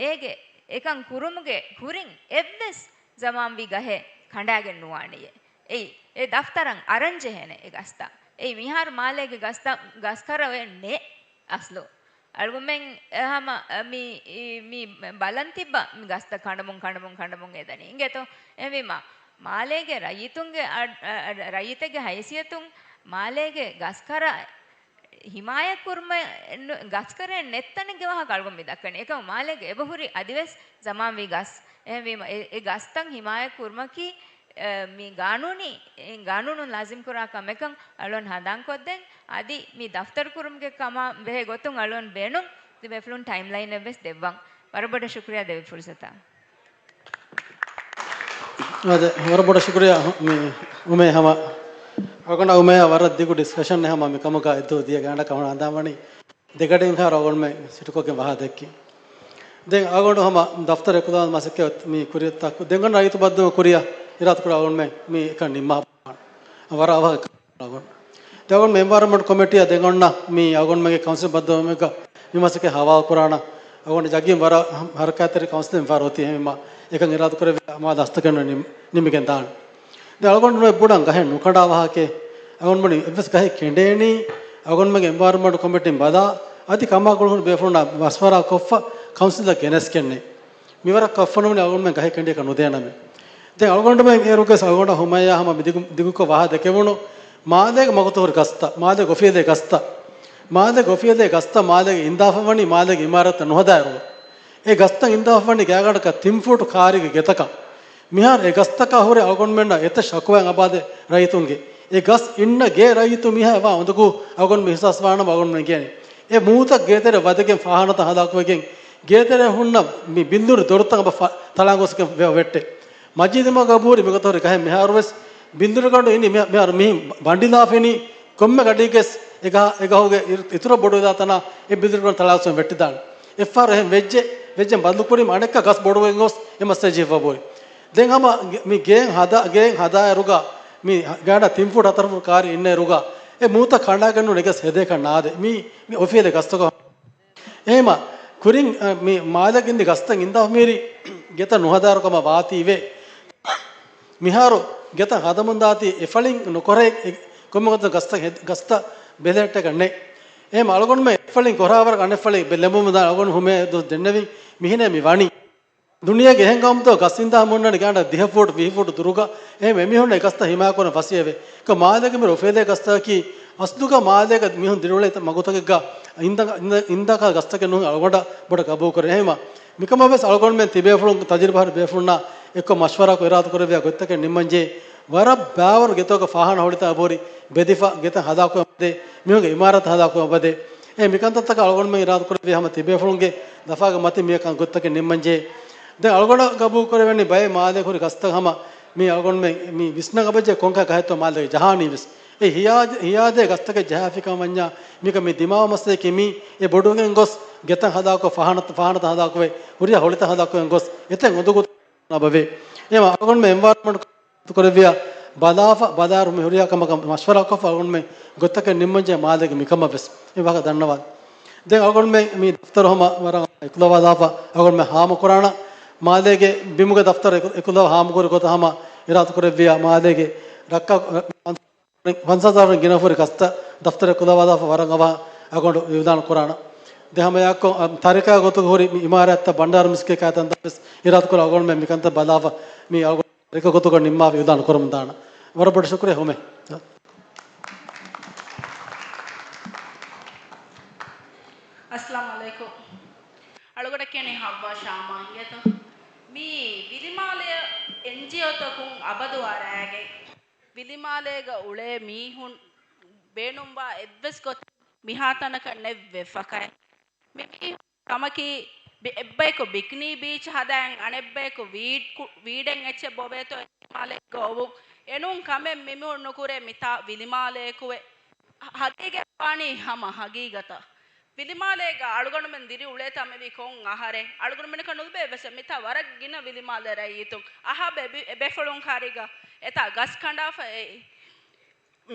އޭގެ އެކަން ކުރުމުގެ ކުރިން އެއްވެސް ޒަމާންވީ ގަހެއް ކަނޑާގެން ނުވާނެޔޭ. އެއީ، އެ ދަފްތަރަށް އަރަން ޖެހޭނެ އެ ގަސްތައް. އެއީ، މިހާރު މާލޭގެ ގަސްތައް، ގަސްކަރަ އޮތް ނެތް އަސްލު. އަޅުގަނޑުމެން އެ ހަމަ، އަ، މި، މި ބަލަން ތިއްބަ މި ގަސްތައް ކަނޑަމުން، ކަނޑަމުން، ކަނޑަމުން އެދަނީ. އިނގޭތޯ؟ އެހެންވީމަ، މާލޭގެ ރައްޔިތުންގެ އަ-، އަ-، އަ-، ރައްޔިތެއްގެ ހައިސިއްޔަތުން މާލޭގެ ގަސްކަރަ ހިމާޔަތްކުރުމެއް ނު-، ގަސްކަރައެއް ނެތްތަނެއްގެ ވާހަކަ އަޅުގަނޑު މި ދައްކަނީ. އެކަމު މާލޭގެ އެބަހުރި އަދިވެސް ޒަމާންވީ ގަސް. އެހެންވީމަ، އެ، އެ ގަސްތައް ހިމާޔަތް ކުރުމަކީ، އެ، މި ގާނޫނީ، އެ، ގާނޫނުން ލާޒިމް ކުރާ ކަމެކަން އަޅުގަނޑު ހަނދާންކޮށްދޭން. އަދި މި ދަފްތަރު ކުރުމުގެ ކަމާ ބެހޭ ގޮތުން އަޅުގަނޑު ބޭނުން ތިބޭފުޅުން ޓައިމްލައިން އެއްވެސް ދެއްވަން. ވަރަށް ބޮޑަށް ޝުކުރިޔާ ދެއްވި ފުރުސަތަށް. އާދެ، ވަރަށް ބޮޑަށް ޝުކުރިޔާ މި އުމޭ ހަމަ. އަޅުގަނޑާ އުމޭއާ ވަރަށް ދިގު ޑިސްކަޝަން ހަމަ މި ކަމުގަ އެއްދުވަހު ދިޔަ ގާނޑަކަށް ހަނދާންވަނީ. ދެގަޑިން ހާރ އަޅުގަނޑުމެން ސިޓުކޮށްގެން ވަހާ ދެއްކި. ދެން އަޅުގަނޑު ހަމަ ދަފްތަރު އެކުލާން މަސައްކަތް މި ކުރިއަށް ދެން ރައްޔިތު ބައްދަލު ކުރިއަށް އިރާދަކުރާ އަޅުގަނޑުމެން މި އެކަން ނިންމާ ވަރަށް އަވަހަށް އަޅުގަނޑު. ދެން އަޅުގަނޑު އެންވަޔަރަންމަންޓް ކޮމިޓީއަށް ދެން އޮންނަ މި އަޅުގަނޑުމެންގެ ކައުންސިލް ބައްދަލުވުމެއްގަ މި މަސައްކަތް ހަވާލު ކުރާނަ. އަޅުގަނޑު ޖައްގިން ވަރަށް ހަރަކާތްތެރި ކައުންސިލެއް މިފަހަރު އޮތީ އެހެންވީމަ އެކަން އިރާދަކުރެއްވި މާ ދަސްތުގެން ނިމިގެން ދާނެ. ދެން އަޅުގަނޑު ނުވެ ބުޑަން ގަހެއް ނުކަނޑާ ވާހަކައެއް. އަޅުގަނޑުމެން އެއްވެސް ގަހެއް ކެނޑޭނީ އަޅުގަނޑުމެންގެ އެންވަޔަރަންމަންޓް ކޮމިޓީން ބަލާ، އަދި ކަމާކޮޅު ހުރި ބޭފުޅުންނާ މަޝްވަރާ ކޮށްފަ ކައުންސިލަށް ގެނެސްގެންނޭ. މިވަރަށް ކަށްފަނުވަނީ އަޅުގަނޑުމެން ގަހެއް ކެނޑިޔަކަށް ނުދޭނަމޭ. ދެން އަޅުގަނޑުމެން އޭރުގެ އަޅުގަނޑަށް ހުމަޔާ ހަމަ މި ދިގު، ދިގުކޮށް ވަހާ ދެކެވުނު މާލޭގެ މަގުތައް ހުރި ގަސްތައް، މާލޭގެ އޮފީހަށް ދޭ ގަސްތައް، މާލޭގެ އޮފީހަށް ދޭ ގަސްތައް މާލޭގެ އިންދާފަ ވަނީ މާލޭގެ އިމާރާތްތައް ނުހަދާއިރު. އެ ގަސްތައް އިންދާފަ ވަނީ ގާގަނޑަކަށް ތިން ފޫޓު ކާރީގެ ގެތަކަށް. މިހާރު އެ ގަސްތަކާ ހުރެ އަޅުގަނޑުމެންނަށް އެތައް ޝަކުވާއެއް އަބާދެ ރައްޔިތުންގެ. އެ ގަސް އިންނަ ގޭ ރައްޔިތު މީހާ އެވާ އުނދަގޫ އަޅުގަނޑުމެން އިހްސާސް ވާނަމަ އަޅުގަނޑުމެން ގެނެ. އެ މޫތައް ގޭތެރެ ވަދެގެން ފާހާނަތައް ހަލާކުވެގެން ގޭތެރެ ހުންނަ މި ބިންދުރި ދޮރުތައް އަބަ ތަޅާން ގޮސްގެން ވެ-، ވެއްޓެ. މަޖީދު މަގު އަބުހުރި މިގޮތަށް ހުރި ގަހެއް މިހާރުވެސް ބިންދުރިގަނޑު އިނީ މި-، މިހާރު މިހިން ބަނޑިލާފައިނީ ކޮންމެ ގަޑީގެސް އެގަ-، އެގަހުގެ އިރު-، އިތުރަށް ބޮޑުވެލާ ތަނާ އެ ބިލިރުކަން ތަޅާސްވެ ވެއްޓިދާނެ. އެއްފަހަރު އެހެން ވެއްޖެ، ވެއްޖެ ބަދަލުކުރީމަ އަނެއްކާ ގަސް ބޮޑުވެގެން ގޮސް އެ މައްސަލަ ޖެހިފަ ބޯރި. ދެން ހަމަ ގެ-، މި ގޭން ހަދާ، ގޭން ހަދާއިރުގަ މި ގާނޑަށް ތިން ފުޓް ހަތަރު ފުޓް ކާރި އިންނައިރުގަ އެ މޫތައް ކަނޑާގެން ނޫން އެގަސް ހެދޭކަށް ނާދެ. މީ، މި އޮފީހެލޭ ގަސްތަކަށް އެހެމަ ކުރިން، އަ، މި މާލެ ގިންދި ގަސްތައް އިންދާ މީރި ގެތައް ނުހަދާރު ކަމަށް ވާތީވެ. މިހާރު ގެތައް ހަދަމުން ދާތީ އެފަޅިން ނުކޮރޭ، އެ، ކޮންމެ ގޮތަކަށް ގަސްތައް ހެ-، ގަސްތައް ބެލެހެއްޓޭކަށް ނެތް. އެހެމަ އަޅުގަނޑުމެން އެފަޅިން ކޮރާވަރަކަށް އަނެއްފަޅި ބެ-، ލެމުމުން ދާ އަޅުގަނޑު ހުމޭ ދު ދެންނެވިން މިހިނޭ މި ވަނީ. ދުނިޔޭގެ އެހެން ގައުމުތައް ގަސް އިންދާ ހަމަ ހުންނަނީ ގާނޑަށް ދިހަ ފުޓް، ވިހި ފުޓް ދުރުގަ. އެހެން އެމީހުންނަށް އެ ގަސްތައް ހިމާޔަތްކުރަން ފަސޭހަވޭ. އެކަމަ މާލޭގެ މި އޮފީހެލޭ ގަސްތަކަކީ އަސްލުގަ މާލޭގަ މީހުން ދިރިއުޅޭ މަގުތަކެއްގަ އިންދަ-، އިންދަ-، އިންދާކަށް ގަސްތަކެއް ނޫން އަޅުގަނޑަށް ބޮޑަށް ގަބޫލުކުރޭ. އެހެމަ މިކަމަށް ވެސް އަޅުގަނޑުމެން ތިބޭފުޅުން ތަޖުރިބާ ބޭފުޅުންނާ އެއްކޮށް މަޝްވަރާކޮށް އިރާދަކުރެއްވިޔާ ގޮތްތަކެއް ނިންމަންޖެހޭ. ވަރަށް ބައިވަރު ގެތަކަށް ފާހާނާ ހޮޅިތައް އަބޯރި ބެދިފަ، ގެތައް ހަދާކޮށް އެބަދޭ، މީހުންގެ އިމާރާތް ހަދާކޮށް އެބަދޭ. އެ މިކަންތައްތަކަށް އަޅުގަނޑުމެން އިރާދަކުރެއްވި ހަމަ ތިބޭފުޅުންގެ ލަފާގެ މަތިން މިއަކަން ގޮތްތަކެއް ނިންމަންޖެހޭ. ދެން އަޅުގަނޑަށް ގަބޫލުކުރެވެނީ ބައެއް މާލޭގަ ހުރި ގަސްތައް ހަމަ މީ އަޅުގަނޑުމެން މި ވިސްނަން އެބަޖެހޭ ކޮންކަހަލަ ގަހެއްތޯ މާލޭގަ ޖަހާނީ ވެސް. އެ ހިޔާދޭ، ހިޔާދޭ ގަސްތަކެއް ޖަހާފިކަމަށް ވަންޏާ މީގަ މި ދިމާވާ މައްސަލައަކީ މީ އެ ބޮޑުވެގެން ގޮސް ގެތައް ހަދާކޮށް ފާހާނަ، ފާހާނަތައް ހަދާކޮށް ހުރިހާ ހޮޅިތައް ހަދާކޮށް ގޮސް އެތައް އުނދަގޫތައް އަބަވޭ. އެހެމަ އަޅުގަނޑުމެން އެންވަޔަރަންމަންޓް ކުރެއްވިޔާ ބަލާފަ، ބަލާއިރު މި ހުރިހާ ކަމަކަށް މަޝްވަރާކޮށްފަ އަޅުގަނޑުމެން ގޮތްތަކެއް ނިންމަންޖެހޭ މާލޭގެ މިކަމަށް ވެސް. އެ ވާހަކަ ދަންނަވާލަން. ދެން އަޅުގަނޑުމެން މި ދަފްތަރު ހަމަ ވަރަށް އެކުލަވާލާފަ އަޅުގަނޑުމެން ހާމަކުރާނަން. މާލޭގެ ބިމުގެ ދަފްތަރު އެކު-، އެކުލަވާ ހާމަކުރި ގޮތަށް ހަމަ އިރާދަކުރެއްވިޔާ މާލޭގެ ރައްކާ ފަންސާސް ހަޒާރުން ގިނަ ހުރި ގަސްތައް ދަފްތަރު އެކުލަވާލާފަ ވަރަށް އަވަހަށް އަޅުގަނޑު އިއުލާނު ކުރާނަން. ދެން ހަމަ އެއާއެކު، އަ، ތާރީޚާ ގޮތުގަ ހުރި މި އިމާރާތްތައް ބަންޑާރަ މިސްކިތް ކައިތަން ވެސް އިރާދަކުރާ އަޅުގަނޑުމެން މިކަންތައް ބަލާފަ މި އަޅުގަނޑު ރެކޯޑް ގޮތުގަ ނިންމާފަ އިއުލާނު ކުރަމުން ދާނަން. ވަރަށް ބޮޑަށް ޝުކުރިއްޔާ ހުމޭ. އައްސަލާމު ޢަލައިކުމް. އަޅުގަނޑަށް ކިޔަނީ ހައްވާ ޝާމާ އިނގޭތަ؟ މީ ވިލިމާލެއަށް އެންޖީއޯތަކުން އަބަދުވާ ރާގެއް ވިލިމާލޭގަ އުޅޭ މީހުން ބޭނުންވާ އެއްވެސް ގޮތެއް މިހާތަނަކަށް ނެއް ވެފަކައެ. މި މީހުން ކަމަކީ، ބި-، އެއްބަޔަކު ބިކްނީ ބީޗް ހަދައިން އަނެއްބަޔަކު ވީޑް ކު-، ވީޑެއް އެއްޗެއް ބޮވޭތޯ އެ ވިލިމާލޭގަ އޮވުން. އެނޫން ކަމެއް މިމީހުން ނުކުރޭ މިތާ ވިލިމާލޭއަކުވެ. ހަ-، ހަގީގަތް ވާނީ ހަމަ ހަގީގަތައް. ވިލިމާލޭގަ އަޅުގަނޑުމެން ދިރި އުޅޭތާ މިވީ ކޮން އަހަރެއް؟ އަޅުގަނޑުމެންނަކަށް ނުލިބޭ އެއްވެސް މިތާ ވަރަށް ގިނަ ވިލިމާލޭ ރައްޔިތުން އަހާ ބެ-، ބި-، ބޭފުޅުން ކާރިގަ އެތާ ގަސް ކަނޑާފަ އެ-،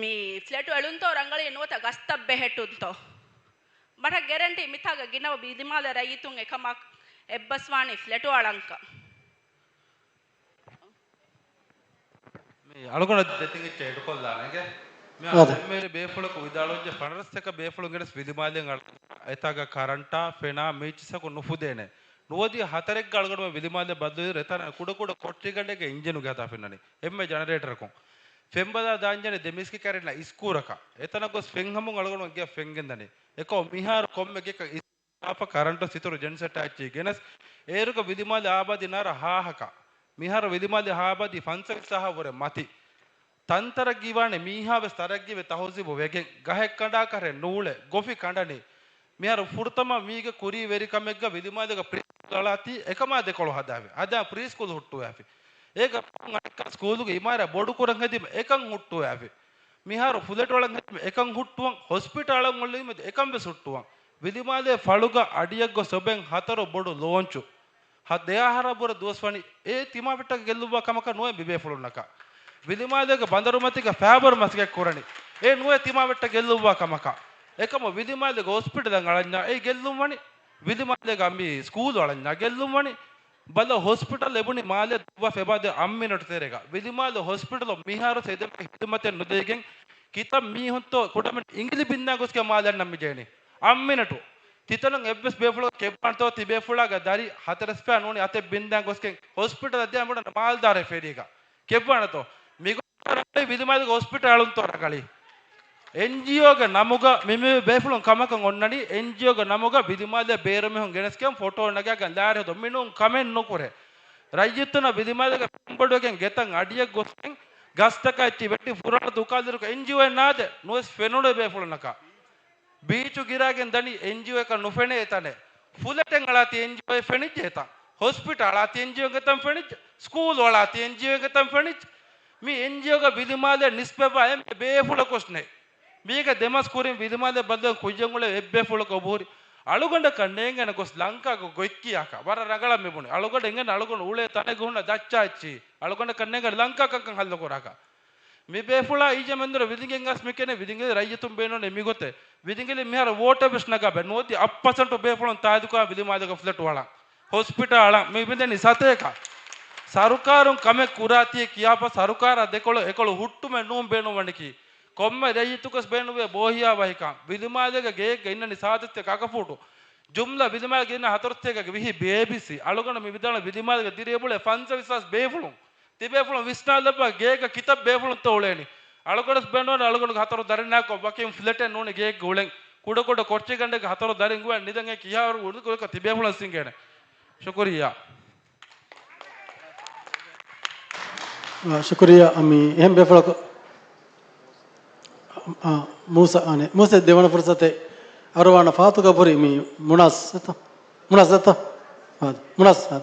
މި ފްލެޓު އެޅުންތޯ ރަނގަޅީ ނުވަތަ ގަސްތައް ބެހެއްޓުންތޯ؟ މަޓަށް ގެރެންޓީ މިތާގަ ގިނަ ވިލިމާލޭ ރައްޔިތުން އެކަމަށް އެއްބަސްވާނީ ފްލެޓު އަޅަންކަން. މި އަޅުގަނޑަށް ދެތިން އެއްޗެއް އެޑުކޮށްލާނެގެ. މި އަދި. އެންމެރި ބޭފުޅަކު ވިދާޅުވެއްޖެ ފަނަރަސް އެކަ ބޭފުޅުން ގެނެސް ވިލިމާލެއަށް އަޅަން. އެތާގަ ކަރަންޓާ، ފެނާ، މީޗިސަކު ނުފުދޭނެ. ނުވަދިހަ ހަތަރެއްގަ އަޅުގަނޑުމެން ވިލިމާލެ ބަދަލުވި ރެތާނަ ކުޑަކުޑަ ކޮޓަރިގަނޑެއްގެ އިންޖިނު ގަދަ ފެންނަނީ. އެންމެ ޖަނަރޭޓަރަކުން. ފެންބަލާ ދާންޖެހޭނެ ދެ މިސްކިތް ކައިރިންނާ އިސްކޫރަކަށް. އެތަނަށް ގޮސް ފެން ހަމުން އަޅުގަނޑުމެން ގެއަށް ފެން ގެންދަނީ. އެކަމަކު މިހާރު ކޮންމެ ގެއަކަށް އިސް އާފަ ކަރަންޓު ސިތުރު ޖެންސެޓާ އެއްޗެއް ގެނެސް، އޭރުގަ ވިލިމާލެ އާބާދީ ނާރަ ހާހަކަށް. މިހާރު ވިލިމާލެ އާބާދީ ފަންސަވީސް ހާހަށް ވުރެ މަތި. ތަންތަރައްގައި ވާނެ މީހާ ވެސް ތަރައްގީވެ ތަހުޒީބު ވެގެން، ގަހެއް ކަނޑާކަށެއް ނޫޅެ، ގޮފި ކަނޑަނީ. މިހާރު ފުރަތަމަ މީގެ ކުރީ ވެރިކަމެއްގަ ވިލިމާލޭގަ ޕްރީ ސްކޫލް އަޅާތީ އެކަމާ ދެކޮޅު ހަދާފި. ހަދާ ޕްރީ ސްކޫލް ހުއްޓުވާފި. އޭގަ އަނެއްކާ ސްކޫލުގެ އިމާރާތް ބޮޑުކުރަން ހެދީމަ އެކަން ހުއްޓުވާފި. މިހާރު ފްލެޓު އަޅަން ހެދީމަ އެކަން ހުއްޓުވަން، ހޮސްޕިޓަލް އަޅަން އޮންނައިމަ އެކަން ވެސް ހުއްޓުވަން. ވިލިމާލޭ ފަޅުގަ އަޑިއަށް ގޮސް އޮބެން ހަތަރު ބޮޑު ލޯންޗު. ހަ-، ދެ އަހަރަށް ވުރެ ދުވަސް ވަނީ އެ ތިމާވެއްޓަކަށް ގެއްލުއްވާ ކަމަކަށް ނުވޭ މި ބޭފުޅުންނަކަށް. ވިލިމާލޭގެ ބަނދަރުމަތީގަ ފައިބަރު މަސައްކަތް ކުރަނީ. އެ ނުވޭ ތިމާވެއްޓަށް ގެއްލުއްވާ ކަމަކަށް. އެކަމަށް ވިލިމާލޭގެ ހޮސްޕިޓަލަށް އަޅަންޏާ އެ ގެއްލުން ވަނީ. ވިލިމާލޭގަ މި ސްކޫލު އަޅަންޏާ ގެއްލުން ވަނީ. ބަލަ ހޮސްޕިޓަލް އެބުނި މާލެ ދުއްވާފަ އެބަ އަށް މިނެޓު ތެރޭގަ. ވިލިމާލެ ހޮސްޕިޓަލު މިހާރު ސެދެމެ ހިދުމަތެއް ނުދެވިގެން ކިތައް މީހުންތޯ ކުޑަމިން އިނގިލި ބިންދާ ގޮސްގެ މާލެ އަންނަން މިޖެހެނީ. އަށް މިނެޓު. ތިތަނުން އެއްވެސް ބޭފުޅަކު ކެއްވާނެތޯ ތި ބޭފުޅާގެ ދަރި ހަތަރެސް ފައި ނޫނީ އަތެއް ބިންދާ ގޮސްގެން ހޮސްޕިޓަލަށް ދިޔަ މުޑަން މާލްދާރެ ފެރީގަ. ކެއްވާނެތޯ؟ މިގޮ ރަނގަޅީ ވިލިމާލޭގެ ހޮސްޕިޓަލުންތޯ ރަނގަޅީ. އެންޖީއޯގެ ނަމުގަ މި މި ބޭފުޅުން ކަމަކަށް އޮންނަނީ، އެންޖީއޯގެ ނަމުގަ ވިލިމާލޭ ބޭރުމީހުން ގެނެސްގެން ފޮޓޯ ނަގާގެން ލާރި ހެދުން މިނޫން ކަމެއް ނުކުރޭ. ރައްޔިތުންނަށް ވިލިމާލޭގެ ފެންބޮޑުވެގެން ގެތައް އަޑިއަށް ގޮސްގެން ގަސްތަކާ އެއްޗި ވެއްޓި ފުރާނަ ދުކާލިރުކަ އެންޖީއޯއެއް ނާދެ ނުވެސް ފެނުނު ބޭފުޅުންނަކަށް. ބީޗު ގިރާގެން ދަނީ އެންޖީއޯއަކަށް ނުފެނޭ އެތަނެއް. ފުލެޓެއް އަޅާތީ އެންޖީއޯއެއް ފެނިއްޖެ އެތަން. ހޮސްޕިޓަލް އަޅާތީ އެންޖީއޯގެ ތަން ފެނިއްޖެ. ސްކޫލު އަޅާތީ އެންޖީއޯގެ ތަން ފެނިއްޖެ. މި އެންޖީއޯގަ ވިލިމާލެ ނިސްބަތްވާ އެންމެ ބޭފުޅަކުސް ނެތް. މީގަ ދެމަސް ކުރިން ވިލިމާލެ ބައްލަވަން ކުއްޔަށް އުޅޭ އެއްބޭފުޅަކަށް އުބުހުރި. އަޅުގަނޑަކަށް ނޭނގޭނެ ގޮސް ލަންކާގަ ގޮތްކިޔާކަށް ވަރަށް ރަނގަޅަށް މިބުނި. އަޅުގަނޑު އެނގޭނެ އަޅުގަނޑު އުޅޭ ތަނެއްގަ ހުންނަ ދައްޗާ އެއްޗިހި. އަޅުގަނޑަކަށް ނޭނގޭނެ ލަންކާ ކަންކަން ހައްލުކުރާކަށް. މި ބޭފުޅާ އިއްޔެ މެންދުރަށް ވިލިނގެން އަސް މި ކެނެ ވިލިނގެ ރައްޔިތުން ބޭނުން މިގޮތެއް. ވިލިނގެލި މިހާރު ވޯޓެއް ވެސް ނަގާބެ ނުވަދި އަށް ޕަސެންޓު ބޭފުޅުން ތާދުކާ ވިލިމާލެގަ ފްލެޓު އަޅަން. ހޮސްޕިޓަލް އަޅަން. މި މިދެނީ ސަތޭކަ. ސަރުކާރުން ކަމެއް ކުރާތީ ކިޔާފަ ސަރުކާރާ ދެކޮޅު އެކޮޅު ހުއްޓުމެއް ނޫން ބޭނުންވަނިކީ. ކޮންމެ ރައްޔިތަކަސް ބޭނުންވޭ ބޯހިޔާވަހިކަން. ވިލިމާލޭގެ ގެއެއްގަ އިންނަނީ ސާދަތެއް އަގަފޫޓު. ޖުމްލަ ވިލިމާލޭގެ އިންނަ ހަތަރު ސަތޭކަގެ ވިހި ބޭބިސި. އަޅުގަނޑު މި ވިދާޅު ވިލިމާލޭގެ ދިރިއުޅޭ ފަންސަވީސް ހާސް ބޭފުޅުން. ތިބޭފުޅުން ވިސްނާލައްވާ ގޭގަ ކިތައް ބޭފުޅުންތޯ އުޅޭނީ. އަޅުގަނޑަސް ބޭނުން އަޅުގަނޑުގެ ހަތަރު ދަރިންނާކޮށް ވަކިން ފްލެޓެއް ނޫނީ ގެއެއްގަ އުޅެން. ކުޑަކުޑަ ކޮއްޗެއްގަނޑެއްގަ ހަތަރު ދަރިން އުޅެން ނިދަން އެ ކިހާވަރު އުޅުނު ކޮލަކަށް ތިބޭފުޅަށް ސިނގޭނެ. ޝުކުރިއްޔާ. އާ، ޝުކުރިއްޔާ. މި އެހެން ބޭފުޅަކު، އާ، މޫސަ، އާނެ، މޫސަ ދެވަނަ ފުރުސަތެއް އަރުވާނަ ފާތުގަ ބުރި މި މުނާސް އެތަ؟ މުނާސް އެތަ؟ އާ، މުނާސް، އާ.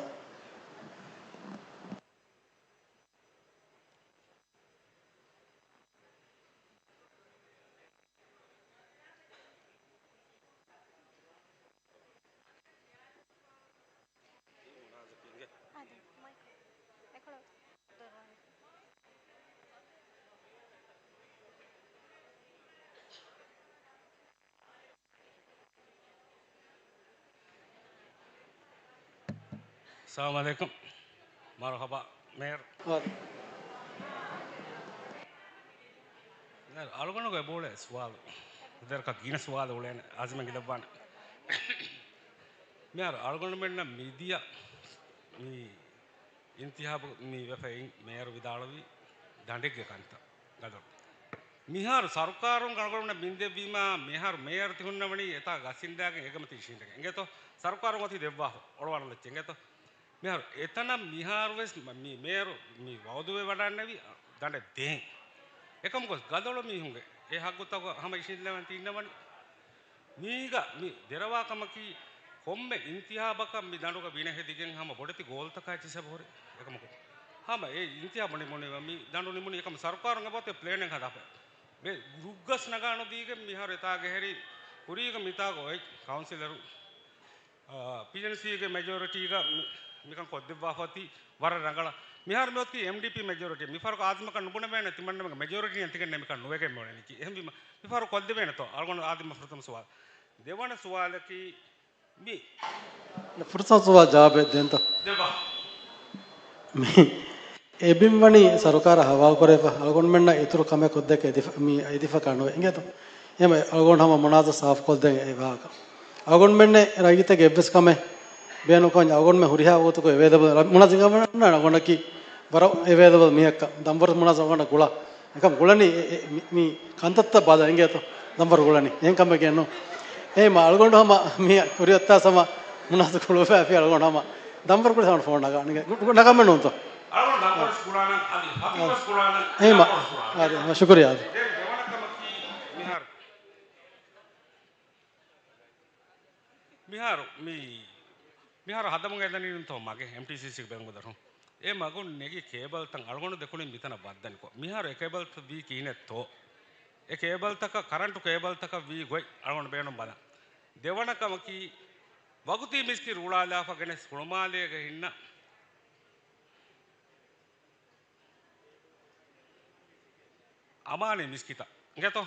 އައްސަލާމު ޢަލައިކުމް. މަރުޙަބާ، މޭޔަރު. އާ. އަޅުގަނޑުގެ ބޯޅެ ސުވާލު. ދެރަކަށް ގިނަ ސުވާލު އުޅޭނެ، އާޒިމަށް ގިލައްވާނެ. މިހާރު އަޅުގަނޑުމެންނަށް މިދިޔަ މި އިންތިހާބު މި ވެފައި މޭޔަރު ވިދާޅުވި ދަނޑެއްގެ ކަންތައް ގަދަ. މިހާރު ސަރުކާރުން އަޅުގަނޑަށް ބިންދެއްވީމާ، މިހާރު މޭޔަރު ތި ހުންނަވަނީ އެތާ ގަސް އިންދާގެން އެގަމަތި އިށީނދެގެން. އިނގޭތޯ؟ ސަރުކާރުން އޮތީ ދެއްވާފަ އޮޅުވާނަ ލައްޗެއް. އިނގޭތޯ؟ މިހާރު އެތަނަށް މިހާރު ވެސް މަ-، މި މޭޔަރު މި ވައުދުވެ ވަޑައިގެންނެވި ދަނޑެއް ދޭން. އެކަމަކު ގަދޮޅު މީހުންގެ އެ ހައްގުތަކު ހަމަ އިށީނދެވަން ތި އިންނަވަނީ. މީގަ މި ދެރަވާ ކަމަކީ، ކޮންމެ އިންތިހާބަކަށް މި ދަނޑުގަ ބިނެހެދިގެން ހަމަ ބޮޑެތި ގޯލްތަކާ އެއްޗިއްސަ ހުރި. އެކަމަކު ހަމަ އެ އިންތިހާބު ނިމުނީމަ މި ދަނޑު ނިމުނީ އެކަމަ ސަރުކާރުން އެބައޮތޭ ޕްލޭނެއް ހަދާފަ. މި ރުއްގަސް ނަގާނުދީގެން މިހާރު އެތާގެ ހެރީ ކުރީގަ މިތާގަ އޮތް ކައުންސިލަރު، އާ، ޕީއެންސީގެ މެޖޯރިޓީގަ މި-، މިކަން ކޮށްދެއްވާފަ އޮތީ ވަރަށް ރަނގަޅަށް. މިހާރު މި އޮތީ އެމްޑީޕީ މެޖޯރިޓީ. މިފަހަރަކު އާޒިމަކަށް ނުބުނެވޭނެ ތިމަންނަމެންގެ މެޖޯރިޓީއަށް ތިގެންނެ މިކަން ނުވެގެން މިއުޅެނީކީ. އެހެންވީމަ މިފަހަރު ކޮށްދެވޭނެތޯ؟ އަޅުގަނޑު އާދިމަ ފުރަތަމަ ސުވާލު. ދެވަނަ ސުވާލަކީ މި ފުރަތަމަ ސުވާލު ޖަވާބެއް ދޭންތަ؟ ދެބަ. މި އެބިން ވަނީ ސަރުކާރަށް ހަވާލުކުރެވިފަ، އަޅުގަނޑުމެންނަށް އިތުރު ކަމެއް ކޮށްދެކެ އެދިފަ-، މި އެދިފަކާ ނުވޭ. އިނގޭތަ؟ އެހެން އަޅުގަނޑު ހަމަ މުނާޒަ ސާފުކޮށްދޭން އެ ވާހަކަ. އަޅުގަނޑުމެންނެއް ރައްޔިތެއްގެ އެއްވެސް ކަމެއް ބޭނުންކޮށް އަޅުގަނޑުމެން ހުރިހާ ވަގުތަކު އެވޭލަބަލް. މުނާޒަ އަޅުގަނޑަކީ ވަރަށް އެވޭލަބަލް މީހަކަށް. ދަންވަރު މުނާޒަ އަޅުގަނޑަށް ގުޅާ. އެކަމް ގުޅަނީ އެ-، އެ-، މި-، މި ކަންތައްތައް ބަލަ އިނގޭތޯ؟ ދަންވަރު ގުޅަނީ. އެހެން ކަމެއް ގެންނު. އެހެން އަޅުގަނޑު ހަމަ މި ކުރިއަށް އޮތާސް ހަމަ މުނާޒަ ގުޅުއްވާފި އަޅުގަނޑު ހަމަ ދަންވަރު ގުޅި ހަމަ ފޯން ނަގާ. ނަގަމެއް ނޫންތޯ؟ އަޅުގަނޑު ދަންވަރު ގުޅާނަން އަދި ހަތިވަސް ގުޅާނަން. އެހެން އަޅުގަނޑު ގުޅާނަން. އާ، ޝުކުރިއްޔާ. ދެން ދެވަނަ ކަމަކީ މިހާރު މިހާރު މި، މިހާރު ހަދަމުން އެދަނީނުތޯ މަގެއް އެމްޓީސީސީގެ ބެލުމުގެ ދަށުން. އެ މަގުން ނެގި ކޭބަލްތައް އަޅުގަނޑު ދެކުނީ މިތަނަށް ވައްދަނިކޮށް. މިހާރު އެ ކޭބަލްތައް ވީ ކިހިނެއްތޯ؟ އެ ކޭބަލްތަކަށް، ކަރަންޓު ކޭބަލްތަކަށް ވީ ގޮތް އަޅުގަނޑު ބޭނުން ބަލަން. ދެވަނަ ކަމަކީ، ވަގުތީ މިސްކިތް ރޫޅާލާފަ ގެނެސް ހުޅުމާލޭގަ ހިންނަ އަމާނީ މިސްކިތަށް. އިނގޭތޯ؟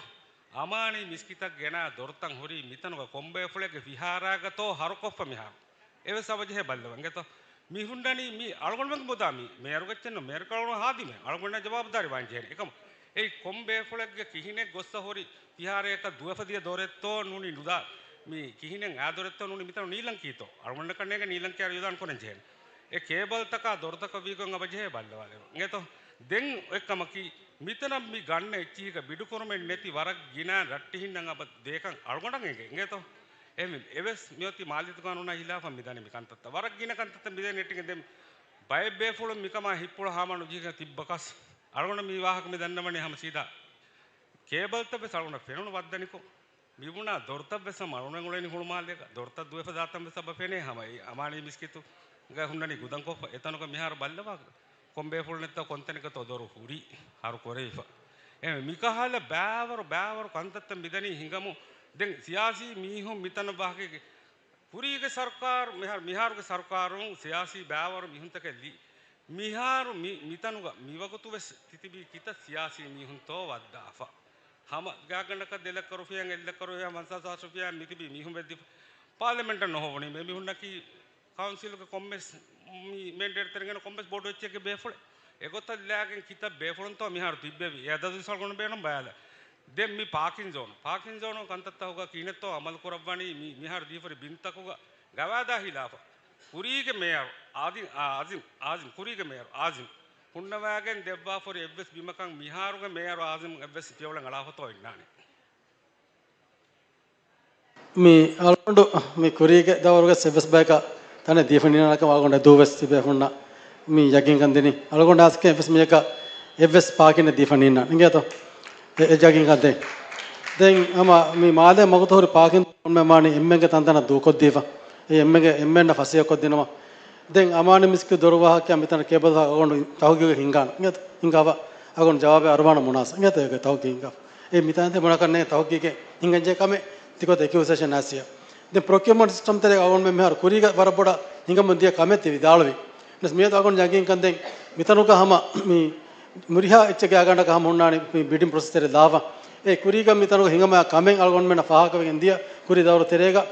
އަމާނީ މިސްކިތަށް ގެނާ ދޮރުތައް ހުރީ މިތަނުގަ ކޮންބޭފުޅެއްގެ ފިހާރާގަތޯ ހަރުކޮށްފަ މިހާރު. އެވެސް އަބަޖެހޭ ބައްލަވަ. އިނގޭތޯ؟ މި ހުންނަނީ މި އަޅުގަނޑުމެންގެ މުދާ މީ. މޭޔަރު އެއްޗެއްނު، މޭޔަރު ކަޅުން ހާދިމޭ. އަޅުގަނޑަށް ޖަވާބުދާރީ ވާން ޖެހޭނެ. އެކަމު އެއީ ކޮންބޭފުޅެއްގެ ކިހިނެއް ގޮއްސަ ހުރި ފިހާރަޔަކަށް ދުވެފަ ދިޔަ ދޮރެއްތޯ ނޫނީ ނުދާ، މި ކިހިނެއް އާ ދޮރެއްތޯ ނޫނީ މިތަނު ނީލަން ކީތޯ؟ އަޅުގަނޑަކަށް ނޭނގެ ނީލަން ކިޔާ އިއުލާން ކުރަން ޖެހޭނެ. އެ ކޭބަލްތަކާ ދޮރުތަކަށް ވީގޮތް އަބަޖެހޭ ބައްލަވާލެވުން. އިނގޭތޯ؟ ދެން އޮތް ކަމަކީ، މިތަނަށް މި ގަންނަ އެއްޗިހިގަ ބިޑުކުރުމެއް ނެތި ވަރަށް ގިނަ ރައްޓެހިންނަށް އަބަ ދޭކަން އަޅުގަނޑަށް އެނގޭ. އިނގޭތޯ؟ އެހެންވެ، އެވެސް މިއޮތީ މާލީ ގާނޫނާ ހިލާފަށް މިދަނީ މި ކަންތައްތައް. ވަރަށް ގިނަ ކަންތައްތައް މިދެން ނެއްޓިގެން ދެން ބައެއް ބޭފުޅުން މިކަމާ ހިތްޕުޅު ހާމަ ނުޖެހިގެން ތިއްބަކަސް. އަޅުގަނޑަށް މި ވާހަކަ މި ދަންނަވަނީ ހަމަ ސީދާ ކޭބަލްތައް ވެސް އަޅުގަނޑަށް ފެނުނު ވައްދަނިކޮށް. މިބުނާ ދޮރުތައް ވެސް ހަމަ އަޅުގަނޑު އުޅެނީ ހުޅުމާލޭގަ. ދޮރުތައް ދުވެފަ ދާތަން ވެސް އަބަ ފެނޭ ހަމަ އެ އަމާނީ މިސްކިތުގަ ހުންނަނީ ގުދަންކޮށްފަ. އެތަނުގަ މިހާރު ބައްލަވާ ކޮންބޭފުޅުންނެއްތޯ ކޮންތަނެއްގަތޯ ދޮރު ހުރީ ހަރު ކުރެވިފަ. އެ މިކަހަލަ ބާވަރު، ބާވަރު ކަންތައްތައް މިދަނީ ހިނގަމު. ދެން ސިޔާސީ މީހުން މިތަނަށް ވާހަކައިގެ ކުރީގެ ސަރުކާރު، މިހާރު، މިހާރުގެ ސަރުކާރުން ސިޔާސީ ބާވަރު މީހުންތަކެއް ލީ. މިހާރު މި، މިތަނުގަ މިވަގުތު ވެސް ތިތިބީ ކިތައް ސިޔާސީ މީހުންތޯ ވައްދާފަ. ހަމަ ގާތްގަނޑަކަށް ދެ ލައްކަ ރުފިޔާ، އެއް ލައްކަ ރުފިޔާ، ފަންސާސް ހާސް ރުފިޔާ މިތިބީ މީހުން ވެއްދިފަ. ޕާލަމެންޓަށް ނުހޮވުނީ މި މީހުންނަކީ ކައުންސިލުގެ ކޮންމެސް މި މެންޑޭޓް ތެރެގެން ކޮންމެސް ބޮޑު އެއްޗެއްގެ ބޭފުޅެއް. އެގޮތަށް ލާގެން ކިތައް ބޭފުޅުންތޯ މިހާރު ތިއްބެވި. އެ އަދަދު ސަޅުގަނޑު ބޭނުން ބަޔާލަ. ދެން މި ޕާކިން ޒޯނު، ޕާކިން ޒޯނު ކަންތައްތަކުގަ ކިހިނެއްތޯ އަމަލު ކުރައްވަނީ މި، މިހާރު ދީފަރި ބިންތަކުގަ ގަވާއިދާ ހިލާފަށް. ކުރީގެ މޭޔަރު އާދި، އާ، އާޒިމް، އާޒިމް، ކުރީގެ މޭޔަރު އާޒިމް ހުންނަވާގެން ދެއްވާފަރި އެއްވެސް ބިމަކަށް މިހާރުގެ މޭޔަރު އާޒިމް އެއްވެސް ފިޔަވަޅެއް އަޅާފަތޯ އިންނާނެ. މި އަޅުގަނޑު މި ކުރީގެ ދައުރުގަ އެއްވެސް ބަޔަކަށް ތަނެއް ދީފަ ނީނާނެކަމަށް އަޅުގަނޑު ދޫވެސް ތިބޭފުންނަށް މި ޔަގީންކަން ދިނީ. އަޅުގަނޑު އާސްކެ އެއްވެސް މީހަކަށް އެއްވެސް ޕާކިން ދީފަ ނީންނާ. އިނގޭތޯ؟ އެ، އެ ޔަގީންކަން ދޭން. ދެން ހަމަ މި މާލޭ މަގުތައް ހުރި ޕާކިން މާނި އެންމެންގެ ތަންތަނަށް ދޫކޮށްދީފަ. އެ އެންމެންގެ، އެންމެންނަށް ފަސޭހަކޮށްދިނުމަށް. ދެން އަމާނި މިސްކިތް ދޮރު ވާހަކަ މިތަނަށް ކޭބަލް އަގޮނޑު ތަހުގީގެއް ހިނގާނަ. އިނގޭތޯ؟ ހިނގާފަ. އަގޮނޑު ޖަވާބެއް އަރުވާނަ މުނާސަ. އިނގޭތޯ އޭގެ ތަހުގީގެއް ހިނގާފަ. އެ މިތާން ތި ބުނާކަށް ނޭނގެ ތަހުގީގެއް ހިނގަންޖެހޭ ކަމެއް ތިގޮތަށް އެކިއުޒޭޝަން އައިސް. ދެން ޕްރޮކިއުމަންޓް ސިސްޓަމް ތެރޭ އަޅުގަނޑުމެން މިހާރު ކުރީގަ ވަރަށް ބޮޑަށް ހިނގަމުން ދިޔަ ކަމެއް ތި ވިދާޅުވި. ވެސް މިއަދު އަޅުގަނޑު ޔަގީންކަން ދެން މިތަނުގަ ހަމަ މި މުރިހާ އެއްޗެއްގެ އާގަނޑަކަށް ހަމަ ހުންނާނީ މި ބިޑިން ޕްރޮސެސް ތެރޭ ލާފަ. އެ ކުރީގަ މިތަނުގަ ހިނގަމާ ކަމެއް އަޅުގަނޑުމެންނަށް ފާހަގަވެގެން ދިޔަ ކުރީ ދައުރު ތެރޭގަ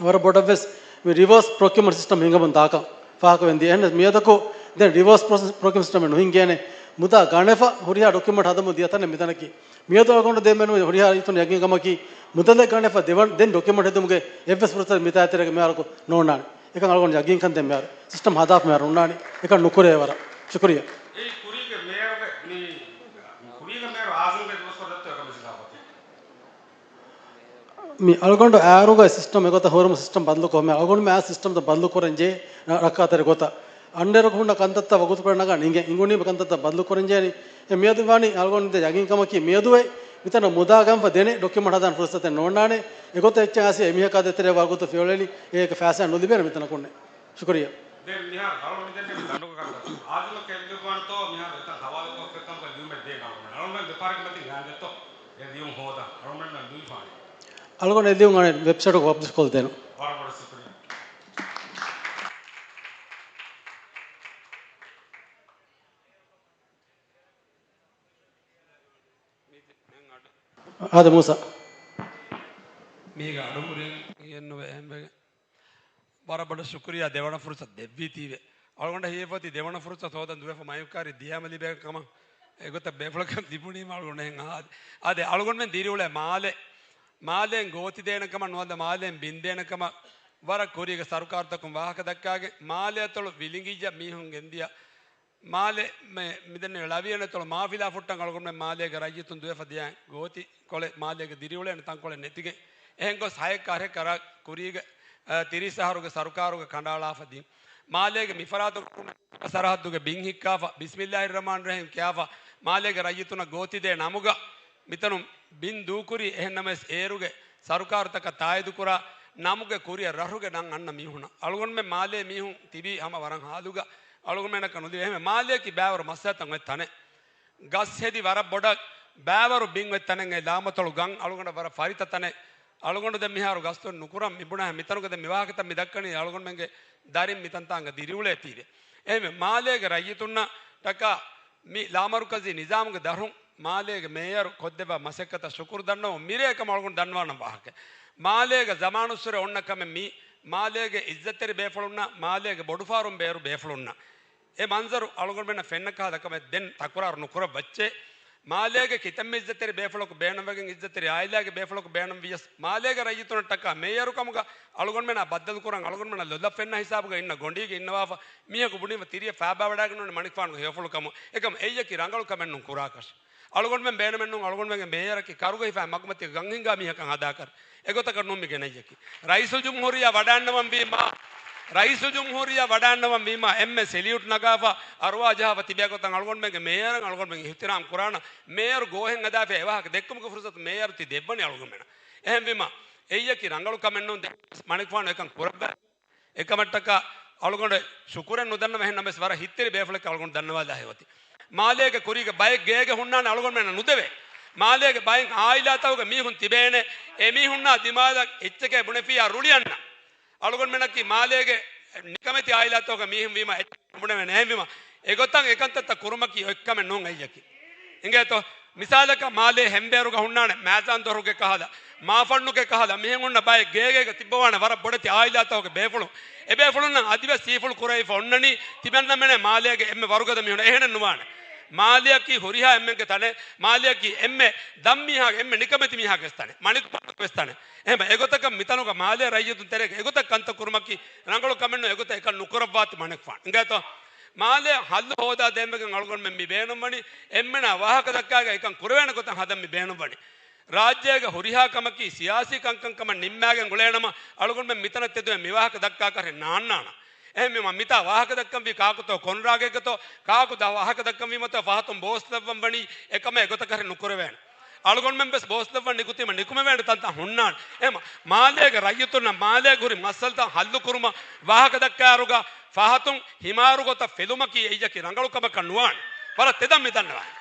ވަރަށް ބޮޑަށް ވެސް މި ރިވާސް ޕްރޮކިއުމަންޓް ސިސްޓަމް ހިނގަމުން ދާކަން ފާހަގަވެން ދިޔަ. އެހެން މިއަދަކު ދެން ރިވާސް ޕްރޮސެސް ޕްރޮކިއުމަންޓް ސިސްޓަމެއް ނުހިނގޭނެ. މުދާ ގަނެފަ ހުރިހާ ޑޮކިއުމަންޓް ހަދަމުން ދިޔަ ތަނެއް މިތަނަކީ. މިއަދު އަޅުގަނޑު ދޭން ބޭނުން ހުރިހާ ރައްޔިތުން ޔަގީންކަމަކީ މުދަލެއް ގަނެފަ ދެވަން، ދެން ޑޮކިއުމަންޓް ހެދުމުގެ އެއްވެސް ފުރުސަތެއް މިތާ ތެރޭގަ މިހާރަކު ނޯންނާނެ. އެކަން އަޅުގަނޑު ޔަގީންކަން ދޭން މިހާރު. ސިސްޓަމް ހަދާފަ މިހާރު ނޯންނާނެ. އެކަން ނުކުރޭ ވަރަށް. ޝުކުރިއްޔާ. އެ ކުރީގެ މޭޔަރުގެ މި، ކުރީގެ މޭޔަރު އާޒިމްގެ ދުވަސްވަރު ދައްތަވެ ކަމެއް ސިލާފަތި. މި އަޅުގަނޑު އާރުގަ ސިސްޓަމް އެގޮތަށް ހުރުމު ސިސްޓަމް ބަދަލުކޮށް، މި އަޅުގަނޑު މި އާ ސިސްޓަމްތައް ބަދަލުކުރަން ޖެހޭ ރައްކާތެރި ގޮތަށް. އަންނައިރަކު ހުންނަ ކަންތައްތައް ވަގުތުކޮޅެއް ނަގާ ނިނގެ އިނގުނީމަ ކަންތައްތައް ބަދަލުކުރަން ޖެހޭނީ. އެ މިއަދު ވާނީ އަޅުގަނޑު ދޭ ޔަގީންކަމަކީ މިއަދުއެ މިތަނަށް މުދާ ގަނެފަ ދެނެ ޑޮކިއުމަންޓް ހަދާނެ ފުރުސަތެއް ނޯންނާނެ. އެގޮތަށް އެއްޗެއް އައިސް އެ މީހަކާ ދޭތެރޭ ވަރުގަދަ ފިޔަވަޅެއް އެއީ އޭގެ ފައިސާ ނުލިބޭނެ މިތަނަކުންނެ. ޝުކުރިއްޔާ. ދެން މިހާރު ދަޅު މިދެންނެވި ދަނޑުގަ ކަންތައް. އާޒިމަށް ކެއްލިއްވާނެތޯ މިހާރު އެތަން ހަވާލުކޮށްފަ ކަމުގަ ލިޔުމެއް ދޭން އަޅުގަނޑު. އަޅުގަނޑު ދެފާރަކަށް މަތިން ގާތް ދެއްތޯ؟ އެ ލިޔުން ހޯދާ. އަޅުގަނޑު ލިޔުން އަނެއް ވެބްސައިޓުގަ ޕަބްލިޝް ކޮށްދޭނު. ވަރަށް ބޮޑަށް ޝުކުރިއްޔާ. އާދެ މޫސާ. މީގަ އަޑު ހުރެން އެއްނުވެ އެހެންވެގެން. ވަރަށް ބޮޑަށް ޝުކުރިއްޔާ ދެވަނަ ފުރުސަތު ދެއްވީތީވެ. އަޅުގަނޑަށް ހީވެފަ އޮތީ ދެވަނަ ފުރުސަތު ހޯދަން ދުވެފަ މައިންކާރި ދިޔާމަ ލިބޭ ކަމަށް. އެގޮތަށް ބޭފުޅަކަށް ލިބުނީމަ އަޅުގަނޑު އެހެން އާދެ. އާދެ، އަޅުގަނޑުމެން ދިރިއުޅޭ މާލެ، މާލޭން ގޯތި ދޭނެ ކަމަށް ނުވަތަ މާލޭން ބިން ދޭނެ ކަމަށް ވަރަށް ކުރީގެ ސަރުކާރުތަކުން ވާހަކަ ދައްކާގެން މާލެއަތޮޅު ވިލިނގިއްޔަ މީހުން ގެންދިޔަ މާލެ މެ-، މިދެންނެވި ޅަވިޔަނެތޮޅު މާފިލާ ފުއްޓަން އަޅުގަނޑުމެން މާލޭގެ ރައްޔިތުން ދުވެފަ ދިޔަ ގޯތި ކޮޅެއް މާލޭގެ ދިރިއުޅޭނެ ތަންކޮޅެއް ނެތިގެން. އެހެން ގޮސް ހައެއް އަހަރެއް ކަރާ ކުރީގެ، އަ، ތިރީސް އަހަރުގެ ސަރުކާރުގެ ކަނޑައަޅާފަ ދިން. މާލޭގެ މިފަރާތުގެ ސަރަހައްދުގެ ބިން ހިއްކާފަ، ބިސްމިއްލާހިއްރަހްމާނިއްރަހީމް ކިޔާފަ، މާލޭގެ ރައްޔިތުންނަށް ގޯތިދޭ ނަމުގަ މިތަނުން ބިން ދޫކުރީ. އެހެންނަމަވެސް އޭރުގެ ސަރުކާރުތަކަށް ތާއީދުކުރާ ނަމުގެ ކުރިއަށް ރަށުގެ ނަން އަންނަ މީހުންނަށް. އަޅުގަނޑުމެން މާލޭ މީހުން ތިބީ ހަމަ ވަރަށް ހާލުގަ އަޅުގަނޑުމެންނަކަށް ނުލިބޭ. އެހެންވެ މާލޭއަކީ ބައިވަރު މައްސަލަތައް އޮތް ތަނެއް. ގަސް ހެދި ވަރަށް ބޮޑަށް ބައިވަރު ބިން އޮތް ތަނެއް އެ ލާމަތޮޅު ގަން އަޅުގަނޑަށް ވަރަށް ފަރިތަ ތަނެއް. އަޅުގަނޑު ދެން މިހާރު ގަސްތު ނުކުރަން މިބުނާ މިތަނުގަ ދެން މިވާހަކަތައް މި ދައްކަނީ އަޅުގަނޑުމެންގެ ދަރިން މިތަންތާނގަ ދިރިއުޅޭތީވެ. އެހެންވެ މާލޭގެ ރައްޔިތުންނަށް ޓަކާ މި ލާމަރުކަޒީ ނިޒާމުގެ ދަށުން މާލޭގެ މޭޔަރު ކޮށްދެއްވާ މަސައްކަތަށް ޝުކުރު ދަންނަވަން މިރޭ ކަމަށް އަޅުގަނޑު ދަންނަވާނަން ވާހަކަ. މާލޭގެ ޒަމާނުއްސުރެ އޮންނަ ކަމެއް މީ މާލޭގެ އިއްޒަތްތެރި ބޭފުޅުންނަށް، މާލޭގެ ބޮޑުފާރުން ބޭރު ބޭފުޅުންނަށް. އެ މަންޒަރު އަޅުގަނޑުމެންނަށް ފެންނަ ކަހަލަ ކަމެއް ދެން ތަކުރާރު ނުކުރައްވައްޗޭ. މާލޭގެ ކިތަންމެ އިއްޒަތްތެރި ބޭފުޅަކު ބޭނުންވެގެން އިއްޒަތްތެރި އާއިލާގެ ބޭފުޅަކު ބޭނުން ވިޔަސް، މާލޭގެ ރައްޔިތުންނަށްޓަކާ މޭޔަރު ކަމުގަ އަޅުގަނޑުމެނާ ބައްދަލުކުރަން އަޅުގަނޑުމެނަށް ލޮލަށް ފެންނަ ހިސާބުގަ އިންނަ ގޮނޑީގަ އިންނަވާފަ މީހަކު ބުނީމަ ތިރިއަށް ފާބާވަޑައިގަންނަވަނީ މަނިކުފާނުގެ ހެޔޮފުޅު ކަމު. އެކަމު އެއްޔަކީ ރަނގަޅު ކަމެއް ނޫން ކުރާކަށް. އަޅުގަނޑުމެން ބޭނުމެއް ނޫން އަޅުގަނޑުމެންގެ މޭޔަރަކީ ކަރުގަ ހިފާ މަގުމަތީގަ ގަން ހިންގާ މީހަކަށް ހަދާކަށް. އެގޮތަކަށް ނޫން މި ގެނައްޔަކީ. ރައީސުލްޖުމްހޫރިއްޔާ ވަޑައިންނަވަން ވީމާ، ރައީސުލްޖުމްހޫރިއްޔާ ވަޑައިންނަވަން ވީމާ އެންމެ ސެލިއުޓް ނަގާފަ، އަރުވާ ޖަހާފަ ތިބޭ ގޮތަށް އަޅުގަނޑުމެންގެ މޭޔަރަށް އަޅުގަނޑުމެން އިހުތިރާމް ކުރާނަ، މޭޔަރު ގޯހެއް ހަދާފަ އެ ވާހަކަ ދެއްކުމުގެ ފުރުސަތު މޭޔަރު ތި ދެއްވަނީ އަޅުގަނޑުމެނަށް. އެހެންވީމާ، އެއްޔަކީ ރަނގަޅު ކަމެއް ނޫން ދެ-، މަނިކުފާނު އެކަން ކުރައްވާ. އެކަމަށްޓަކާ އަޅުގަނޑު ޝުކުރެއް ނުދަންނަވަ އެހެންނަމަވެސް ވަރަށް ހިތްތެރި ބޭފުޅެއް އަޅުގަނޑު ދަންނަވާލާ ހެޔޮތީ. މާލޭގެ ކުރީގެ ބައެއް ގޭގެ ހުންނާނެ އަޅުގަނޑުމެންނަށް ނުދެވޭ. މާލޭގެ ބައެއް އާއިލާތަކުގެ މީހުން ތިބޭނެ، އެމީހުންނާ ދިމާލަށް އެއްޗެކޭ ބުނެފިއްޔާ ރުޅިއަންނަ. އަޅުގަނޑުމެންނަކީ މާލޭގެ ނިކަމެތި އާއިލާތަކުގެ މީހުން ވީމަ އެއްޗެކޭ ބުނެވޭނެ. އެހެންވީމަ އެގޮތަށް އެކަންތައްތައް ކުރުމަކީ އޮތްކަމެއް ނޫން އެއްޔަކީ. އިނގޭތޯ؟ މިސާލަކަށް މާލޭ ހެންބޭރުގަ ހުންނާނެ މާޒާންދޮރުގެ ކަހަލަ، މާފަންނުގެ ކަހަލަ، މިހެން ހުންނަ ބައެއް ގޭގޭގަ ތިއްބަވާނެ ވަރަށް ބޮޑެތި އާއިލާތަކުގެ ބޭފުޅުން. އެބޭފުޅުންނަށް އަދިވެސް ސީފުޅު ކުރެވިފަ އޮންނަނީ ތިމަންނަމެނޭ މާލޭގެ އެންމެ ވަރުގަދަ މީހުން. އެހެނެއް ނުވާނެ. މާލެއަކީ ހުރިހާ އެންމެންގެ ތަނެއް، މާލެއަކީ އެންމެ ދަށްމީހާގެ، އެންމެ ނިކަމެތި މީހާގެ ވެސް ތަނެއް، މަނިކުފާނުގެ ވެސް ތަނެއް. އެހެން އެގޮތަކަށް މިތަނުގަ މާލޭ ރައްޔިތުން ތެރޭގަ އެގޮތަށް ކަންތައް ކުރުމަކީ ރަނގަޅު ކަމެއް ނޫން. އެގޮތަށް އެކަން ނުކުރައްވާތި މަނިކުފާނު. އިނގޭތޯ؟ މާލެ ހައްލު ހޯދާ ދޭންވެގެން އަޅުގަނޑުމެން މި ބޭނުންވަނީ، އެންމެނާ ވާހަކަ ދައްކާގެ އެކަން ކުރެވޭނެ ގޮތަށް ހަދަން މި ބޭނުންވަނީ. ރާއްޖޭގެ ހުރިހާ ކަމަކީ ސިޔާސީ ކަންކަން ކަމަށް ނިންމާގެން އުޅޭނަމަ، އަޅުގަނޑުމެން މިތަނަށް ތެދުވެ މި ވާހަކަ ދައްކާކަށް ނާންނާނަ. އެހެންވީމަ މިތާ ވާހަކަ ދައްކަންވީ ކާކުތޯ ކޮންރާގެއްގަތޯ، ކާކު ދާ ވާހަކަ ދައްކަންވީމަތޯ ފަހަތުން ބޯސްލައްވަން ވަނީ އެކަމަށް އެގޮތަކަށް ނުކުރެވޭނެ. އަޅުގަނޑުމެން ވެސް ބޯސްލައްވަން ނިކުތީމަ ނިކުމެވޭނެ ތަންތަން ހުންނާނެ. އެހެންމަ މާލޭގެ ރައްޔިތުންނަށް މާލޭގެ ހުރި މައްސަލަތައް ހައްލު ކުރުމަށް ވާހަކަ ދައްކާއިރުގަ ފަހަތުން ހިމާރު ގޮތަށް ފެލުމަކީ އެއްޔަކީ ރަނގަޅު ކަމަކަށް ނުވާނެ. ވަރަށް ތެދަށް މި ދަންނަވާނެ.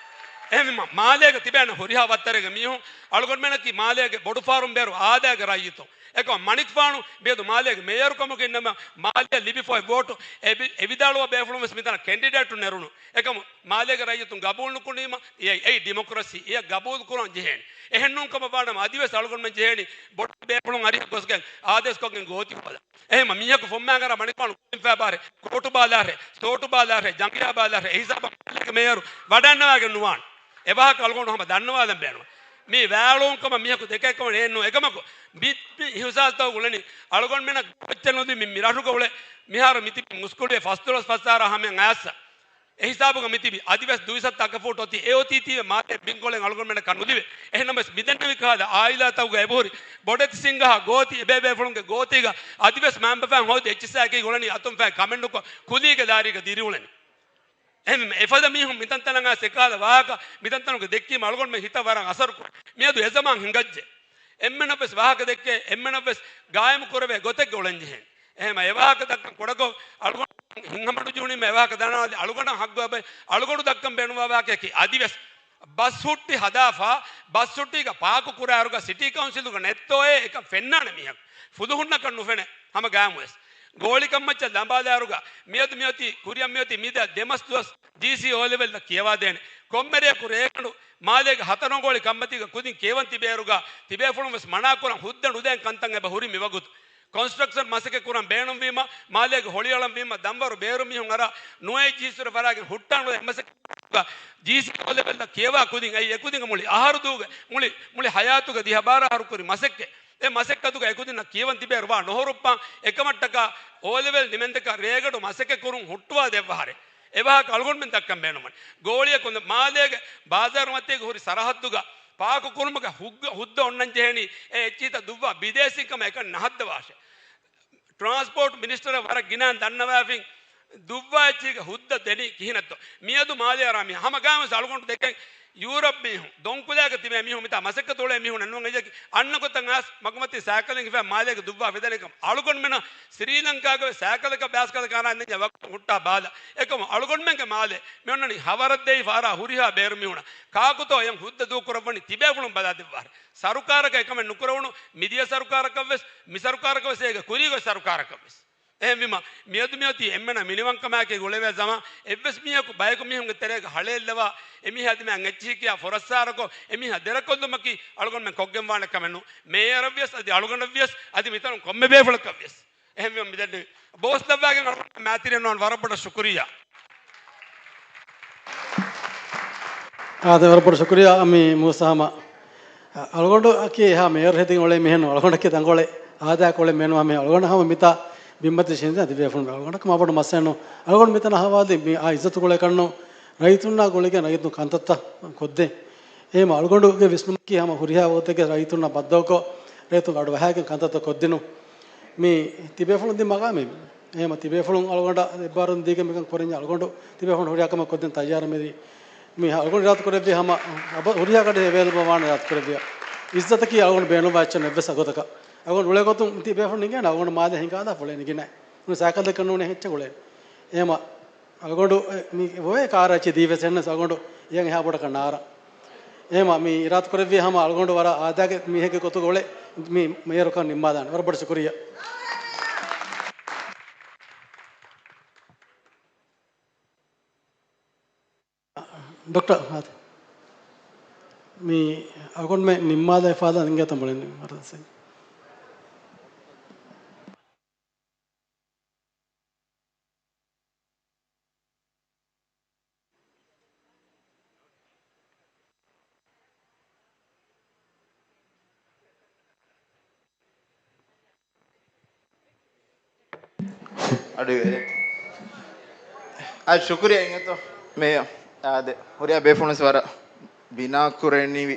އެހެންވީމަ މާލޭގަ ތިބޭނެ ހުރިހާ ވައްތަރެއްގެ މީހުން އަޅުގަނޑުމެންނަކީ މާލޭގެ ބޮޑުފަހަރުން ބޭރު އާދައިގެ ރައްޔިތުން. އެކަމަށް މަނިކުފާނު މިއަދު މާލޭގެ މޭޔަރު ކަމުގަ އިންނަމަ މާލެއަށް ލިބިފަ އޮތް ވޯޓު އެ ވި-، އެ ވިދާޅުވާ ބޭފުޅުން ވެސް މިތަނަށް ކެންޑިޑޭޓު ނެރުނު. އެކަމު މާލޭގެ ރައްޔިތުން ގަބޫލު ނުކުރީމަ އެއީ، އެއީ ޑިމޮކްރަސީ. އެޔަށް ގަބޫލު ކުރަން ޖެހޭނެ. އެހެން ނޫން ކަމަށް ވާނަމަ އަދިވެސް އަޅުގަނޑުމެން ޖެހޭނީ ބޮޑު ބޭފުޅުން އަރިހަށް ގޮސްގެން އާދޭސްކޮށްގެން ގޯތި ހޯދަން. އެހެންމަ މީހަކު ފުއްމާގަނޑަށް މަނިކުފާނު ކުދިންފައި ބާރެ، ކޯޓު ބާލާށޭ، ސޯޓު ބާލާށޭ، ޖަނގިޔާ ބާލާށޭ، އެހިސާބަށް މާލޭގެ މޭޔަރު ވަޑައިންނަވާގެން ނުވާނެ. އެވާހަކަ އަޅުގަނޑު ހަމަ ދަންނަވާލަން ބޭނުން. މީ ވާޅުން ކަމަށް މީހަކު ދެކޭ ކަމަށް ނޭންނު. އެކަމަކު މި، މި އިހުސާސްތައް އުޅެނީ އަޅުގަނޑުމެންނަށް ގޮއްޗެއް ނުދީ މި، މި ރަށުގަ އުޅޭ މިހާރު މިތިބި މުސްކުޅިވެ ފަސްދޮޅަސް ފަސް އަހަރާ ހަމައަށް އައިސް އެ ހިސާބުގަ މިތިބި އަދިވެސް ދުއިސައްތަ އަކަފޫޓު އޮތީ އެ އޮތީތީވެ މާލެ ބިންކޮޅެއް އަޅުގަނޑުމެންނަކަށް ނުލިބޭ. އެހެންނަމަވެސް މިދެންނެވި ކަހަލަ އާއިލާތަކުގަ އެބަހުރި ބޮޑެތި ސިންގަހާ ގޯތި އެބޭބޭފުޅުންގެ ގޯތީގަ އަދިވެސް މައިންބަފައިން ހޯދި އެއްޗިއްސާއެކީ އުޅެނީ އަތުން ފައި ކަމެއް ނުކޮށް ކުލީގެ ލާރީގަ ދިރިއުޅެނީ. އެހެންވީމަ އެފަދަ މީހުން މިތަންތަނަށް އައިސް އެކަހަލަ ވާހަކަ މިތަންތަނުގަ ދެއްކީމަ އަޅުގަނޑުމެން ހިތަށް ވަރަށް އަސަރު ކުރޭ. މިއަދު އެ ޒަމާން ހިނގައްޖެ. އެންމެނަށްވެސް ވާހަކަ ދެއްކޭ، އެންމެނަށްވެސް ގާއިމު ކުރެވޭ ގޮތެއްގަ އުޅެން ޖެހޭނެ. އެހެންމަ އެ ވާހަކަ ދައްކަން ކުޑަކޮށް އަޅުގަނޑު ހިތްހަމަނުޖެހުނީމަ އެ ވާހަކަ ދަންނަވާލި އަޅުގަނޑަށް ހައްގު އެބަ އަޅުގަނޑު ދައްކަން ބޭނުންވާ ވާހަކައަކީ އަދިވެސް ބަސް ހުއްޓި ހަދާފަ، ބަސް ހުއްޓީގަ ޕާކު ކުރާއިރުގަ ސިޓީ ކައުންސިލުގަ ނެއްތޯއޭ އެކަން ފެންނާނެ މީހަކު. ފުލުހުންނަކަށް ނުފެނޭ ހަމަ ގާމުވެސް. ގޯޅި ކަންމައްޗަށް ލަނބާލާއިރުގަ މިއަދު މިއޮތީ، ކުރިއަށް މިއޮތީ މިދާ ދެމަސް ދުވަސް ޖީސީ އޯލެވެލްއަށް ކިޔަވާދޭނެ. ކޮންމެ ރެޔަކު ރޭގަނޑު މާލޭގެ ހަތަރު އަނގޯޅި ކަންމަތީގަ ކުދިން ކިޔަވަން ތިބޭއިރުގަ ތިބޭފުޅުން ވެސް މަނާކުރަން ހުއްދަ ނުދޭން ކަންތައް އެބަ ހުރި މިވަގުތު. ކޮންސްޓްރަކްޝަން މަސައްކަތް ކުރަން ބޭނުންވީމަ، މާލޭގެ ހޮޅިއަޅަން ވީމަ، ދަންވަރު ބޭރު މީހުން އަރާ ނުވައެއް ޖީސީއަށް ފަރާގެން ހުއްޓާނުލައި މަސައްކަތް ޖީސީ އޯލެވެލްއަށް ކިޔަވާ ކުދިން އެއީ އެކުދިންގެ މުޅި އަހަރު ދޫގެ، މުޅި، މުޅި ހަޔާތުގެ ދިހަ ބާރަ އަހަރު ކުރި މަސައްކަތް. އެ މަސައްކަތުގަ އެކުދިންނަށް ކިޔަވަން ތިބޭއިރު ވާ ނުހުރުއްޕާން އެކަމަށްޓަކާ އޯލެވެލް ނިމެންދަކާ ރޭގަނޑު މަސައްކަތް ކުރުން ހުއްޓުވާ ދެއްވަހަރެއް. އެވާހަކަ އަޅުގަނޑުމެން ދައްކަން ބޭނުންވަނީ. ގޯޅިއަކު މާލޭގެ ބާޒާރުމަތީގަ ހުރި ސަރަހައްދުގަ ޕާކު ކުރުމުގެ ހުއްދަ، ހުއްދަ އޮންނަން ޖެހެނީ އެ އެއްޗިހިތައް ދުއްވާ ބިދޭސީން ކަމަށް އެކަން ނަހައްދަވާށޭ. ޓްރާންސްޕޯޓް މިނިސްޓަރ ވަރަށް ގިނައިން ދަންނަވާފިން ދުއްވާ އެއްޗިހިގެ ހުއްދަ ދެނީ ކިހިނެއްތޯ؟ މިއަދު މާލެ އަރާ މީހުން ހަމަ ގާމުވެސް އަޅުގަނޑު ދެކެން ޔޫރަޕް މީހުން، ދޮންކުލައިގަ ތިބޭ މީހުން މިތާ މަސައްކަތު އުޅޭ މީހުން ނޫން އެއްޔަކީ އަންނަ ގޮތަށް އައިސް މަގުމަތީ ސައިކަލެއް ހިފާ މާލޭގެ ދުއްވާ ފެދޭނެ ކަމަށް. އަޅުގަނޑުމެންނަށް ސްރީލަންކާގަ ވެސް ސައިކަލަކަށް ބައިސްކަލަކަށް އަރާ އިންނަ ވަގުތު ހުއްޓާ ބާލަ. އެކަމު އަޅުގަނޑުމެންގެ މާލެ މި އޮންނަނީ ހަވަރަށް ދެވިފަ އަރާ ހުރިހާ ބޭރު މީހުނަށް. ކާކުތޯ އެޔަށް ހުއްދަ ދޫކުރައްވަނީ؟ ތިބޭފުޅުން ބަލާ ދެއްވާށޭ. ސަރުކާރަކަށް އެކަމެއް ނުކުރެވުނު، މިދިޔަ ސަރުކާރަކަށް ވެސް، މި ސަރުކާރަކަށް ވެސް، އޭގެ ކުރީގެ ސަރުކާރަކަށް ވެސް. އެހެންވީމަ، މިއަދު މިއޮތީ އެންމެނަށް މިނިވަންކަމާއެކީ އުޅެވޭ ޒަމާން. އެއްވެސް މީހަކު ބަޔަކު މީހުންގެ ތެރޭގަ ހަޅޭއްލަވާ، އެމީހާ ދިމާއަށް އެއްޗިހި ކިޔާ ފުރައްސާރަކޮށް، އެމީހާ ދެރަކޮށްލުމަކީ އަޅުގަނޑުމެން ކޮށްގެންވާނެ ކަމެއް ނޫން. މޭޔަރަށްވިޔަސް، އަދި އަޅުގަނޑަށްވިޔަސް، އަދި މިތަނުން ކޮންމެ ބޭފުޅަކަށްވިޔަސް. އެހެންވީމަ މިދެންނެވި ބޯސް ލައްވާގެން އަޅުގަނޑު މާތިރިއެއް ނުވާން ވަރަށް ބޮޑަށް ޝުކުރިއްޔާ. އާދެ، ވަރަށް ބޮޑަށް ޝުކުރިއްޔާ އަމީ މޫސާ ހަމަ. އަޅުގަނޑު އަކީ އެހާ މޭޔަރު ހެދިގެން އުޅޭ މީހެއް ނޫން. އަޅުގަނޑަކީ ދަނގޮޅެއް އާދައާ ކޮޅެއް މޭނުވާ މީހެއް. އަޅުގަނޑަށް ހަމަ މިތާ ބިންމަތި ޝިންޒާ ތިބޭފުޅުން އަޅުގަނޑަކަށް މާބޮޑު މައްސަލަ ނޫން. އަޅުގަނޑު މިތަނަށް ހަވާލި މި އާ އިއްޒަތު ގުޅޭ ކަންނު ރައްޔިތުންނާ ގުޅިގެން ރައްޔިތުން ކަންތައްތައް ކޮށްދޭ. އެހެން އަޅުގަނޑުގެ ވިސްނުމަކީ ހަމަ ހުރިހާ ވަގުތެއްގެ ރައްޔިތުންނާ ބައްދަލުކޮށް ރައްޔިތުން އަޑު އަހާގެން ކަންތައްތައް ކޮށްދިނުން. މި ތިބޭފުޅުން ދިން މަގާމެއް. އެހެން ތިބޭފުޅުން އަޅުގަނޑަށް އެއްބާރުލުން ދީގެން މިކަން ކުރަންޏާ އަޅުގަނޑު ތިބޭފުޅުން ހުރިހާ ކަމެއް ކޮށްދޭން ތައްޔާރަށް މެދި. މި އަޅުގަނޑު އިރާދަ ކުރެއްވި ހަމަ އަބަ-، ހުރިހާ ކަޑެއް އެވޭލަބަލް ވާނެ އިރާދަ ކުރެއްވިޔާ. އިއްޒަތަކީ އަޅުގަނޑު ބޭނުންވާ އެއްޗެއް ނެއްވެސް އަގުތަކަށް. އަޅުގަނޑު އުޅޭ ގޮތުން ތިބޭފުޅުން އިނގޭނެ އަޅުގަނޑު މާލެ ހިނގާލާފަ އުޅޭނެ ގިނަ. ނޫން ސައިކަލް ދެކެ ނޫނޭ ހެއްޗެއް އުޅޭ. އެހެމަ އަޅުގަނޑު މި އޮވޭ ކާރައްޗި ދީވެސް އެންނަސް އަޅުގަނޑު އެޔަން އެހާ ބޮޑަކަށް ނާރާ. އެހެމަ މި އިރާދަ ކުރެއްވި ހަމަ އަޅުގަނޑު ވަރަށް އާދައިގެ މީހެއްގެ ގޮތުގަ އުޅެ މި މޭޔަރުކަން ނިންމާލާނެ. ވަރަށް ބޮޑަށް ޝުކުރިއްޔާ. ޑޮކްޓަރ ހާދި. މި އަޅުގަނޑުމެން ނިންމާލައިފާލާ އިނގޭތަ މުޅިން ވަރަށް ސެ. އަޑު އިވޭ. އާ، ޝުކުރިއްޔާ އިނގޭތޯ މޭޔަރ. އާދެ، ހުރިހާ ބޭފުޅުން ވަރަށް ބިނާކުރެވެނިވި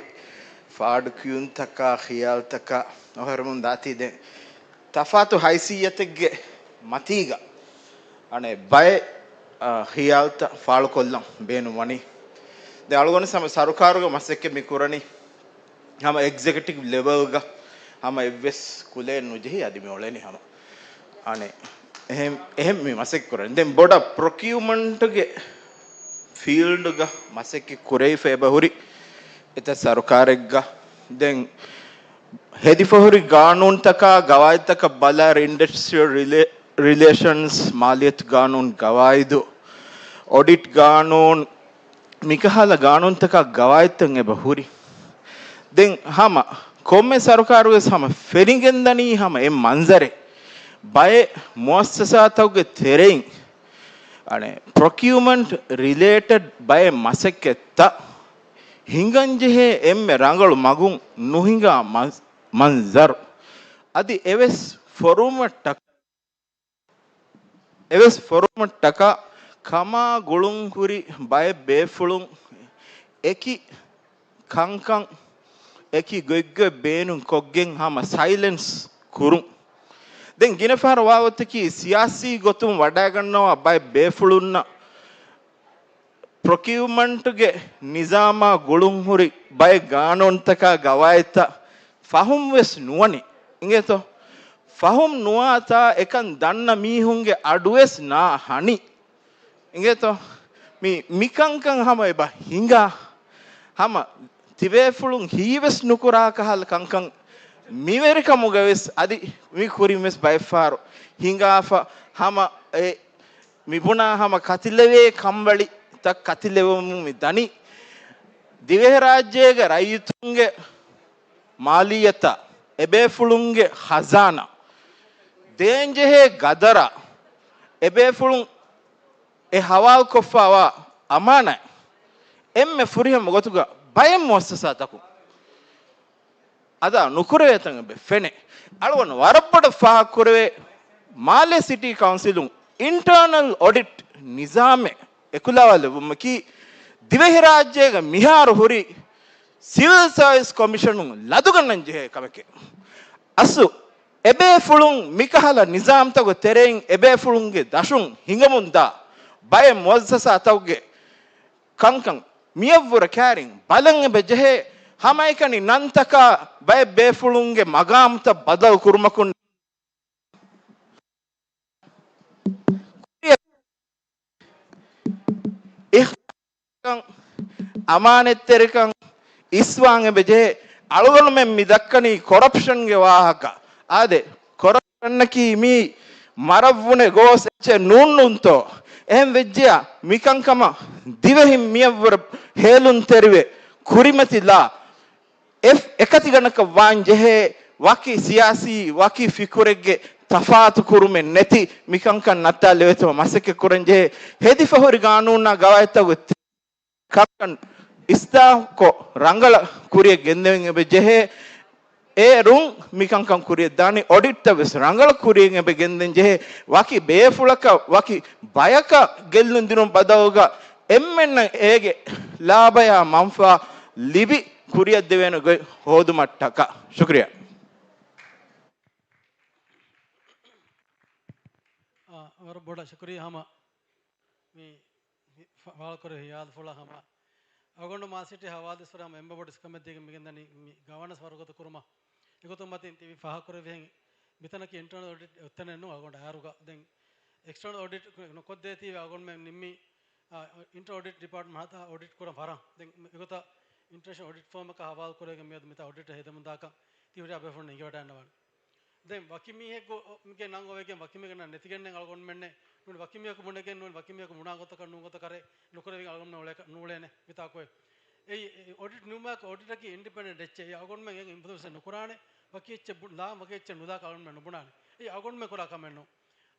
ފާޑު ކިޔުންތަކާ، ޚިޔާލްތަކާ އޮހޮރުމުން ދާތީ ދެން ތަފާތު ހައިސިއްޔަތެއްގެ މަތީގަ އަނެއް ބައެއް، އާ، ޚިޔާލްތައް ފާޅުކޮށްލަން ބޭނުންވަނީ. ދެން އަޅުގަނޑު ހަމަ ސަރުކާރުގެ މަސައްކަތް މި ކުރަނީ ހަމަ އެގްޒެކެޓިވް ލެވެލްގަ ހަމަ އެއްވެސް ކުލައެއް ނުޖެހި އަދި މި އުޅެނީ ހަމަ. އަނެއް އެހެން، އެހެން މި މަސައްކަތް ކުރަނީ. ދެން ބޮޑަށް ޕްރޮކިއުމަންޓްގެ ފީލްޑްގަ މަސައްކަތް ކުރެވިފަ އެބަ ހުރި އެތައް ސަރުކާރެއްގަ. ދެން ހެދިފަހުރި ގާނޫންތަކާ ގަވާއިދުތަކަށް ބަލާއިރު އިންޑަސްޓްރިއަލް ރިލޭ-، ރިލޭޝަންސް، މާލިޔަތު ގާނޫން ގަވާއިދު، އޮޑިޓް ގާނޫން، މިކަހަލަ ގާނޫންތަކާ ގަވާއިދުތައް އެބަ ހުރި. ދެން ހަމަ ކޮންމެ ސަރުކާރުވެސް ހަމަ ފެނިގެންދަނީ ހަމަ އެ މަންޒަރެއް. ބައެއް މުއައްސަސާތަކުގެ ތެރެއިން އަނެއް ޕްރޮކިއުމަންޓް ރިލޭޓެޑް ބައެއް މަސައްކަތްތައް ހިނގަންޖެހޭ އެންމެ ރަނގަޅު މަގުން ނުހިނގާ މަ-، މަންޒަރު. އަދި އެވެސް ފޮރުވުމަށްޓަކާ، އެވެސް ފޮރުވުމަށްޓަކާ ކަމާ ގުޅުން ހުރި ބައެއް ބޭފުޅުން އެކި ކަންކަން އެކި ގޮތްގޮތް ބޭނުން ކޮށްގެން ހަމަ ސައިލެންސް ކުރުން. ދެން ގިނަ ފަހަރަށް ވާގޮތަކީ ސިޔާސީ ގޮތުން ވަޑައިގަންނަވާ ބައެއް ބޭފުޅުންނަށް ޕްރޮކިއުމަންޓްގެ ނިޒާމާ ގުޅުން ހުރި ބައެއް ގާނޫނުތަކާ ގަވާއިދުތައް ފަހުމް ވެސް ނުވަނީ. އިނގޭތޯ؟ ފަހުމް ނުވާތާ އެކަން ދަންނަ މީހުންގެ އަޑުވެސް ނާ ހަނި. އިނގޭތޯ؟ މި، މިކަންކަން ހަމަ އެބަ ހިނގާ. ހަމަ ތިބޭފުޅުން ހީވެސް ނުކުރާ ކަހަލަ ކަންކަން މިވެރިކަމުގަ ވެސް އަދި މި ކުރިން ވެސް ބައެއްފަހަރު ހިނގާފަ ހަމަ އެ މިބުނާ ހަމަ ކަތިލެވޭ ކަންވަޅިތައް ކަތިލެވެމުން މި ދަނީ. ދިވެހިރާއްޖޭގެ ރައްޔިތުންގެ މާލިއްޔަތަށް، އެބޭފުޅުންގެ ޚަޒާނާ ދޭންޖެހޭ ގަދަރަށް، އެބޭފުޅުން އެ ހަވާލުކޮށްފައިވާ އަމާނާތް އެންމެ ފުރިހަމަ ގޮތުގަ ބައެއް މުއައްސަސާތަކުން އަދާ ނުކުރެވޭތަން އެބަ ފެނޭ. އަޅުގަނޑު ވަރަށް ބޮޑަށް ފާހަގަކުރެވޭ، މާލެ ސިޓީ ކައުންސިލުން އިންޓަރނަލް އޮޑިޓް ނިޒާމެއް އެކުލަވާލެއްވުމަކީ، ދިވެހިރާއްޖޭގަ މިހާރު ހުރި ސިވިލް ސާވިސް ކޮމިޝަނުން ލަދުގަންނަން ޖެހޭ ކަމެކޭ. އަސްލު އެބޭފުޅުން މިކަހަލަ ނިޒާމްތަކުގެ ތެރެއިން އެބޭފުޅުންގެ ދަށުން ހިނގަމުންދާ ބައެއް މުއައްސަސާތަކުގެ ކަންކަން މިޔަށްވުރެ ކައިރިން ބަލަން އެބަ ޖެހޭ. ހަމައެކަނި ނަންތަކާ ބައެއް ބޭފުޅުންގެ މަގާމްތައް ބަދަލު ކުރުމަކުން އިޚް-، އަމާނަތްތެރިކަން އިސްވާން އެބަ ޖެހޭ. އަޅުގަނޑުމެން މި ދައްކަނީ ކޮރަޕްޝަންގެ ވާހަކަ. އާދެ، ކޮރަޕްޝަނަކީ މީ މަރަށްވުނެ ގޯސް އެއްޗެއް ނޫންނޫންތޯ؟ އެހެން ވެއްޖެޔާ، މިކަންކަމަށް ދިވެހިން މިޔަށްވުރެ ހޭލުންތެރިވެ ކުރިމަތިލާ އެ-، އެކަތިގަނޑަކަށް ވާން ޖެހޭ ވަކި ސިޔާސީ، ވަކި ފިކުރެއްގެ ތަފާތު ކުރުމެއް ނެތި މިކަންކަން ނައްތާލެވޭތޯ މަސައްކަތް ކުރަން ޖެހޭ. ހެދިފަހުރި ގާނޫނާ ގަވާއިދުތަކުގެ ކަންކަން އިސްލާހުކޮށް ރަނގަޅަށް ކުރިއަށް ގެންދެވެން އެބަ ޖެހޭ. އޭރުން މިކަންކަން ކުރިއަށް ދާނީ އޮޑިޓްތައް ވެސް ރަނގަޅަށް ކުރިއަށް އެބަ ގެންދެން ޖެހޭ. ވަކި ބޭފުޅަކަށް ވަކި ބަޔަކަށް ގެއްލުން ދިނުން ބަދަލުގަ އެންމެންނަށް އޭގެ ލާބަޔާ މަންފާ ލިބި ކުރިއަށް ދެވޭނެ ގޮތް ހޯދުމަށްޓަކާ. ޝުކުރިއްޔާ. އާ، ވަރަށް ބޮޑަށް ޝުކުރިއްޔާ ހަމަ މި ފާޅުކުރި ހިޔާލުފުޅަށް ހަމަ އަޅުގަނޑު މާލެ ސިޓީ ހަވާލުވެސް ހަމަ އެންމެ ބޮޑު އިސްކަމެއް ދީގެން މިގެންދަނީ މި ގަވަނަންސް ވަރުގަދަ ކުރުމަށް. އެގޮތުން މަތިން ތިބި ފާހަގަކުރެއްވިހެން މިތަނަކީ އިންޓަރނަލް އޮޑިޓް އޮތްތަނެއް ނޫން އަޅުގަނޑު އަހަރުގަ. ދެން އެކްސްޓަރނަލް އޮޑިޓް ނުކޮށްދޭތީވެ އަޅުގަނޑުމެން ނިންމީ، އާ، އިންޓަރނަލް އޮޑިޓް ޑިޕާޓްމަންޓް ހަދާ އޮޑިޓް ކުރަން ވަރަށް. ދެން އެގޮތަށް އިންޓަރނޭޝަނަލް އޮޑިޓް ފާމަކާ ހަވާލު ކުރެވިގެން މިއަދު މިތާ އޮޑިޓަށް ހިދަމުންދާކަން ތި ހުރިހާ ބޭފުޅުން އެނގިވަޑައިގަންނަވާނެ. ދެން ވަކި މީހެއްގެ ނަން އޮވެގެން ވަކި މީހެއްގެ ނަން ނެތިގެންނެއް އަޅުގަނޑުމެންނެއް ނޫނީ، ވަކި މީހަކު ބުނެގެން ނޫނީ، ވަކި މީހަކު ބުނާ ގޮތަކަށް ނޫން ގޮތަކަށް ނުކުރެވިގެން އަޅުގަނޑުމެން އުޅޭ، ނޫޅޭނެ މިތާކު. އެއީ، އެ އޮޑިޓް ނިމުމާއެކު އޮޑިޓަރަކީ އިންޑިޕެންޑެންޓް އެއްޗެއް. އެއީ އަޅުގަނޑުމެން އެއް އިންފުލުއެންސެއް ނުކުރާނެ، ވަކި އެއްޗެއް ބު-، ލާން ވަކި އެއްޗެއް ނުލާކަށް އަޅުގަނޑުމެން ނުބުނާނެ. އެއީ އަޅުގަނޑުމެން ކުރާ ކަމެއް ނޫން.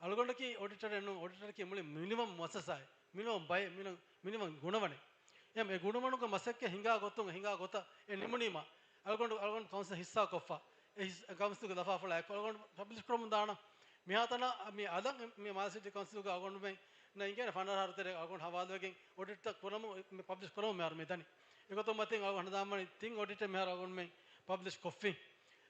އަޅުގަނޑަކީ އޮޑިޓަރެއް ނޫން، އޮޑިޓަރަކީ މުޅި މިނިވަން މުއައްސަސާއެއް، މިނިވަން ބައެއް، މިނިވަން، މިނިވަން ގުނަވަނެއް. އެހެން އެ ގުނަވަނުގެ މަސައްކަތް ހިނގާ ގޮތުން، ހިނގާ ގޮތަށް އެ ނިމުނީމަ، އަޅުގަނޑު، އަޅުގަނޑު ކައުންސިލަށް ހިއްސާކޮށްފަ، އެ ހިސް-، ކައުންސިލުގެ ލަފާފުޅާ އެއްކޮށް އަޅުގަނޑު ޕަބްލިޝް ކުރަމުން ދާނަން. މިހާތަނަށް މި އަލަށް މި މާލެ ސިޓީ ކައުންސިލުގެ އަޅުގަނޑުމެންނަށް އިނގޭނެ ފަނަރަ އަހަރު ތެރޭ އަޅުގަނޑު ހަވާލުވެގެން އޮޑިޓްތައް ކުރަމުން، މި ޕަބްލިޝް ކުރަމުން މިހާރު މިދަނީ. އެގޮތުން މަތިން އަޅުގަނޑު ހަނދާންވަނީ ތިން އޮޑިޓެއް މިހާރު އަޅުގަނޑުމެން ޕަބްލިޝް ކޮށްފިން.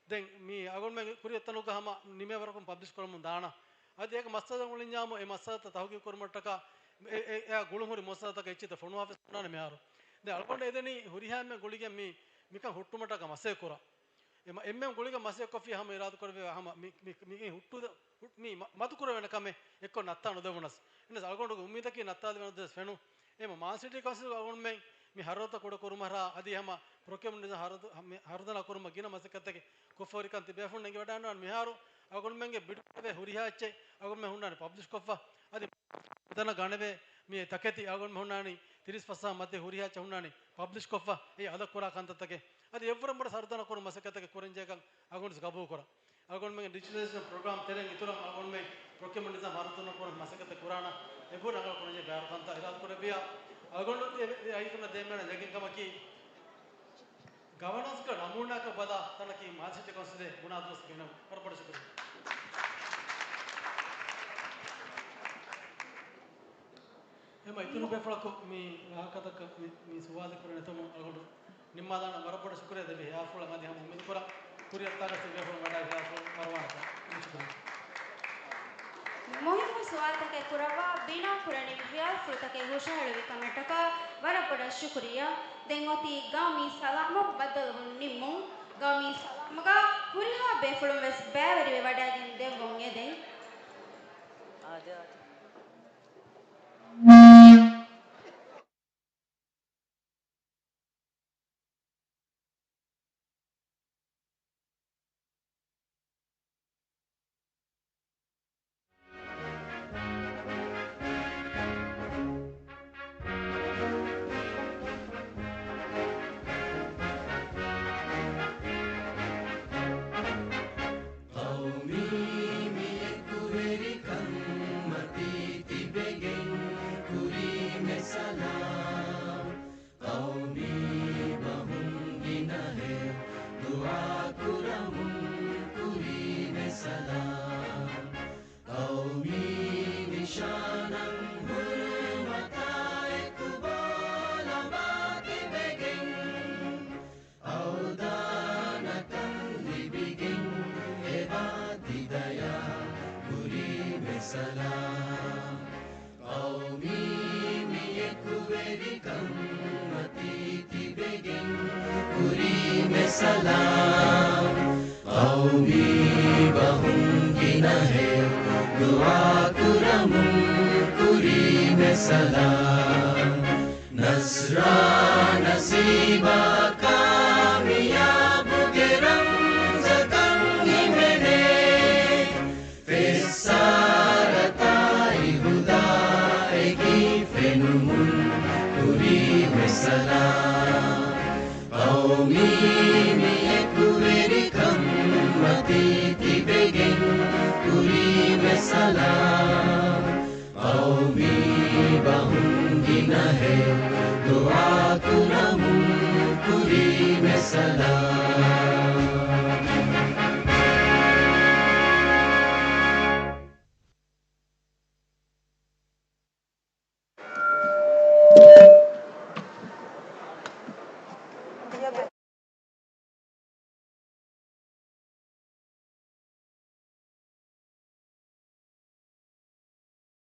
ދެން މި އަޅުގަނޑުމެން ކުރިއަށް އޮތްތަނުގަ ހަމަ ނިމޭވަރަކުން ޕަބްލިޝް ކުރަމުން ދާނަން. އަދި އޭގެ މައްސަލަ އުޅިންޏާމު، އެ މައްސަލަތައް ތަހުގީގު ކުރުމަށްޓަކާ އެ، އެ، އެއާ ގުޅުން ހުރި މައްސަލަތަކަށް އެއްޗިތައް ފޮނުވާފަ ހުންނާނެ މިހާރު. ދެން އަޅުގަނޑަށް އެދެނީ ހުރިހާ އެންމެން ގުޅިގެން މި، މިކަން ހުއްޓުމަށްޓަކާ މަސައްކަތް ކުރާ. އެ މަ-، އެންމެން ގުޅިގެން މަސައްކަތް ކޮށްފި ހަމަ އިރާދަ ކުރެވޭ ހަމަ މި، މި، މި ހުއްޓު، ހު-، މި މަ-، މަދު ކުރެވޭނެ ކަމެއް އެއްކޮށް ނައްތާ ނުދެވުނަސް. އެނަސް އަޅުގަނޑުގެ އުއްމީދަކީ ނައްތާލެވޭނެ ދުވަސް ފެނުން. އެމަ މާލެ ސިޓީ ކައުންސިލް އަޅުގަނޑުމެން މި ހަރަދުތައް ކުޑަ ކުރުމަށް އަދި ހަމަ ޕްރޮކިއުމަންޓް ނިޒާމް ހަރަދު-، ހަ-، މި ހަރުދަނާ ކުރުމަށް ގިނަ މަސައްކަތްތަކެއް ކޮށްފަ ހުރިކަން ތިބޭފުޅުން އެނގިވަޑައިގަންނަވާނެ. މިހާރު އަޅުގަނޑުމެންގެ ބިޑު ކުރެވޭ ހުރިހާ އެއްޗެއް އަޅުގަނޑުމެން ހުންނާނެ ޕަބްލިޝް ކޮށްފަ. އަދި ހަރުދަނާ ގަނެވޭ މި ތަކެތި އަޅުގަނޑުމެން ހުންނާނީ ތިރީސް ފަސް ހާސް މަތި ހުރިހާ އެއްޗެއް ހުންނާނީ ޕަބްލިޝް ކޮށްފަ. އެ އަލަށް ކުރާ ކަންތައްތަކެއް އަދި އެއްވަރަށް ބޮޑަށް ހަރުދަނާ ކުރުމަށް މަސައްކަތްތަކެއް ކުރަންޖެހޭ ކަން އަޅުގަނޑު ގަބޫލު ކުރަން. އަޅުގަނޑުމެންގެ ޑިޖިޓަލައިޒޭޝަން ޕްރޮގްރާމް ތެރެއިން އިތުރަށް އަޅުގަނޑުމެން ޕްރޮކިއުމަންޓް ނިޒާމް ހަރުދަނާ ކުރުމަށް މަސައްކަތް ކުރާނަން. އެބަހުރި ރަނގަޅަށް ކުރަންޖެހޭ ބައިވަރު ކަންތައް އިރާދަ ކުރެއްވިއްޔާ، އަޅުގަނޑު އެ، އެ އައިސް ދޭން ބޭނުން ނެގިން ކަމަކީ، ގަވަނަންސްގެ ނަމޫނާއަކަށް ބަލާ ތަނަކީ މާލެ ސިޓީ ކައުންސިލެއް ބުނާ ދުވަސް ގެނައުން. ވަރަށް ބޮޑަށް ޝުކުރިއްޔާ. އެމަ އިތުރު ބޭފުޅަކު މި ވާހަކަތަކަށް މި، މި ސުވާލެއް ކުރެވޭ ނެތުމުން އަޅުގަނޑު ނިންމާލާނަން. ވަރަށް ބޮޑަށް ޝުކުރިއްޔާ ދެ ބޭފުޅަށް. އަދި ހަމަ އުއްމީދު ކުރަން ކުރިއަށް ތާކަށް ތި ބޭފުޅުން ވަޑައި ހިޔާލުފުޅު އަރުވާނެތާ. ޝުކުރިއްޔާ. މުހިއްމު ސުވާލުތަކެއް ކުރައްވާ ބިނާ ކުރަނިވި ހިޔާލުފުޅުތަކެއް ހުށަހެޅުއްވި ކަމަށްޓަކާ ވަރަށް ބޮޑަށް ޝުކުރިއްޔާ. ދެން އޮތީ ގައުމީ ސަލާމަށް ބައްދަލުވުން ނިންމުން. ގައުމީ ސަލާމަކާ ހުރިހާ ބޭފުޅުން ވެސް ބައިވެރިވެ ވަޑައިގެން ދެއްވުން އެދެން. ޤައުމީ މި އެކުވެރިކަން މަތީ ތިބެގެން ކުރީމެ ސަލާމް. ޤައުމީ ބަހުން ގިނަހެއް ދުޢާކުރަމުން ކުރީމެ ސަލާމް. ޤައުމީ ނިޝާނަށް ހުރުމަތާ އެކު ބޯލަމާ ތިބެގެން އަވަދާންކަން ލިބިގެން އެބާ ތި ދަޔާ ކުރީމެ ސަލާމް. ޤައުމީ މި އެކުވެރިކަން މަތީ ތިބެގެން ކުރީމެ ސަލާމް. ޤައުމީ ބަހުން ގިނަހެއް ދުޢާކުރަމުން ކުރީމެ ސަލާމް. ނަޞްރާ ނަސީބާ ކާމިޔާބުގެ ރަމްޒަކަށް ހިމެނޭ. ފެއްސާރަތާއި ހުދާއެކީ ފެނުމުން ކުރީމެ ސަލާމް. ޤައުމީ މި އެކުވެރިކަން މަތީ ތިބެގެން ކުރީމެ ސަލާމް. ޤައުމީ ބަހުން ގިނަހެއް ދުޢާކުރަމުން ކުރީމެ ސަލާމް.